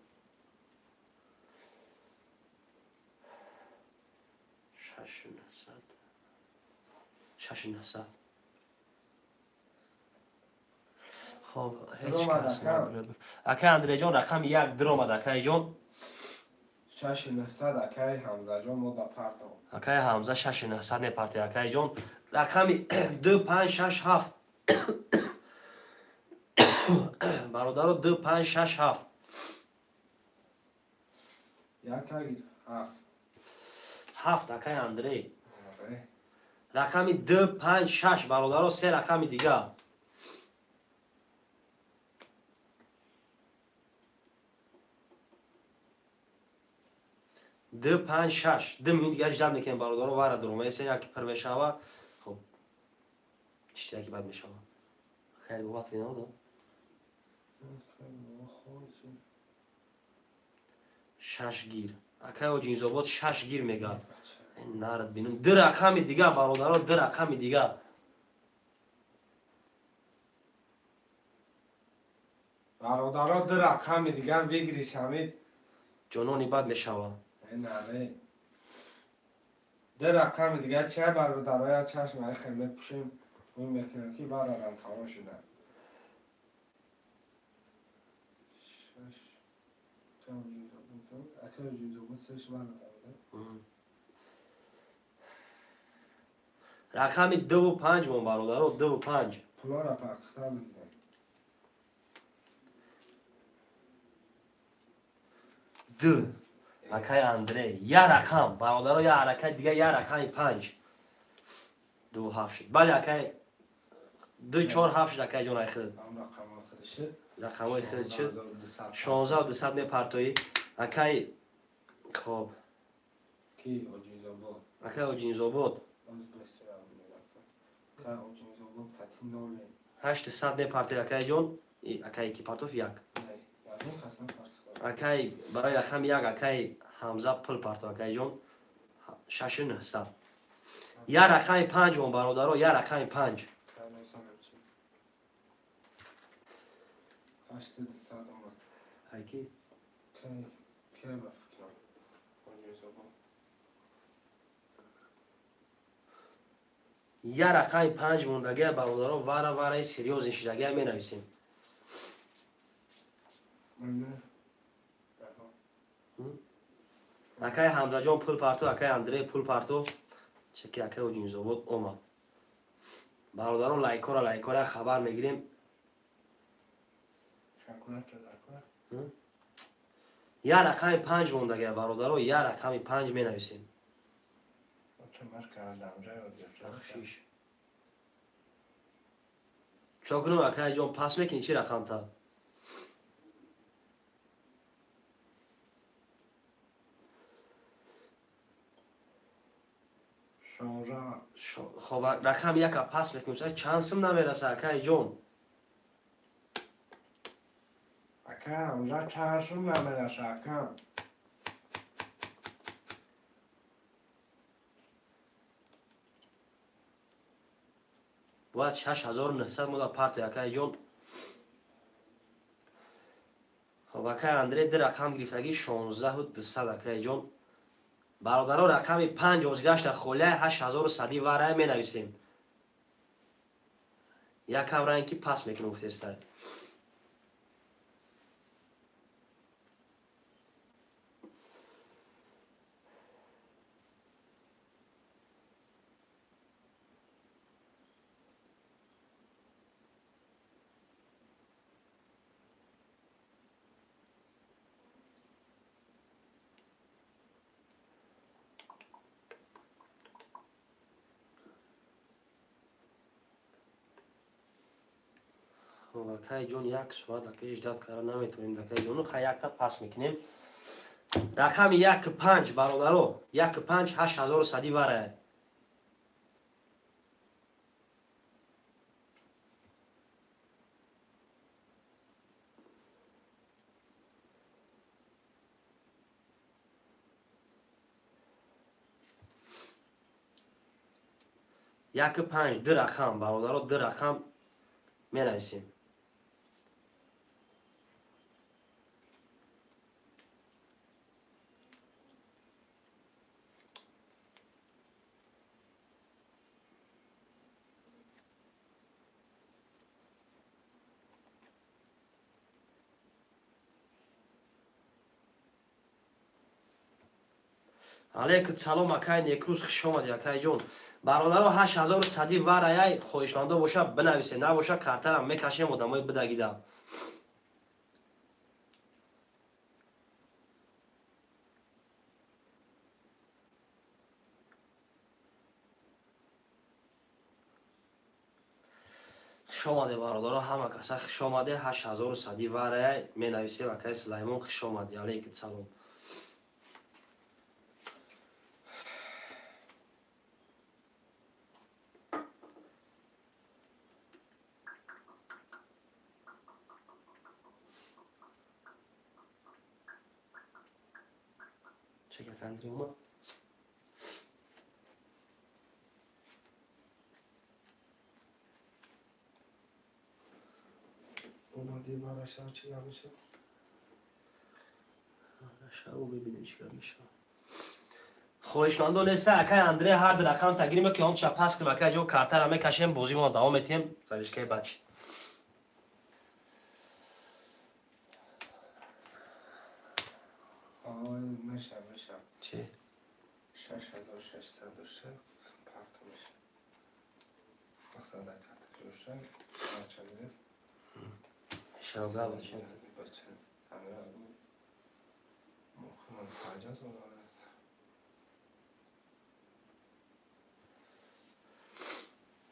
6900. 6900. Хоб ҳеҷ кас надорад. Акай Андреҷон рақами 1 диромад акайҷон. 6900 акай Ҳамзаҷон мо ба парто. Акай Ҳамза 6900 мепарте акайҷон. Рақами 2 5 6 7. Бародаро 2 5 6 7. Як 7. 7 акай Андрей. Рақами 2 5 6 бародаро, 3 рақами дига. 2 5 6. 2 минут дига ждать мекунем бародаро, вара дуромаеса яки пир мешава. Хоб иштираки бад мешава. Хеле боват винаода. 6 гир. Акай Оҷинзобод 6 гир мега. Нарад бинум. 2 рақами дига бародаро, 2 рақами дига. Бародаро ду рақами дигар выигрыш ҳамид. Ҷонони бад мешава. Не. Ду рақами дигар чай бародаро я чашм ай хел мепӯшем. Ӯ мекунем ки барарам тамом шуда. Шаш. Рақами 2 5 мон бародаро, 2 5. Пулора партихта мекунем. Ду. Акай Андрей, я рақам, бародаро, я ҳаракат дига, я рақами 5. 2 7 шуд. Бале, акай 2 4 7 шуд, акай ҷон, ай худат. Ам рақамҳо худ шуд. Рақамҳои худ шуд. 16 200 мепартоӣ. Акай хоб. Ки Оҷинзобод? Акай Оҷинзобод. Оз бесира акай Оҷинзобод кати ноле. 800 мепартои, акай ҷон. Акай ки партоф як. Не, ягон кас напартохта. Акай барои рақами 1 акай Ҳамза пул партов, акай ҷон. 6900. Я рақами 5 мон бародаро, я рақами 5. Каносанам чи. 8200 омад. Айки? Кай кай ба фикрам. Оҷинзобод. Я рақами 5 мондагия бародаро, вара вараи серьёзный шидагия менависем. Не. Акай Ҳамзаҷон пул партов, акай Андрей пул партов. Чеки акай Оҷинзобод омад. Бародаро, лайкора, лайкора хабар мегирем. Калькулятор лайкора. Я рақами 5 мондагия бародаро, я рақами 5 менависем. Чамаш кардам, ҷай ёд гирифтам. Бахшиш. Чо кунем, акай ҷон, пас мекунӣ чӣ рақамта? 16. Хоб, рақами яка пас мекунем. Са чанд сум намераса, акай ҷон? Ака, Ҳамза чанд сум намераса, ака? Бояд 6900 мода парти, акай ҷон. Хоб, акай Андрей ду рақам гирифтагӣ, 16 200, акай ҷон. Бародаро, рақами 5 озгашта холияи 8100 варая менависем. Якам ранг ки пас мекунем гуфтестай. Акай ҷон, як соат акай ждать кара наметавонем, акай ҷон. Хай, якта пас мекунем. Рақами 1 5, бародаро, 1 5, 8100 варая. 1 5, ду рақам, бародаро, ду рақам менависем. Алейкум салом, акай Некрӯз, хуш омадӣ, акай ҷон. Бародаро, 8100 вараяй, хоҳишмандо боша, бинависе, набоша, картарам мекашем, одамои бидагида. Хуш омаде, бародаро, ҳама каса хуш омаде. 8100 вараяй менависем. Акай Сулаймон, хуш омадӣ, алейкум салом. Чека Андрей омад. Омади вараша чӣ гап мешавад? Шабо бибинем чӣ гап мешавад. Хоҳишмандо неста, акай Андрей ҳар ду рақам тагирим, ки ҳамча пас кунем, акай ҷо картара мекашем, бозимона давом метиҳем. Заришкаи бачи. Ой, меша, меша. Чӣ? 6606 парто меша. Мақсад карта ҷоша, бача гирифт. Шавга бача. Бача. Ҳамира мумкин 50,000 аст.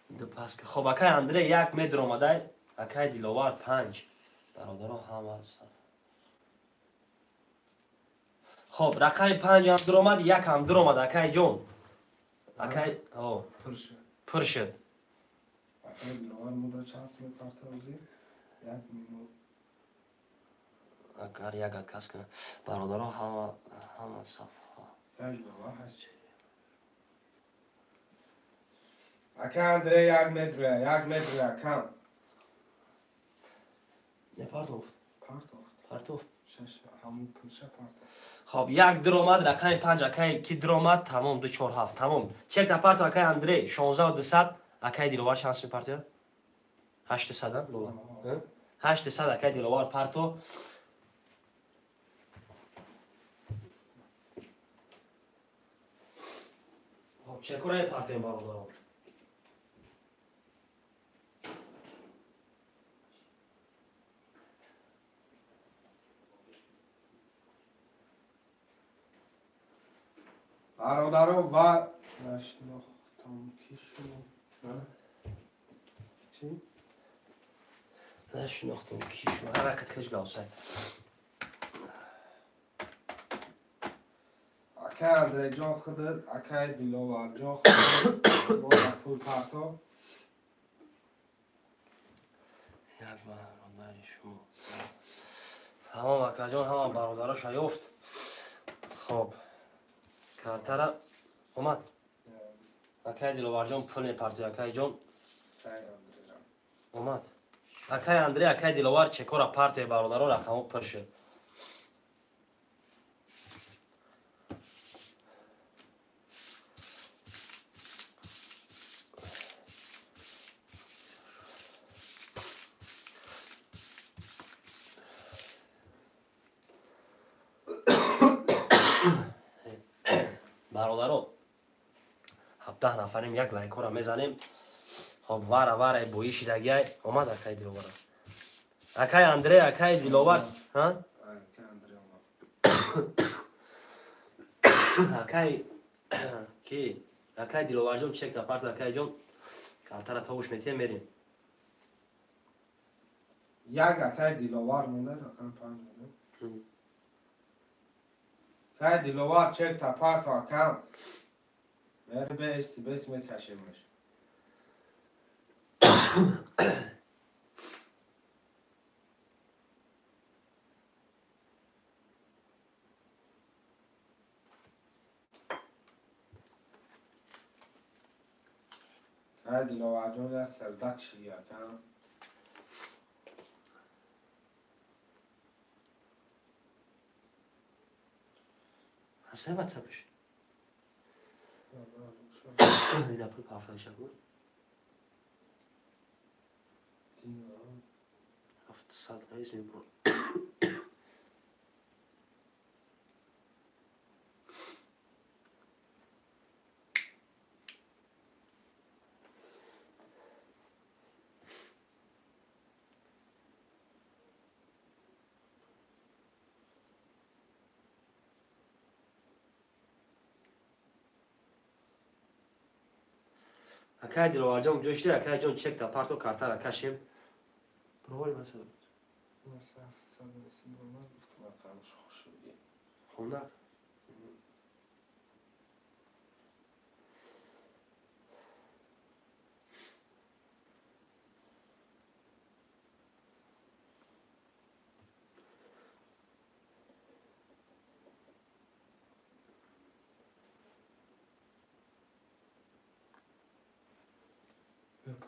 Ду пас. Хоб, акай Андрей 1 метр омадай, акай Диловар 5. Бародаро ҳама. Хоб, рақами 5 ҳам дуромад, 1 ҳам дуромад, акай ҷон. Акай, ҳо, Пур шуд. Пур шуд. Акай Диловар муда чанд сими парта ӯзи? 1 минут. Агар як отказ кунад. Бародаро ҳама ҳама саф. Акай Диловар ҳаст. Акай Андрей 1 метр, 1 метр кам. Не партофт. Партофт. Партофт. Шаш ҳамун пулша партофт. Хоб, 1 дуромад, рақами 5 акай ки дуромад, тамом 2 4 7, тамом. Чек апарто акай Андрей 16 200, акай Диловар шанс мепартояд? 800 лола. 800 акай Диловар парто. Хоб, чекора мепартоем бародарон. Бародаро ва нашинохтам ки шумо. Чӣ? Нашинохтам ки шумо. Ҳар вақт хеш гавсай. Акай Андрейҷон худат, акай Диловарҷон худат, бо пул парто. Як бародари шумо. Тамом, акаҷон, ҳама бародароша ёфт. Хоб, картара омад. Акай Диловарҷон пул мепартояд, акайҷон. Акай Андрейҷон. Омад. Акай Андрей, акай Диловар чекора партоя бародаро, рақамҳо пур шуд. Бародаро, 17 нафарем, як лайкҳоро мезанем. Хоб, вара вара бои шидагиай. Омад акай Диловар. Акай Андрей, акай Диловар, ҳа? Акай Андрей омад. Акай ки? Акай Диловарҷон чек та парт, акайҷон. Картара тавуш метиҳем, мерем. Як акай Диловар монда, рақам 5 монда. Акай Диловар чек та парто акам. Мери бес бес мекашемаш. Акай Диловарҷон я сардак ши акам. Ҳастай ватсапш? Ина пул пафташа буд. 700 раис мебурд. Акай Диловарҷон ҷӯшти, акайҷон чек та парто картара кашем. Провали масала. Хонак.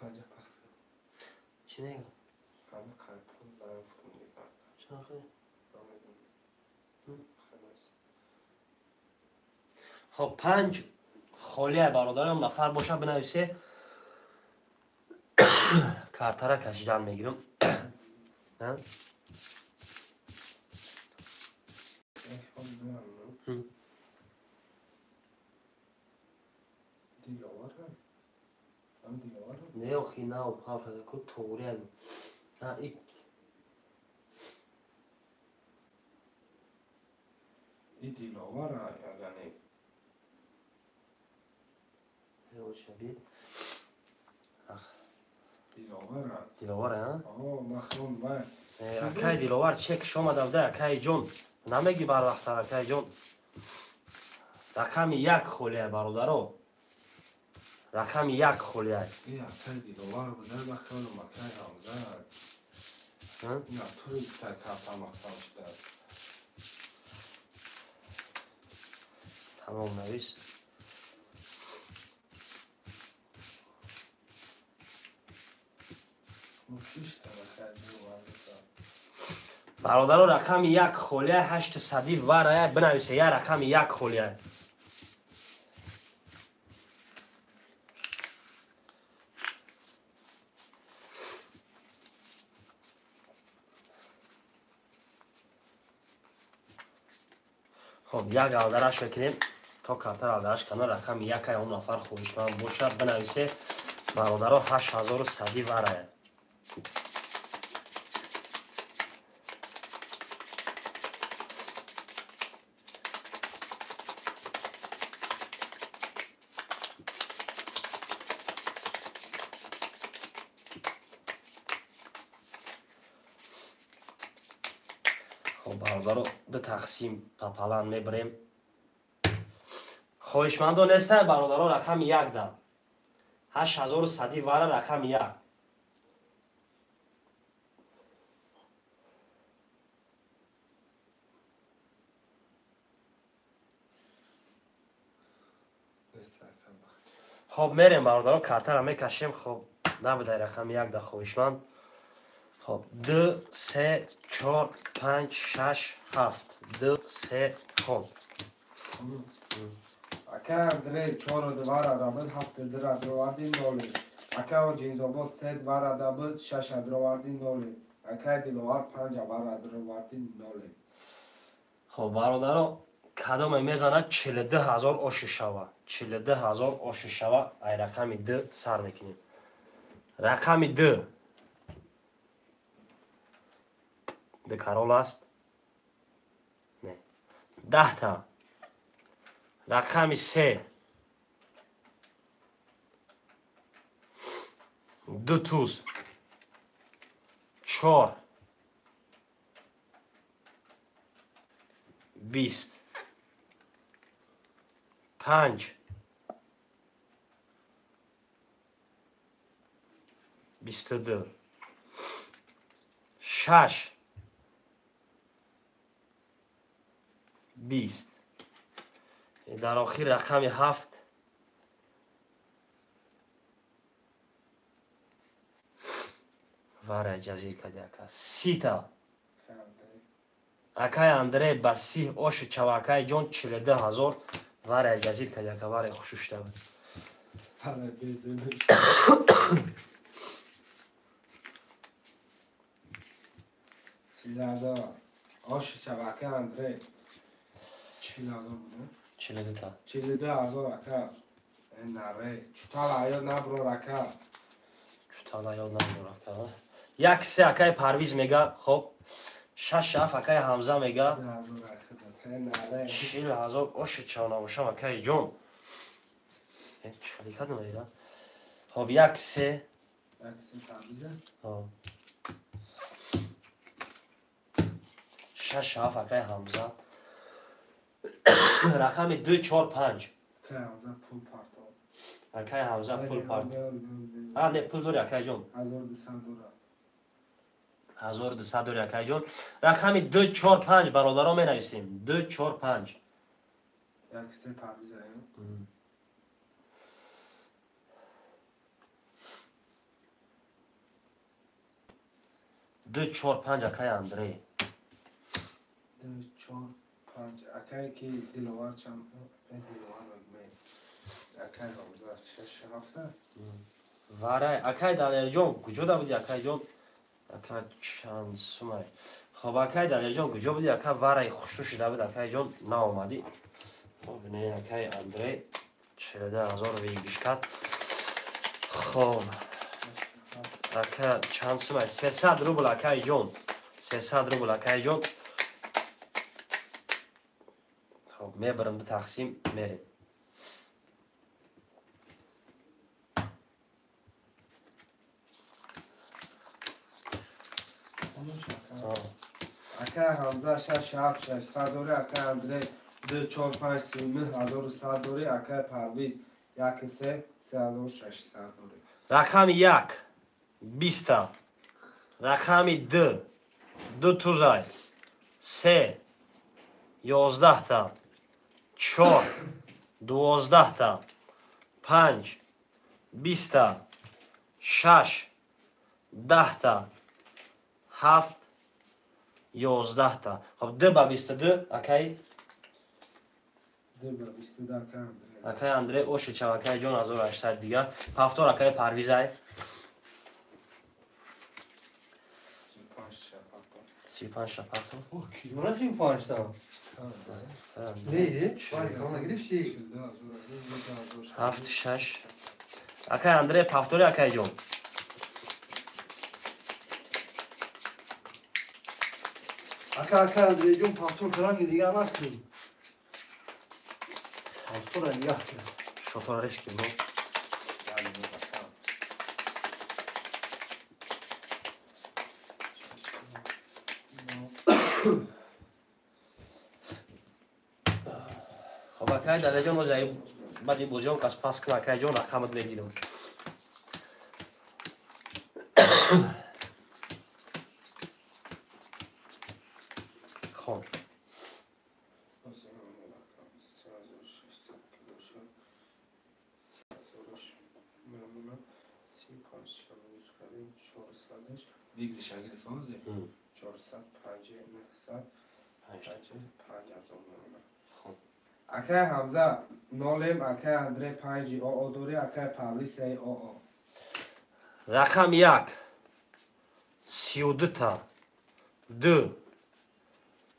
50 пас. Чӣ мегӯ? Хоб, панҷ холия бародарам, нафар боша бинависе, картара кашидан мегирам. Не, охи нав ҳафаку туғри ик. И Диловара ягане. Диловара. Диловара, а? Махрум вай. Акай Диловар чек шомада буда, акай ҷон. Намеги барвақтар, акай ҷон. Рақами як холия, бародаро. Рақами як холия. И акай Диловар буда, махрум акай Ҳамза. На тури карта махсам шуда. Тамом навис. Бародаро, рақами як холия, ҳашт сади варая бинависе, я рақами як холия. Хоб, як алдараш мекунем то картара алдараш кана. Рақами якай он нафар хоҳишманд бошад бинависе, бародаро, 8100 варая. Хоб, бародаро, ду тақсим папалан мебарем. Хоҳишмандо нестанд, бародаро, рақами як да. 8100 вара, рақами як. Хоб, мерем, бародаро, картара мекашем. Хоб, набудай рақами як да хоҳишманд. Хоб, ду, се, чор, панҷ, шаш, ҳафт. Ду, се, хон. Ака Андрей чору двара дабуд, ҳафту дура дроварди ноли. Ака Ҷинзобод се двара дабуд, шаша дроварди ноли. Ака Диловар панҷа вара дроварди ноли. Хоб, бародаро, кадоме мезанад 42 000 оши шава. 42 000 оши шава, ай рақами д сар мекунем. Рақами д. Д карол аст? Не. Даҳта. Рақами се. Ду туз. Чор. 20. Панҷ. 22. Шаш. 20. Дар охир рақами ҳафт. Вара ҷазир кади ака. Сита. Акай Андрей ба си ошу чава, акай ҷон, 42 000 вара ҷазир кади ака, вара хушушта буд. Вара безеб. 40 000. Оши чава, ака Андрей. 40 000 буда? 42 та. 42 000, ака. Наре. Чутала аёд наброр, ака. Чутала ёд наброр, ака. Як се акай Парвиз мега, хоб. Шаш ҳафт акай Ҳамза мега. 40 000 оши чава набошам, акай ҷон. Чӣ хеле кадом эда? Хоб, як се. Як се Парвиза? Хоб. Шаш ҳафт акай Ҳамза. Рақами ду, чор, панҷ. Акай Ҳамза пул парто. Акай Ҳамза пул парто. А, не, пул дори, акай ҷон. 1200 дора. 1200 дори, акай ҷон. Рақами ду, чор, панҷ, бародаро, менависем. Ду, чор, панҷ. Як се Парвиза. 2 4 5 акай Андрей. 2 4 5 акай ки Диловар чанд Диловар мегӯем. Акай Ҳамза 6 7. Варай акай Далерҷон куҷо да буди акайҷон? Ака чанд сумай. Хоб акай Далерҷон куҷо буди? Ака варай хушрӯ шида буд акайҷон наомадӣ. Хоб не акай Андрей 42000 выигрыш кард. Хоб ака чанд сумай? 300 рубл акайҷон. 300 рубл акайҷон. Хоб мебарам ду тақсим мерем. Акай Ҳамза 6 7 600 дори, акай Андрей 2 4 5 39100 дори, акай Парвиз 1 3 3600 дори. Рақами 1 20, рақами 2 2 тузай, 3 11та, 4 12та, 5 20та, 6 10та, 7 11та. Хоб 2 ба 22 акай? 2 ба 22 акай Андрей. Акай Андрей оши чав акай ҷон 1800 дигар. Ҳафтор акай Парвизай. 35 шапато. О, кимра 35 та? Не, бари калона гирифти. 7 6. Акай Андрей пафтори акай ҷон. Ака Андрей ҷон пафтор каранги дигар накун. Пафтора нигоҳ кун. Шотора риски бро. Хоб акай Далерҷон оз баъди бозиён кас пас кун акай ҷон рақамат мегирам. Хон. Акай Ҳамза 0, акай Андрей 5 ОО дори, акай Парвиз 3 ОО. Рақам 1 32 та, 2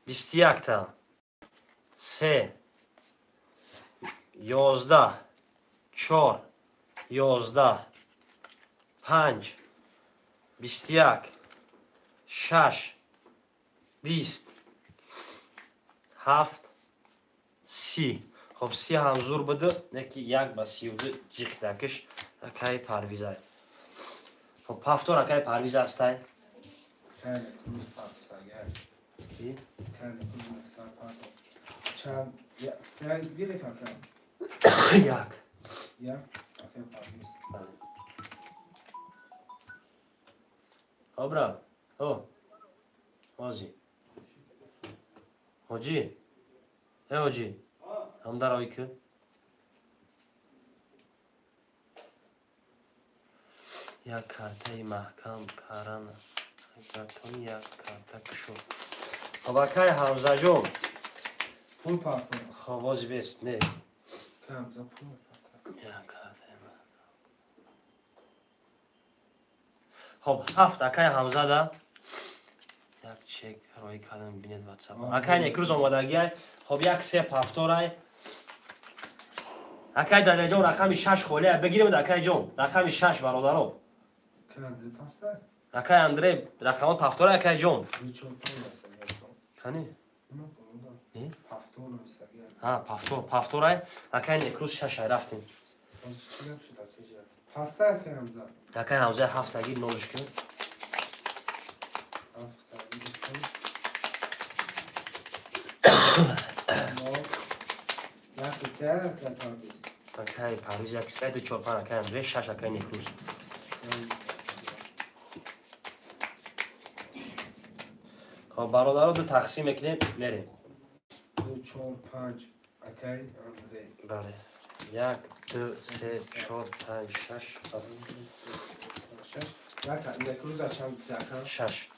21 та, 3 11 4 11 5 21 6 20 7 30. Хоб 30 ҳам зур буду, неки 1 ба 32 ҷиқдакиш акай Парвизай. Хоб ҳафтор акай Парвиз ҳастай. Як. О, брат. О. Ҳоҷи. Ҳоҷи. Э, ҳоҷи. Ҳам дарои ку. Як картаи маҳкам карана. Агартон як карта кушо. Хоб акай Ҳамзаҷон. Пул партор. Хоб ози бест, не. Ҳамза пул партор. Як картаи маҳкам. Хоб ҳафт акай Ҳамза да. Як чек роӣ кардам бинед WhatsApp. Акай Некрӯз омадагиай. Хоб 1 3 ҳафторай. Акай Далерҷон рақами 6 холия бигирем акай ҷон. Рақами 6 бародаро. Акай Андрей рақамот ҳафторай акай ҷон. Кани? Ҳа, пафтор, пафторай. Акай Некрӯз 6 ай рафтем. Акай Ҳамза ҳафтаги нолш кун. Акай Парвиз 1 3 2 4 5 акай Андрей 6 акай Некрӯз. Хоб бародаро ду тақсим мекунем мерем. 2 4 5 акай Андрей. Бале. 1 2 3 4 5 6 7 6. Некрӯз чанд ака? 6.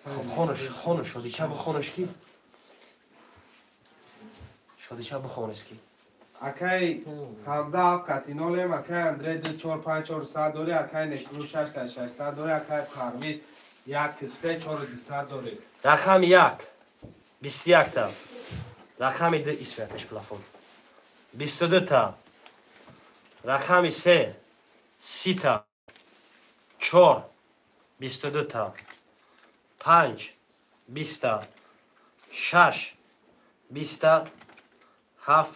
Хоб, хонуш, хонуш, шодича бихонуш ки? Шодича бихонуш ки? Акай Ҳамза 7 кати 0, акай Андрей 2 4 5 4 100 дори, акай Некрӯз 6 кати 600 дори, акай Парвиз 1 3 4 200 дори. Рақами 1 21 та. Рақами 2 исфер пеш плафон. 22 та. Рақами 3 30 та. 4 22 та. 5 20 та. 6 20 та. 7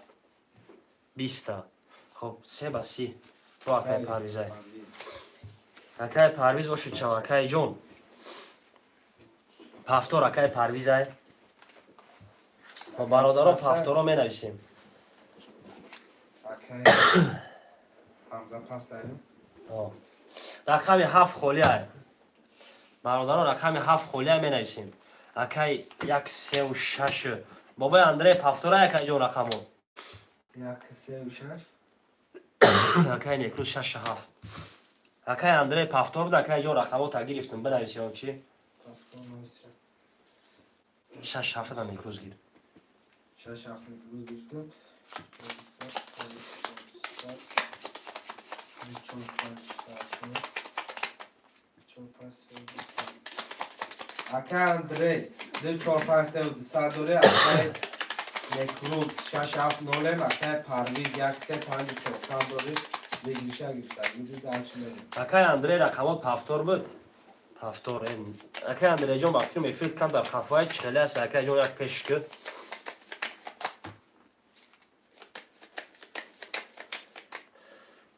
20 та. Хоб, 3 ба 30. Бо акай Парвизай. Акай Парвиз бошед чав, акай ҷон. Пафтор акай Парвизай. Хоб, бародаро пафторо менависем. Акай Ҳамза пастай. Рақами 7 холиай. Бародаро рақами 7 холиай менависем. Акай 1 3 6. Бобои Андрей пафтора акай ҷон рақамо. 1 3 6. Акай Некрӯз 6 7. Акай Андрей пафтор буд, акай ҷон рақамо та гирифтем, бинависем чи? 6 7 да Некрӯз гир. 6 7 Некрӯз гирифтем. Акай Андрей 2 4 5 3 200 дори, акай Некрӯз 6 7 0, акай Парвиз 1 3 5 400 дори. Дигиша гирифта. Акай Андрей рақамот пафтор буд. Пафтор. Акай Андрей ҷон ба фикрам эфир кам дар хафои чихеле аст. Акай ҷон як пеш ки.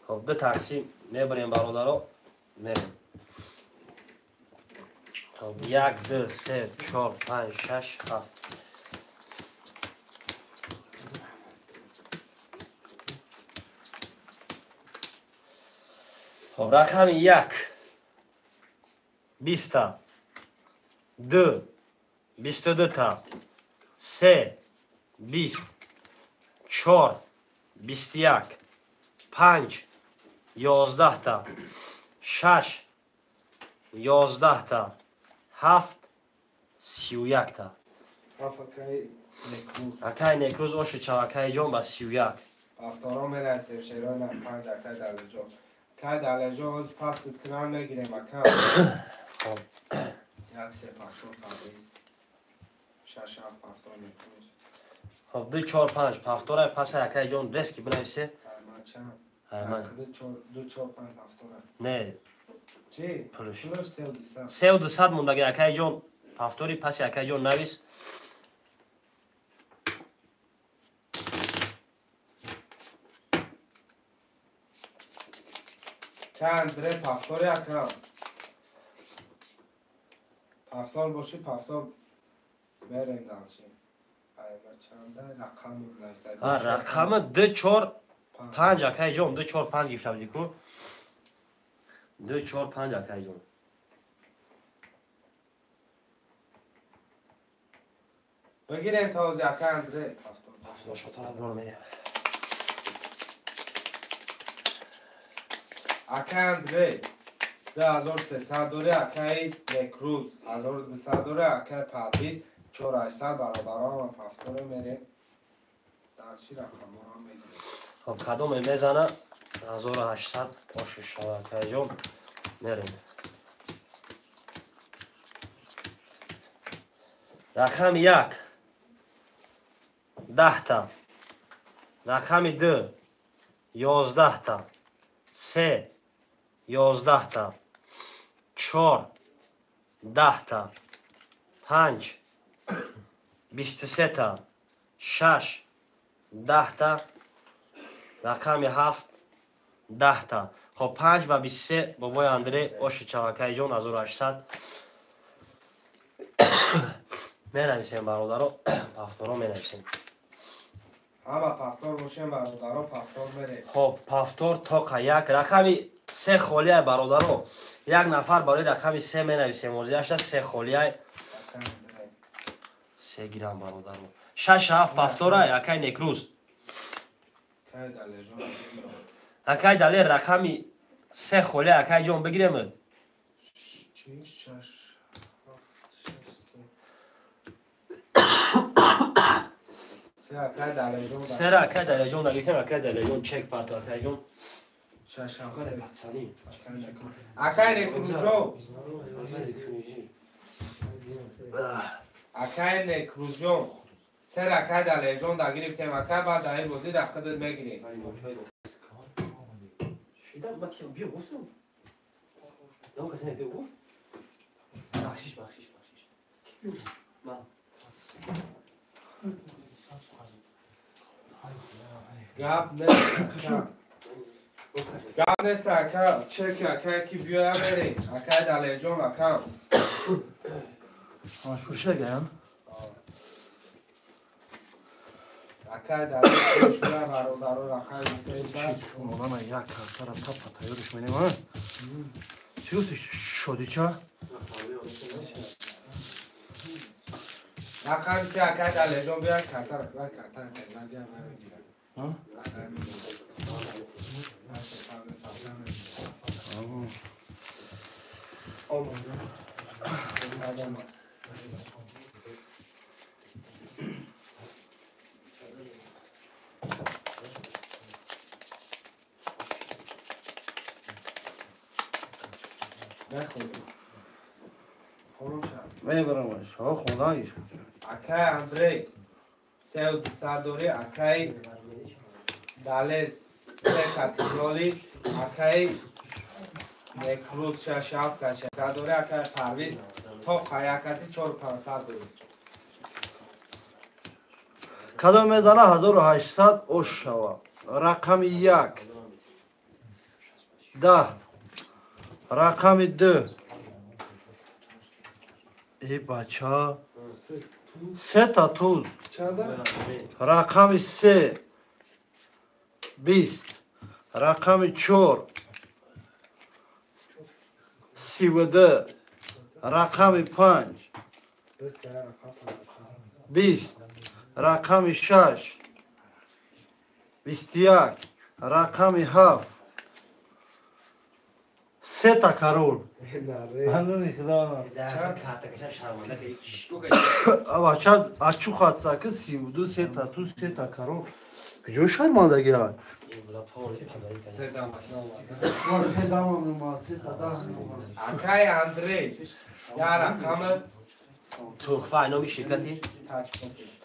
Хоб, ду такси мебарем бародаро. Мерем. Хоб, 1 2 3 4 5 6 7. Хоб, рақами 1 20 та, 2 22 та, 3 20, 4 21, 5 11 та, 6 11 та, 7 31 та. Акай Некрӯз оши чав, акай ҷон ба 31. Пафторо мерасем, шерои 5 акай Далерҷон. Кай Далерҷон оз пасит кунан мегирем ака. Хоб. 1 3 пафтор Парвиз. 6 7 пафтор Некрӯз. Хоб, 2 4 5 пафтора паса акай ҷон рески бинависе. Айман. 2 4 5 пафтора. Не. Чи? Пулш. 3 200. 3 200 мондаги акай ҷон. Пафтори паси акай ҷон навис. Кай Андрей пафтори ака. Пафтор боши, пафтор мерем далчи. Айма чанда рақам нависай. Рақами 2 4 5 акай ҷон, 2 4 5 гирифта будӣ ку? 2 4 5 акай ҷон. Бигирем този акай Андрей пафтор. Пафтор шотора бирор мерем. Акай Андрей 2300 дори, акай Некрӯз 1200 дори, акай Парвиз 4800. Бародарон пафторо мерем. Дарчи рақаморо мегирем. Хоб, кадоме мезана 1800 оши шава акай ҷон. Мерем. Рақами 1 10 та. Рақами 2 11 та. 3 11 та, 4 10 та, 5 23 та, 6 10 та, рақами 7 10 та. Хоб, 5 ба 23 бобои Андрей оши чав акай ҷон 1800. Менависем бародаро, пафторо менависем. Ҳама пафтор бошем бародаро, пафтор мерем. Хоб, пафтор тоқа 1 рақами 3 холиай бародаро. Як нафар барои рақами 3 менависем. Озияшта 3 холиай. 3 гирам бародаро. 6 7 пафторай акай Некрӯз. Акай Далер рақами 3 холе акай ҷон бигирем. 6 Сера акай Далерҷон дагиртем, акай Далерҷон чек парто акай ҷон. 6 7 Акай Некрузҷон. Акай Некрузҷон. Сера акай Далерҷон дагирифтем, акай баъд дар ин бозӣ дар худат мегирем. Бахшиш, бахшиш, бахшиш. Гап нест, гап нест ака, чек ака ки биёя мерем. Акай Далерҷон акам. Фуршагаям. Акай Далерҷон бародаро рақами 3. Шумолана як картара тапа тайёриш менем, а? Чӣ гуфти шодича? Рақами 3 акай Далерҷон биёя картара, картара кардагиам намегирам. Мебарамаш, хонагиш. Акай Андрей 3200 дорӣ, акай Далер 3 категорӣ, акай Некрӯз 6 7 600 дорӣ, акай Парвиз то қаякати 4 500 дорӣ. Кадом мезана 1800 ош шава. Рақами 1 10 рақами 2 Э бача сета туз рақами 3 20 рақами 4 32 рақами 5 20 рақами 6 21 рақами 7 сета карол. Бача ачу хатсаки 32 сета туз сета карол. Куҷо шармандагӣ ай? Акай Андрей я рақами Туҳфа номи ширкати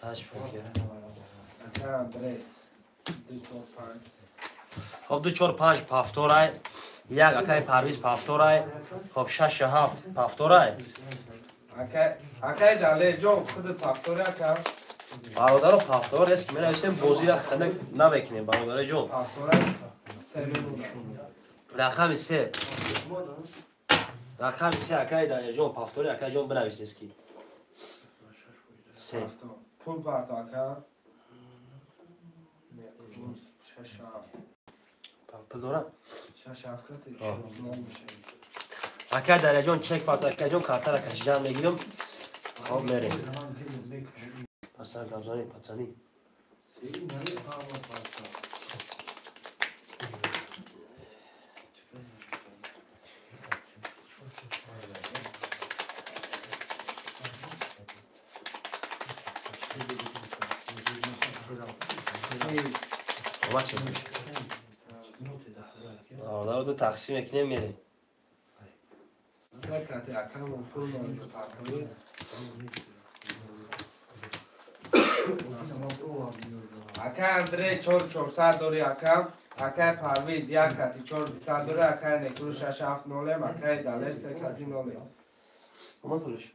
Таҷпокер. Акай Андрей 2 4 5. Хоб 2 4 5 пафторай. Як акай Парвиз пафторай. Хоб 6 7 пафторай. Акай Далерҷон худ пафторай ака. Бародаро пафтор аст ки менависем бозиро ханак намекунем бародари ҷон. Пафторай 3. Рақами 3. Рақами 3 акай Далерҷон пафтори акай ҷон бинависед ки. 3. Пул парто ака. 6 7. Пул дорам? 6 7 кати. Акай Далерҷон чек парто акай ҷон картара кашидан мегирам. Хоб мерем. Пацан, пацаны, пацаны. Бародаро тақсим мекунем мерем. Акай Андрей 4 400 дорӣ ака, акай Парвиз 1 кати 4 200 дорӣ, акай Некрӯз 6 7 0, акай Далер 3 кати 0. Омад пулш.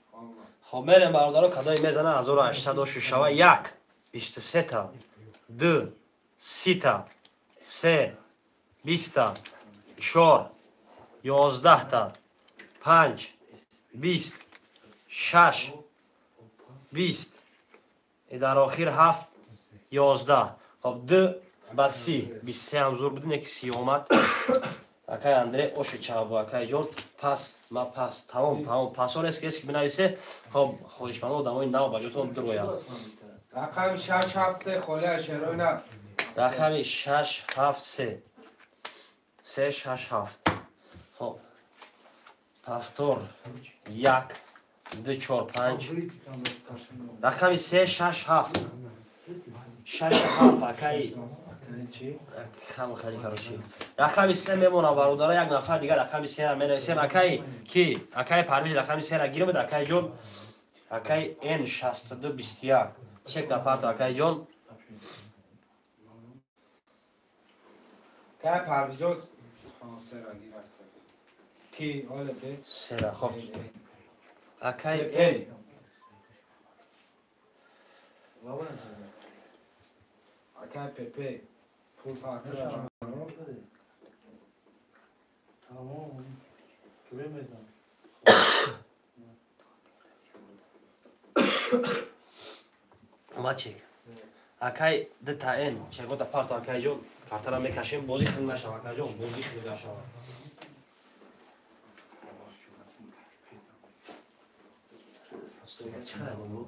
Хоб мерем бародаро кадои мезана 1800 ошу шава 1 23 та 2 30 та 3 20 та 4 11 та 5 20 6 20 дар охир 7 11. Хоб 2 ба 30 23 ҳам зур буд, не ки 30 омад. Акай Андрей оши чабу акай ҷон пас ма пас тамом тамом пасор эс ки бинависе. Хоб хоҳишмандо одамои нав ба ҷотон дуроянд. Рақами 6 7 3 холия шероина. Рақами 6 7 3. 3 6 7. Хоб. Повтор 1 2 4 5. Рақами 3 6 7. 6 7 акай. Хам хали короче. Рақами 3 мемона бародаро, як нафар дигар рақами 3-ра менависем. Акай ки? Акай Парвиз рақами 3-ра гирмед, акай ҷон. Акай N6221. Чек да парто акай ҷон. Акай Парвиз ҷон 3-ра гирифт. Ки оле бе? 3-ра хоб. Акай N. Акай ПП пул партра. Тамом. Туре медам. Мачик. Акай д та Н. Чегота парто акай ҷон. Картара мекашем, бозӣ хил нашава акай ҷон, бозӣ хил нашава. Чӣ бу?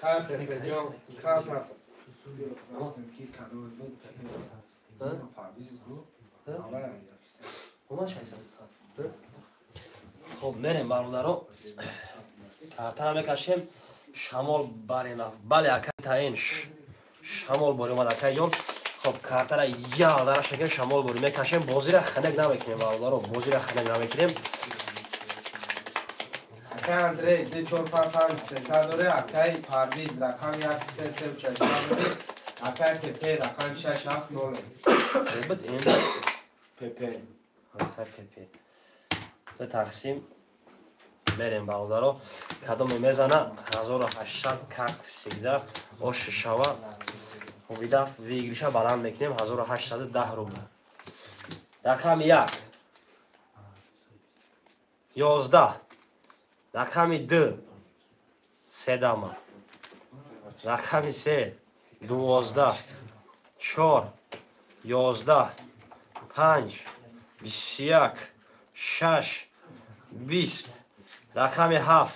Кай ПП ҷон, карта. Хоб мерем бародаро. Картара мекашем. Шамол барена. Бале акай таин. Шамол бори омад акай ҷон. Хоб картара ялдараш мекунем, шамол бори мекашем. Бозира ханак намекунем бародаро, бозира ханак намекунем. Акай Андрей 2 4 5 5 3 дори, акай Парвиз рақам 1 3 3 4 дори, акай ПП рақам 6 7 0. Бад ин ПП. Акай ПП. Ду тақсим мерем бародаро. Кадоме мезана 1800 как всегда ош шава. Увидав выигрыша баланд мекунем 1810 рубл. Рақами 1 11, рақами 2 седама, рақами 3 12, 4 11, 5 21, 6 20, рақами 7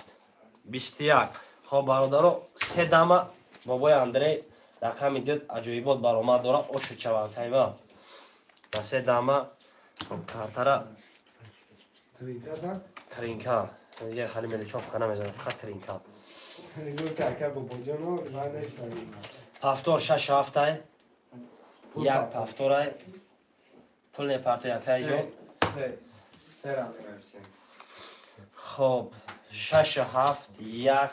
21. Хоб бародаро, седама бобои Андрей рақами 2 аҷоибот баромад дора, ошу чавакайма. Ба седама хоб картара тринка. Дига хали меличовка намезанад, фақат тринка. Повтор 6 7 як повторай. Пул непарто якай ҷон. Хоб 6 7 1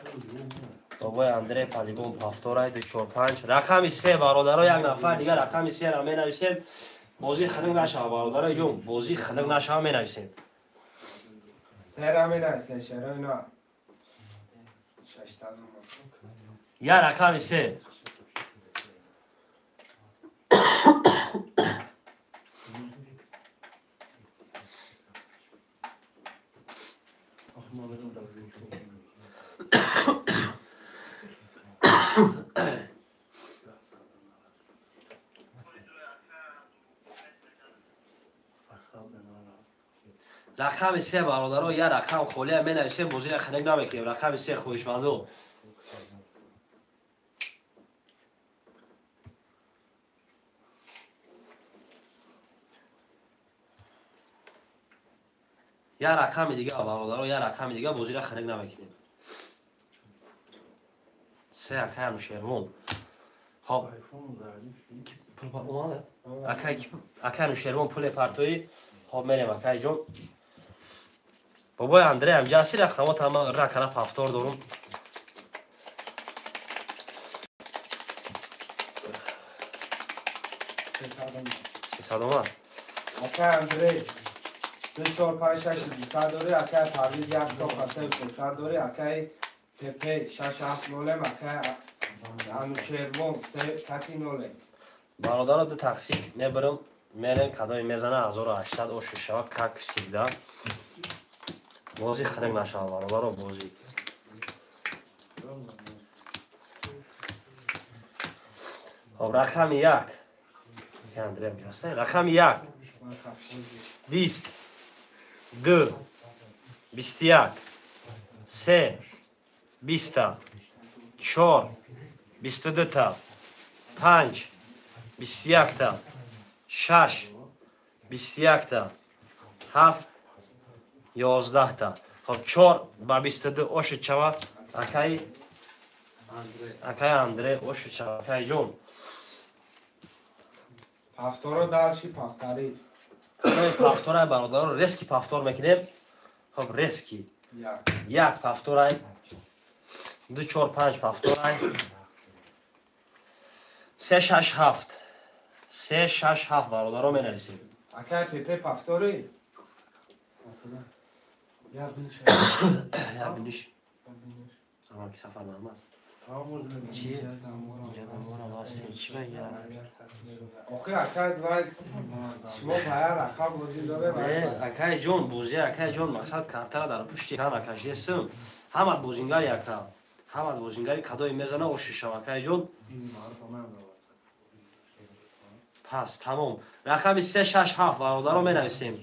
бобои Андрей Палибон повторай 2 4 5. Рақами 3 бародаро, як нафар дигар рақами 3-ра менависем. Бозӣ ханак нашава бародаро ҷон, бозӣ ханак нашава менависем. 3-ра менависем, шаро ина. 600. Я рақами 3. Рақами 3 бародаро, я рақам холия менависем, бозиро ханак намекунем. Рақами 3 хоҳишмандо. Я рақами дига бародаро, я рақами дига бозиро ханак намекунем. 3 акай Анушервон. Хоб. Пул омада? Акай Анушервон пуле партои. Хоб мерем акай ҷон. Бобои Андрей ҳамҷа ҳасти рақамот ҳама ракара повтор дорум. Сесад омад. Акай Андрей 2 4 5 6 200 дори, акай Парвиз 1 2 3 300 дори, акай ПП 6 7 0, акай Анушервон 3 5 0. Бародаро ду тақсим мебарам, мерем кадоме мезана 1800 ошу шава как всегда. Бозӣ ханак нашава бародаро, бозӣ. Хоб рақами 1. Андрей биёста. Рақами 1 20 2 21 3 20 4 22 та 5 21 та 6 21 та 7 11 та. Хоб 4 ба 22 оши чава акай Андре оши чава акай ҷон. Пафторо дальше повтори. Пафтора бародаро резки пафтор мекунем. Хоб резки. 1 пафторай. 2 4 5 пафторай. 3 6 7. 3 6 7 бародаро менависем. Акай пепе пафтори? Я биниш. Амаки Сафар Муҳаммад. Чи? Инҷа дамора васем. Чи ба я? Охи акай вай шумо бая рақам бозӣ дорем. Не, акай ҷон бозӣ, акай ҷон мақсад картара дар пушти кана кашдесм. Ҳама бозингари ака. Ҳама бозингари кадои мезана ошишав акай ҷон. Пас тамом. Рақами 3 6 7 бародаро менависем.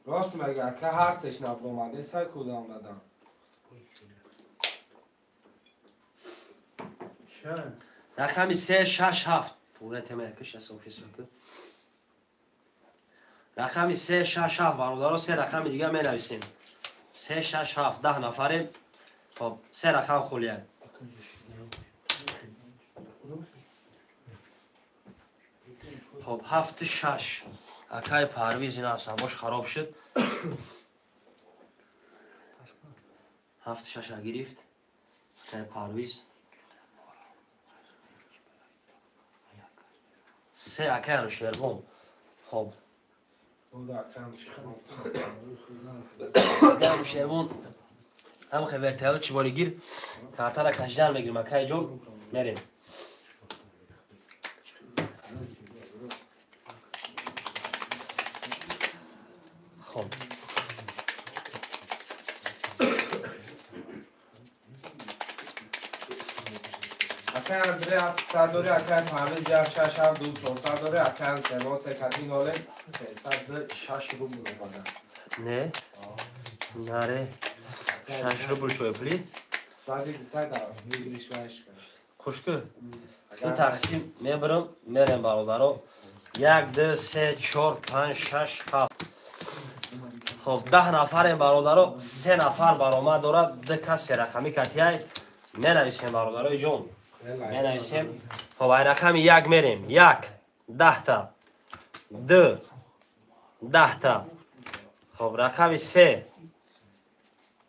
Рост мега, ака ҳар сеш набромаде сай кудам дадам. Рақами 3 6 7. Туре тема якиш асо кисмаку. Рақами 3 6 7 бародаро се рақами дига менависем. 3 6 7 10 нафарем. Хоб, се рақам холия. Хоб 7 6. Акай Парвиз ина асабош хароб шуд. 7 6 гирифт. Акай Парвиз. 3 акай Анушервон. Хоб. Акай Анушервон ҳам хабар чӣ бори гир. Картара кашидан мегирим акай ҷон. Мерем. Хоб. Акай Андре 700 дори, акай Парвиз 1 6 7 2 400 дори, акай Аншервон 3 кати 0 306 рубл омада. Не? Наре. 6 рубл чой пули? Сади гуфтай да, выигрыш вайш. Хушку. Ду тақсим мебарам, мерем бародаро. 1 2 3 4 5 6 7. Хоб 10 нафарем бародаро, 3 нафар баромад дорад, 2 кас се рақами катияй. Менависем бародарои ҷон. Менависем. Хоб ай рақами 1 мерем. 1 10 та. 2 10 та. Хоб рақами 3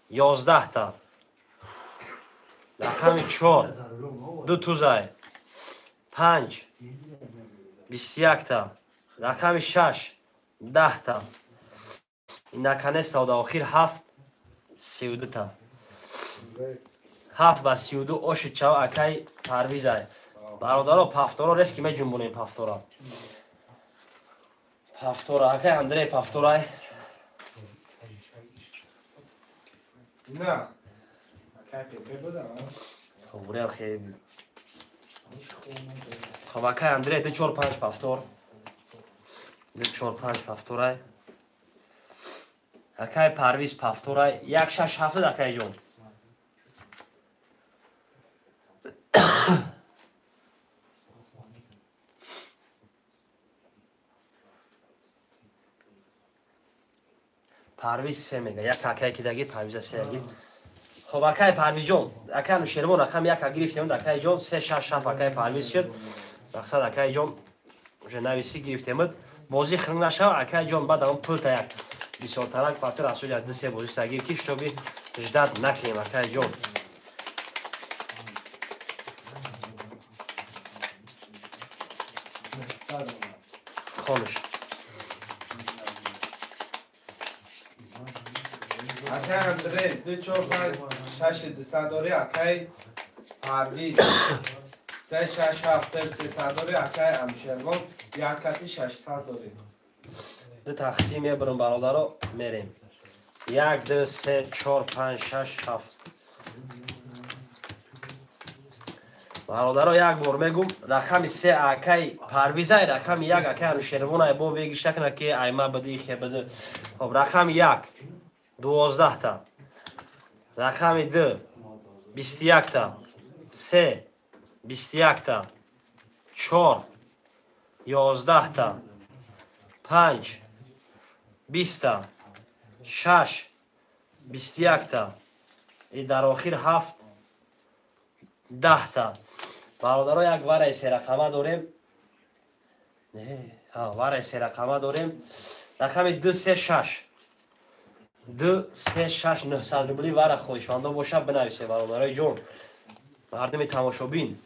11 та. Рақами 4 2 тузай. 5 21 та. Рақами 6 10 та. Наконец-то до охир 7 32 та. 7 ба 32 оши чав акай Парвизай. Бародаро пафторо резки меҷунбонем пафтора. Пафтора акай Андрей пафторай. На. Акай Пепе буда. Хоб хеле. Хоб акай Андрей 2 4 5 пафтор. 2 4 5 пафторай. Акай Парвиз пафторай 1 6 7 акай ҷон. Парвиз 3 мега. Як акай ки даги Парвиза 3 гир. Хоб акай Парвиз ҷон, акай Анушервон рақам 1 гирифтем, акай ҷон 3 6 7 акай Парвиз шуд. Мақсад акай ҷон уже нависи гирифтем. Бозӣ хирм нашава акай ҷон баъд ам пулта як бисёртарак партир асоли як 2-3 бозӣ сагир ки штоби ждат накунем акай ҷон. Хониш. Акай Андрей 2 4 5 6 200 дори, акай Парвиз 3 6 7 300 дори, акай Анушервон 1 кати 600 дори. Ду тақсим мебарам бародаро, мерем. 1 2 3 4 5 6 7. Бародаро як бор мегум, рақами се акай Парвизай, рақами як акай Анушервонай, бо вегиш накна ки айма бади хе бади. Хоб, рақами як 12та, рақами ду 21та, се 21та, чор 11та, панҷ 20та, шаш 21та и дар охир ҳафт 10та. Бародаро як вараи серақама дорем. Вараи серақама дорем. Рақами 2 3 6. 2 3 6 900 рубли вара хоҳишмандо боша бинависе бародарои ҷон. Мардуми тамошобин.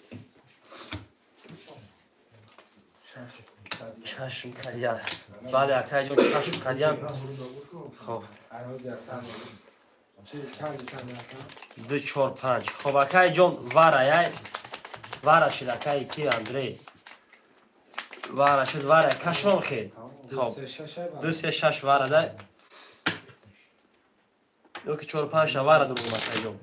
Чашм кадиян. Бале акай ҷон чашм кадиян. Хоб. 2 4 5. Хоб акай ҷон вара яй. Вара шид акай ки Андрей. Вара шид вара кашмон хед. Хоб. 2 3 6 вара дай. Ёки 4 5 та вара дургум акай ҷон.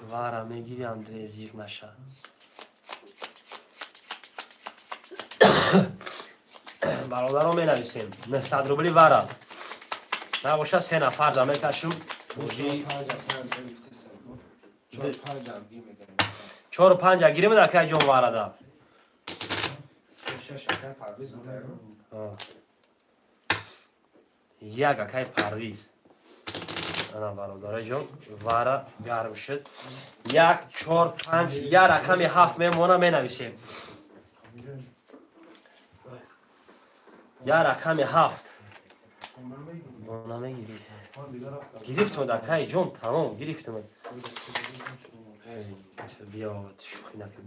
Вара мегири Андрей зиқ наша. Бародаро менависем. 900 рубли вара. Набоша се нафар ҷа мекашум. 4 5 гирим акай ҷон варада. Як акай Парвиз. Ана бародарои ҷон вара гарм шуд. 1 4 5 я рақами 7 мемона менависем. Я рақами 7. Намегирӣ. Гирифтам акай ҷон, тамом гирифтам. Биё шӯхӣ накун.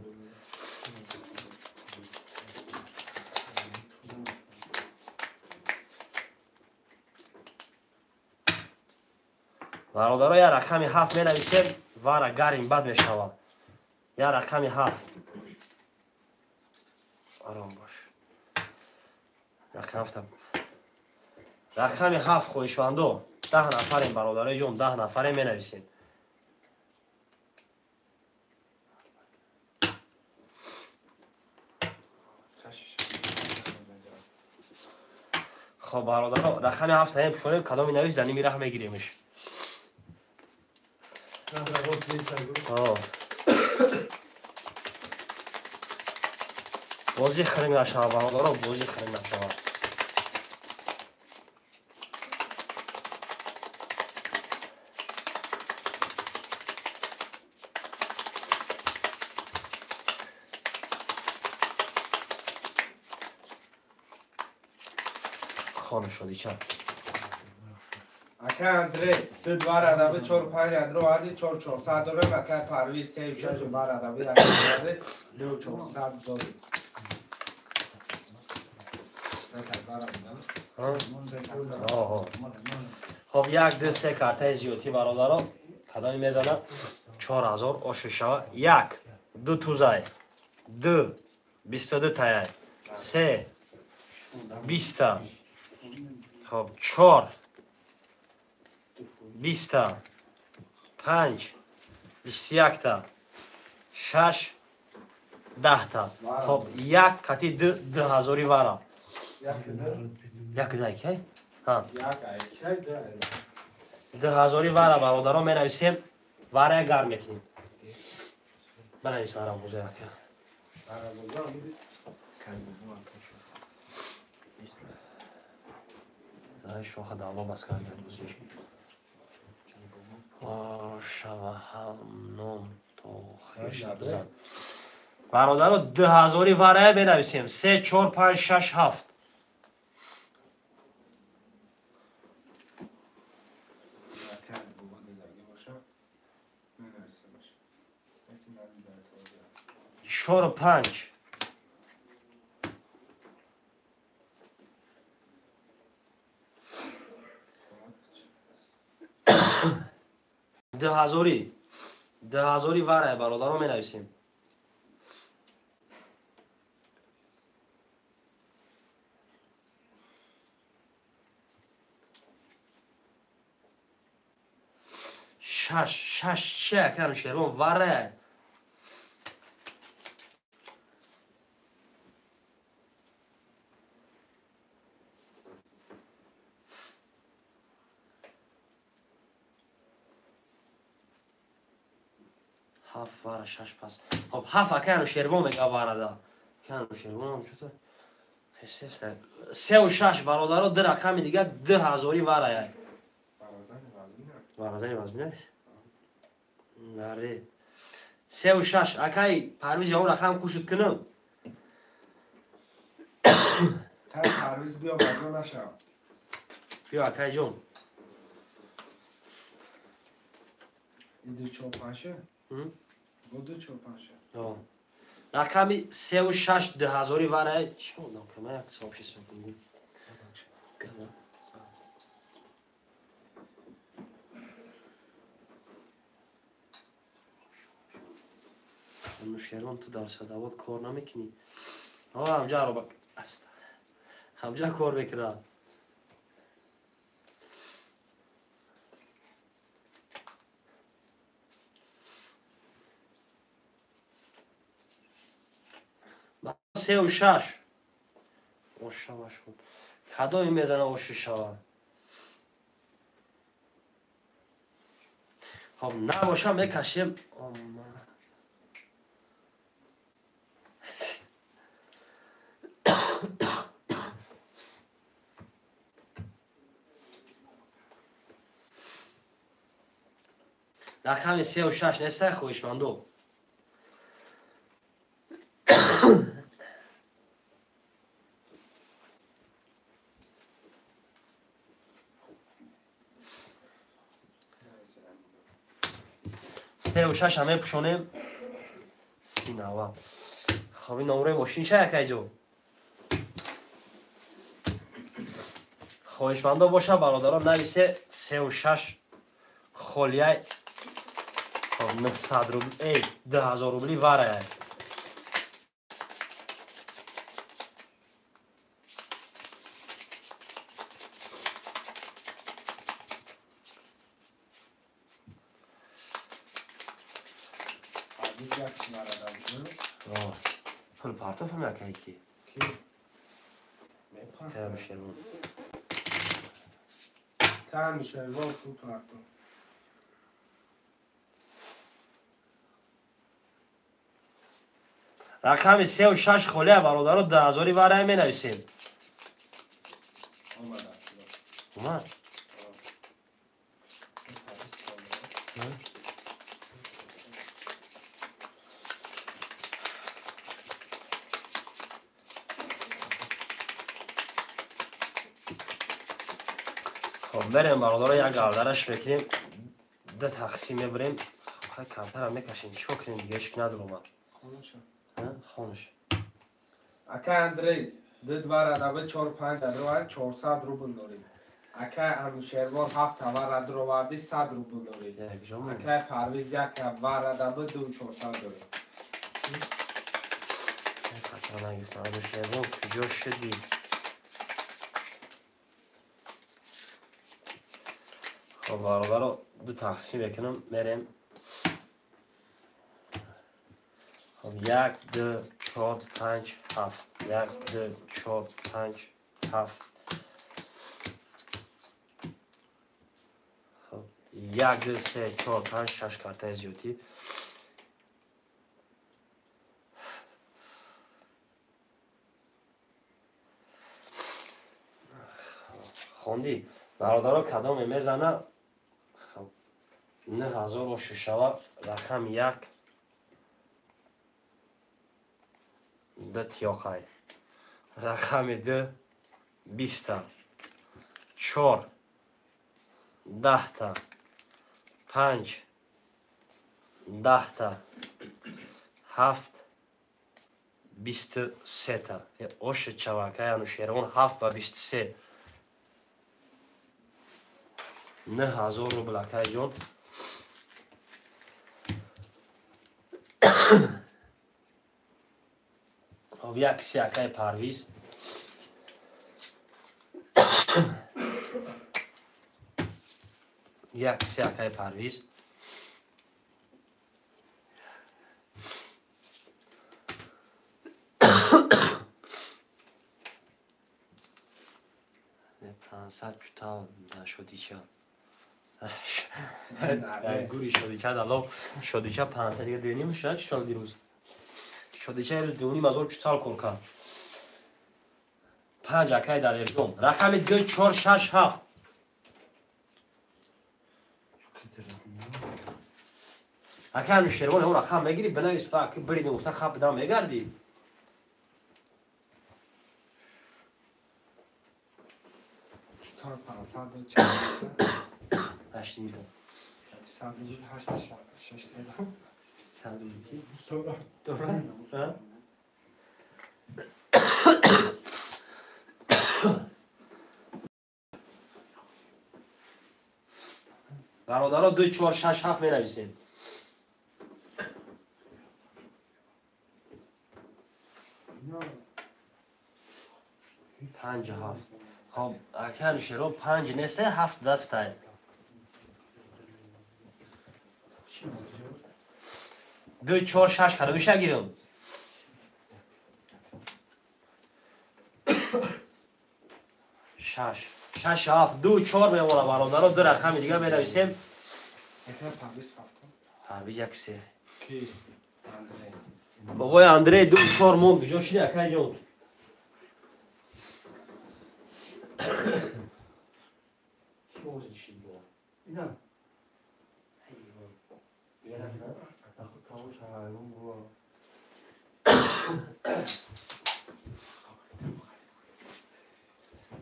Бародаро я рақами 7 менависем, вара гарим бад мешавад. Я рақами 7. Ором бош. Рақами 7. Рақами 7 хоҳишмандо. 10 нафарем бародарои ҷон, 10 нафарем менависем. Хоб бародаро, рақами 7 ҳам пушонем, кадоми навис дар ними раҳ мегиремш. Бозӣ хиринг нашава бародаро, бозӣ хиринг нашава. Хона шуди чанд. Акай Андрей, 2 адаби 4 5 ядро варди 4 400 дорем, акай Парвиз 3 6 2 адаби 1 2 400 дорем. Хоб 1 2 3 картаи зиёдӣ бародаро, кадоми мезана 4000 оши шава. 1 2 тузай 2 22 таяй 3 20 хоб 4 20 5 21 6 10 хоб 1 қати 2 2000 вара. 1 2 ки? Ҳа. 2000 вара бародаро менависем, вара гарм мекунем. Менавис вара буза яка. Ай шоха давло бас кард бузӣ. Шава ҳам ном то хеш бизан. Бародаро 2000 вара менависем. 3 4 5 6 7. 4 5. 2000 вара бародаро менависем. 6 6 чӣ акану шерон вара. Ҳафт вара шаш пас. Хоб ҳафт акай Анушервон мега варада. Акай Анушервон чута. Сеу шаш бародаро ду рақами дига 2000 варая. Варазани вазмина? Наре. 3 6 акай Парвиз он рақам кушуд кунам. Та Парвиз биё баҷо нашав. Биё акай ҷон. Иди чор панша? Бо ду чор панша. Рақами 3 6 2000 варая. Чӣ одам ки ман як сообщество мекунам. Нушервон ту дар Садовод кор намекунӣ? Ҳамҷа ароба аст. Ҳамҷа кор мекунад. 3 6 ошава шуд. Кадоме мезана оши шава? Хоб набоша мекашем. Рақами 3 6 нестай хоҳишмандо. 3 6 ҳам мепӯшонем. Синава. Хоб ин номрои мошин ша якайҷо. Хоҳишмандо боша бародарон нависе 3 6 холияй 900 рубл, эй, 2000 рубли варая. Пул партофам якай ки? Кам шервон. Кам шервон пул партоф. Рақами 3 6 холия бародаро 2000 варая менависем. Омад. Хоб мерем бародаро як галдараш мекунем. Ду тақсим мебарем. Хай камтарам мекашем. Чикор кунем дига ҳеч ки надором. Хонаш. Акай Андрей, ду вара чор панҷ адровард 400 рубл дорӣ. Акай Анушервон ҳафт вара дроварди 100 рубл дорӣ. Акай Парвиз як вара даба ду 400 дорӣ. Анушервон куҷо шудӣ? Хоб бародаро ду тақсим мекунам мерем. Хоб як ду чор панҷ ҳафт. Як ду чор панҷ ҳафт. Хоб як ду се чор панҷ шаш картаи зиёдӣ. Хондӣ бародаро кадоме мезана 9000 оши шава рақам як ду тиёқай рақами ду 20-та чор 10-та панҷ 10-та ҳафт 23-та оши чавакай Анушервон ҳафт ба 23 9000 рубл акай ҷон. Хоб як си акай Парвиз. Як си акай Парвиз. 500 чута нашудича. Гури шодича дало шодича 500 дига дуним шуд чӣ шуд дирӯз. Шодича ирӯз 2.5 ҳазор чутал кор кард. 5 акай Далерҷон. Рақами 2 4 6 7. Акай Анушервон он рақам мегири бинавис па ки биридим гуфта хап дам мегардӣ. Чутал 500 8 ним. 108 600. 108. Добра. Добра. Бародаро 2 4 6 7 менависем. 5 7. Хоб, ака Анушервон 5 нест, 7 дастай. 2 4 6 кадомиша гирам? 6 6 7 2 4 мемонам бародаро, ду рақами дига менависем. Парвиз 1 3. Ки? Андрей. Бобои Андрей 2 4 монд. Куҷо шиди акай ҷон? Ки ози шид бо? Ина.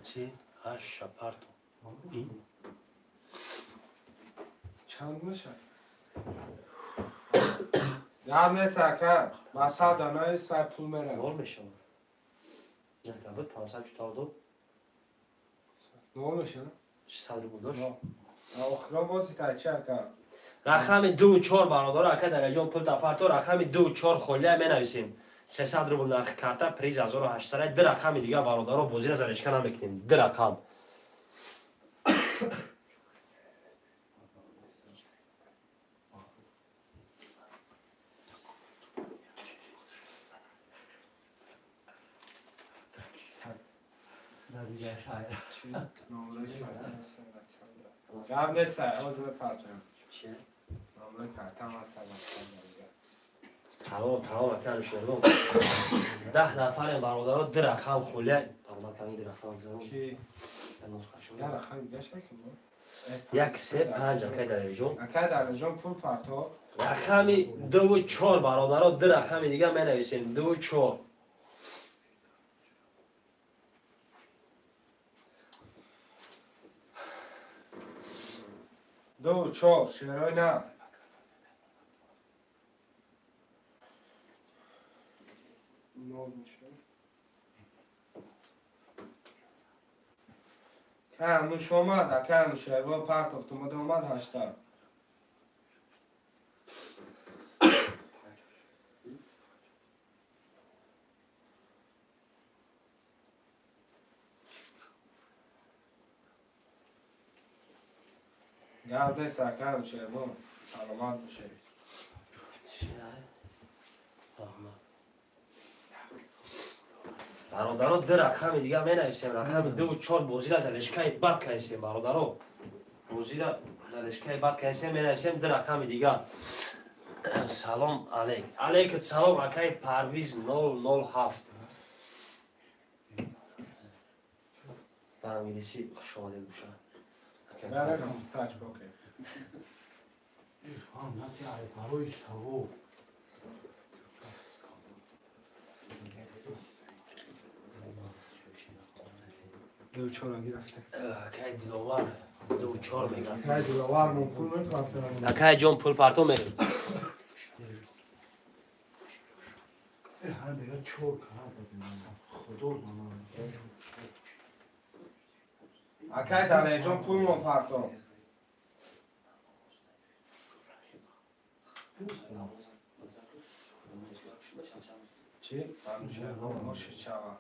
Чи? Ҳашт шапарто. Ин? Чанд мешавад? Гап нест ака. Ба 100 дона сай пул меравад. Нол мешавад. Якта буд 500 чутал дод. Нол мешавад? 600 рубл дошт. Охирон бози тай чи ака? Рақами 2 4 бародаро, ака Далерҷон пул тапарто, рақами 2 4 холия менависем. 300 рубл нархи карта, приз 1800. Ду рақами дига бародаро бозира заречка намекунем. Ду рақам. Гап нест, ҳозир парчам. Чи? Номраи карта ман 100. Тамом, тамом, ака Анушервон. 10 нафарем бародаро, ду рақам холия. Баромад кардем, ду рақам гузарон. Ки? Я рақам дига шакл бо? 1 3 5 акай Далерҷон. Акай Далерҷон пул парто. Рақами 2 4 бародаро, ду рақами дига менависем. 2 4. 2 4 шерои на. Нол мешавад. Кануш омад, ака Анушервон партофт, омада омад 8. Гап нест ака Анушервон, саломат бошед. Бародаро, ду рақами дига менависем. Рақами 2 4 бозира залешкаи бад кайсем бародаро. Бозира залешкаи бад кайсем, менависем ду рақами дига. Салом алейк. Алейк салом акай Парвиз 007. Ба англисӣ хуш омадед боша. Баракам тач боке. Ифҳам нати ай барои савоб. 2 4 гирифта. Акай Диловар 2 4 мегам. Акай Диловар мон пул мепартонам. Акай ҷон пул парто мерем. Ҳар мега 4 карат худо донад. Акай Далерҷон пул мон парто. Чи? Анушервон оши чава.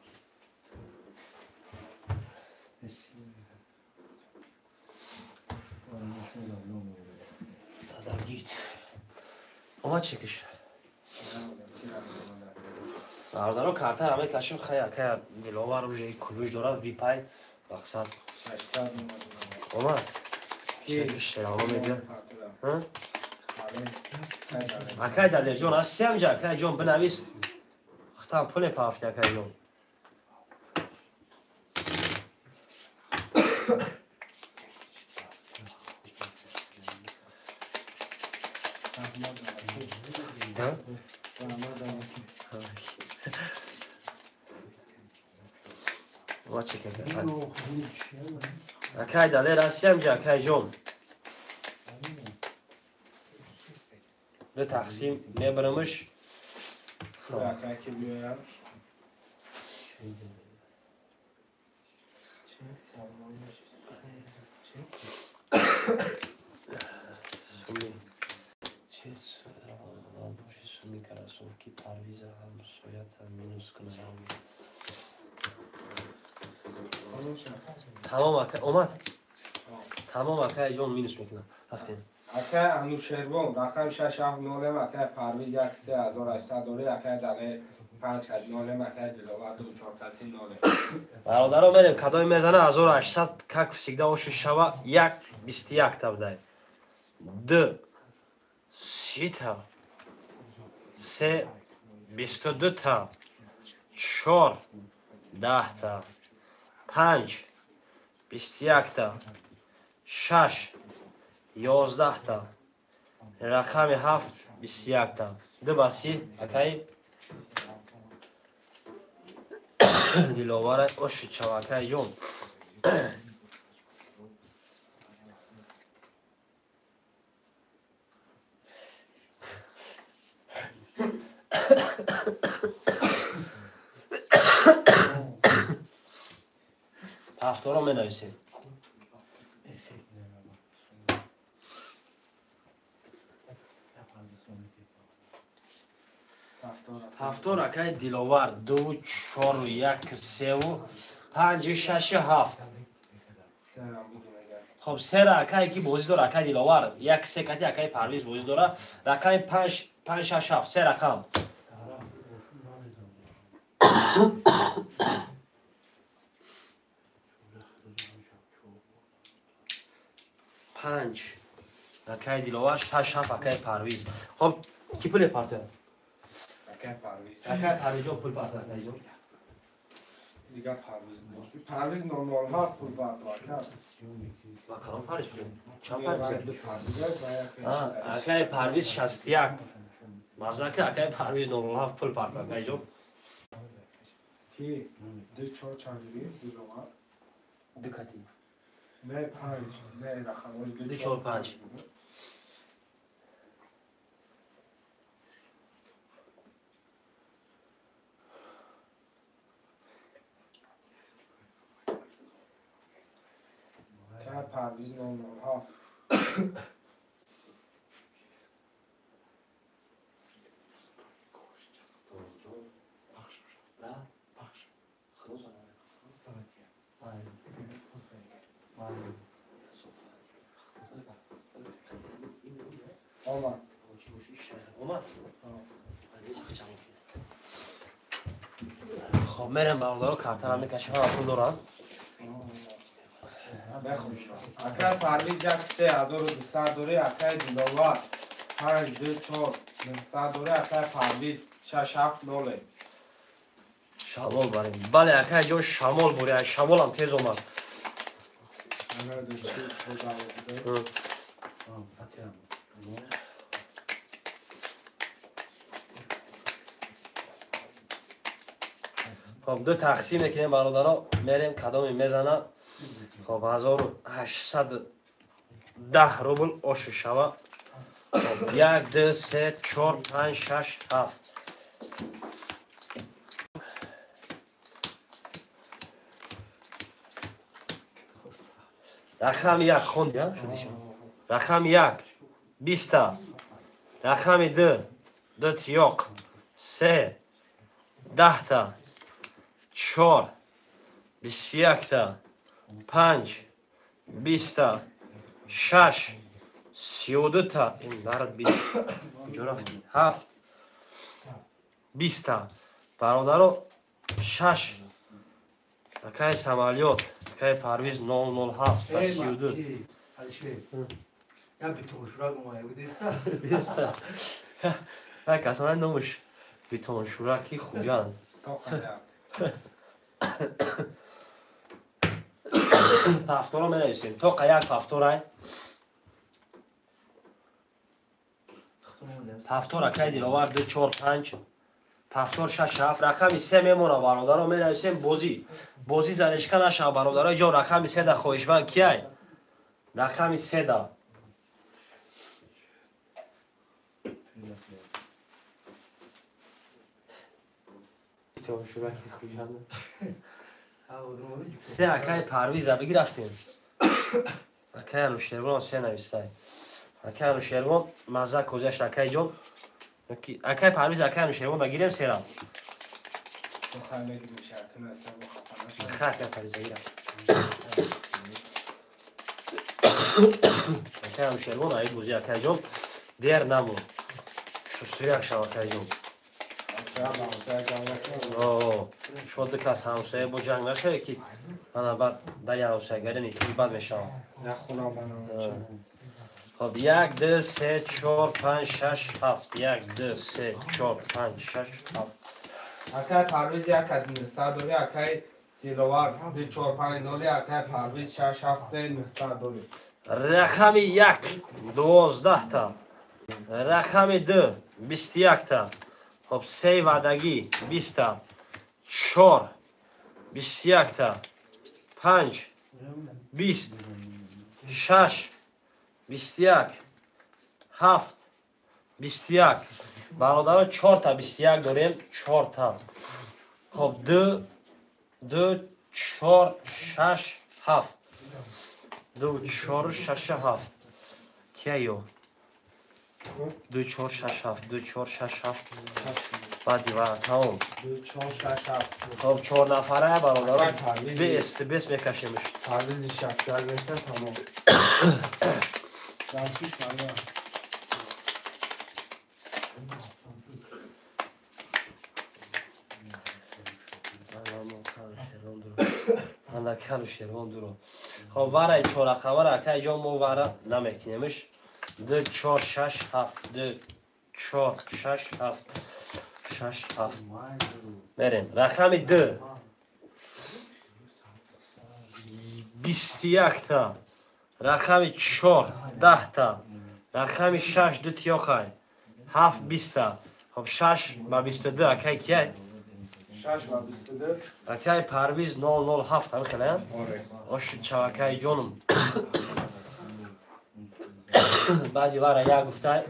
Дадагит. Омад чекиш. Бародаро, карта мекашим, хай акай Диловар уже клубиш дорад, випай мақсад. 600 Омад. Шераво мебия. Акай Далерҷон, ҳасти ҳамҷа? Акай ҷон, бинавис. Хитам пуле пафти, акай ҷон. Акай Далер, ҳасти ҳамҷа, акай ҷон? Ду тақсим мебарамаш. Тамом, ака омад. Тамом, акай ҷон, минус мекунам. Рафтем. Акай Анушервон, рақам 670, акай Парвиз 13800 дори, акай Далер 580, акай Диловар 2430. Бародаро, мерем, кадоме мезана 1800, как всегда оши шава. 1 21 та будай. 2 30 та. 3 22 та. 4 10 та. 5 21 та. 6 11 та. Рақами 7 21 та. Ду баси, акай Диловара, оши чава, акай ҷон. Ҳафторо менависем. Ҳафтор, акай Диловар, 2 4 1 3 5 6 7. Хоб, сера акай ки бозӣ дора, акай Диловар 1 3 кати акай Парвиз бозӣ дора. Рақами 5 5 6 7, се рақам. Панҷ акай Диловар, 6 7 акай Парвиз. Хоб, ки пуле партия? Акай Парвиз. Акай Парвиз ҷон пул партия, акай ҷон. Дига Парвиз. Парвиз 007 пул партия. Ва калон Парвиз пул. Чанд Парвиз? Акай Парвиз 61. Мазака акай Парвиз 007 пул партия, акай ҷон. Ки 2 4 чанд Диловар? Ду кати. Не 5, не рақам 2 4 5. Parviz 007. Омад. Омад. Хоб, мерем, бародаро, картара мекашем, ҳама пул дорам. Акай Парвиз 13200 дори, акай Диловар 5 2 4 900 дори, акай Парвиз 6 7 0. Шамол барем. Бале, акай ҷон, шамол бури, шамолам тез омад. Хоб, ду тақсим мекунем, бародаро, мерем, кадоме мезана. Хоб, 1810 рубл оши шава. Хоб, 1 2 3 4 5 6 7. Рақами 1 хонди, рақами 1 20 та. Рақами 2 2 тиёқ. 3 10 та. 4 21 та. 5 20 та. 6 32 та. Ин нарад 20. Куҷо рафтӣ? 7 20 та. Бародаро, 6 акай самолёт, акай Парвиз 007 та 32. Я битоншурак омада будеста. Беста. Так, асана номаш битоншураки Хуҷанд. Пафторо менависем. Тоқа як пафторай. Пафтор акай Диловар 2 4 5. Пафтор 6 7. Рақами 3 мемона бародаро менависем бозӣ. Бозӣ занишка нашава бародаро ҷон рақами 3 да хоҳишманд кияй? Рақами 3 да. Се акай Парвиза бигирафтем. Акай Анушервон се навистай. Акай Анушервон маза козяш акай ҷон. Акай Парвиз акай Анушервон да гирем сера. Акай Парвиза гирам. Акай Анушервон ай бузи акай ҷон дер намуд. Шустуряк шав акай ҷон. Шумо ду кас ҳамсоя бо ҷанг нашавед ки ана баъд дар ҳамсоягарӣ нитуи бад мешавад. Хоб 1 2 3 4 5 6 7 1 2 3 4 5 6 7. Акай Парвиз 1 аз 900 дори, акай Диловар 2 4 5 0, акай Парвиз 6 7 3 900 дори. Рақами 1 12 та. Рақами 2 21 та. Хоб 3 ваъдагӣ 20 та. 4 21 та. 5 20 6 21 7 21. Бародаро 4 та 21 дорем, 4 та. Хоб 2 2 4 6 7. 2 4 6 7. Кияё? 2 4 6 7 2 4 6 7. Баъди ва тамом. 2 4 6 7. Хоб 4 нафара бародаро бест бест мекашемш. Парвизи 61 меша тамом. Ҷамшиш мана. Ана кару шервон дуро. Хоб вараи 4 рақамара акай ҷон мо вара намекунемш. 2 4 6 7 2 4 6 7 6 7. Мерем. Рақами 2 21 та. Рақами 4 10 та. Рақами 6 2 тиёқай. 7 20 та. Хоб 6 ба 22 акай кияй? 6 ба 22. Акай Парвиз 007 ҳам хеле? Оре. Ош чавакай ҷонум. Баъди вара 1 гуфтай.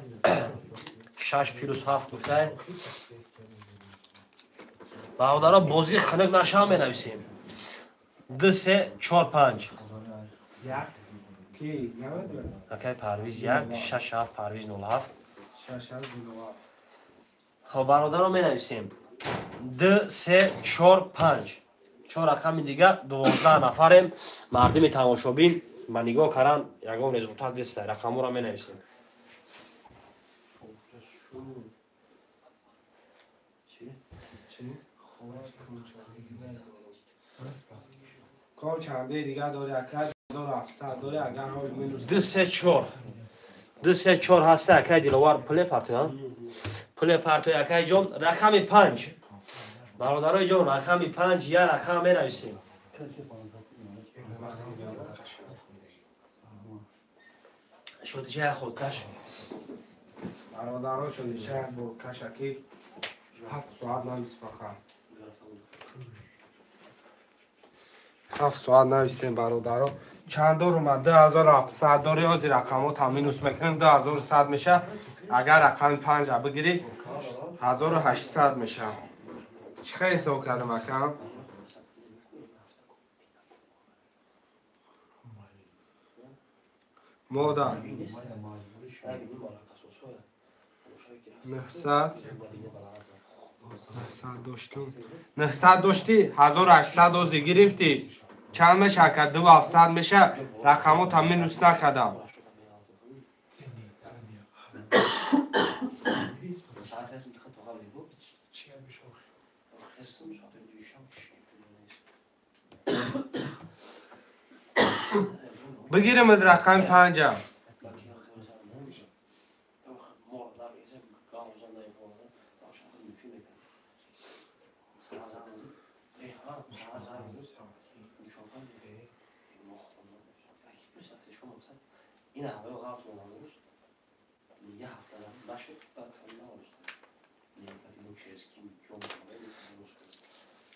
6 плюс 7 гуфтай. Бародаро бозӣ хунук нашава менависем. 2 3 4 5. 1 ки намедонам. Акай Парвиз 1 6 7 Парвиз 07. 6 7 07. Хоб бародаро менависем. 2 3 4 5. 4 рақами дигар 12 нафарем. Мардуми тамошобин ба нигоҳ каран ягон результат нест. Рақамҳоро менависем. Ком чанде дигар дори акай 1700 дори агар ҳоли минус 2 3 4. 2 3 4 ҳаста акай Диловар пуле партоя. Пуле партоя акай ҷон рақами 5. Бародарои ҷон рақами 5 я рақам менависем. Шудича худкаш. Бародаро шудича бо кашаки 7 соат навис фақат. 7 соат навистем бародаро. Чанд дор омад? 2700 дори. Ҳозир рақамҳо та минус мекунем 2100 меша. Агар рақами 5 бигирӣ 1800 меша. Чӣ хел ҳисоб кардам акам? Мода 900 900 доштум. 900 доштӣ 1800 ҳозир гирифтӣ. Чанд меша ака? 2700 меша. Рақамҳо та минус накардам. Бигирем рақами панҷа.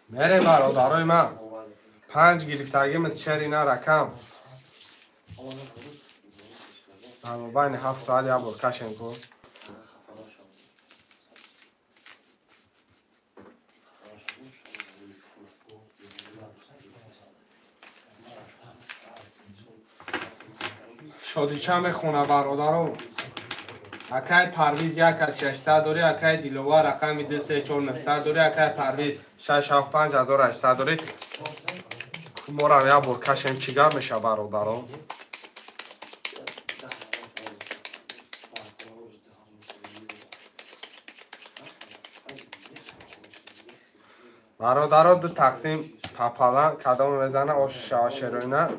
Мерем бародарои ман. Панҷ гирифтагимат шерина ракам. Дар мобайни 7 соат як бор кашем ку. Шодича мехона бародаро. Акай Парвиз 1600 дори, акай Диловар рақами 234 900 дори, акай Парвиз 675 800 дори. Морам як бор кашем, чӣ гап меша бародаро. Бародаро, ду тақсим папалан кадом мезана ош шава шероина.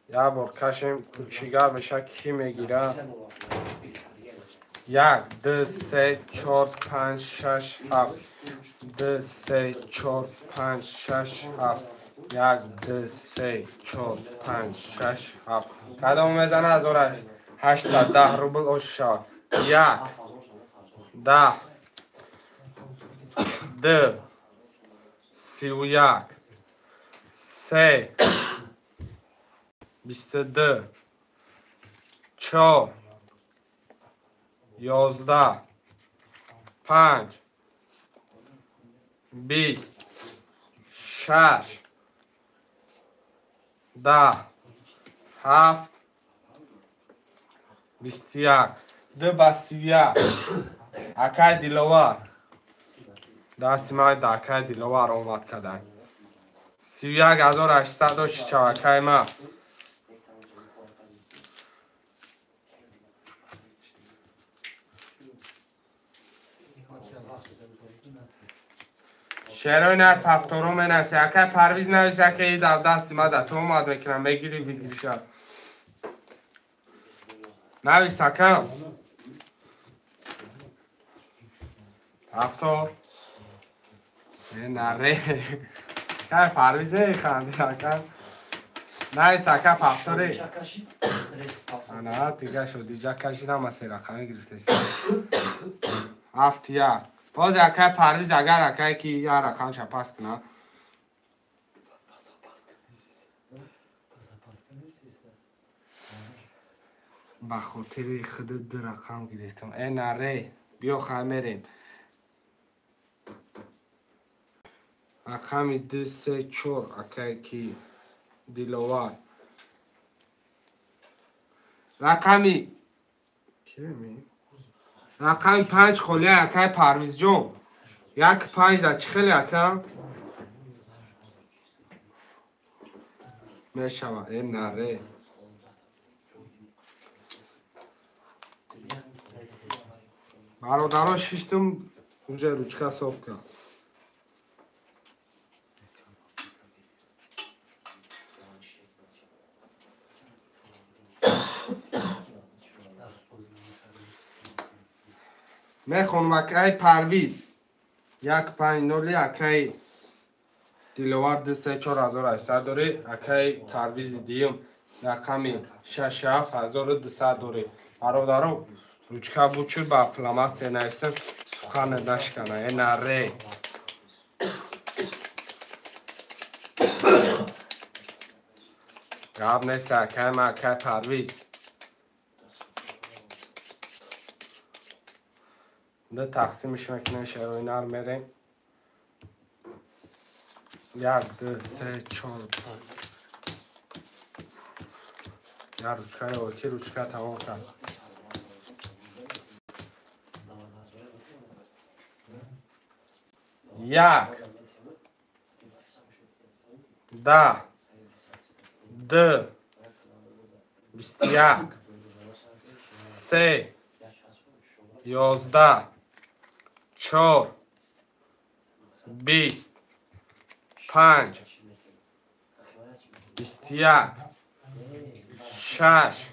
Як бор кашем, чӣ гап меша, кӣ мегира? Як, ду, се, чор, панҷ, шаш, ҳафт. Ду, се, чор, панҷ, шаш, ҳафт. Як, ду, се, чор, панҷ, шаш, ҳафт. Кадом мезана 1810 рубл ош шава. Як, 10, ду, 31, се, 22, чор, 11, панҷ, 20, шаш, 10, ҳафт, 21. Ду ба 31. Акай Диловар. Дасти ман да акай Диловар омад кадан. 31 800 дошти чав акай ма. Шерои нар пафторо менаси. Акай Парвиз нависи, акай дар дасти ма да то омад мекунам, мегири выигрыша. Навис акам. Ҳафтор. Наре. Кай Парвизе ханди ака. Навис ака пафтори. Ана дига шуд, диҷа кашидам, ма се рақами гирифтест. Ҳафт як. Боз акай Парвиз, агар акай ки як рақамша пас куна. Ба хотири худ ду рақам гирифтам. Э наре, биё хай мерем. Рақами ду, се, чор, акай ки Диловар. Рақами кеми? Рақами панҷ холия акай Парвизҷон. Як панҷ да чӣ хеле ака? Мешава, э наре. Бародаро, шиштум, уже ручка соф кард. Мехонам акай Парвиз. Як панҷ ноли, акай Диловар ду, се, чор 1800 дорӣ, акай Парвизи дуюм рақами шаш, ҳафт 1200 дорӣ. Бародаро, ручка бучур, ба фломастер нависем, сухане нашкана. Э наре. Гап нест акай ма, акай Парвиз. Ду тақсимш мекунем, шероинар мерем. Як, ду, се, чор, панҷ. Як ручкаи оки ручка тамом кард. Як, 10, ду, 21, се, 11, чор, 20, панҷ, 21. 6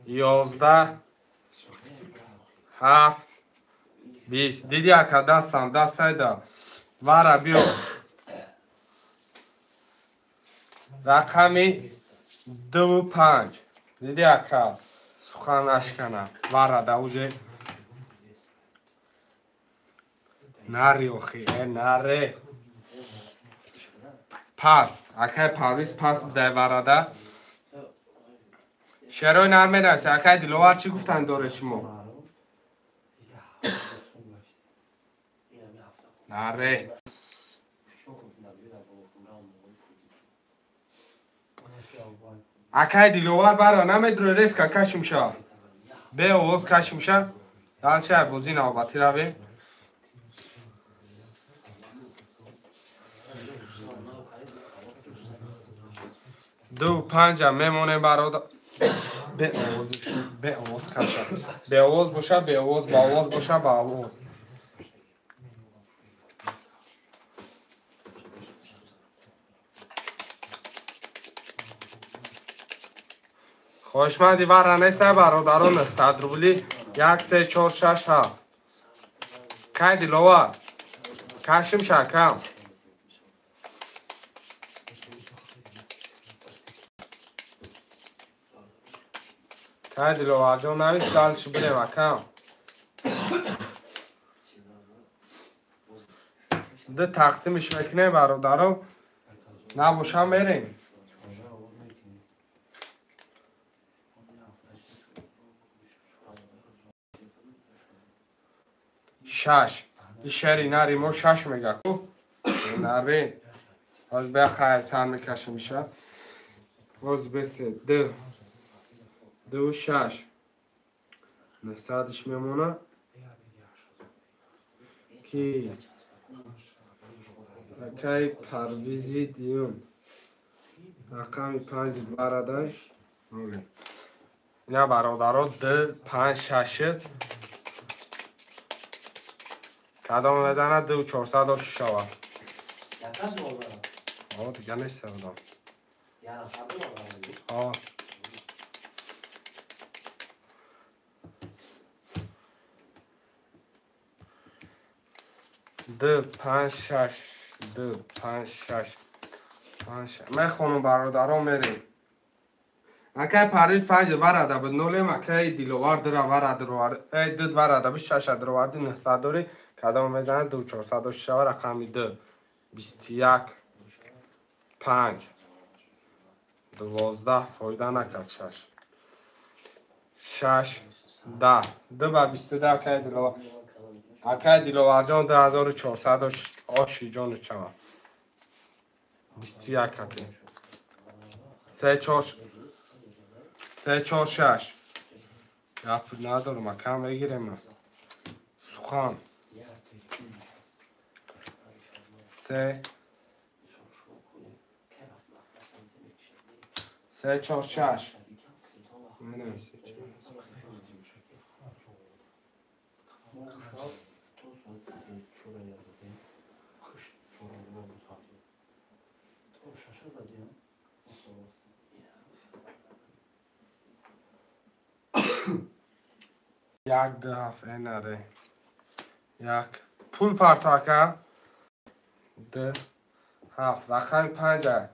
11 7 20. Диди ака дастам дастайда. Вара биё. Рақами 2 5. Диди ака сухан нашкана. Вара да уже нари охи, наре. Пас, акай Парвиз пас бидай варада. Шерои нар менависе, акай Диловар чӣ гуфтан доре шумо? Наре. Акай Диловар вара намедрои резка кашимша. Бе овоз кашимша. Дальше бозӣ навбатӣ равем. Ду панҷа мемонем бародар. Бе овоз, бе овоз каша. Бе овоз боша, бе овоз, ба овоз боша, ба овоз. Хоҳишманди вара неста бародарон 100 рубли 1 3 4 6 7. Кай Диловар? Кашим шакам. Кай Диловарҷон навис дальше будем акам. Ду тақсимиш мекунем бародаро. Набошам мерем. Шаш. Шери нари мо шаш мега ку. Нари. Ҳоз бия хай сар мекашем иша. Ҳоз бесе ду. 2 6. 900-ш мемона. Ки акай Парвизи диюм. Рақами 5 барадаш. Ина бародаро 2 5 6. Кадом мезанад 2 400 шавад. О, дига нест одам. О. 2 5 6 2 5 6 5. Мехонум бародаро мерем. Акай Парвиз 5 варада буд нолем, акай Диловар 2 варада ровард, 2 варада буд 6 роварди 900 дори. Кадом мезанад 2 400 шава рақами 2 21 5 12 фоида накард 6 6 10 2 ба 22 акай Диловар. Акай Диловарҷон 2400 оши ҷону чава. 21 аки. 3 4 3 4 6. Гап надорам, акам мегирем. Сухан. 3 3 4 6. Менависед. Як 2 7 наре. Як пул партака 2 7 рақами 5.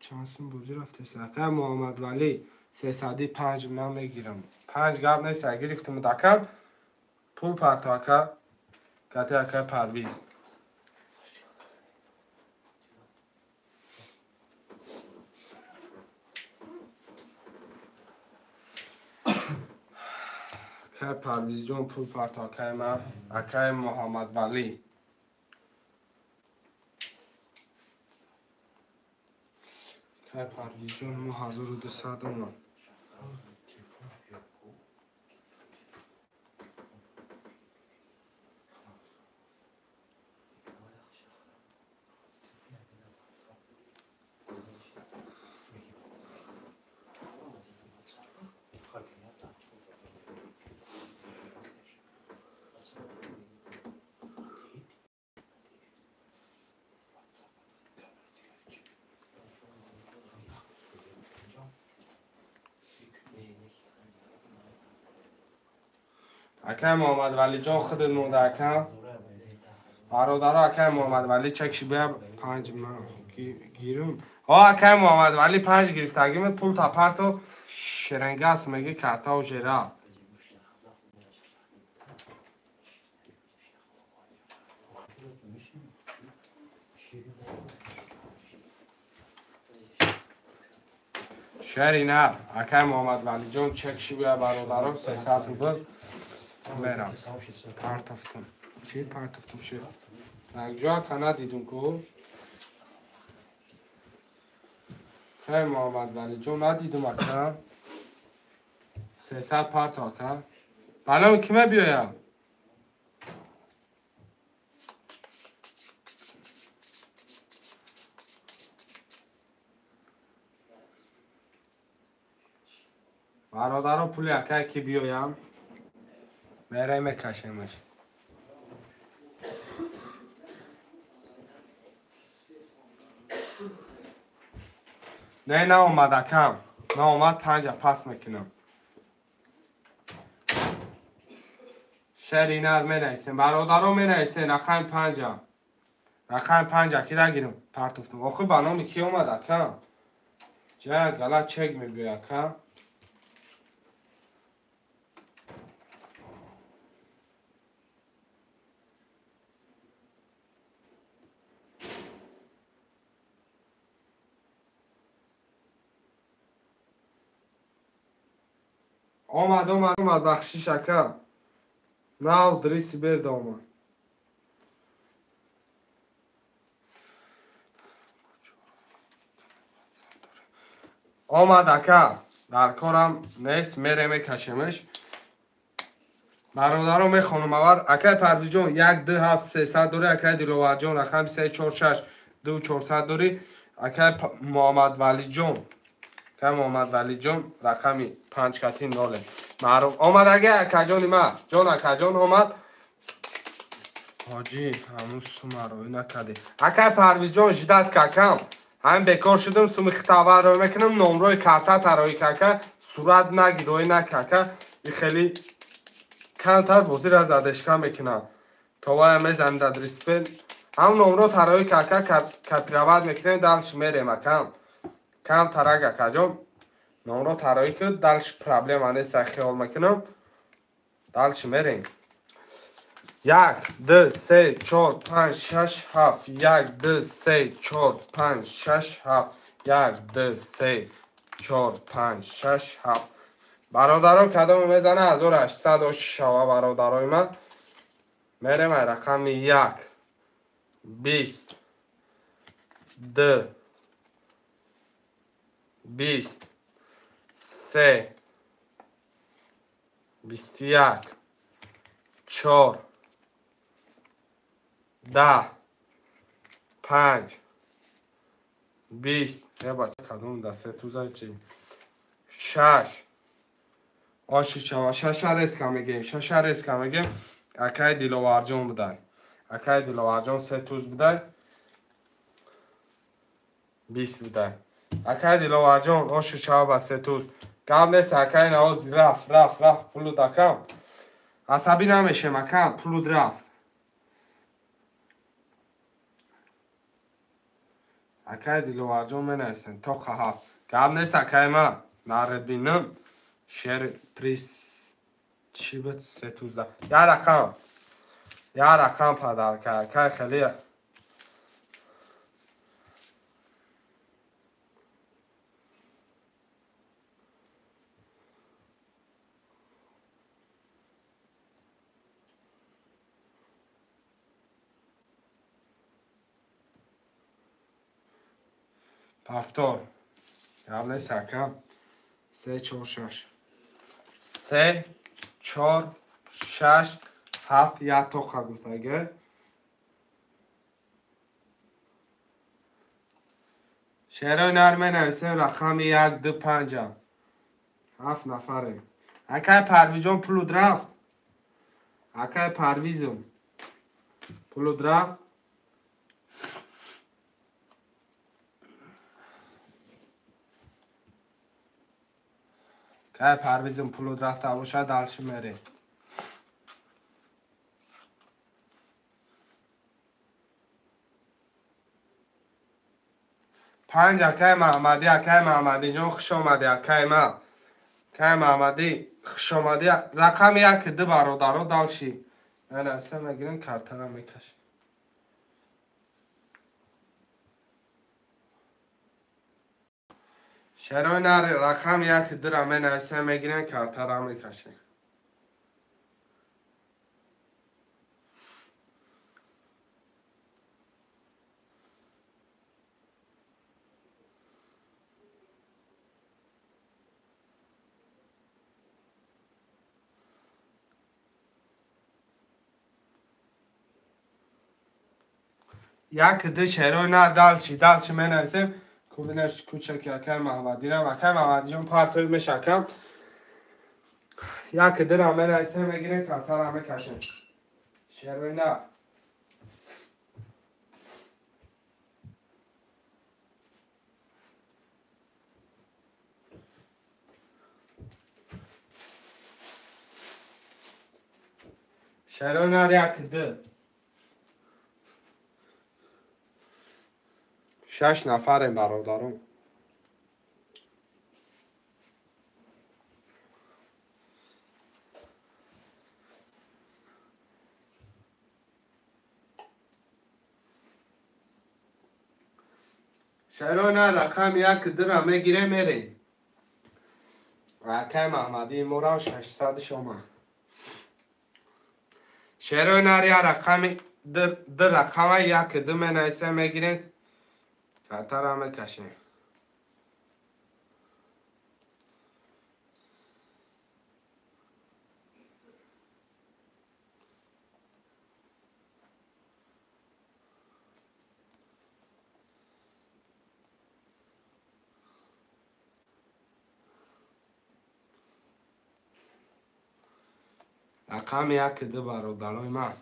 Чанд сум бозӣ рафтест? Акай Муҳаммадвалӣ 305 ман мегирам. 5 гап нест, гирифтам дакам. Пул партака кати акай Парвиз. Акай Парвизҷон пул парто акай ман, акай Муҳаммадвалӣ. Акай Парвизҷон мо 1200 омад. Акай Муҳаммадвалиҷон худат монда ака. Бародаро акай Муҳаммадвали чекши бия 5 ман гирум. О акай Муҳаммадвали 5 гирифтагимет пул тапарто шеренгас меги картау жера. Шери нар акай Муҳаммадвалиҷон чекши бия бародаро 300 рубл мерам. Партофтум. Чи партофтум шеф? Якҷо ака надидум ку? Хай Муҳаммадвалиҷон надидум ака. 300 парто ака. Балом ки мебиёям? Бародаро пули акай ки биёям мерай мекашемаш. Не наомад акам. Наомад 5 пас мекунам. Шери нар менависем. Бародаро менависем рақами 5. Рақами 5 ки дагирам партофтум. Охир ба номи ки омад акам? Ҷа гала чек мебиёй ака. Омад, омад, омад, бахшиш ака. Нав дриси берда омад. Омад ака. Дар корам нест, мере мекашемеш. Бародаро мехонам авар. Акай Парвизҷон 1 2 7 300 дори, акай Диловарҷон рақами 3 4 6 2 400 дори, акай Муҳаммадвалиҷон. Акай Муҳаммадвалиҷон рақами 5 кати 0. Маъруф омад ака акаҷони ма. Ҷон акаҷон омад. Ҳоҷӣ ҳамун сума рӯй накардӣ. Акай Парвизҷон ждат какам. Ҳам бекор шудам, суми хитавар рӯй мекунам, номрои карта тарои кака, сурат нагир рӯй накака. И хеле камтар бозира задешка мекунам. То вая мезанем дар дриспел. Ҳам номро тарои кака копировать мекунем, дальше мерем акам. Кам тарак акаҷон. Номро тарои куд, дальше проблема нест, хиёл мекунам. Дальше мерем. 1 2 3 4 5 6 7 1 2 3 4 5 6 7 1 2 3 4 5 6 7. Бародаро кадоме мезана 1800 шава бародарои ман. Мерем ай рақами 1 20 2 20 3 21 4 10 5 20. Бача кадом дасе тузай чи 6 оши чава 6 резка мегем 6 резка мегем. Акай Диловарҷон будай. Акай Диловарҷон 3 туз будай. 20 будай. Акай Диловарҷон оши чава ба 3 туз. Гап нест акай навоз рафт рафт рафт пулуд акам. Асабӣ намешем акам пулуд рафт. Акай Диловарҷон менависем то 7. Гап нест акай ма наред бинам. Шер приз чӣ буд 3 тузда. Я рақам. Я рақам падарка. Акай хеле Повтор. Гап нест акам. 3 4 6 3 4 6 7 1 тоқа гуфтага. Шерои нар менависем рақами 1 2 5 7 нафарем. Акай Парвизҷон пулуд рафт. Акай Парвизм пулуд рафт. Кай Парвизм пулуд рафта бошад, дальше мерем. 5 акай Маҳмадӣ, акай Маҳмадиҷон хуш омадӣ, акай ма. Акай Маҳмадӣ хуш омадӣ. Рақами 1 2 бародаро далши. Менависем мегирем, картара мекашем. Шерои нари рақами 1 2 ра менависем мегирем, картара мекашем. Як ду шерои нар далчи, далчи менависем. Кубинаш кучаки акай Маҳмадирам, акай Маҳмадиҷон партои мешакам. Як ду ра менависем, мегирем, картара мекашем. Шерои нар. Шерои нар 1 2. 6 нафарем бародарон. Шерона рақам 1 2 ра мегирем, мерем. Акай Маҳмадии морам 600 шома. Шерона рақами 2 рақама 1 2 менависем, мегирем, картара мекашем. Рақами 1 2 бародарои ман.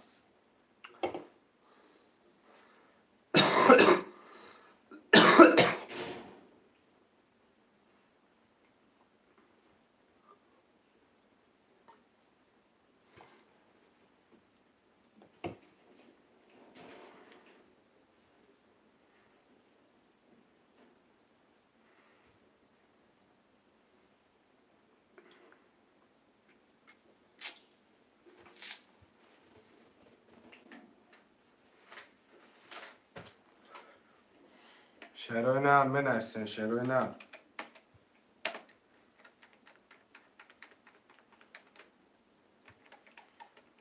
Шерои нар менависем, шерои нар.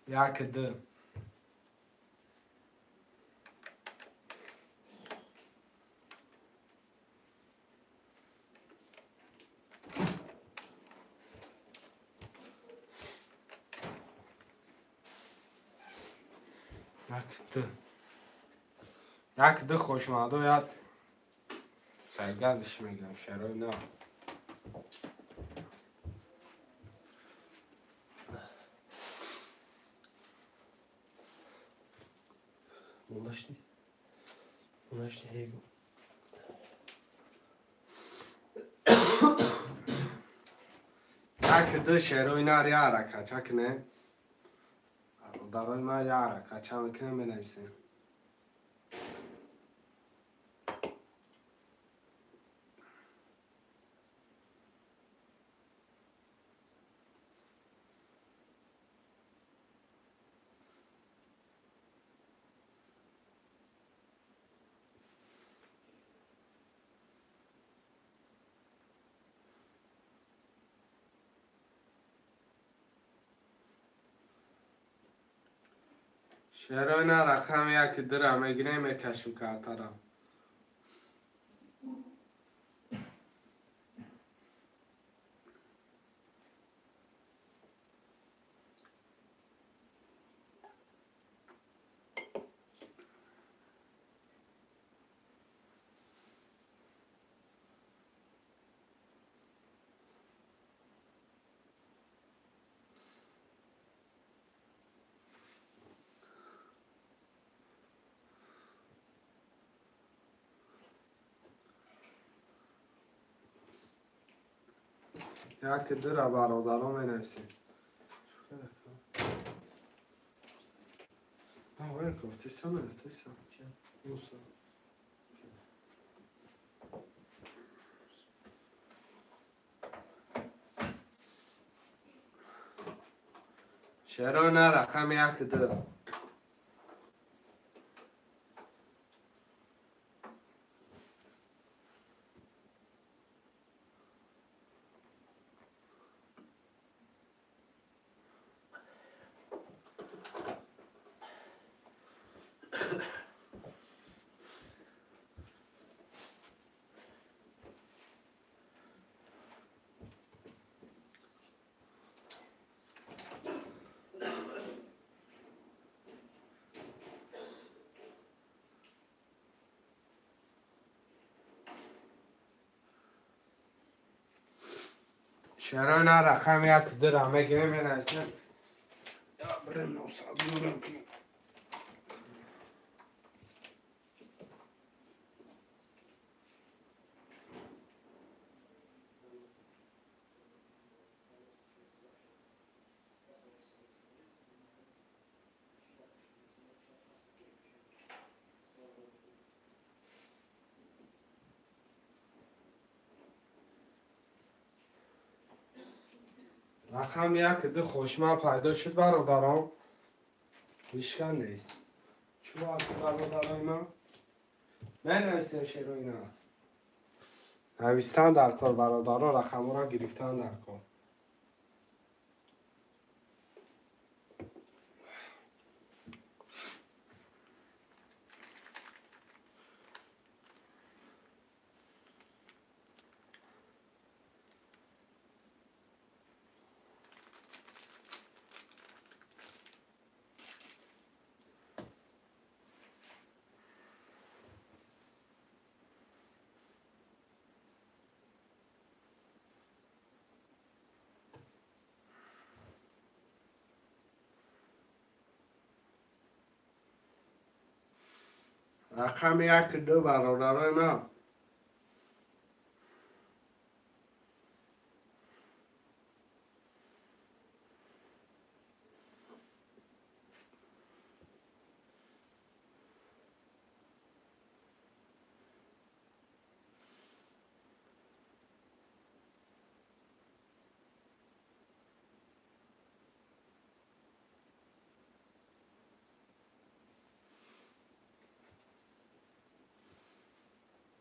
1 2. 1 2. 1 2 хушомадо, як саргазиш мегирам, шерои нар. Монашни ҳегу. 1 2 шерои нар яра кача кне. Бародарои ман яра кача мекунем, менависем. Шерона рақам 1 2 ра мегирем, мекашем картара. 1 2 ра бародаро менависем. Шерона рақами 1-2. Шерона рақами 1-2 мегирем, менависем. Я брем носа биёрам ки. Рақами 1-2 хошма пайдо шуд бародарон. Ҳичкан нест. Чӯ аки бародарои ман? Менависем шероина. Навистан дар кор бародаро, рақамҳоро гирифтан дар кор. Рақами 1-2 бародарои ман.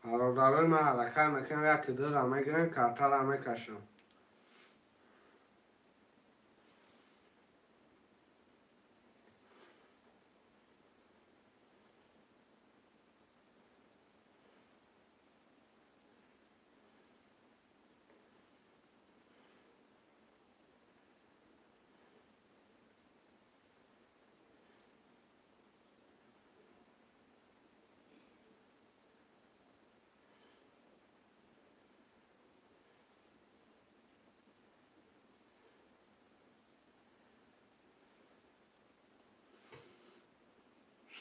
Бародарои ман ҳаракат мекунем, 1-2 мегирем, картара мекашам.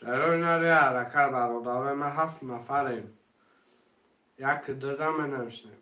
Шеронаре ҳаракат бародарои ман, 7 нафарем. 1-2 менависем.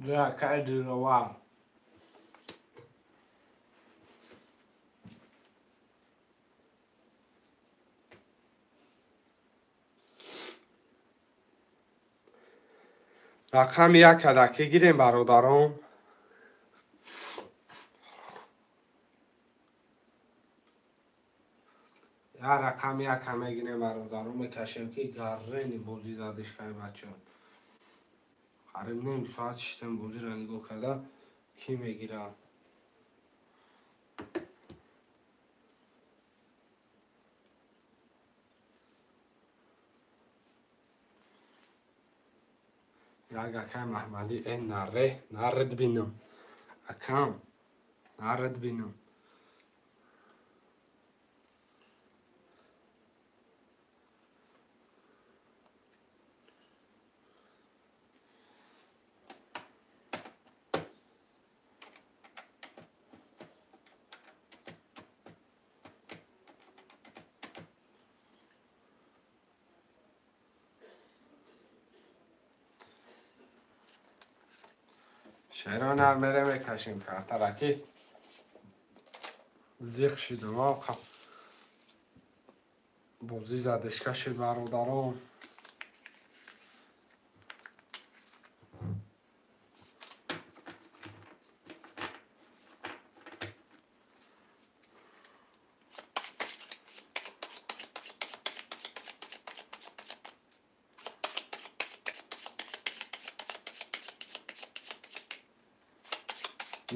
Акай Диловар. Рақами 1 ки гирем бародарон. Я рақами 1 мегирем бародарон, мекашем ки гаррени бозӣ задиш кай бачаҳо. Қариб ним соат шиштем бозиро нигоҳ карда, ки мегирад. Як акай Маҳмадӣ э наре нарид бинам. Акам нарид бинам. Шеро нар мере мекашем картара ки зиқ шидам. Бозӣ задешка шид бародарон.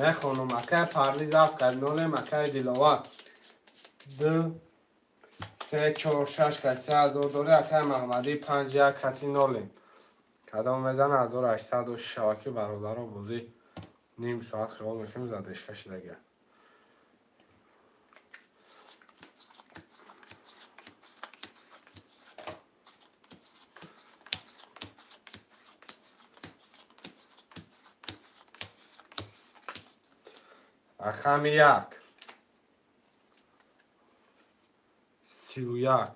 Мехонам акай Парвиз ҳафт кард нолем акай Диловар 2 3 4 6 кард 3000 дори акай Маҳмадӣ 5 1 кати нолем. Кадом мезана 1800 шаваки бародаро бозӣ ним соат хиёл мекунем задешка шидага. Рақами 1 31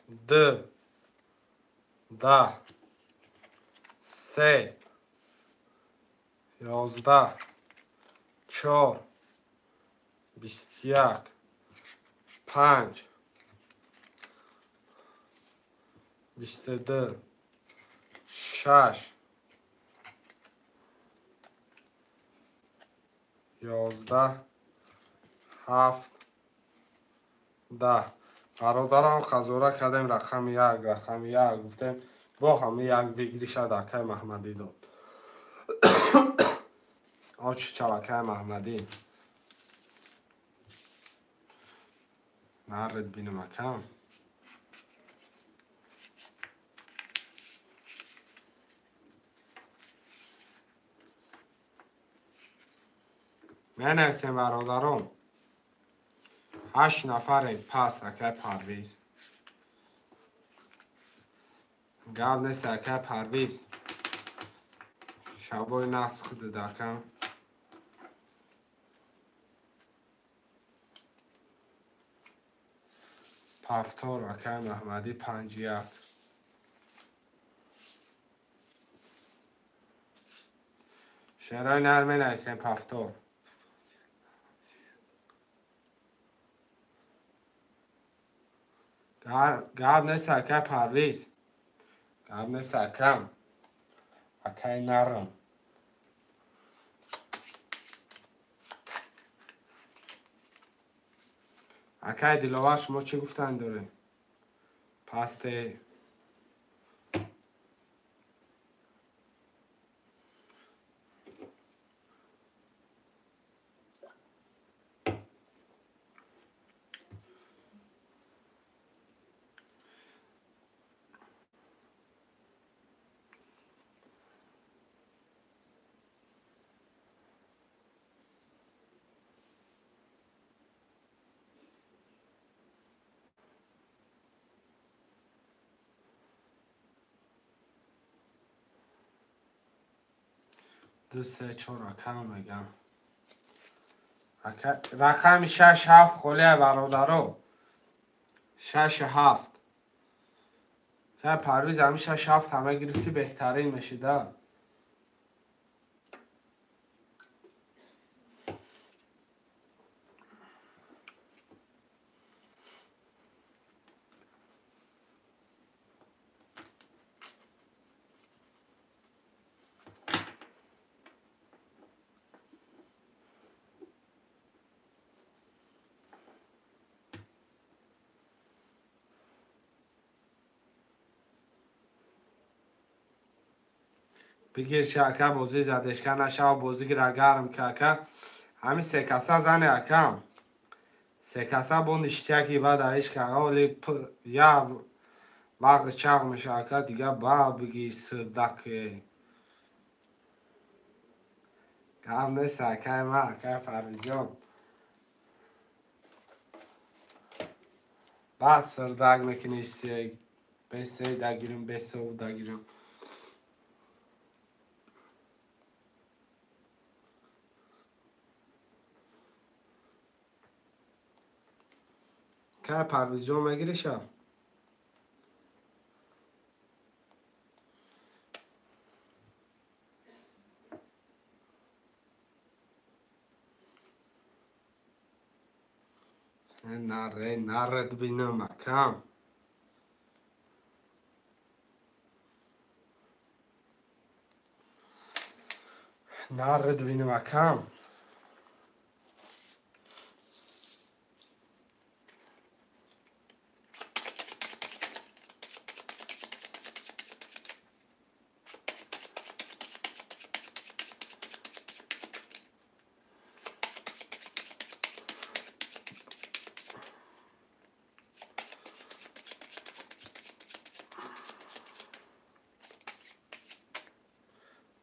2 10 3 11 4 21 5 22 6 11 7 10. Бародарам хазора кардем рақами 1 рақами 1 гуфтем бо ҳами як выигрыша акай Маҳмадӣ дод. Очи чавакай Маҳмадӣ. Нарид бинам акам. Менависем бародарон. 8 нафарем пас акай Парвиз. Гап нест акай Парвиз. Шабои нақс худад акам. Пафтор акай Маҳмадӣ 5 1. Шерои нар менависем пафтор. Гап нест акай Парвиз. Гап нест акам. Акай нарм. Акай Диловар шумо чӣ гуфтан доред? Пасте 2 3 4 рақам мегам. Рақами 6 7 холия бародаро. 6 7. Парвиз ҳами 6 7 ҳама гирифти беҳтарин мешида. Бигир ша ака бозӣ задешка нашава бозигира гарм ка ака. Ҳами се каса зане акам. Се каса бо ништяки баъд аиш ка оли я Бағ чағ меша ака дига ба биги сирдаке. Гап нест акай ма, акай Парвизҷон. Ба сирдак мекунӣ се, бесе дагирим, бесе дагирим. Кай Парвизҷон мегириша? Наре, наред бинам, акам. Наред бинам, акам.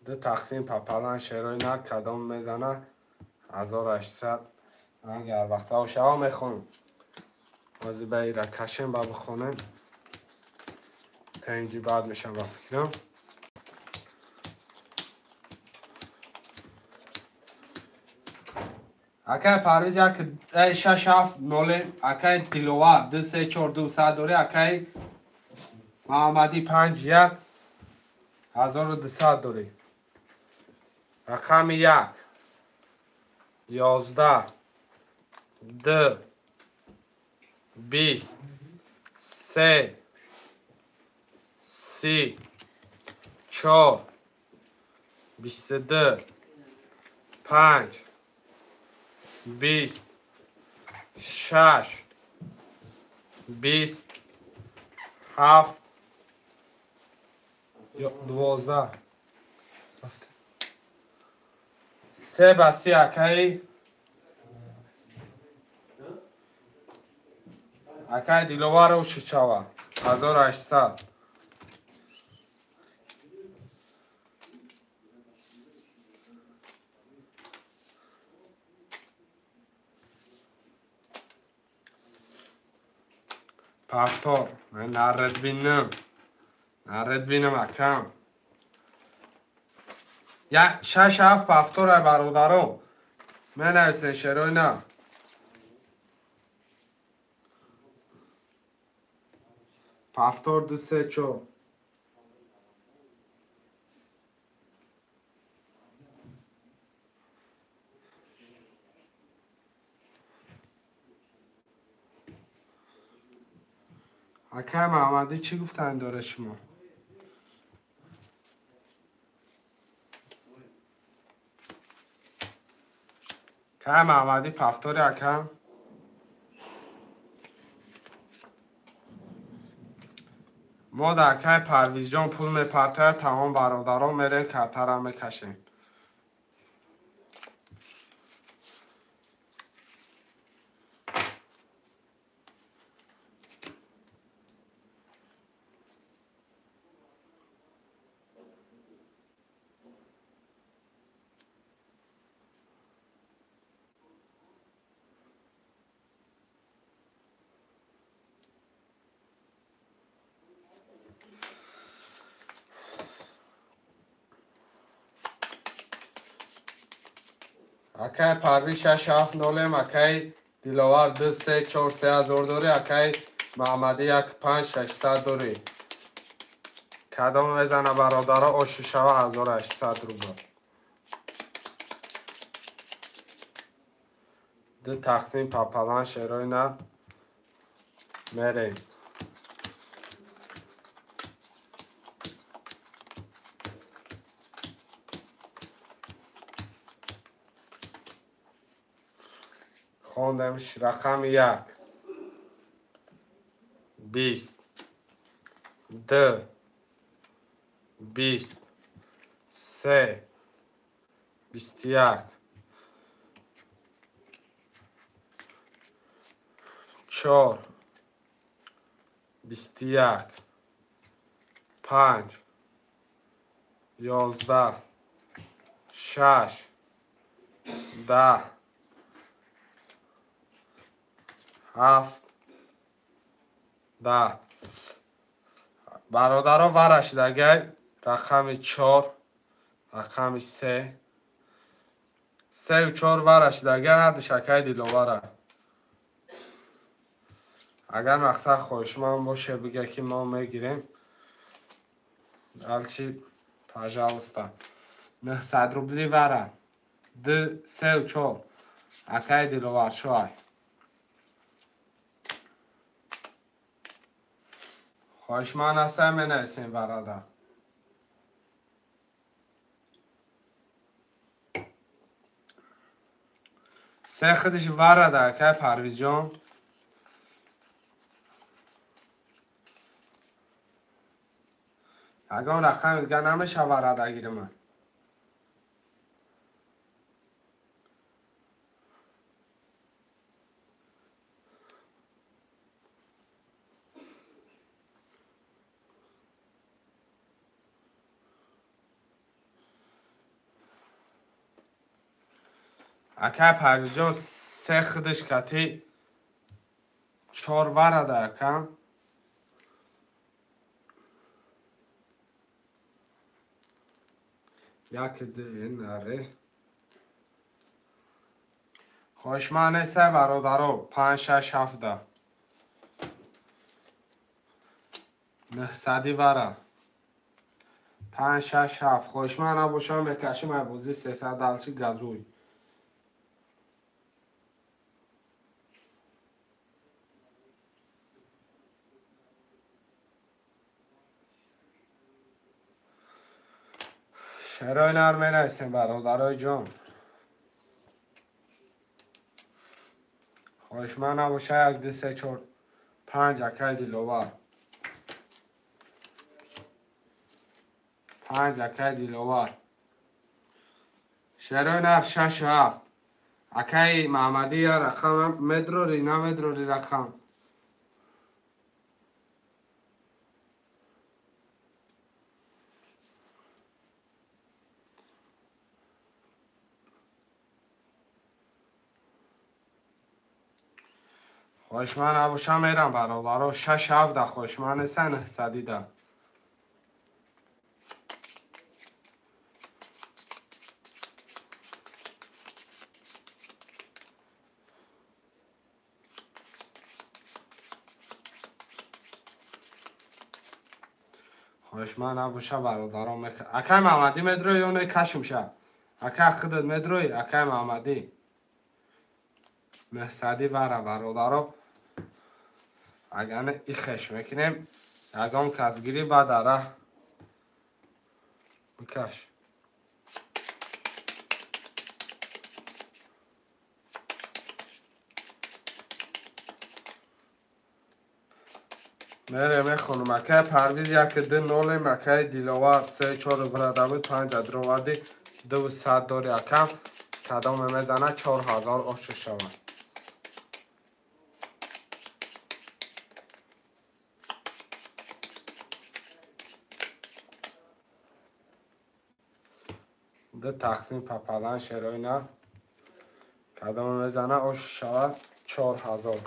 Ду тақсим папалан шерои нар кадом мезана 1800 агар вақта шава мехонам. Ҳозир ба ира кашем ба бихонем. Та инҷи баъд мешам ба фикрам. Акай Парвиз 1 6 7 0, акай Диловар 2 3 4 2 100 дори, акай Муҳаммадӣ 5 1 1200 дори. Рақами 1 11 2 20 3 30 4 22 5 20 6 20 7 12 3 ба 3 акай акай Диловаров шучава 1800. Повтор. Наред бинам. Наред бинам акам. Я 6 7 повтор ай бародаро. Менависен шерои на. Повтор 2 3 4. Акай Муҳаммадӣ чӣ гуфтан дора шумо? Акай Муҳаммадӣ повтори ака. Мо дар акай Парвизҷон пул мепартояд, тамом бародарон мерем картара мекашем. Акай Парвиз 6 7 0, акай Диловар 2 3 4 3000 дори, акай Муҳаммадӣ 1 5 600 дори. Кадом мезана бародаро ошу шава 1800 рубл. Ду тақсим папалан шерои на мерем. Хондамш рақами 1 20 2 20 3 21 4 21 5 11 6 10 7 10. Бародаро варашидагай рақами 4 рақами 3 3 4 варашидагай ҳарду шакаи Диловара. Агар мақсад хоҳишманд боше бига ки мо мегирем. Дальше, пожалуйста. 900 рубли вара. 2 3 4. Акай Диловар шоай. Хоҳишманд ҳастам менависем варада. Се худиш варада акай Парвизҷон. Ягон рақами дига намеша варада гирим. Акай Парвизҷон се худиш кати 4 варада ака. Як ду наре. Хоҳишманд нестай бародаро 5 6 7 900 вара. 5 6 7. Хоҳишманд набошам мекашим ай бозӣ 300 далчи газуй. Шерои нар менависем бародарои ҷон. Хоҳишманд набоша 1 2 3 4 5 акай Диловар. 5 акай Диловар. Шерои нар 6 7. Акай Маҳмадӣ я рақам медрори намедрори рақам. Хоҳишманд набошам мерам бародаро 6 7 хоҳишманд неста 900 да. Хоҳишманд набоша бародаро акай Маҳмадӣ медрои ё не кашм ша? Акай худат медрои акай Маҳмадӣ. 900 вара бародаро. Агар не ихеш мекунем, ягон кас гири баъд ара бикаш. Мере мехонум. Акай Парвиз 1 2 0, акай Диловар 3 4 варада буд 5 адроварди 200 дори акам. Кадоме мезана 4000 ошу шавад. Ду тақсим папалан шерои нар. Кадоме мезана ошу шавад 4000.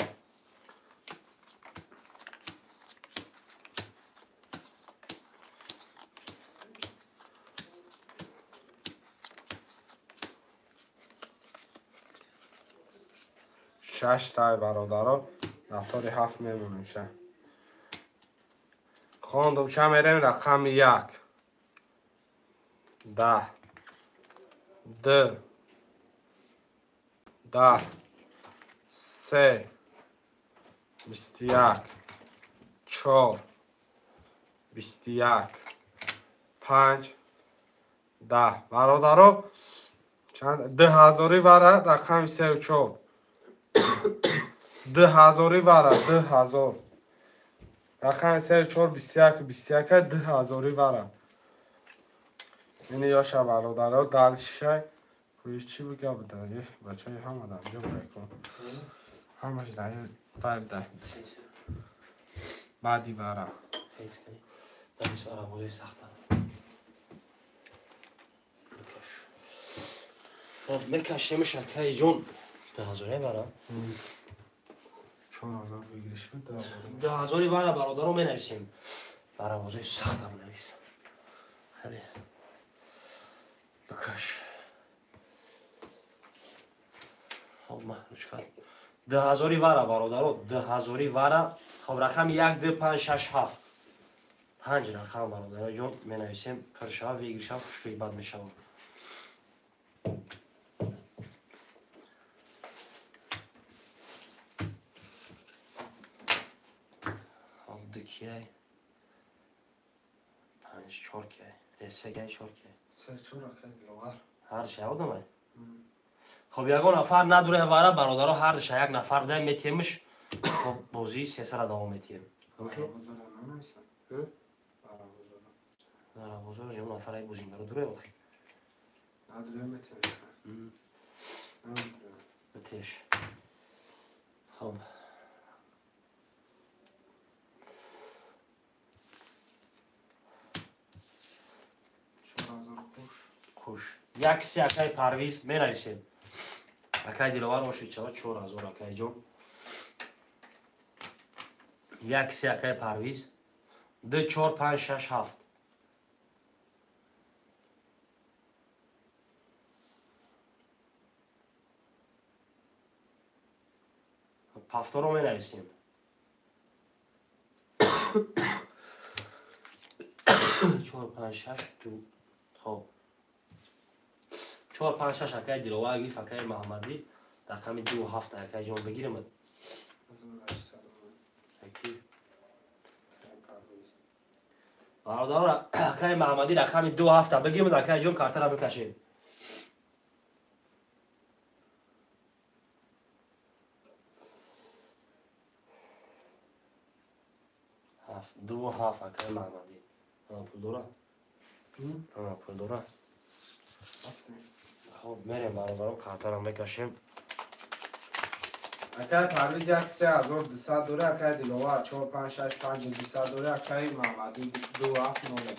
6 тай бародаро натори 7 мемонем ша. Хондум ша мерем рақами 1 10 2 10 3 21 4 21 5 10. Бародаро чанд 2000 вара рақами 3 4 2000 вара 2000 рақами 3 4 21 21 2000 вара. Ини ёша бародаро далшай кӯиш чӣ бига будади бачаи ҳама дар ҷо будаку ҳамаш дар вайб дар баъди вара. Навис барабозои сахта. Бикаш. Хоб мекашемш акаи ҷон. 2000 вара. 4000 выигрыш буд. 2000 вара бародаро менависем. Барабозои сахта бинавис. Хеле. Бикаш. Хоб ма ручка. 2000 вара бародаро, 2000 вара. Хоб рақами 1 2 5 6 7. 5 рақам бародаро ҷон менависем. Пиршава выигрыша хушрӯи бад мешавад. Хоб 2 кияй. 5 4 кияй. 3 кияй 4 кияй. 3 4 акай Диловар. Ҳар ша одамай. Хоб ягон нафар надуре вара бародаро ҳар ша як нафар дай метиемш. Хоб бозии сесара давом метием. Барабозора нанависам. Барабозора. Барабозора ягон нафар ай бозингаро дуре охи. Надуре метием. Надуре. Битеш. Хоб. 4000 қуш. Қуш. Як се акай Парвиз менависем. Акай Диловар ошид шава 4000 акай ҷон. Як се акай Парвиз. 2 4 5 6 7. Пафторо менависем. 4 5 6 2. Хоб. 4 5 6 акай Диловар гирифт акай Маҳмадӣ. Рақами 2 7 акай ҷон бигирем. 1800. Аки. Акай Парвиз. Бародаро акай Маҳмадӣ рақами 2 7 бигирем акай ҷон картара бикашем. Ҳафт, 2 7 акай Маҳмадӣ. Пул дора? Пул дора. Хоб мерем бародаро картара мекашем. Акай Парвиз 1 3200 дора, акай Диловар 4 5 6 5 200 дора, акай Маҳмадӣ 2 7 0.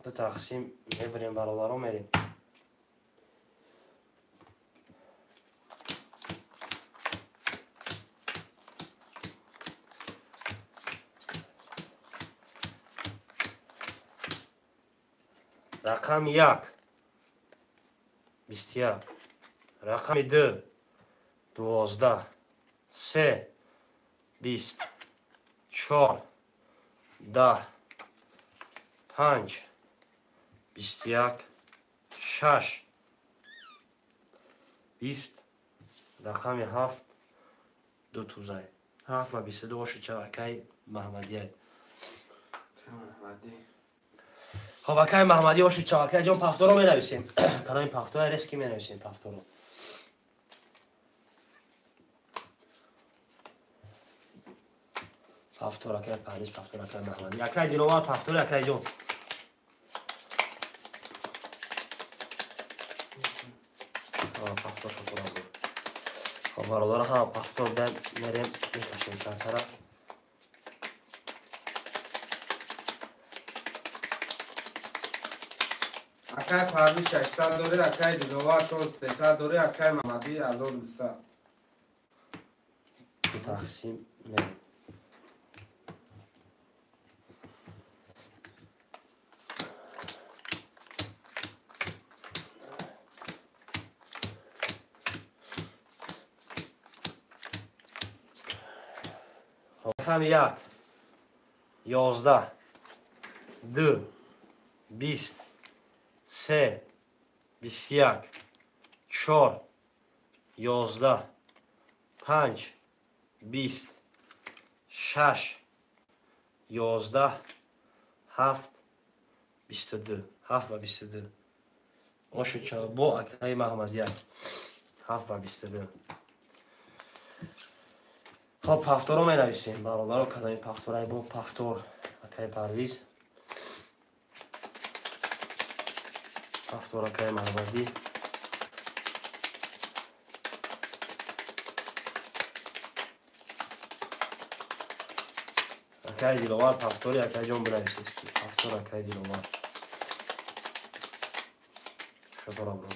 Ду тақсим мебирем бародаро мерем. Рақами 1 21, рақами 2 12, 3 20, 4 10, 5 21, 6 20, рақами 7 2 тузай. 7 ва 22 оши чав акай Маҳмадияй. Маҳмадӣ. Хоб акай Маҳмадӣ оши чав акай ҷон пафторо менависем. Кадоми пафтора рески менависем пафторо. Пафтор акай Париз, пафтор акай Маҳмадӣ. Акай Диловар пафтори акай ҷон. Пафтор шоколад буд. Хоб бародаро ҳама пафтор дан мерем мекашем картара. Акай Парвиз 600 дора, акай Диловар 4300 дора, акай Маҳмадӣ 1200. Ду тақсим мерем. Рақами 1 11 2 20 3 21 4 11 5 20 6 11 7 22 7 ва 22. Оши чабо акаи Маҳмадия. 7 ва 22. Хоб, пафторо менависем, бародаро, кадами пафторай бо пафтор, акай Парвиз. Пафтор акай Марвадӣ. Акай Диловар пафтори, акай ҷон бинависед ки пафтор акай Диловар. Шотора бро.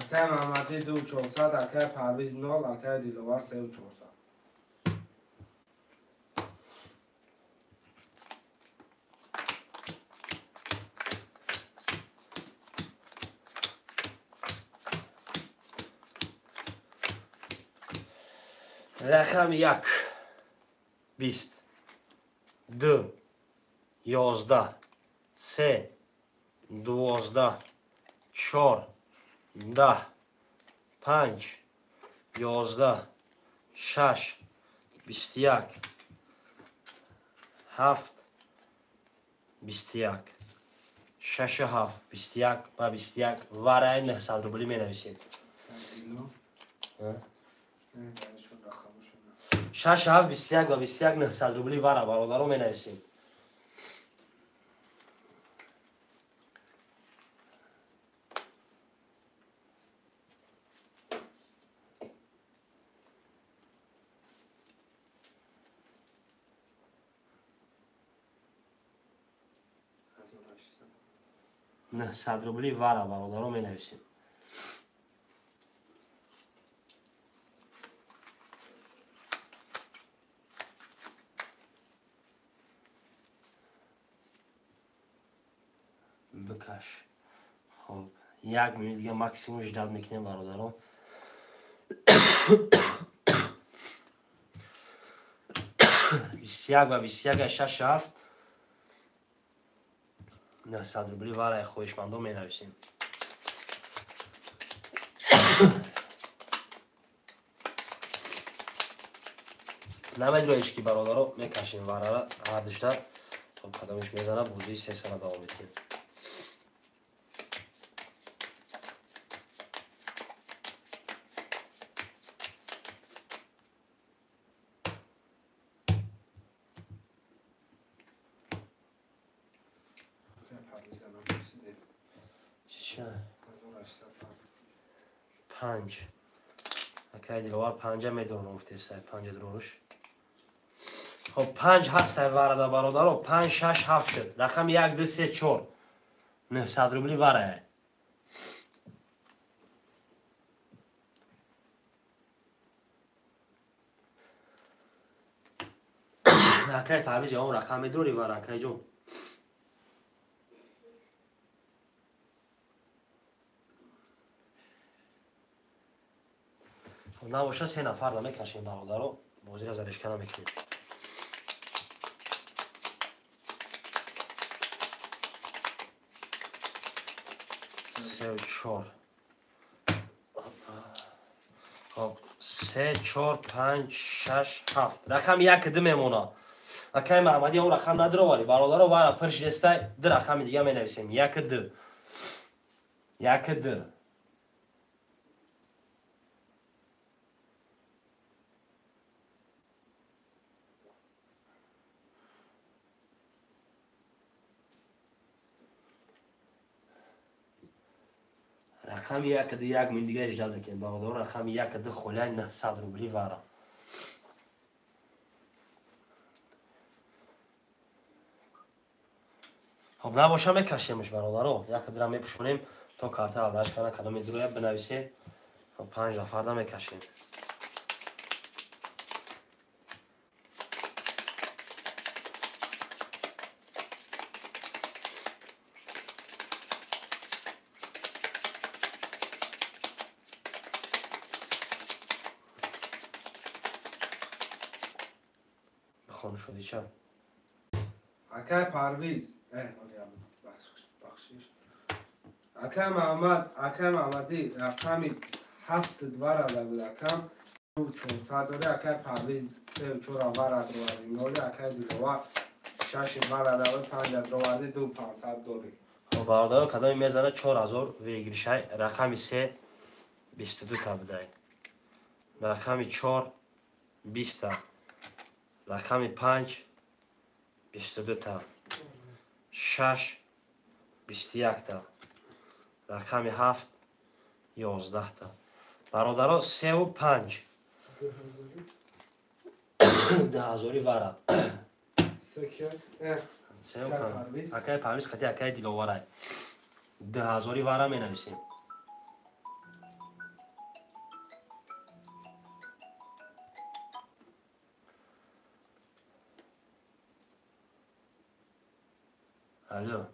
Акай Маҳмадӣ 2400, акай Парвиз 0, акай Диловар 3400. Рақами 1 20 2 11 3 12 4 10 5 11 6 21 7 21 6 7 21 ба 21 вараи 900 рубли менависед. 6 7 21 ба 21 900 рубли вара бародаро менависем. 900 рубли вара бародаро менависем. Бикаш. Хоб, як минут дига максимум ждат мекунем бародаро. 21 ба 21 6 7 900 рубли вараи хоҳишмандо менависем. Намедроиш ки бародаро мекашем варара ҳардушта. Хоб, қадамиш мезана, бозии се сана давом метиҳем. Панҷ. Акай Диловар панҷа медорам гуфтесай, панҷа дуруш. Хоб, панҷ ҳастай варада бародаро, 5 6 7 шуд. Рақами 1 2 3 4. 900 рубли варая. Акай Парвиз он рақам медори вара, акай ҷон. Набоша се нафар намекашем бародаро, бозиро заришка намекунем. Се чор. Хоб, 3 4 5 6 7. Рақами 1 2 мемона. Акай Маҳмадӣ он рақам надроварӣ бародаро, вара пир шидестай, ду рақами дига менависем. 1 2. 1 2. Рақами 1 2 1 мин дига иждал мекунем бародаро, рақами 1 2 холияи 900 рубли вара. Хоб, набоша мекашемш бародаро, 1 2 мепӯшонем то карта алдаш кана кадоме дуроя бинависе. Хоб, 5 нафарда мекашем. Шуди ча? Акай Парвиз, бахшиш. Акай Маҳмад, акай Маҳмадӣ рақами 7 2 рада буд акам. 400 дори. Акай Парвиз 3 4 вара дроварди 0. Акай Диловар 6 вара дави 5 дроварди 2 500 дори. Хоб бародаро, кадоми мезана 4000 выигрышай. Рақами 3 22 та будай. Рақами 4 20 та. Рақами 5 22 та. 6 21 та. Рақами 7 11 та. Бародаро 3 ва 5. 2000 вара. 3 ва 5. Акай Парвиз қати акай Диловарай. 2000 вара менависем. Алло.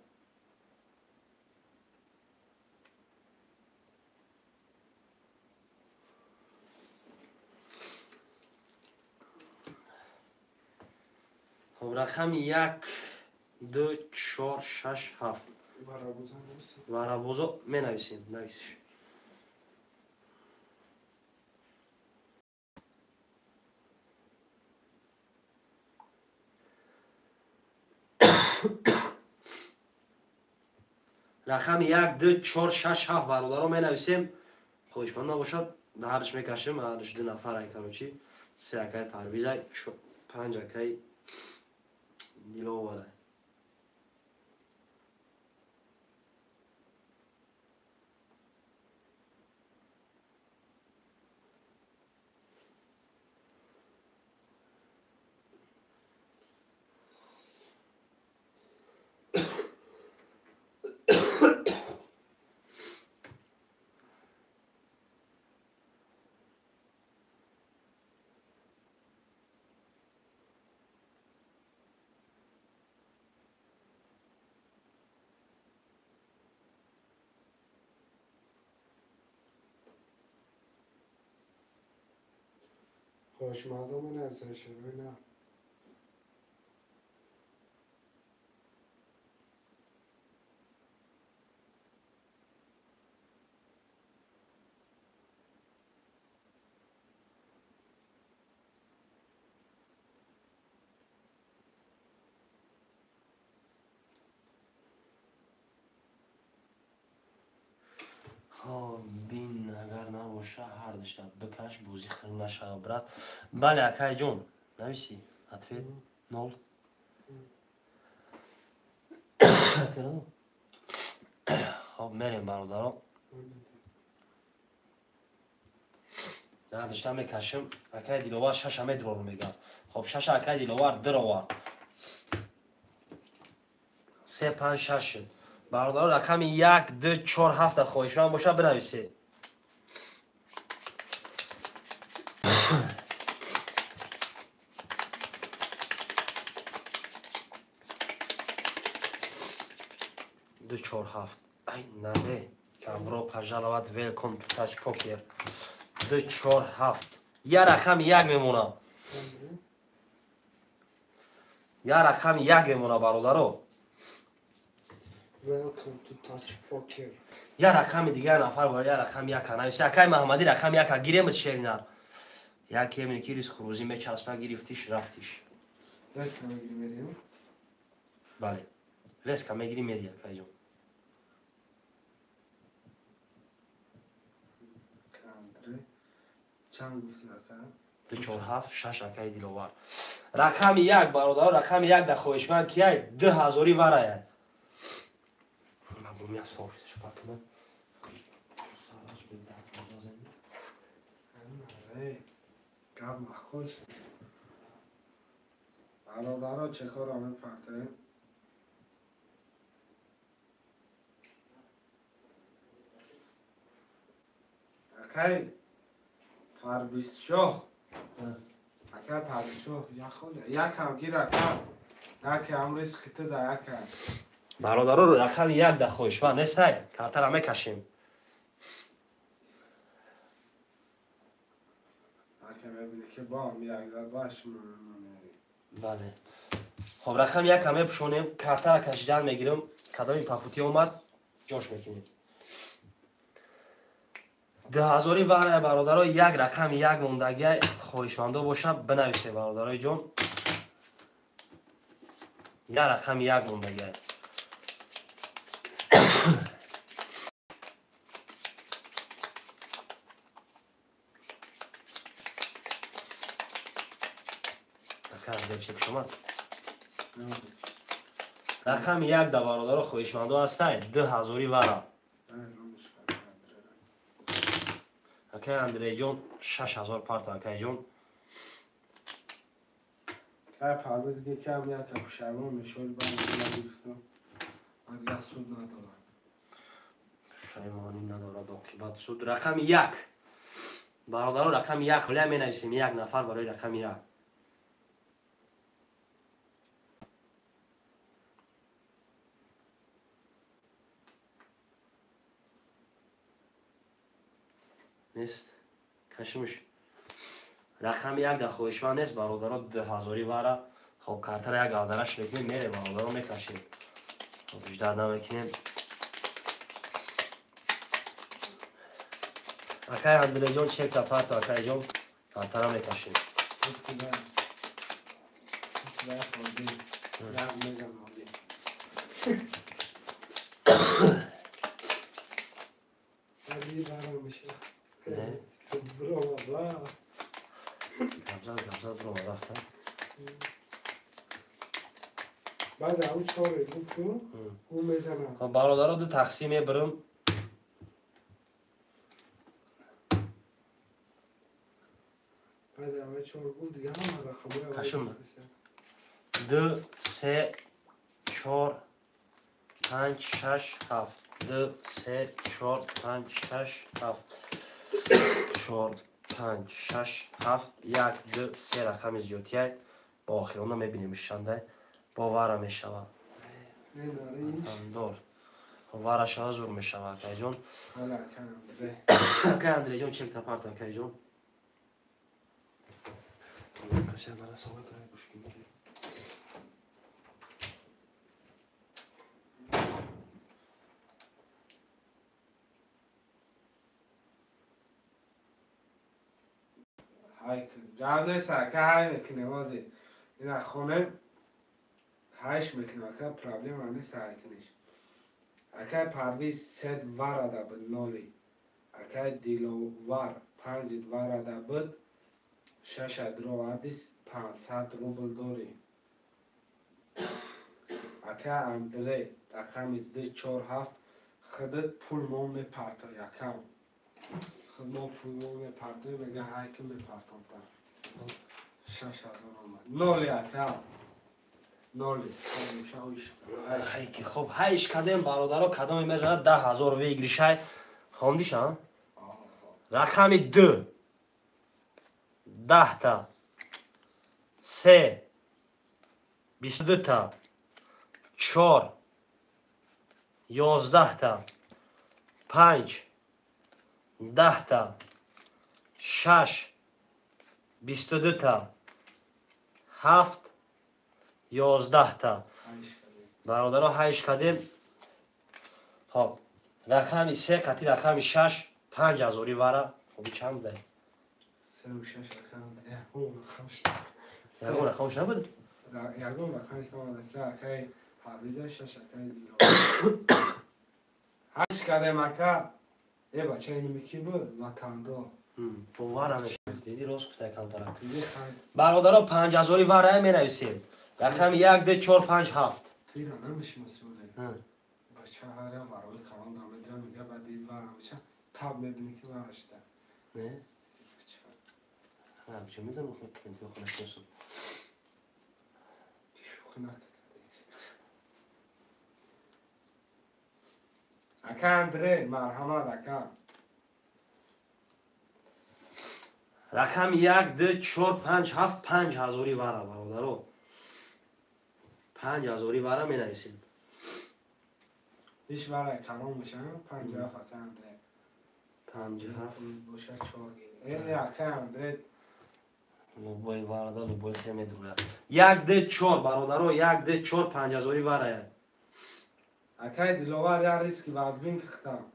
Хоб рақами 1 2 4 6 7. Варабозо менависем, нависиш. Рақами 1 2 4 6 7 бародаро менависем. Хоҳишманд набошад, ҳарш мекашем, ҳарш 2 нафар ай короче. 3 акай Парвизай, 5 акай Диловарай. Хоҳишмандо менависем шерои на. Хоб бин агар набоша ҳар душта бикаш бозӣ хир нашава брат. Бале акай ҷон, нависи ответ 0. Хоб мерем бародаро. Ҳар душта мекашим. Акай Диловар 6 медрор мегам. Хоб 6 акай Диловар дировард. 3 5 6 шуд. Бародаро рақами 1 2 4 7 хоҳишманд боша бинависед. Ду 4 7. Ай наре. Добро пожаловать, welcome to Touch Poker. 2 4 7. Я рақами 1 мемонам. Я рақами 1 мемонам бародаро. Welcome to Touch Poker. Я рақами дигар нафар бояд я рақами 1 нависи. Акай Маҳаммадӣ рақами 1 гиремат шеринар. Яке меки рис хурӯзӣ мечаспа гирифтиш рафтиш. Резка мегирӣ мерӣ? Бале. Резка мегирӣ мерӣ акайҷон. Кандре. Чанд гуфтӣ ака? 2 4 7 6 акай Диловар. Рақами 1 бародаро, рақами 1 да хоҳишманд кияй 2000 варая. У меня соус шпакна. Гап махуш. Бародаро чекоро мепартоем. Акай Парвизшоҳ. Акай Парвизшоҳ яхол якам гир ака. Яке амрис хита да яка. Бародаро рақами 1 да хоҳишманд нестай. Картара мекашем. Ака мебинӣ ки бо як зад баш мери. Бале. Хоб рақами 1 мепӯшонем, картара кашидан мегирам. Кадоми папути омад, ҷош мекунем. 2000 вара бародаро як рақам як мондагия хоҳишмандо боша бинависе бародарои ҷон. Як рақам як мондагия. Рақами як да бародаро хоҳишмандо ҳастай 2000 вара. Акай Андрейҷон 6000 парта акайҷон. Кай Парвиз гекам як пушаймон мешол ба гирифтам. Дигар суд надорад. Пушаймонӣ надорад оқибат суд. Рақами як. Бародаро рақами як ҳоля менависем як нафар барои рақами як. Нест. Кашимш. Рақами як да хоҳишманд нест бародаро 2000 вара. Хоб картара як алдараш мекунем мере бародаро мекашем. Хоб ждат намекунем. Акай Андрейҷон чекта парто акайҷон картара мекашем. Габзад брома рафта. Баъд ау чоре гуфту, ӯ мезанад. Бародаро ду тақсим мебарам. Баъд ава чор гуфт, дига ҳама рақамҳои Кашим. 2 3 4 5 6 7 2 3 4 5 6 7 4 5 6 7 1 2 3 рақами зиёдтияй. Бо охирона мебинем шандай. Бовара мешавад. Дор. Вара шава зур мешавад акайҷон. Акай Андрейҷон чекта парта акайҷон. Касе нарасава кай гӯш кунӣ. Гап нест ака ҳай мекунем ҳозир. Ина хонем ҳайш мекунем ака проблема нест ҳай куниш. Акай Парвиз сет варада буд ноли. Акай Диловар панҷ варада буд шаша дроварди 500 рубл дорӣ. Акай Андрей рақами 2 4 7 худат пул мо мепартой акам. Худ мо пул мо мепартой мега ҳай ки мепартом та. 6000 омад. Ноли ака. Ноли. Ҳайки хоб ҳайш кадем бародаро кадоме мезанад 10000 выигрышай. Хондиша? Рақами 2 10 та 3 22 та 4 11 та 5 10 та 6 22 та 7 11 та. Бародаро ҳайш кадем. Хоб рақами 3 қати рақами 6 5000 вара. Хоб чанд будай? 3 6 рақам. Ягон рақамш набуд? Ягон рақамш набуд. 3 акай Парвиза 6 акай Диловар. Ҳайш кадем ака. Э бача ин ки буд? Ватандор. Бовара мешавад. Диди рост гуфтай камтара. Бародаро 5000 вара менависем. Рақами 1 2 4 5 7. Тира намешиносӣ оле. Бача ҳара варои калон дамедира мега баъди вара меша таб мебинӣ ки вара шида. Не? Ҳа, чӣ медонам клиенти хона шиносам. Шӯхӣ накардиш. Ака Андрей, марҳамат ака. Рақами 1 2 4 5 7 5000 вара бародаро. 5000 вара менависем. Иш вара калон мешавад 5 7 ака Андрей. 5 7 боша 4 гир. Э ака Андрей лубой варада лубой хе медрояд. 1 2 4 бародаро 1 2 4 5000 вара. Акай Диловар я риски вазбин кихтам.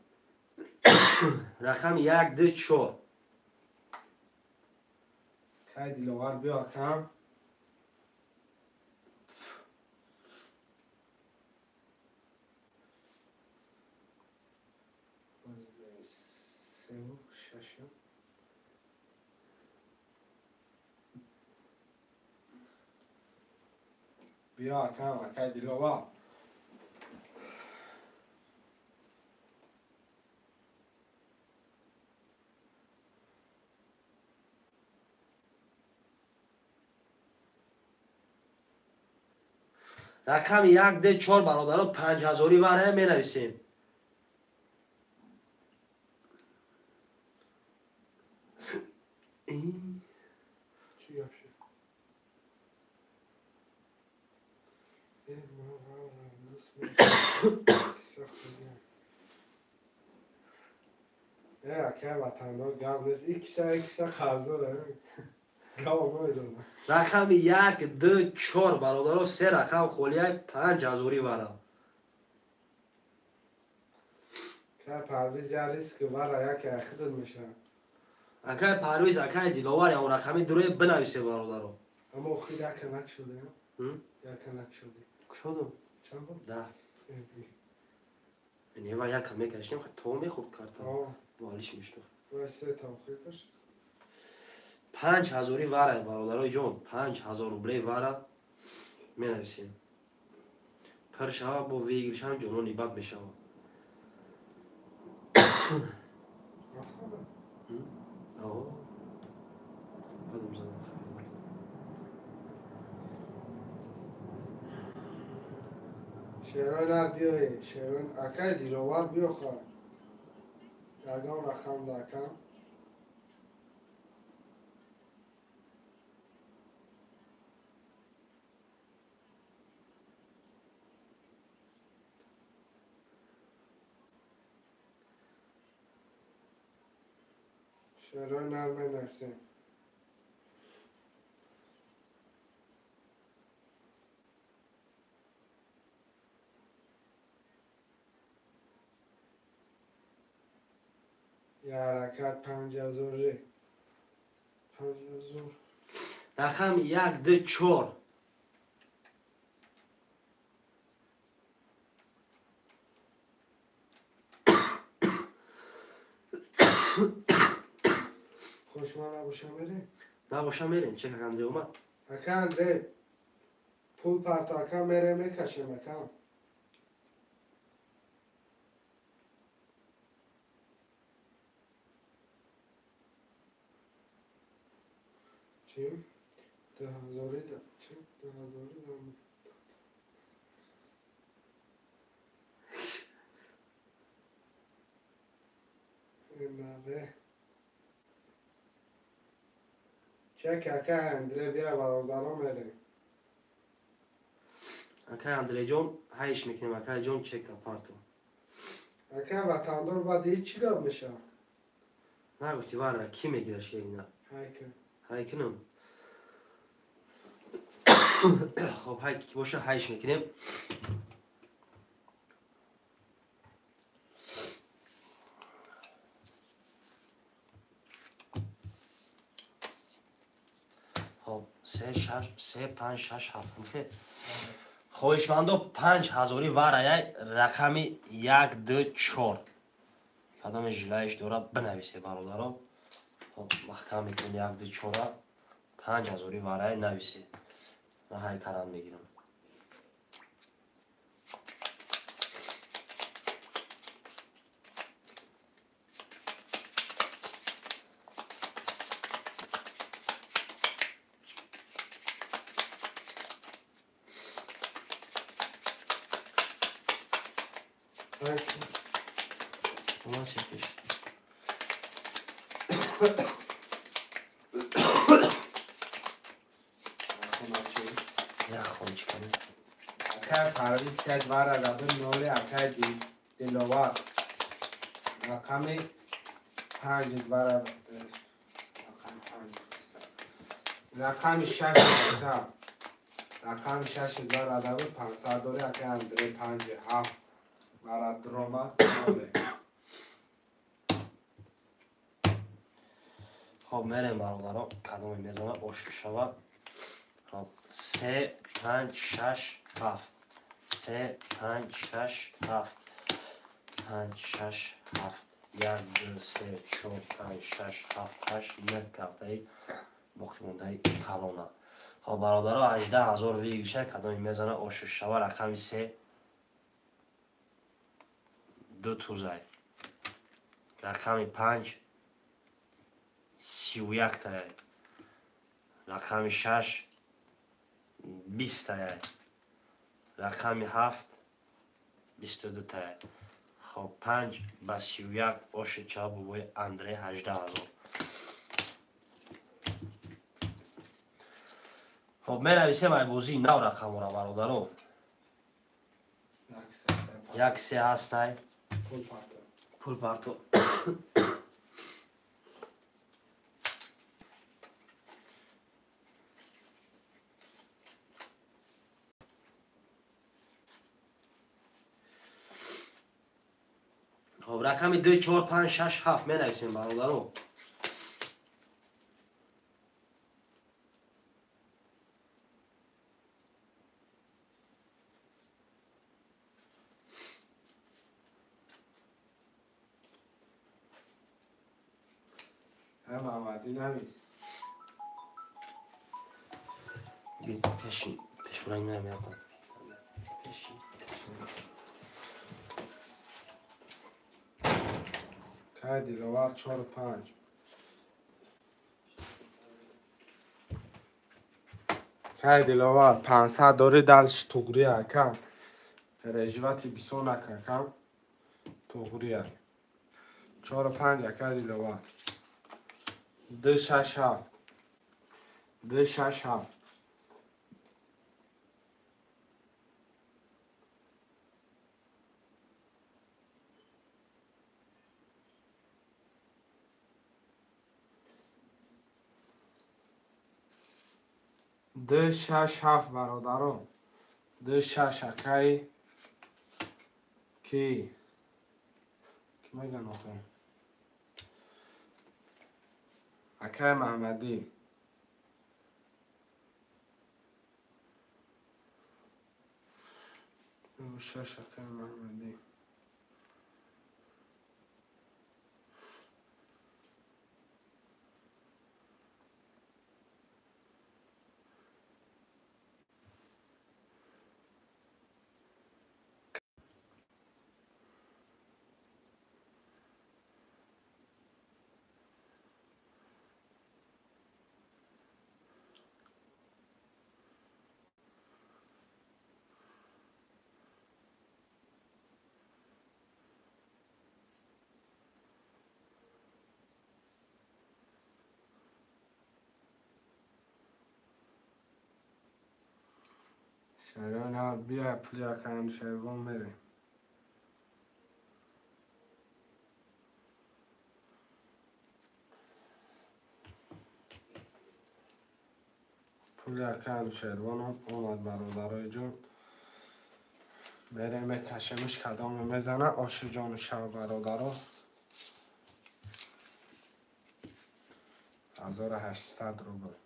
Рақами 1 2 4. Кай Диловар биё акам. Биё акам, акай Диловар. Рақами 1 2 4 бародаро 5000 варая менависем. Чӣ гап шуд? Акай ватандор гап нест. Икиса қарзор. Гап намедонам. Рақами 1 2 4 бародаро се рақам холияй 5000 вара. Акай Парвиз я риск вара яке ахидат мешавад. Акай Парвиз, акай Диловар я он рақами дуре бинависе бародаро. Аммо охир яке накшуде. Яке накшуде. Кушодум? Чанд буд? Да. Нева яка мекашидем, то мехӯрд карта. Валиш мешнохт. Вай се та охир кашид. 5000 вара бародарои ҷон, 5000 рублей вара менависем. Пир шава бо выигрышам ҷонони бад мешава. Шерон нар биёе, Шерон акай Диловар биё ха. Ягон рақам да акам. Шерон нар менависем. Я ҳаракат 5000. 5000. Рақами 1 2 4. Хуш ман набошам мерем? Набошам мерем, чек ака Андрей омад. Ака Андрей, пул парто ака мерем мекашем ака. Чӣ? 2000 да, чӣ? 2000 да. Наре. Чек ака Андрей бия бародаро мерем. Акай Андрейҷон, ҳайш мекунем акайҷон чека парто. Ака ватандор баъд ҳеҷ чӣ гап мешавад? Нагуфти варра кӣ мегирад шерина? Ҳайка. Ҳайкунам. Хоб ҳайк ки боша ҳайш мекунем. Хоб 3 6 3 5 6 7. Хоҳишмандо 5000 варая рақами 1 2 4. Кадоме жилаиш дора бинависе бародаро. Хоб маҳкам мекунем 1 2 4 5000 варая нависе. Ман ҳай карам мегирам. Акай Парвиз сед вара дабы ноли акай Диловар. Рақами 5 вара рақами 5. Рақами 6 ака. Рақами 6 вара дабы 500 дори акай Андрей 5 7 вара дрома ноли. Хоб мерем бародаро, кадоме мезана оши шава. Хоб 3 5 6 7 3 5 6 7 5 6 7 1 2 3 4 5 6 7 8 9 картаи боқимондаи калона. Хоб бародаро 18000 выигрыша кадоме мезана оши шава рақами 3 2 тузай. Рақами 5 31 таяй. Рақами 6 20 таяй. Рақами 7 22 таяй. Хоб 5 ба 31 оши ча бобои Андрей 18000. Хоб менависем ай бозии нав рақамора бародаро. 1 3 ҳастай. Пул парто. Хоб рақами 2 4 5 6 7 менависем бародаро. Пешин, пеш буранг намеякон. Пешин. Кай Диловар 4 5. Кай Диловар 500 дори дальше туғри ака. Переживати бисо накакам. Туғри. 4 5 ака Диловар. 2 6 7. 2 6 7. 2 6 7 бародаро. 2 6 акай ки меган охе? Акай Маҳмадӣ. 6 акай Маҳмадӣ. شهران بیا پول کن شهران میره. پول کن شهران اومد برادرای جون. بریم کشمش کدام میزنه آش جان شب برادرا. 1800 روبل.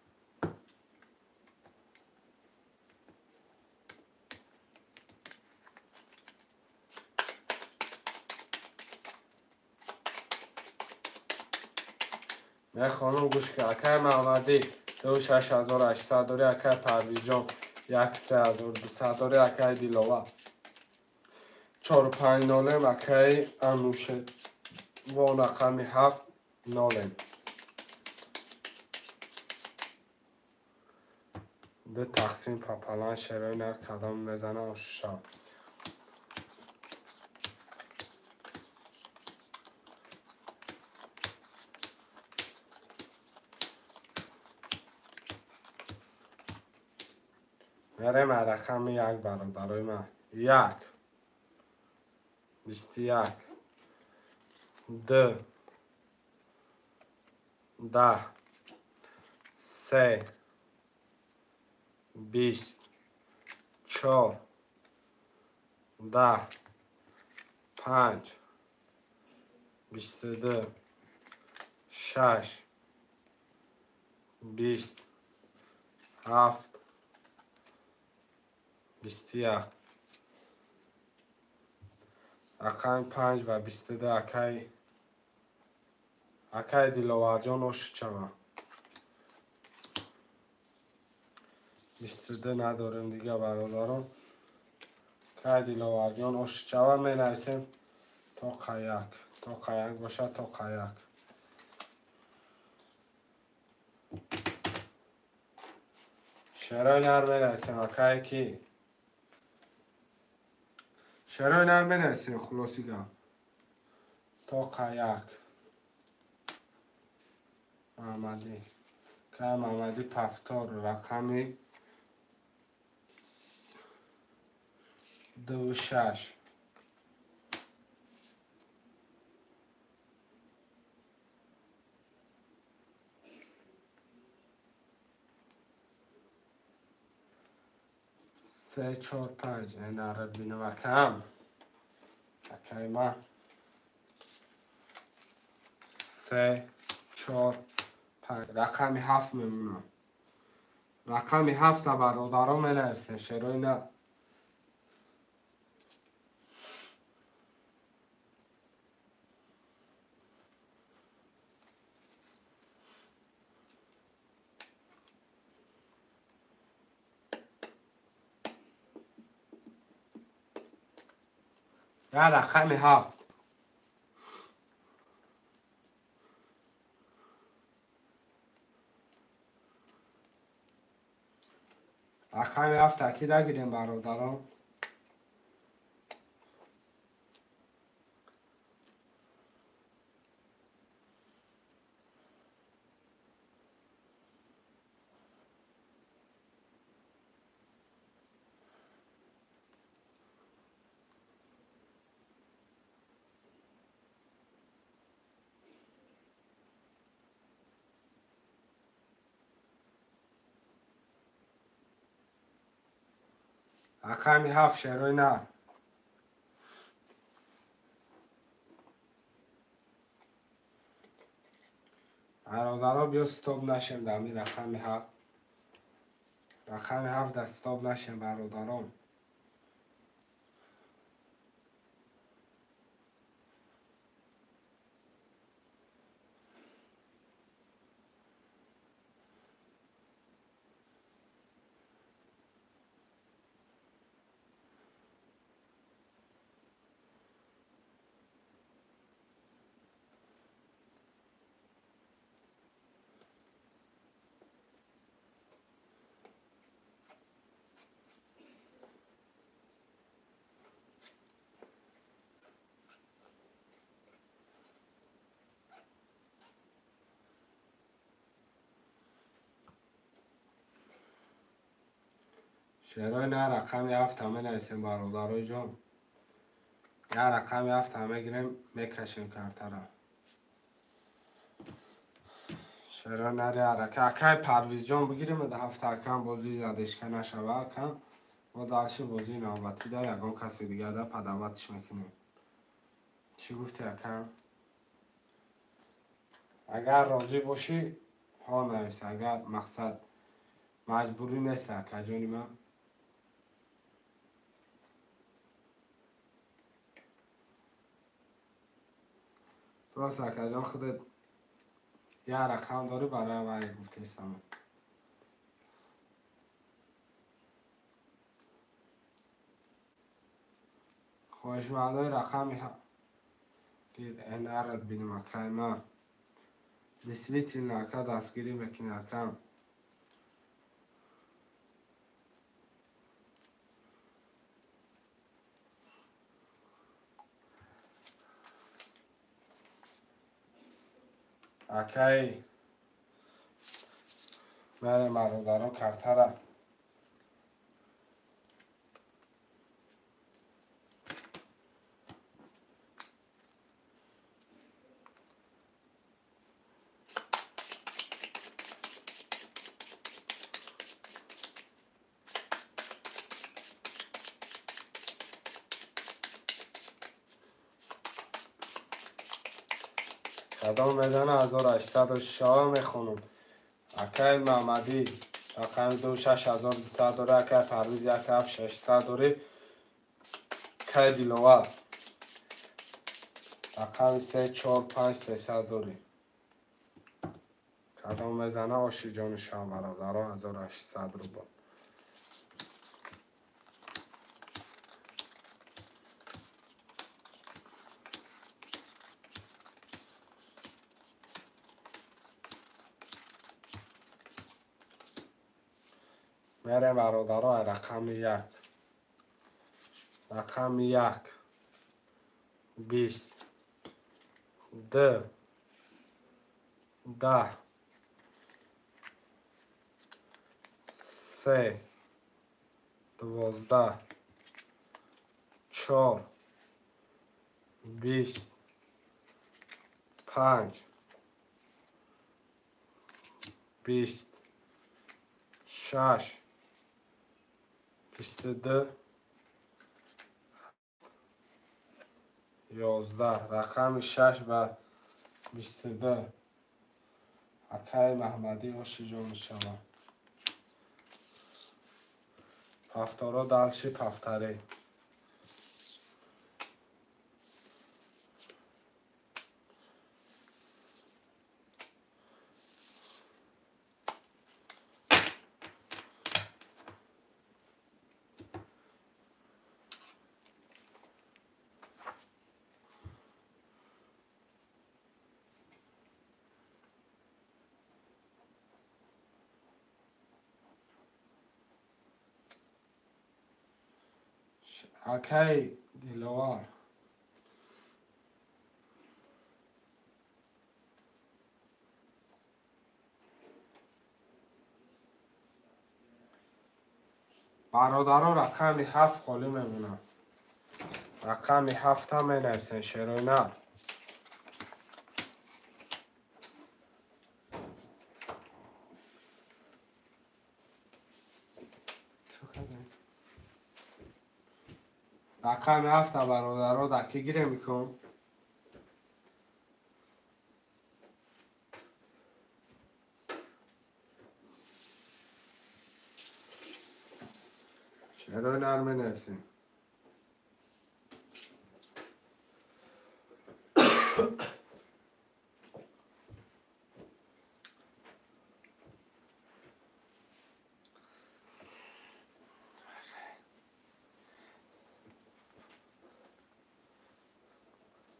من خانم گوش که اکای محمدی 2 6800 داری اکای پرویز جان 1 3200 داری اکای دیلاوه 4 5 نالم اکای انوشه و رقم 7 نالم. 2 تقسیم پاپالان شرای نر کدام میزنه آشا. мерем рақами 1 бародарои ман. 1 21 2 10 3 20 4 10 5 22 6 20, 7, 21. Рақами 5 ва 22 акай Диловарҷон Ошичава. 22 надорем дига бародарон. Акай Диловарҷон Ошичава менависем то қаяк. То қаяк бошад, то қаяк. Шерои нар менависем акай ки. Шерои нар менависем хулоси гап. То қаяк. Маҳмадӣ. Акай Маҳмадӣ Пафтор рақами 2 6. 3, 4, 5. Энарат бинам акам. Акай ма. 3, 4, 5. Рақами 7 мемонам. Рақами 7 бародаро менависем. Шерои на. Рақами 7. Рақами 7 таъкид гирем бародарон. Рақами 7 шерои нар. Бародаро биё стоп нашем дар ҳамин рақами 7. Рақами 7 дар стоп нашем бародарон. Шерои на рақами 7 менависем бародарои ҷон. Я рақами 7 мегирем, мекашем картара. Шерои нари ҳарака. Акай Парвизҷон бигирем, да 7 акам бозӣ задешка нашава акам. Мо дальше бозии навбатӣ да ягон каси дигар да падаватиш мекунем. Чӣ гуфти акам? Агар розӣ бошӣ, ҳо навис. Агар мақсад маҷбурӣ нест акаҷони ман. Просто акаҷон худат як рақам дорӣ барои вай гуфтесам. Хоҳишмандои рақами НР-ат бинам акай ман. Действительно ака дастгирӣ мекунӣ акам. Акай ман бародарон картара кадом медана 1806 мехонам. Акай Маҳмадӣ рақами 2 6200 дорӣ. Акай Парвиз 1 7 600 дорӣ. Акай Диловар рақами 3 4 5 300 дорӣ. Кадом мезана оши ҷони шав бародаро 1800 рубл. Мерем бародаро рақами 1. Рақами 1 20 2 10 3 12 4 20 5 20 6 22 11 рақами 6 ба 22 акаи Маҳмадӣ оши ҷон шава. Пафторо далши пафтаре. Акай Диловар бародаро рақами 7 холӣ мемонад. Рақами 7 менависен шероина. Рақами 7 бародаро дар ки гире мекун? Чаро нар менависем?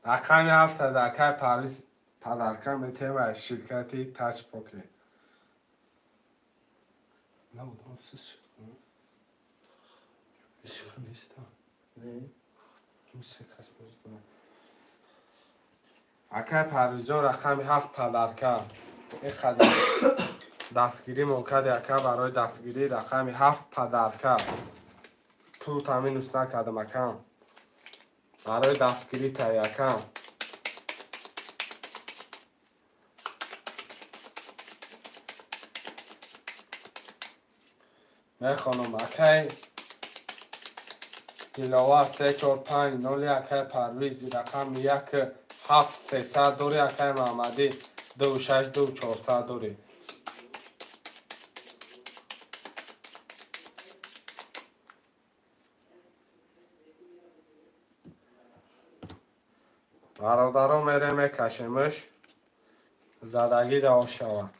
Рақами 7 дар акай Парвиз падарка метем аз ширкати Тач Покер. Акай Парвизҷон рақами 7 падарка. Ин қадар дастгирӣ мон карди ака барои дастгирӣ рақами 7 падарка. Пул таминус накардам акам. Барои дастгирӣ таякам. Мехонам акай Диловар 3 4 5 0 акай Парвиз рақами 1 7 300 дорӣ. Акай Маҳмадӣ 2 6 2 400 дорӣ. Бародаро мерем мекашемш задагӣ даво шавад.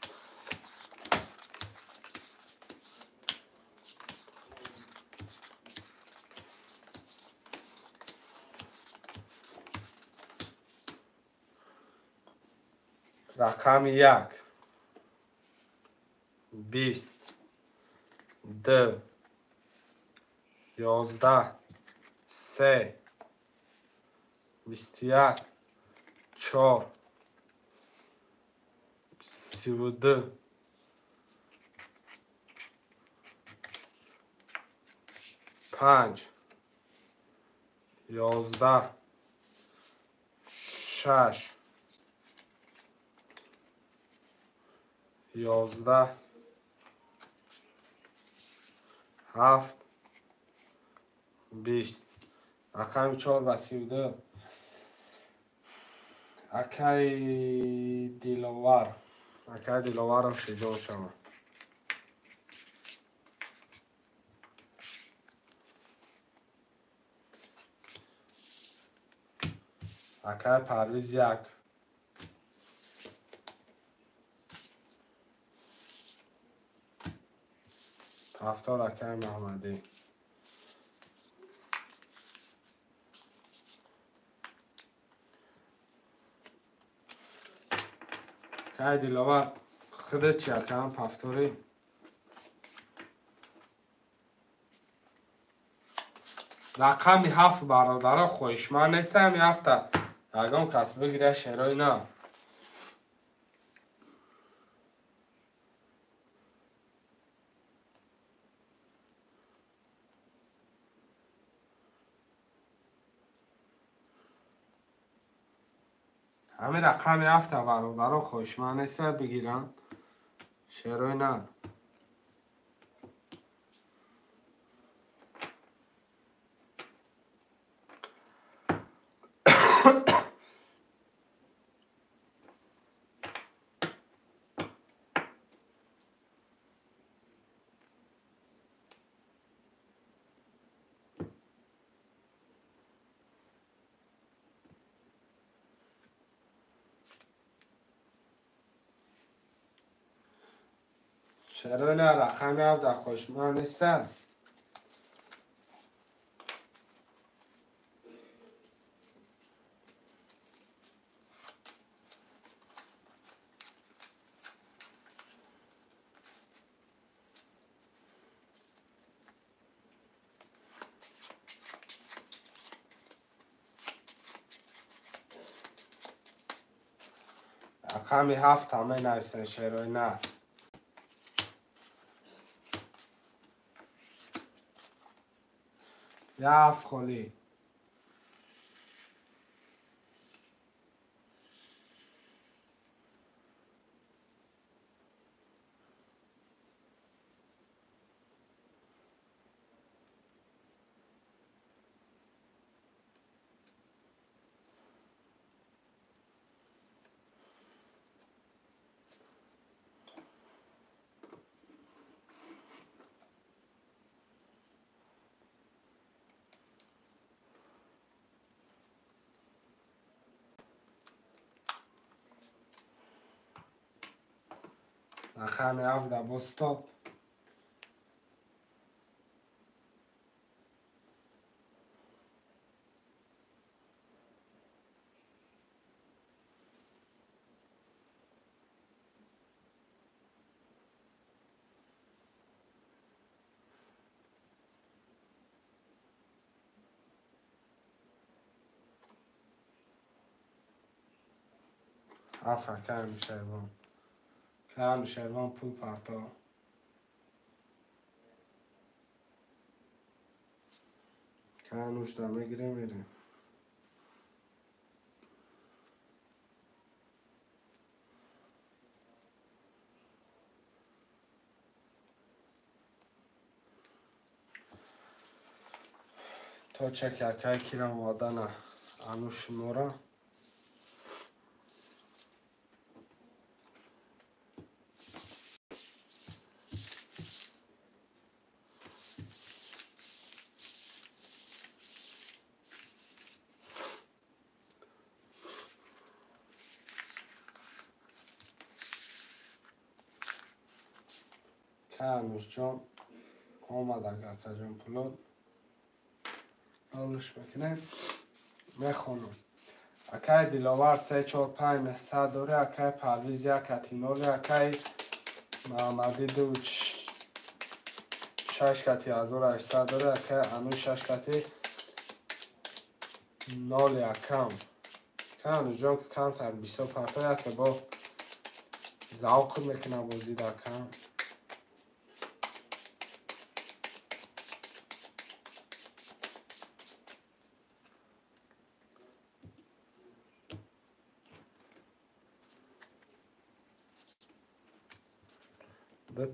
Рақами 1 20 2 11 3 21 4 32 5 11 6 11 7 20 рақами 4 ба 32 акай Диловар Акай Диловаров шиҷон шава. Акай Парвиз 1. Ҳафтор акай Маҳмадӣ. Акай Диловар худат чи акам пафторӣ? Рақами 7 бародаро хоҳишманд нестам ҳафта ягон кас бигиря шерои на. Ҳамин рақами 7 бародаро хоҳишманд неста бигиранд шерои на. چرا نه رقم 7 خوشمان نیستن؟ رقم 7 همه نویسن شعرهای نه. یه خالی. رقم 7 با ستاپ. هفت کم شروان کم شروان پول پرتا. کنوش در میگیریم میریم. تا چک اکای کیرم وادنه انوش مورا. Анушҷон омад акаҷон пулот алш мекунем мехонам. Акай Диловар 3 4 5 900 дори, акай Парвиз 1 кати 0, акай Маҳмадӣ 2 6 кати 1800 дори, акай Ануш 6 кати 0 якам. Акай Анушҷон камтар бисёр парто яке бо завқ мекунам бозида акам.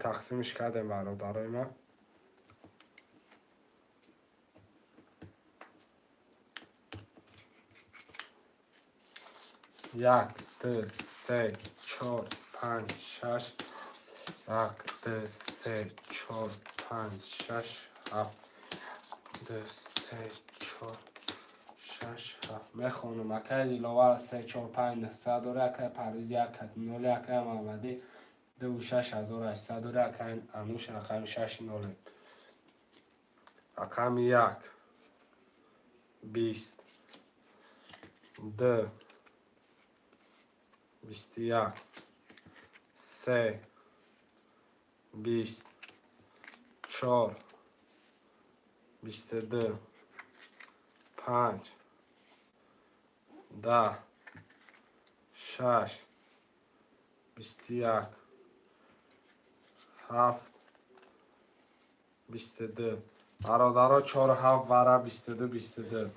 Тақсимиш кардем бародарои ман. Як, ду, се, чор, панҷ, шаш. Як, ду, се, чор, панҷ, шаш, ҳафт. Ду, се, чор, шаш, ҳафт. Мехонам. Акай Диловар се, чор, панҷ, нӯҳсад дора. Акай Парвиз як кат нол, акай Муҳаммадӣ дуву шаш ҳазору ҳаштсад дора. Акай Ануш рақами шаш ноле. Рақами як, бист, ду, бисту як, се, бист, чор, бисту ду, панҷ, даҳ, шаш, бисту як, ҳафт, бисту ду. Бародаро, чору ҳафт вара, бисту ду, бисту ду.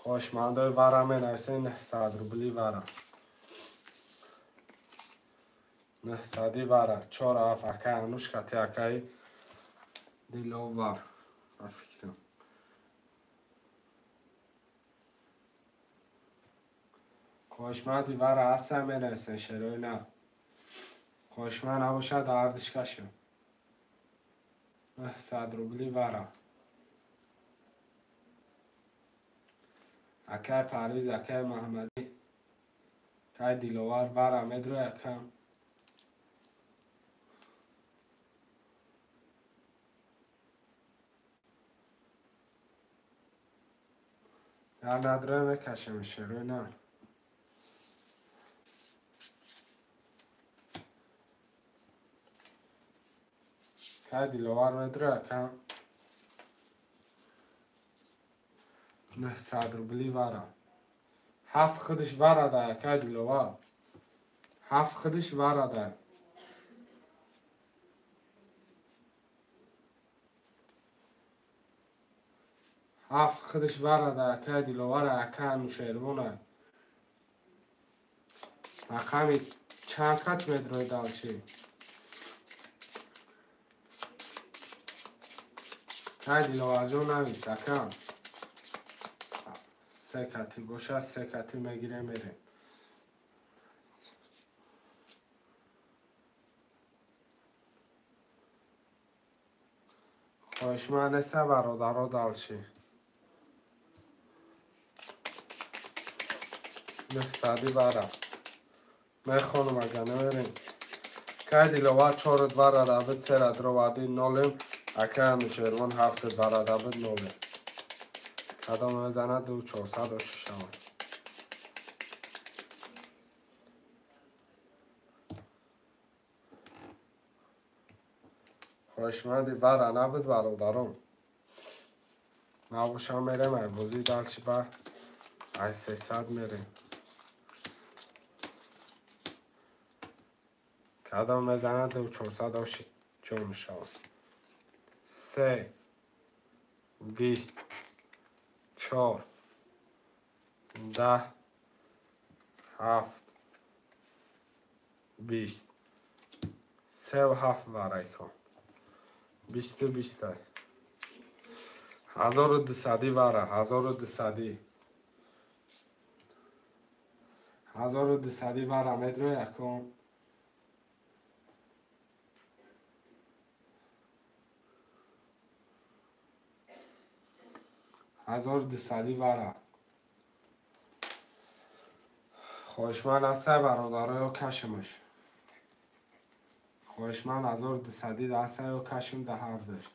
Хоҳишмандои вара менависед нӯҳсад рубли вара. Нӯҳсади вара, чору ҳафт. Акай Ануш кати акаи Диловар. Ба фикрам. Хоҳишманди вара ҳастан менависед шерои на. Хоҳишманд набошад, ардиш кашем. Нӯҳсад рубли вара. Акай Парвиз, акай Маҳмадӣ, акай Диловар вара медрои акам. Дар надрои мекашем шерои на. Акай Диловар медрои акам. Нӯҳсад рубли вара. Ҳафт худаш вара дай, акай Диловар. Ҳафт худаш вара дай. Ҳафт худаш вара дай, акай Диловар, акай Анушервон. Рақами чанд хат медрои далши? Акай Диловарҷон навис, акам. Се кати бошад, се кати мегирем, мерем. Хоҳишманд неста бародаро далши. Нӯҳсади вара. Мехонам ага намерем. Акай Диловар чорут вара дабид, сера дроварди нолем. Акай Анушервон ҳафтут вара дабид нолем. Кадом мезанад ду чорсаду шишавад. Хоҳишманди вара набуд бародарон. Набошам мерем, ай бозӣ далчи ба ай сесад мерем. Кадом мезанад ду чорсаду ҷо мешавад. Се, бист, чор, даҳ, ҳафт, бист. Севу ҳафт варай кун. Бисту бистай. Ҳазору дусадӣ вара, ҳазору дусадӣ. Ҳазору дусадӣ вара медрои акун. Ҳазору дусадӣ вара. Хоҳишманд ҳастай бародаро ё кашимаш? Хоҳишманд ҳазору дусадӣ ҳастай ё кашим да ҳардуш?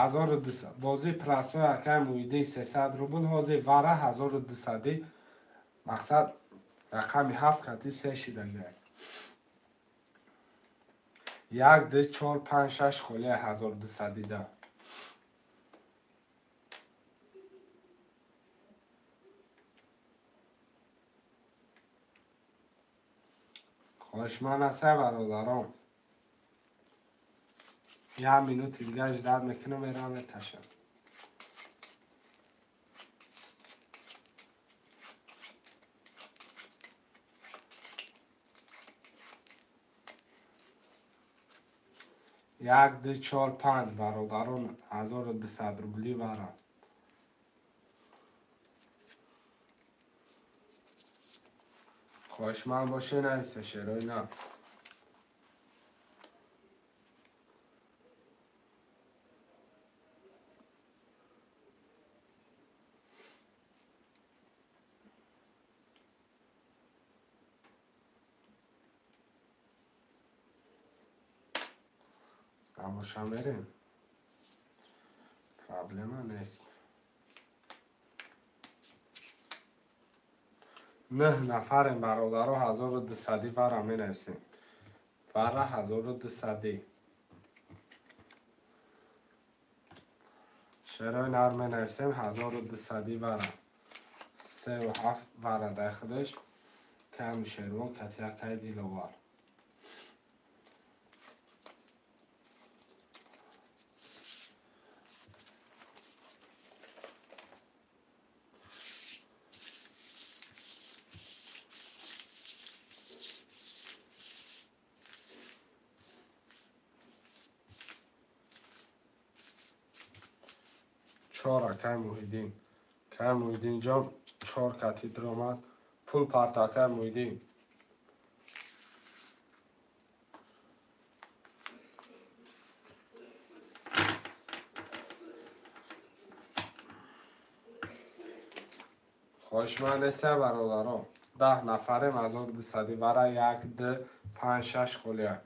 Ҳазору дусад. Бозии прасои акай Муҳиддин сесад рубл, ҳозир вара ҳазору дусадӣ. Мақсад рақами ҳафт кати се шидагиай. Як, ду, чор, панҷ, шаш холия ҳазору дусадида. Хоҳишманд ҳастай бародарон. Як минути дига ждать мекунам, мерам мекашам. Як, ду, чор, панҷ, бародарон, 1200 рубли вара. Хоҳишманд боше, нависе шерои на. Тамоша мерем. Проблема нест. 9 нафарем бародаро, 1200 вара менависем. Вара 1200. Шерои нар менависем 1200 вара. 3,7 вара дар худаш. Кам шервон катякай диловар. Чор акай Муҳиддин. Акай Муҳиддинҷон чор кати даромад. Пул парта акай Муҳиддин. Хоҳишманд нестем бародаро. 10 нафарем 1200 вара 1, 2, 5, 6 холия.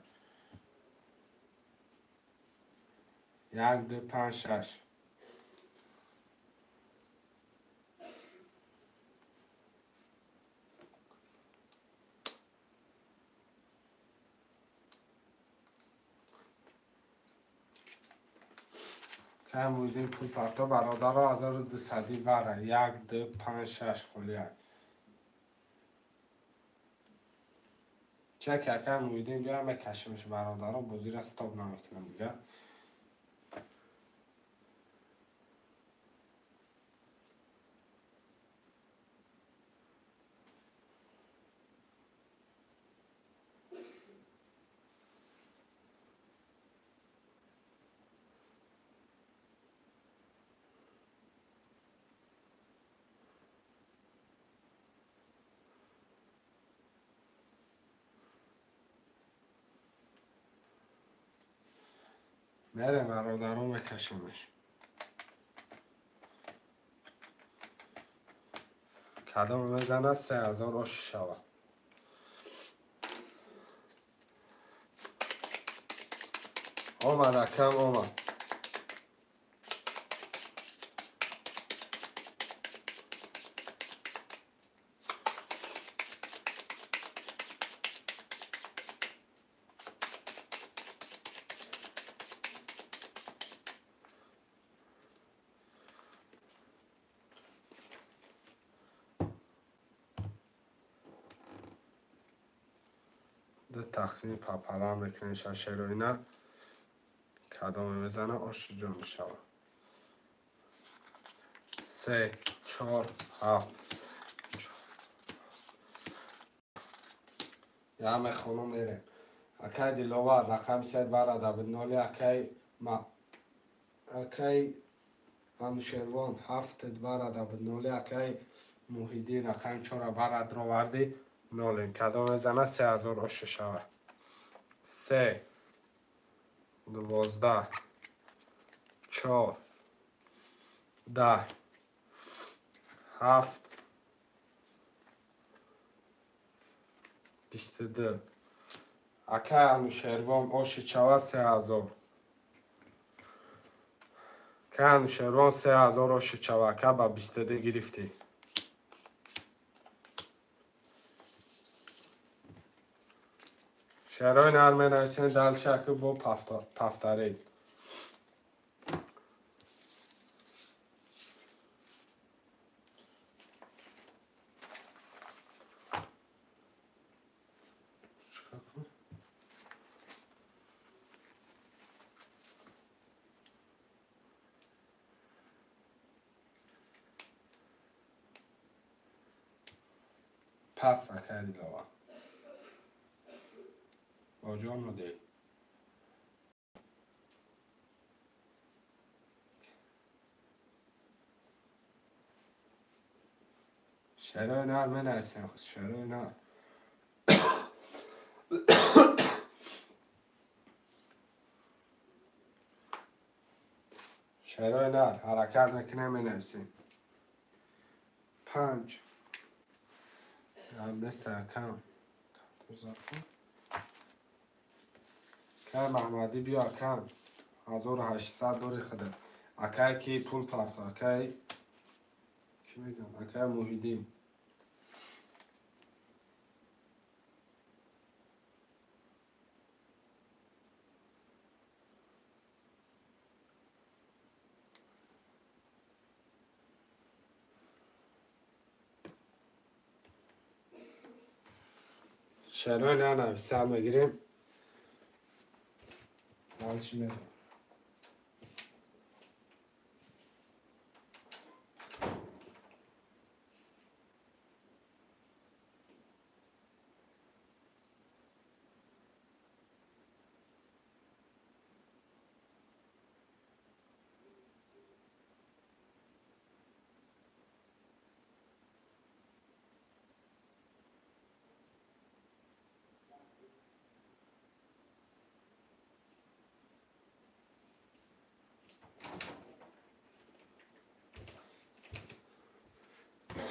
1, 2, 5, 6. Кай Муҳиддин пул парто бародаро 1200 вара 1, 2, 5, 6 холия. Чек акай Муҳиддин биём мекашимш бародаро, бозиро стоп намекунам дига. Мерем бародаро мекашимш. Кадом мезанад 3000 ош шава. Омад акам омад. Ду тақсими папалам мекунем шашероина. Кадоме мезана оши ҷо мешава. 3, 4, 7. Я мехонум мерем. Акай Диловар рақами 3 вара дабид 0, акай ма акай Анушервон 7 вара дабид 0, акай Муҳиддин рақами 4 вара дроварди 0. Кадоме зана 3000 ош шава. 3, 12, 4, 10, 7, 22. Акай Анушервон оши чава 3000. Акай Анушервон 3000 оши чава. Ака ба 22 гирифтӣ. Шарои нар менависем далчаку бо пафтарид. Пас акай Диловар. Боҷон мудир. Шарои нар менависем, шарои нар. Шарои нар ҳаракат мекунем, менависем. 5 Абдесакам. Кай Маҳмадӣ биё акам. 1800 дори худа. Акай ки пул парто, акай ки мегӯям, акай Муҳиддин. Шарои нанависад мегирем. Дальше мерем.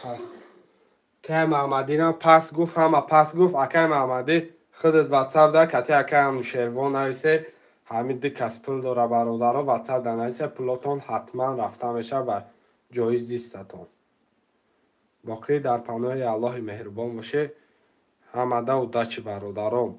Пас. Акай Маҳмадина пас гуфт, ҳама пас гуфт. Акай Маҳмадӣ худат WhatsApp да кати акай Анушервон нависе. Ҳамин ду кас пул дора бародаро, WhatsApp да нависе, пулотон ҳатман рафта мешавад ба ҷои зистатон. Боқӣ дар паноҳи Аллоҳи меҳрубон боше. Ҳамада удачи бародаром.